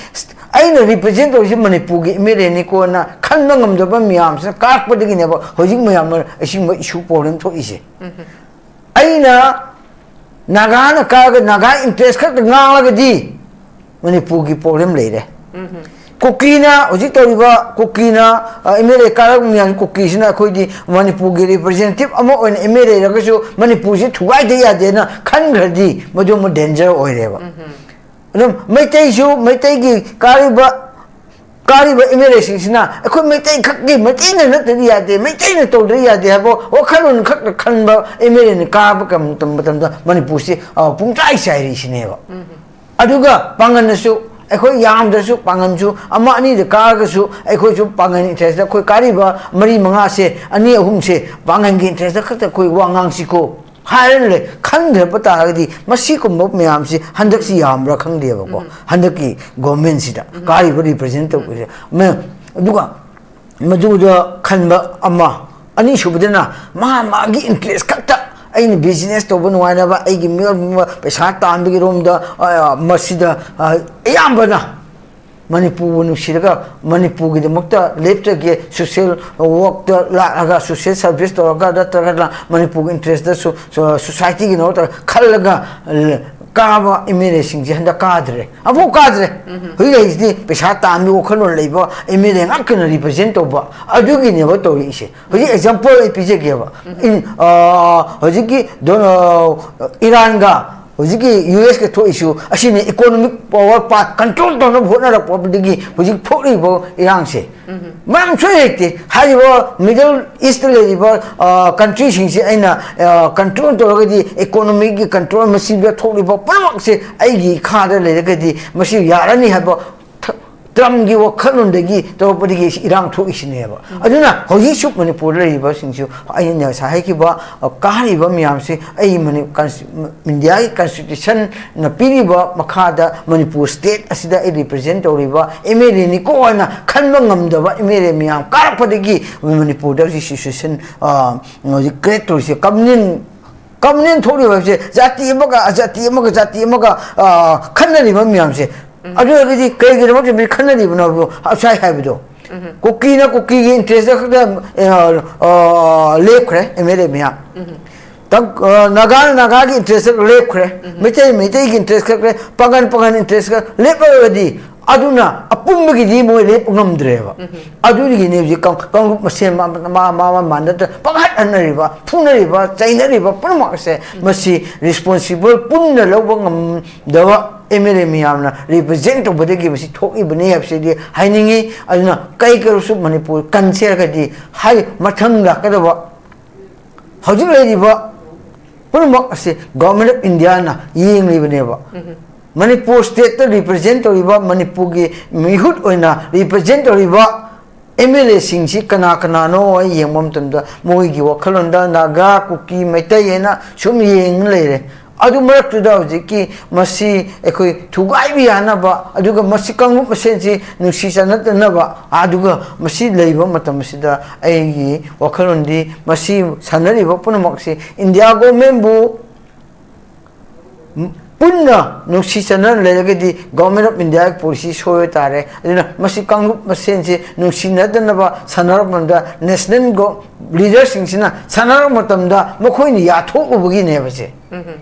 ꯑꯩꯅ ꯔꯤꯄ꯭ꯔꯖꯦꯟ ꯇꯧꯔꯤꯁꯦ ꯃꯅꯤꯄꯨꯔꯒꯤ ꯑꯦꯝ ꯑꯦꯜ ꯑꯦꯅꯤꯀꯣꯅ ꯈꯟꯕ ꯉꯝꯗꯕ ꯃꯌꯥꯝꯁꯤꯅ ꯀꯥꯔꯛꯄꯗꯒꯤꯅꯦꯕ ꯍꯧꯖꯤꯛ ꯃꯌꯥꯝ ꯑꯁꯤꯒꯨꯝꯕ ꯏꯁꯨ ꯄ꯭ꯔꯣꯕ꯭ꯂꯦꯝ ꯊꯣꯛꯏꯁꯦ꯫ ꯑꯩꯅ ꯅꯥꯒꯥꯅ ꯀꯛꯑꯒ ꯅꯥꯒꯥ ꯏꯟꯇꯔꯦꯁ ꯈꯛꯇ ꯉꯥꯡꯂꯒꯗꯤ ꯃꯅꯤꯄꯨꯔꯒꯤ ꯄ꯭ꯔꯣꯕ꯭ꯂꯦꯝ ꯂꯩꯔꯦ꯫ ꯀꯨꯀꯤꯅ ꯍꯧꯖꯤꯛ ꯇꯧꯔꯤꯕ ꯀꯨꯀꯤꯅ, ꯑ, ꯑꯦꯝ ꯑꯦꯜ ꯑꯦ ꯀꯥꯔꯛ ꯃꯌꯥꯝ ꯀꯨꯀꯤꯁꯤꯅ ꯑꯩꯈꯣꯏꯗꯤ ꯃꯅꯤꯄꯨꯔꯒꯤ ꯔꯤꯄ꯭ꯔꯖꯦꯟꯇꯦꯇꯤꯚ ꯑꯃ ꯑꯣꯏꯅ ꯑꯦꯝ ꯑꯦꯜ ꯑꯦ ꯂꯩꯔꯒꯁꯨ ꯃꯅꯤꯄꯨꯔꯁꯤ ꯊꯨꯒꯥꯏꯗ ꯌꯥꯗꯦꯅ ꯈꯟꯈ꯭ꯔꯗꯤ ꯃꯗꯨ ꯑꯃ ꯗꯦꯟꯖꯔ ꯑꯣꯏꯔꯦꯕ꯫ ꯑꯗꯨꯝ ꯃꯩꯇꯩꯁꯨ, ꯃꯩꯇꯩꯒꯤ ꯀꯥꯔꯤꯕ, ꯀꯥꯔꯤꯕ ꯑꯦꯝ ꯑꯦꯜ ꯑꯦꯁꯤꯡꯁꯤꯅ ꯑꯩꯈꯣꯏ ꯃꯩꯇꯩ ꯈꯛꯀꯤ, ꯃꯩꯇꯩꯅ ꯅꯠꯇ꯭ꯔꯗꯤ ꯌꯥꯗꯦ, ꯃꯩꯇꯩꯅ ꯇꯧꯗ꯭ꯔꯗꯤ ꯌꯥꯗꯦ ꯍꯥꯏꯕ ꯋꯥꯈꯜꯂꯣꯟ ꯈꯛꯇ ꯈꯟꯕ ꯑꯦꯝ ꯑꯦꯜ ꯑꯦꯅ ꯀꯥꯕ ꯀꯝ-, ꯃꯇꯝꯗ ꯃꯅꯤꯄꯨꯔꯁꯤ, ꯑ, ꯄꯨꯡꯆꯥꯏ ꯆꯥꯏꯔꯤꯁꯤꯅꯦꯕ꯫ ꯑꯗꯨꯒ ꯄꯥꯡꯒꯜꯅꯁꯨ ꯑꯩꯈꯣꯏ ꯌꯥꯝꯗ꯭ꯔꯁꯨ ꯄꯥꯡꯒꯜꯁꯨ ꯑꯃ ꯑꯅꯤꯗ ꯀꯥꯔꯒꯁꯨ ꯑꯩꯈꯣꯏꯁꯨ ꯄꯥꯡꯒꯜ interest, ꯑꯩꯈꯣꯏ ꯀꯥꯔꯤꯕ ꯃꯔꯤ ꯃꯉꯥꯁꯦ, ꯑꯅꯤ ꯑꯍꯨꯝꯁꯦ ꯄꯥꯡꯒꯜꯒꯤ interest ꯈꯛꯇ ꯑꯩꯈꯣꯏ ꯋꯥ ꯉꯥꯡꯁꯤꯀꯣ ꯍꯥꯏꯔ ꯂꯩ꯫ ꯈꯟꯗ꯭ꯔꯕ ꯇꯥꯔꯒꯗꯤ ꯃꯁꯤꯒꯨꯝꯕ ꯃꯌꯥꯝꯁꯤ ꯍꯟꯗꯛꯁꯤ ꯌꯥꯝꯕ꯭ꯔꯥ ꯈꯪꯗꯦꯕꯀꯣ, ꯍꯟꯗꯛꯀꯤ government ꯁꯤꯗ ꯀꯥꯔꯤꯕ represent ꯇꯧꯕꯁꯦ꯫ ꯃ-, ꯑꯗꯨꯒ ꯃꯗꯨꯗ ꯈꯟꯕ ꯑꯃ, ꯑꯅꯤꯁꯨꯕꯗꯅ ꯃꯥ ꯃꯥꯒꯤ interest ꯈꯛꯇ, ꯑꯩꯅ business ꯇꯧꯕ ꯅꯨꯡꯉꯥꯏꯅꯕ, ꯑꯩꯒꯤ ꯃꯤꯑꯣꯏ ꯄꯩꯁꯥ ꯇꯥꯟꯕꯒꯤ ꯔꯣꯝꯗ, ꯑ, ꯃꯁꯤꯗ, ꯑ, ꯑꯌꯥꯝꯕꯅ ꯃꯅꯤꯄꯨꯔꯕꯨ ꯅꯨꯡꯁꯤꯔꯒ ꯃꯅꯤꯄꯨꯔꯒꯤꯗꯃꯛꯇ ꯂꯦꯞꯆꯒꯦ, social work ꯇ ꯂꯥꯛꯑꯒ social service ꯇꯧꯔꯒ ꯅꯠꯇ꯭ꯔꯒꯅ ꯃꯅꯤꯄꯨꯔꯒꯤ interest ꯇꯁꯨ, ꯁꯣ-, society ꯒꯤ ꯅꯠꯇ꯭ꯔꯒ ꯈꯜꯂꯒ, ꯑ, ꯀꯥꯕ MLA ꯁꯤꯡꯁꯦ ꯍꯟꯗꯛ ꯀꯥꯗ꯭ꯔꯦ, ꯑꯃꯐꯥꯎ ꯀꯥꯗ꯭ꯔꯦ꯫ ꯍꯧꯖꯤꯛ ꯂꯩꯔꯤꯁꯤꯗꯤ ꯄꯩꯁꯥ ꯇꯥꯟꯕꯒꯤ ꯋꯥꯈꯜꯂꯣꯟ ꯂꯩꯕ MLA ꯉꯥꯛꯇꯅ represent ꯇꯧꯕ, ꯑꯗꯨꯒꯤꯅꯦꯕ ꯇꯧꯔꯛꯏꯁꯦ꯫ ꯍꯧꯖꯤꯛ example ꯑꯩ ꯄꯤꯖꯒꯦꯕ꯫ ꯏꯟ-, ꯑ, ꯍꯧꯖꯤꯛꯀꯤ ꯗꯣ-, ꯑ, ꯏꯔꯥꯟꯒ ꯍꯧꯖꯤꯛꯀꯤ US ꯀ ꯊꯣꯛꯏꯁꯨ ꯑꯁꯤꯅ economic power ꯄꯥ-, control ꯇꯧꯅꯕ ꯍꯣꯠꯅꯔꯛꯄꯗꯒꯤ ꯍꯧꯖꯤꯛ ꯊꯣꯛꯂꯤꯕ ꯏꯔꯥꯡꯁꯦ꯫ ꯃꯔꯝ ꯁꯣꯏ ꯂꯩꯇꯦ꯫ ꯍꯥꯏꯔꯤꯕ Middle East ꯇ ꯂꯩꯔꯤꯕ, ꯑ, country ꯁꯤꯡꯁꯦ ꯑꯩꯅ, ꯑ, control ꯇꯧꯔꯒꯗꯤ economy ꯒꯤ control, ꯃꯁꯤꯗ ꯊꯣꯛꯂꯤꯕ ꯄꯨꯝꯅꯃꯛꯁꯦ ꯑꯩꯒꯤ ꯏꯈꯥꯗ ꯂꯩꯔꯒꯗꯤ ꯃꯁꯤ ꯌꯥꯔꯅꯤ ꯍꯥꯏꯕ ꯊ-, ꯇ꯭ꯔꯝꯒꯤ ꯋꯥꯈꯜꯂꯣꯟꯗꯒꯤ ꯇꯧꯔꯛꯄꯗꯒꯤ ꯏꯔꯥꯡ ꯊꯣꯛꯏꯁꯤꯅꯦꯕ꯫ ꯑꯗꯨꯅ ꯍꯧꯖꯤꯛꯁꯨ ꯃꯅꯤꯄꯨꯔꯗ ꯂꯩꯔꯤꯕꯁꯤꯡꯁꯨ ꯑꯩꯅ ꯉꯁꯥꯏ ꯍꯥꯏꯈꯤꯕ, ꯑ, ꯀꯥꯔꯤꯕ ꯃꯌꯥꯝꯁꯤ ꯑꯩ ꯃꯅꯤ-, ꯀꯟꯁ-, ꯏꯟꯗꯤꯌꯥꯒꯤ constitution ꯅ ꯄꯤꯔꯤꯕ ꯃꯈꯥꯗ ꯃꯅꯤꯄꯨꯔ state ꯑꯁꯤꯗ ꯑꯩ represent ꯇꯧꯔꯤꯕ MLA ꯅꯤꯀꯣ ꯍꯥꯏꯅ ꯈꯟꯕ ꯉꯝꯗꯕ MLA ꯃꯌꯥꯝ ꯀꯥꯔꯛꯄꯗꯒꯤ ꯃꯅꯤꯄꯨꯔꯗ ꯍꯧꯖꯤꯛ situation, ꯑ, ꯍꯧꯖꯤꯛ create ꯇꯧꯔꯤꯁꯦ꯫ Communal, communal ꯊꯣꯛꯂꯤꯕ ꯍꯥꯏꯕꯁꯦ ꯖꯥꯇꯤ ꯑꯃꯒ, ꯖꯥꯇꯤ ꯑꯃꯒ, ꯖꯥꯇꯤ ꯑꯃꯒ, ꯑ, ꯈꯟꯅꯔꯤꯕ ꯃꯌꯥꯝꯁꯦ꯫ ꯑꯗꯨ ꯑꯣꯏꯔꯒꯗꯤ ꯀꯩꯒꯤꯗꯃꯛꯇ ꯃꯤ ꯈꯟꯅꯔꯤꯕꯅꯣ ꯍꯥꯏꯕꯗꯣ, ꯉꯁꯥꯏ ꯍꯥꯏꯕꯗꯣ? ꯀꯨꯀꯤꯅ ꯀꯨꯀꯤꯒꯤ interest ꯈꯛꯇ, ꯑ, ꯑ, ꯂꯦꯞꯈ꯭ꯔꯦ MLA ꯃꯌꯥꯝ꯫ ꯇꯪ-, ꯑ, ꯅꯥꯒꯥꯅ ꯅꯥꯒꯥꯒꯤ interest ꯈꯛ ꯂꯦꯞꯈ꯭ꯔꯦ꯫ ꯃꯩꯇꯩ ꯃꯩꯇꯩꯒꯤ interest ꯈꯛ ꯂꯦꯞ-, ꯄꯥꯉꯟ ꯄꯥꯉꯟ interest ꯈꯛ ꯂꯦꯞꯂꯒꯗꯤ ꯑꯗꯨꯅ ꯑꯄꯨꯟꯕꯒꯤꯗꯤ ꯃꯣꯏ ꯂꯦꯞꯄ ꯉꯝꯗ꯭ꯔꯦꯕ꯫ ꯑꯗꯨꯒꯤꯅꯤ ꯍꯧꯖꯤꯛ ꯀꯥꯡ-, ꯀꯥꯡꯂꯨꯞ ꯃꯁꯦꯟ ꯃꯥ-, ꯃꯥ-, ꯃꯥ-, ꯃꯥ-, ꯃꯥꯟꯅꯗ ꯄꯪꯍꯠ ꯍꯠꯅꯔꯤꯕ, ꯐꯨꯅꯔꯤꯕ, ꯆꯩꯅꯔꯤꯕ ꯄꯨꯝꯅꯃꯛ ꯑꯁꯦ꯫ ꯃꯁꯤ responsible ꯄꯨꯟꯅ ꯂꯧꯕ ꯉꯝꯗꯕ MLA ꯃꯌꯥꯝꯅ represent ꯇꯧꯕꯗꯒꯤ ꯃꯁꯤ ꯊꯣꯛꯏꯕꯅꯤ ꯍꯥꯏꯕꯁꯤꯗꯤ ꯍꯥꯏꯅꯤꯡꯉꯤ꯫ ꯑꯗꯨꯅ ꯀꯩ ꯀꯩꯔꯁꯨ ꯃꯅꯤꯄꯨꯔ ꯀꯟꯁꯦ ꯍꯥꯏꯔꯒꯗꯤ ꯍꯥꯏ ꯃꯊꯪ ꯂꯥꯛꯀꯗꯕ ꯍꯧꯖꯤꯛ ꯂꯩꯔꯤꯕ ꯄꯨꯝꯅꯃꯛ ꯑꯁꯤ Government of India ꯅ ꯌꯦꯡꯂꯤꯕꯅꯦꯕ꯫ ꯃꯅꯤꯄꯨꯔ ꯁ꯭ꯇꯦꯠꯇ ꯔꯤꯄ꯭ꯔꯖꯦꯟ ꯇꯧꯔꯤꯕ, ꯃꯅꯤꯄꯨꯔꯒꯤ ꯃꯤꯍꯨꯠ ꯑꯣꯏꯅ ꯔꯤꯄ꯭ꯔꯖꯦꯟ ꯇꯧꯔꯤꯕ ꯑꯦꯝ ꯑꯦꯜ ꯑꯦꯁꯤꯡꯁꯤ ꯀꯅꯥ ꯀꯅꯥꯅꯣ ꯑꯩ ꯌꯦꯡꯕ ꯃꯇꯝꯗ, ꯃꯣꯏꯒꯤ ꯋꯥꯈꯜꯂꯣꯟꯗ ꯅꯥꯒꯥ, ꯀꯨꯀꯤ, ꯃꯩꯇꯩ ꯍꯥꯏꯅ ꯁꯨꯝ ꯌꯦꯡꯉ ꯂꯩꯔꯦ꯫ ꯑꯗꯨ ꯃꯔꯛꯇꯨꯗ ꯍꯧꯖꯤꯛꯀꯤ ꯃꯁꯤ ꯑꯩꯈꯣꯏ ꯊꯨꯒꯥꯏꯕ ꯌꯥꯅꯕ, ꯑꯗꯨꯒ ꯃꯁꯤ ꯀꯥꯡꯂꯨꯞ ꯃꯁꯦꯟꯁꯤ ꯅꯨꯡꯁꯤ ꯆꯥꯟꯅꯗꯅꯕ, ꯑꯗꯨꯒ ꯃꯁꯤ ꯂꯩꯕ ꯃꯇꯝ ꯑꯁꯤꯗ ꯑꯩꯒꯤ ꯋꯥꯈꯜꯂꯣꯟꯗꯤ ꯃꯁꯤ ꯁꯥꯟꯅꯔꯤꯕ ꯄꯨꯝꯅꯃꯛꯁꯤ ꯏꯟꯗꯤꯌꯥ ꯒꯣꯔꯃꯦꯟꯕꯨ ꯄꯨꯟꯅ ꯅꯨꯡꯁꯤ ꯆꯥꯟꯅꯅ ꯂꯩꯔꯒꯗꯤ ꯒꯣꯔꯃꯦꯟ ꯑꯣꯐ ꯏꯟꯗꯤꯌꯥꯒꯤ ꯄꯣꯂꯤꯁꯤ ꯁꯣꯏꯕ ꯇꯥꯔꯦ꯫ ꯑꯗꯨꯅ ꯃꯁꯤ ꯀꯥꯡꯂꯨꯞ ꯃꯁꯦꯟꯁꯤ ꯅꯨꯡꯁꯤꯅꯗꯅꯕ ꯁꯥꯟꯅꯔꯛꯄ ꯃꯇꯝꯗ ꯅꯦꯁꯅꯦꯜ ꯂꯤꯗꯔꯁꯤꯡꯁꯤꯅ ꯁꯥꯟꯅꯔꯛꯄ ꯃꯇꯝꯗ ꯃꯈꯣꯏꯅ ꯌꯥꯊꯣꯛꯂꯨꯕꯒꯤꯅꯦꯕꯁꯦ꯫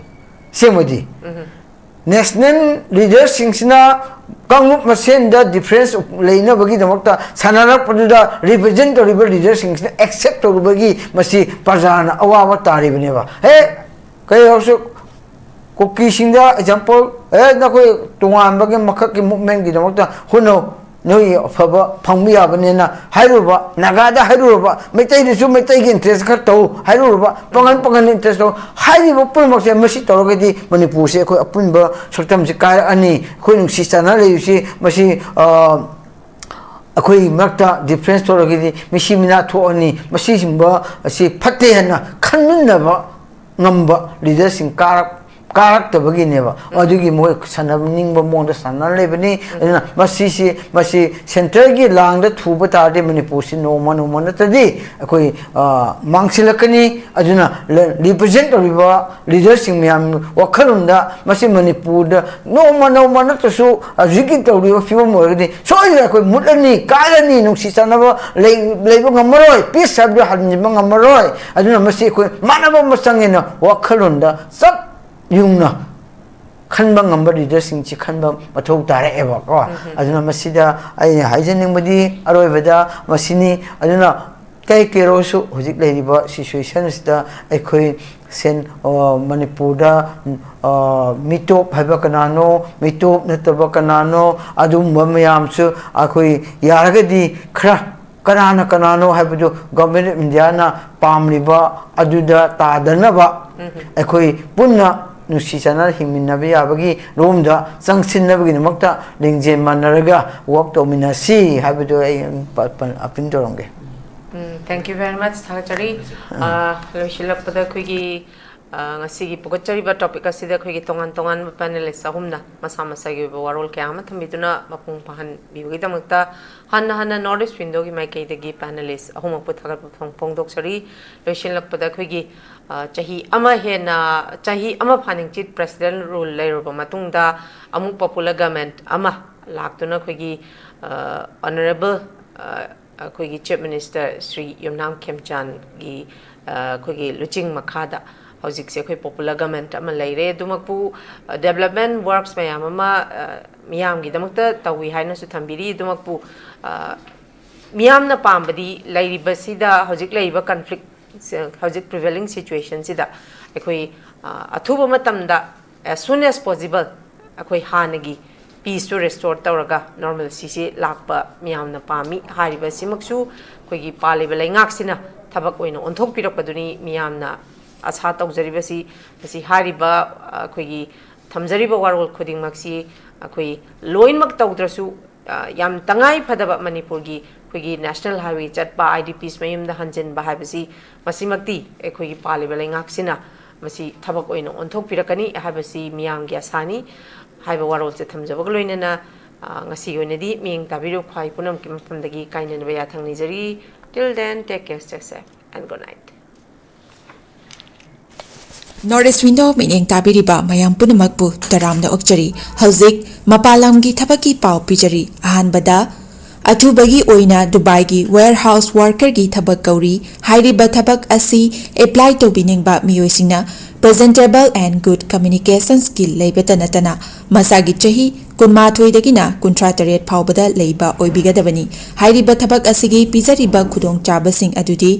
ꯑꯁꯦꯡꯕꯗꯤ ꯅꯦꯁꯅꯦꯜ ꯂꯤꯗꯔꯁꯤꯡꯁꯤꯅ ꯀꯥꯡꯂꯨꯞ ꯃꯁꯦꯟꯗ ꯗꯤꯐ꯭ꯔꯦꯟꯁ ꯂꯩꯅꯕꯒꯤꯗꯃꯛꯇ ꯁꯥꯟꯅꯔꯛꯄꯗꯨꯗ ꯔꯤꯄ꯭ꯔꯖꯦꯟ ꯇꯧꯔꯤꯕ ꯂꯤꯗꯔꯁꯤꯡꯁꯤꯅ ꯑꯦꯛꯁꯦꯞ ꯇꯧꯔꯨꯕꯒꯤ ꯃꯁꯤ ꯄ꯭ꯔꯖꯥꯅ ꯑꯋꯥꯕ ꯇꯥꯔꯤꯕꯅꯦꯕ꯫ ꯍꯦ, ꯀꯩ ꯍꯥꯏꯔꯁꯨ ꯀꯨꯀꯤꯁꯤꯡꯗ ꯑꯦꯛꯖꯥꯝꯄꯜ, ꯑꯦ, ꯅꯈꯣꯏ ꯇꯣꯉꯥꯟꯕꯒꯤ ꯃꯈꯛꯀꯤ ꯃꯨꯞꯃꯦꯟꯒꯤꯗꯃꯛꯇ ꯍꯣꯠꯅꯧ, ꯅꯣꯏ ꯑꯐꯕ ꯐꯪꯕ ꯌꯥꯕꯅꯦꯅ ꯍꯥꯏꯔꯨꯕ, ꯅꯥꯒꯥꯗ ꯍꯥꯏꯔꯨꯔꯕ, ꯃꯩꯇꯩꯗꯁꯨ ꯃꯩꯇꯩꯒꯤ ꯏꯟꯇꯔꯦꯁ ꯈꯔ ꯇꯧ ꯍꯥꯏꯔꯨꯔꯕ, ꯄꯥꯉꯜ ꯄꯥꯉꯜ ꯏꯟꯇꯔꯦꯁ ꯇꯧ ꯍꯥꯏꯔꯤꯕ ꯄꯨꯝꯅꯃꯛꯁꯦ꯫ ꯃꯁꯤ ꯇꯧꯔꯒꯗꯤ ꯃꯅꯤꯄꯨꯔꯁꯦ ꯑꯩꯈꯣꯏ ꯑꯄꯨꯟꯕ ꯁꯛꯇꯝꯁꯦ ꯀꯥꯏꯔꯛꯑꯅꯤ꯫ ꯑꯩꯈꯣꯏ ꯅꯨꯡꯁꯤ ꯆꯥꯟꯅ ꯂꯩꯔꯤꯁꯤ ꯃꯁꯤ, ꯑ, ꯑꯩꯈꯣꯏ ꯃꯔꯛꯇ ꯗꯤꯐ꯭ꯔꯦꯟꯁ ꯇꯧꯔꯒꯗꯤ ꯃꯤꯁꯤ ꯃꯤꯅꯥ ꯊꯣꯛꯑꯅꯤ꯫ ꯃꯁꯤꯒꯨꯝꯕ ꯑꯁꯤ ꯐꯠꯇꯦ ꯍꯥꯏꯅ ꯈꯟꯃꯤꯟꯅꯕ ꯉꯝꯕ ꯂꯤꯗꯔꯁꯤꯡ ꯀꯥꯔꯛ-, ꯀꯥꯔꯛꯇꯕꯒꯤꯅꯦꯕ꯫ ꯑꯗꯨꯒꯤ ꯃꯣꯏ ꯁꯥꯟꯅꯅꯤꯡꯕ ꯃꯑꯣꯡꯗ ꯁꯥꯟꯅ ꯂꯩꯕꯅꯤ꯫ ꯑꯗꯨꯅ ꯃꯁꯤꯁꯤ, ꯃꯁꯤ ꯁꯦꯟꯇꯔꯒꯤ ꯂꯥꯡꯗ ꯊꯨꯕ ꯇꯥꯔꯗꯤ ꯃꯅꯤꯄꯨꯔꯁꯤ ꯅꯣꯡꯃ ꯅꯣꯡꯃ ꯅꯠꯇ꯭ꯔꯗꯤ ꯑꯩꯈꯣꯏ, ꯑ, ꯃꯥꯡꯁꯤꯜꯂꯛꯀꯅꯤ꯫ ꯑꯗꯨꯅ ꯔꯤꯄ꯭ꯔꯖꯦꯟ ꯇꯧꯔꯤꯕ ꯂꯤꯗꯔꯁꯤꯡ ꯃꯌꯥꯝ ꯋꯥꯈꯜꯂꯣꯟꯗ ꯃꯁꯤ ꯃꯅꯤꯄꯨꯔꯗ ꯅꯣꯡꯃ ꯅꯣꯡꯃ ꯅꯠꯇ꯭ꯔꯁꯨ ꯍꯧꯖꯤꯛꯀꯤ ꯇꯧꯔꯤꯕ ꯐꯤꯕꯝ ꯑꯣꯏꯔꯒꯗꯤ ꯁꯣꯏꯗꯅ ꯑꯩꯈꯣꯏ ꯃꯨꯠꯂꯅꯤ, ꯀꯥꯏꯔꯅꯤ, ꯅꯨꯡꯁꯤ ꯆꯥꯟꯅꯕ ꯂꯩ-, ꯂꯩꯕ ꯉꯝꯃꯔꯣꯏ, ꯄꯤꯁ ꯍꯥꯏꯕꯗꯨ ꯍꯟꯖꯤꯟꯕ ꯉꯝꯃꯔꯣꯏ꯫ ꯑꯗꯨꯅ ꯃꯁꯤ ꯑꯩꯈꯣꯏ ꯃꯥꯟꯅꯕ ꯑꯃ ꯆꯪꯉꯦꯅ ꯋꯥꯈꯜꯂꯣꯟꯗ ꯆꯞ ꯌꯨꯡꯅ ꯈꯟꯕ ꯉꯝꯕ ꯂꯤꯗꯔꯁꯤꯡꯁꯤ ꯈꯟꯕ ꯃꯊꯧ ꯇꯥꯔꯛꯑꯦꯕꯀꯣ꯫ ꯑꯗꯨꯅ ꯃꯁꯤꯗ ꯑꯩꯅ ꯍꯥꯏꯖꯅꯤꯡꯕꯗꯤ ꯑꯔꯣꯏꯕꯗ ꯃꯁꯤꯅꯤ꯫ ꯑꯗꯨꯅ ꯀꯩ ꯀꯩꯔꯣꯁꯨ ꯍꯧꯖꯤꯛ ꯂꯩꯔꯤꯕ ꯁꯤꯆꯨꯋꯦꯁꯟ ꯑꯁꯤꯗ ꯑꯩꯈꯣꯏ ꯁꯦꯟ-, ꯑ, ꯃꯅꯤꯄꯨꯔꯗ, ꯑ, ꯃꯤꯇꯣꯞ ꯍꯥꯏꯕ ꯀꯅꯥꯅꯣ, ꯃꯤꯇꯣꯞ ꯅꯠꯇꯕ ꯀꯅꯥꯅꯣ, ꯑꯗꯨꯒꯨꯝꯕ ꯃꯌꯥꯝꯁꯨ ꯑꯩꯈꯣꯏ ꯌꯥꯔꯒꯗꯤ ꯈꯔ ꯀꯅꯥꯅ ꯀꯅꯥꯅꯣ ꯍꯥꯏꯕꯗꯨ ꯒꯣꯔꯃꯦꯟ ꯑꯣꯐ ꯏꯟꯗꯤꯌꯥꯅ ꯄꯥꯝꯂꯤꯕ ꯑꯗꯨꯗ ꯇꯥꯗꯅꯕ ꯑꯩꯈꯣꯏ ꯄꯨꯟꯅ ꯅꯨꯡꯁꯤ ꯆꯥꯟꯅꯅ ꯍꯤꯡꯃꯤꯟꯅꯕ ꯌꯥꯕꯒꯤ ꯔꯣꯝꯗ ꯆꯪꯁꯤꯟꯅꯕꯒꯤꯗꯃꯛꯇ ꯂꯤꯡꯖꯦꯜ ꯃꯥꯟꯅꯔꯒ ꯋꯥꯛ ꯇꯧꯃꯤꯟꯅꯁꯤ ꯍꯥꯏꯕꯗꯨ ꯑꯩ appeal ꯇꯧꯔꯝꯒꯦ꯫ Thank you very much. ꯊꯥꯒꯠꯆꯔꯤ꯫ ꯑ, ꯂꯣꯏꯁꯤꯜꯂꯛꯄꯗ ꯑꯩꯈꯣꯏꯒꯤ, ꯑ, ꯉꯁꯤꯒꯤ ꯄꯨꯒꯠꯆꯔꯤꯕ ꯇꯣꯄꯤꯛ ꯑꯁꯤꯗ ꯑꯩꯈꯣꯏꯒꯤ ꯇꯣꯉꯥꯟ ꯇꯣꯉꯥꯟꯕ ꯄꯦꯅꯦꯂꯤꯁ ꯑꯍꯨꯝꯅ ꯃꯁꯥ ꯃꯁꯥꯒꯤ ꯑꯣꯏꯕ ꯋꯥꯔꯣꯜ ꯀꯌꯥ ꯑꯃ ꯊꯝꯕꯤꯗꯨꯅ ꯃꯄꯨꯡ ꯐꯥꯍꯟꯕꯤꯕꯒꯤꯗꯃꯛꯇ ꯍꯟꯅ ꯍꯟꯅ ꯅꯣꯔꯠ ꯏꯁ ꯋꯤꯟꯗꯣꯒꯤ ꯃꯥꯏꯀꯩꯗꯒꯤ ꯄꯦꯅꯦꯂꯤꯁ ꯑꯍꯨꯝꯃꯛꯄꯨ ꯊꯥꯒꯠꯄ ꯐꯣꯡ-, ꯐꯣꯡꯗꯣꯛꯆꯔꯤ꯫ ꯂꯣꯏꯁꯤꯜꯂꯛꯄꯗ ꯑꯩꯈꯣꯏꯒꯤ, ꯑ, ꯆꯍꯤ ꯑꯃ ꯍꯦꯟꯅ, ꯆꯍꯤ ꯑꯃ ꯐꯥꯅꯤꯡꯆꯤꯠ ꯄ꯭ꯔꯦꯁꯤꯗꯦꯟ ꯔꯨꯜ ꯂꯩꯔꯨꯔꯕ ꯃꯇꯨꯡꯗ ꯑꯃꯨꯛ ꯄꯣꯄꯨꯂꯔ ꯒꯃꯦꯟꯠ ꯑꯃ ꯂꯥꯛꯇꯨꯅ ꯑꯩꯈꯣꯏꯒꯤ, ꯑ, ꯑꯣꯅꯔꯦꯕꯜ, ꯑ, ꯑꯩꯈꯣꯏꯒꯤ ꯆꯤꯐ ꯃꯤꯅꯤꯁꯇꯔ ꯁ꯭ꯔꯤ ꯌꯨꯝꯅꯥꯝ ꯈꯦꯝꯆꯥꯟꯒꯤ, ꯑ, ꯑꯩꯈꯣꯏꯒꯤ ꯂꯨꯆꯤꯡ ꯃꯈꯥꯗ ꯍꯧꯖꯤꯛꯁꯦ ꯑꯩꯈꯣꯏ ꯄꯣꯄꯨꯂꯔ ꯒꯃꯦꯟꯠ ꯑꯃ ꯂꯩꯔꯦ꯫ ꯑꯗꯨꯃꯛꯄꯨ, ꯑ, ꯗꯦꯕꯂꯞꯃꯦꯟ ꯋꯥꯔꯛꯁ ꯃꯌꯥꯝ ꯑꯃ, ꯑ, ꯃꯤꯌꯥꯝꯒꯤꯗꯃꯛꯇ ꯇꯧꯏ ꯍꯥꯏꯅꯁꯨ ꯊꯝꯕꯤꯔꯤ꯫ ꯑꯗꯨꯃꯛꯄꯨ, ꯑ, ꯃꯤꯌꯥꯝꯅ ꯄꯥꯝꯕꯗꯤ ꯂꯩꯔꯤꯕꯁꯤꯗ ꯍꯧꯖꯤꯛ ꯂꯩꯔꯤꯕ ꯀꯟꯐ꯭ꯂꯤꯛ, ꯍꯧꯖꯤꯛ ꯄ꯭ꯔꯤꯚꯦꯂꯤꯡ ꯁꯤꯆꯨꯋꯦꯁꯟꯁꯤꯗ ꯑꯩꯈꯣꯏ, ꯑ, ꯑꯊꯨꯕ ꯃꯇꯝꯗ, as soon as possible, ꯑꯩꯈꯣꯏ ꯍꯥꯟꯅꯒꯤ ꯄꯤꯁꯇꯨ ꯔꯦꯁꯇꯣꯔ ꯇꯧꯔꯒ ꯅꯣꯔꯃꯦꯜꯁꯤꯁꯤ ꯂꯥꯛꯄ ꯃꯤꯌꯥꯝꯅ ꯄꯥꯝꯃꯤ꯫ ꯍꯥꯏꯔꯤꯕꯁꯤꯃꯛꯁꯨ ꯑꯩꯈꯣꯏꯒꯤ ꯄꯥꯜꯂꯤꯕ ꯂꯩꯉꯥꯛꯁꯤꯅ ꯊꯕꯛ ꯑꯣꯏꯅ ꯑꯣꯟꯊꯣꯛꯄꯤꯔꯛꯄꯗꯨꯅꯤ ꯃꯤꯌꯥꯝꯅ ꯑꯁꯥ ꯇꯧꯖꯔꯤꯕꯁꯤ꯫ ꯃꯁꯤ ꯍꯥꯏꯔꯤꯕ, ꯑ, ꯑꯩꯈꯣꯏꯒꯤ ꯊꯝꯖꯔꯤꯕ ꯋꯥꯔꯣꯜ ꯈꯨꯗꯤꯡꯃꯛꯁꯤ ꯑꯩꯈꯣꯏ ꯂꯣꯏꯅꯃꯛ ꯇꯧꯗ꯭ꯔꯁꯨ, ꯑ, ꯌꯥꯝ ꯇꯉꯥꯏ ꯐꯗꯕ ꯃꯅꯤꯄꯨꯔꯒꯤ ꯑꯩꯈꯣꯏꯒꯤ ꯅꯦꯁꯅꯦꯜ ꯍꯥꯏꯋꯦ ꯆꯠꯄ, ꯑꯥꯏ ꯗꯤ ꯄꯤꯁ ꯃꯌꯨꯝꯗ ꯍꯟꯖꯤꯟꯕ ꯍꯥꯏꯕꯁꯤ, ꯃꯁꯤꯃꯛꯇꯤ ꯑꯩꯈꯣꯏꯒꯤ ꯄꯥꯜꯂꯤꯕ ꯂꯩꯉꯥꯛꯁꯤꯅ ꯃꯁꯤ ꯊꯕꯛ ꯑꯣꯏꯅ ꯑꯣꯟꯊꯣꯛꯄꯤꯔꯛꯀꯅꯤ ꯍꯥꯏꯕꯁꯤ ꯃꯤꯌꯥꯝꯒꯤ ꯑꯁꯥꯅꯤ ꯍꯥꯏꯕ ꯋꯥꯔꯣꯜꯁꯦ ꯊꯝꯖꯕꯒ ꯂꯣꯏꯅꯅ, ꯑ, ꯉꯁꯤꯒꯤ ꯑꯣꯏꯅꯗꯤ ꯃꯤꯠꯌꯦꯡ ꯇꯥꯕꯤꯔꯤꯕ ꯈ꯭ꯋꯥꯏ ꯄꯨꯝꯅꯃꯛꯀꯤ ꯃꯐꯝꯗꯒꯤ ꯀꯥꯏꯅꯅꯕ ꯌꯥꯊꯪ ꯅꯤꯖꯔꯤ꯫ Till then, take care, stay safe, and good night. North east window ꯃꯤꯠꯌꯦꯡ ꯇꯥꯕꯤꯔꯤꯕ ꯃꯌꯥꯝ ꯄꯨꯝꯅꯃꯛꯄꯨ ꯇꯔꯥꯝꯅ ꯑꯣꯛꯆꯔꯤ꯫ ꯍꯧꯖꯤꯛ ꯃꯄꯥꯟ ꯂꯝꯒꯤ ꯊꯕꯛꯀꯤ ꯄꯥꯎ ꯄꯤꯖꯔꯤ꯫ ꯑꯍꯥꯟꯕꯗ, ꯑꯊꯨꯕꯒꯤ ꯑꯣꯏꯅ ꯗꯨꯕꯥꯏꯒꯤ ꯋꯦꯌꯔꯍꯥꯎꯁ ꯋꯥꯔꯀꯔꯒꯤ ꯊꯕꯛ ꯀꯧꯔꯤ꯫ ꯍꯥꯏꯔꯤꯕ ꯊꯕꯛ ꯑꯁꯤ ꯑꯦꯄ꯭ꯂꯥꯏ ꯇꯧꯕꯤꯅꯤꯡꯕ ꯃꯤꯑꯣꯏꯁꯤꯡꯅ presentable and good communication skill ꯂꯩꯕꯇ ꯅꯠꯇꯅ ꯃꯁꯥꯒꯤ ꯆꯍꯤ ꯀꯨꯟꯃꯥꯊꯣꯏꯗꯒꯤꯅ ꯀꯨꯟꯊ꯭ꯔꯥ ꯇꯔꯦꯠ ꯐꯥꯎꯕꯗ ꯂꯩꯕ ꯑꯣꯏꯕꯤꯒꯗꯕꯅꯤ꯫ ꯍꯥꯏꯔꯤꯕ ꯊꯕꯛ ꯑꯁꯤꯒꯤ ꯄꯤꯖꯔꯤꯕ ꯈꯨꯗꯣꯡꯆꯥꯕꯁꯤꯡ ꯑꯗꯨꯗꯤ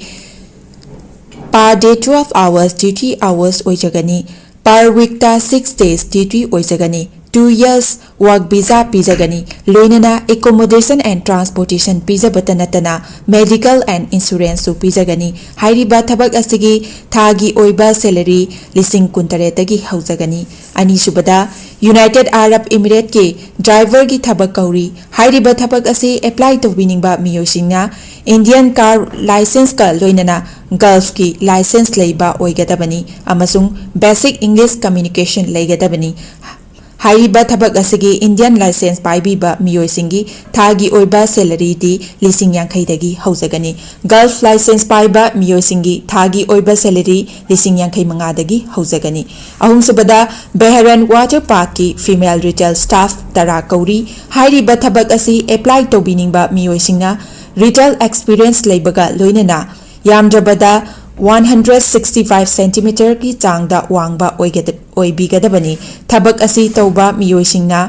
per day twelve hours duty hours ꯑꯣꯏꯖꯒꯅꯤ꯫ Per weekꯇ six days duty ꯑꯣꯏꯖꯒꯅꯤ꯫ two years work visa ꯄꯤꯖꯒꯅꯤ꯫ ꯂꯣꯏꯅꯅ accommodation and transportation ꯄꯤꯖꯕꯇ ꯅꯠꯇꯅ medical and insuranceꯁꯨ ꯄꯤꯖꯒꯅꯤ꯫ ꯍꯥꯏꯔꯤꯕ ꯊꯕꯛ ꯑꯁꯤꯒꯤ ꯊꯥꯒꯤ ꯑꯣꯏꯕ salary ꯂꯤꯁꯤꯡ ꯀꯨꯟꯇꯔꯦꯠꯇꯒꯤ ꯍꯧꯖꯒꯅꯤ꯫ ꯑꯅꯤꯁꯨꯕꯗ, United Arab Emirateꯀꯤ driverꯒꯤ ꯊꯕꯛ ꯀꯧꯔꯤ꯫ ꯍꯥꯏꯔꯤꯕ ꯊꯕꯛ ꯑꯁꯤ apply ꯇꯧꯕꯤꯅꯤꯡꯕ ꯃꯤꯑꯣꯏꯁꯤꯡꯅ Indian car licenceꯀ ꯂꯣꯏꯅꯅ Gulfꯀꯤ license ꯂꯩꯕ ꯑꯣꯏꯒꯗꯕꯅꯤ ꯑꯃꯁꯨꯡ basic English communication ꯂꯩꯒꯗꯕꯅꯤ꯫ ꯍꯥꯏꯔꯤꯕ ꯊꯕꯛ ꯑꯁꯤꯒꯤ Indian license ꯄꯥꯏꯕꯤꯕ ꯃꯤꯑꯣꯏꯁꯤꯡꯒꯤ ꯊꯥꯒꯤ ꯑꯣꯏꯕ salaryꯗꯤ ꯂꯤꯁꯤꯡ ꯌꯥꯡꯈꯩꯗꯒꯤ ꯍꯧꯖꯒꯅꯤ꯫ Gulf license ꯄꯥꯏꯕ ꯃꯤꯑꯣꯏꯁꯤꯡꯒꯤ ꯊꯥꯒꯤ ꯑꯣꯏꯕ salary ꯂꯤꯁꯤꯡ ꯌꯥꯡꯈꯩ ꯃꯉꯥꯗꯒꯤ ꯍꯧꯖꯒꯅꯤ꯫ ꯑꯍꯨꯝꯁꯨꯕꯗ, Bahrain Water Parkꯀꯤ female retail staff ꯇꯔꯥ ꯀꯧꯔꯤ꯫ ꯍꯥꯏꯔꯤꯕ ꯊꯕꯛ ꯑꯁꯤ apply ꯇꯧꯕꯤꯅꯤꯡꯕ ꯃꯤꯑꯣꯏꯁꯤꯡꯅ retail experience ꯂꯩꯕꯒ ꯂꯣꯏꯅꯅ ꯌꯥꯝꯗ꯭ꯔꯕꯗ one hundred sixty five centimeterꯒꯤ ꯆꯥꯡꯗ ꯋꯥꯡꯕ ꯑꯣꯏꯒꯗ-, ꯑꯣꯏꯕꯤꯒꯗꯕꯅꯤ꯫ ꯊꯕꯛ ꯑꯁꯤ ꯇꯧꯕ ꯃꯤꯑꯣꯏꯁꯤꯡꯅ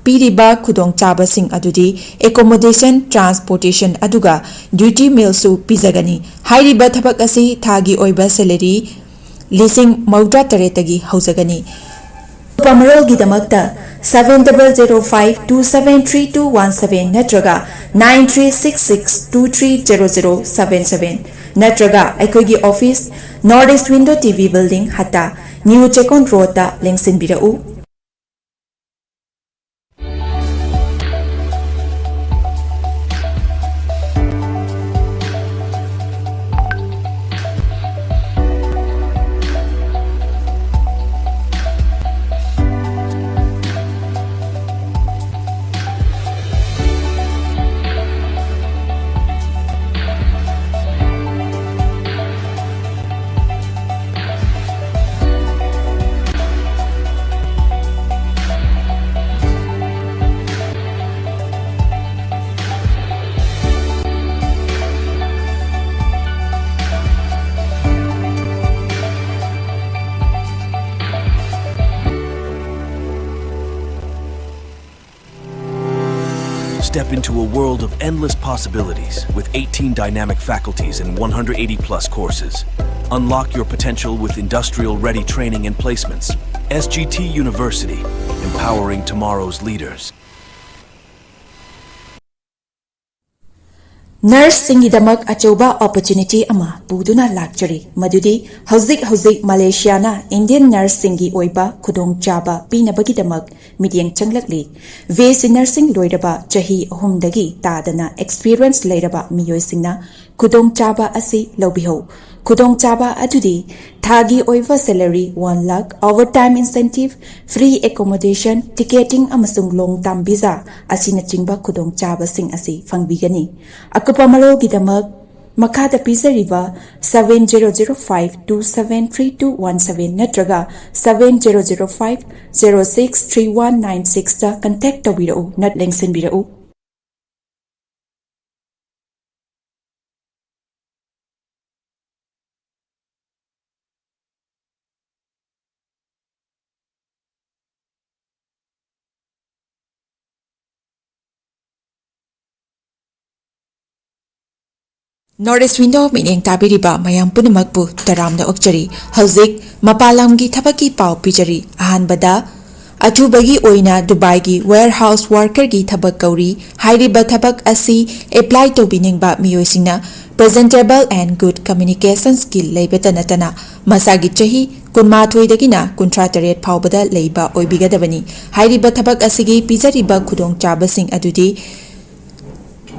ꯄꯤꯔꯤꯕ ꯈꯨꯗꯣꯡꯆꯥꯕꯁꯤꯡ ꯑꯗꯨꯗꯤ accommodation, transportation ꯑꯗꯨꯒ duty mealꯁꯨ ꯄꯤꯖꯒꯅꯤ꯫ ꯍꯥꯏꯔꯤꯕ ꯊꯕꯛ ꯑꯁꯤ ꯊꯥꯒꯤ ꯑꯣꯏꯕ salary ꯂꯤꯁꯤꯡ ꯃꯧꯗ꯭ꯔꯥ ꯇꯔꯦꯠꯇꯒꯤ ꯍꯧꯖꯒꯅꯤ꯫ ꯑꯇꯣꯞꯄ ꯃꯔꯣꯜꯒꯤꯗꯃꯛꯇ seven double zero five two seven three two one seven ꯅꯠꯇ꯭ꯔꯒ nine three six six two three zero zero seven seven ꯅꯠꯇ꯭ꯔꯒ ꯑꯩꯈꯣꯏꯒꯤ office, North East Window T V Building, Hatta, New Chekon Roadꯇ ꯂꯦꯡꯁꯤꯟꯕꯤꯔꯛꯎ꯫ Step into a world of endless possibilities with eighteen dynamic faculties and one hundred eighty plus courses. Unlock your potential with industrial ready training and placements. S G T University. Empowering tomorrow's leaders. Nurseꯁꯤꯡꯒꯤꯗꯃꯛ ꯑꯆꯧꯕ opportunity ꯑꯃ ꯄꯨꯗꯨꯅ ꯂꯥꯛꯆꯔꯤ, ꯃꯗꯨꯗꯤ ꯍꯧꯖꯤꯛ ꯍꯧꯖꯤꯛ ꯃꯂꯦꯁꯤꯌꯥꯅ Indian nurseꯁꯤꯡꯒꯤ ꯑꯣꯏꯕ ꯈꯨꯗꯣꯡꯆꯥꯕ ꯄꯤꯅꯕꯒꯤꯗꯃꯛ ꯃꯤꯠꯌꯦꯡ ꯆꯪꯂꯛꯂꯤ꯫ BSc nursing ꯂꯣꯏꯔꯕ ꯆꯍꯤ ꯑꯍꯨꯝꯗꯒꯤ ꯇꯥꯗꯅ experience ꯂꯩꯔꯕ ꯃꯤꯑꯣꯏꯁꯤꯡꯅ ꯈꯨꯗꯣꯡꯆꯥꯕ ꯑꯁꯤ ꯂꯧꯕꯤꯍꯧ꯫ ꯈꯨꯗꯣꯡꯆꯥꯕ ꯑꯗꯨꯗꯤ ꯊꯥꯒꯤ ꯑꯣꯏꯕ salary one lakh, overtime incentive, free accommodation, ticketing ꯑꯃꯁꯨꯡ long term visa ꯑꯁꯤꯅꯆꯤꯡꯕ ꯈꯨꯗꯣꯡꯆꯥꯕꯁꯤꯡ ꯑꯁꯤ ꯐꯪꯕꯤꯒꯅꯤ꯫ ꯑꯀꯨꯞꯄ ꯃꯔꯣꯜꯒꯤꯗꯃꯛ ꯃꯈꯥꯗ ꯄꯤꯖꯔꯤꯕ seven zero zero five two seven three two one seven ꯅꯠꯇ꯭ꯔꯒ seven zero zero five zero six three one nine sixꯇ contact ꯇꯧꯕꯤꯔꯛꯎ ꯅꯠ ꯂꯦꯡꯁꯤꯟꯕꯤꯔꯛꯎ꯫ North East Window ꯃꯤꯠꯌꯦꯡ ꯇꯥꯕꯤꯔꯤꯕ ꯃꯌꯥꯝ ꯄꯨꯝꯅꯃꯛꯄꯨ ꯇꯔꯥꯝꯅ ꯑꯣꯛꯆꯔꯤ꯫ ꯍꯧꯖꯤꯛ ꯃꯄꯥꯟ ꯂꯝꯒꯤ ꯊꯕꯛꯀꯤ ꯄꯥꯎ ꯄꯤꯖꯔꯤ꯫ ꯑꯍꯥꯟꯕꯗ, ꯑꯊꯨꯕꯒꯤ ꯑꯣꯏꯅ ꯗꯨꯕꯥꯏꯒꯤ warehouse workerꯒꯤ ꯊꯕꯛ ꯀꯧꯔꯤ꯫ ꯍꯥꯏꯔꯤꯕ ꯊꯕꯛ ꯑꯁꯤ apply ꯇꯧꯕꯤꯅꯤꯡꯕ ꯃꯤꯑꯣꯏꯁꯤꯡꯅ presentable and good communication skill ꯂꯩꯕꯇ ꯅꯠꯇꯅ ꯃꯁꯥꯒꯤ ꯆꯍꯤ ꯀꯨꯟꯃꯥꯊꯣꯏꯗꯒꯤꯅ ꯀꯨꯟꯊ꯭ꯔꯥ ꯇꯔꯦꯠ ꯐꯥꯎꯕꯗ ꯂꯩꯕ ꯑꯣꯏꯕꯤꯒꯗꯕꯅꯤ꯫ ꯍꯥꯏꯔꯤꯕ ꯊꯕꯛ ꯑꯁꯤꯒꯤ ꯄꯤꯖꯔꯤꯕ ꯈꯨꯗꯣꯡꯆꯥꯕꯁꯤꯡ ꯑꯗꯨꯗꯤ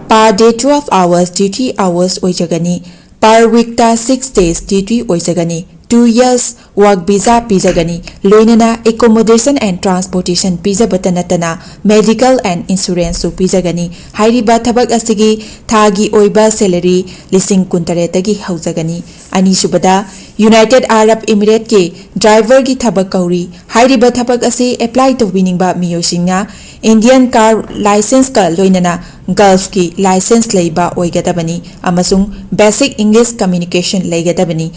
per day twelve hours duty hours ꯑꯣꯏꯖꯒꯅꯤ꯫ Per weekꯇ six days duty ꯑꯣꯏꯖꯒꯅꯤ꯫ Two years work visa ꯄꯤꯖꯒꯅꯤ꯫ ꯂꯣꯏꯅꯅ accommodation and transportation ꯄꯤꯖꯕꯇ ꯅꯠꯇꯅ medical and insuranceꯁꯨ ꯄꯤꯖꯒꯅꯤ꯫ ꯍꯥꯏꯔꯤꯕ ꯊꯕꯛ ꯑꯁꯤꯒꯤ ꯊꯥꯒꯤ ꯑꯣꯏꯕ salary ꯂꯤꯁꯤꯡ ꯀꯨꯟꯇꯔꯦꯠꯇꯒꯤ ꯍꯧꯖꯒꯅꯤ꯫ ꯑꯅꯤꯁꯨꯕꯗ, United Arab Emirateꯀꯤ driverꯒꯤ ꯊꯕꯛ ꯀꯧꯔꯤ꯫ ꯍꯥꯏꯔꯤꯕ ꯊꯕꯛ ꯑꯁꯤ apply ꯇꯧꯕꯤꯅꯤꯡꯕ ꯃꯤꯑꯣꯏꯁꯤꯡꯅ Indian car licenceꯀ ꯂꯣꯏꯅꯅ Gulfꯀꯤ license ꯂꯩꯕ ꯑꯣꯏꯒꯗꯕꯅꯤ ꯑꯃꯁꯨꯡ basic English communication ꯂꯩꯒꯗꯕꯅꯤ꯫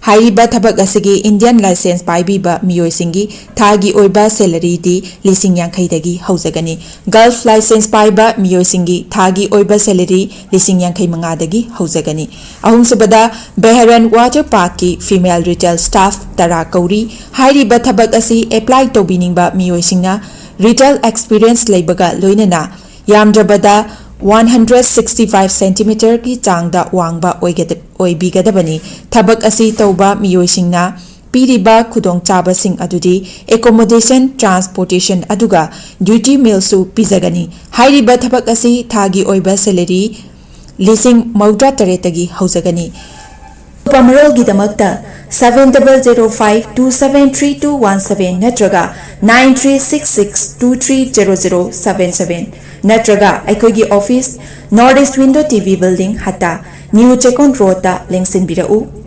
ꯍꯥꯏꯔꯤꯕ ꯊꯕꯛ ꯑꯁꯤꯒꯤ Indian license ꯄꯥꯏꯕꯤꯕ ꯃꯤꯑꯣꯏꯁꯤꯡꯒꯤ ꯊꯥꯒꯤ ꯑꯣꯏꯕ salaryꯗꯤ ꯂꯤꯁꯤꯡ ꯌꯥꯡꯈꯩꯗꯒꯤ ꯍꯧꯖꯒꯅꯤ꯫ Gulf license ꯄꯥꯏꯕ ꯃꯤꯑꯣꯏꯁꯤꯡꯒꯤ ꯊꯥꯒꯤ ꯑꯣꯏꯕ salary ꯂꯤꯁꯤꯡ ꯌꯥꯡꯈꯩ ꯃꯉꯥꯗꯒꯤ ꯍꯧꯖꯒꯅꯤ꯫ ꯑꯍꯨꯝꯁꯨꯕꯗ, Beharan Water Parkꯀꯤ female retail staff ꯇꯔꯥ ꯀꯧꯔꯤ꯫ ꯍꯥꯏꯔꯤꯕ ꯊꯕꯛ ꯑꯁꯤ apply ꯇꯧꯕꯤꯅꯤꯡꯕ ꯃꯤꯑꯣꯏꯁꯤꯡꯅ retail experience ꯂꯩꯕꯒ ꯂꯣꯏꯅꯅ ꯌꯥꯝꯗ꯭ꯔꯕꯗ one hundred sixty five centimeterꯒꯤ ꯆꯥꯡꯗ ꯋꯥꯡꯕ ꯑꯣꯏꯒꯗ-, ꯑꯣꯏꯕꯤꯒꯗꯕꯅꯤ꯫ ꯊꯕꯛ ꯑꯁꯤ ꯇꯧꯕ ꯃꯤꯑꯣꯏꯁꯤꯡꯅ ꯄꯤꯔꯤꯕ ꯈꯨꯗꯣꯡꯆꯥꯕꯁꯤꯡ ꯑꯗꯨꯗꯤ accommodation, transportation ꯑꯗꯨꯒ duty mealꯁꯨ ꯄꯤꯖꯒꯅꯤ꯫ ꯍꯥꯏꯔꯤꯕ ꯊꯕꯛ ꯑꯁꯤ ꯊꯥꯒꯤ ꯑꯣꯏꯕ salary ꯂꯤꯁꯤꯡ ꯃꯧꯗ꯭ꯔꯥ ꯇꯔꯦꯠꯇꯒꯤ ꯍꯧꯖꯒꯅꯤ꯫ ꯑꯀꯨꯞꯄ ꯃꯔꯣꯜꯒꯤꯗꯃꯛꯇ seven double zero five two seven three two one seven ꯅꯠꯇ꯭ꯔꯒ nine three six six two three zero zero seven seven ꯅꯠꯇ꯭ꯔꯒ ꯑꯩꯈꯣꯏꯒꯤ office, North East Window TV Building, ꯍꯠꯇꯥ, New Chekon Roadꯇ ꯂꯦꯡꯁꯤꯟꯕꯤꯔꯛꯎ꯫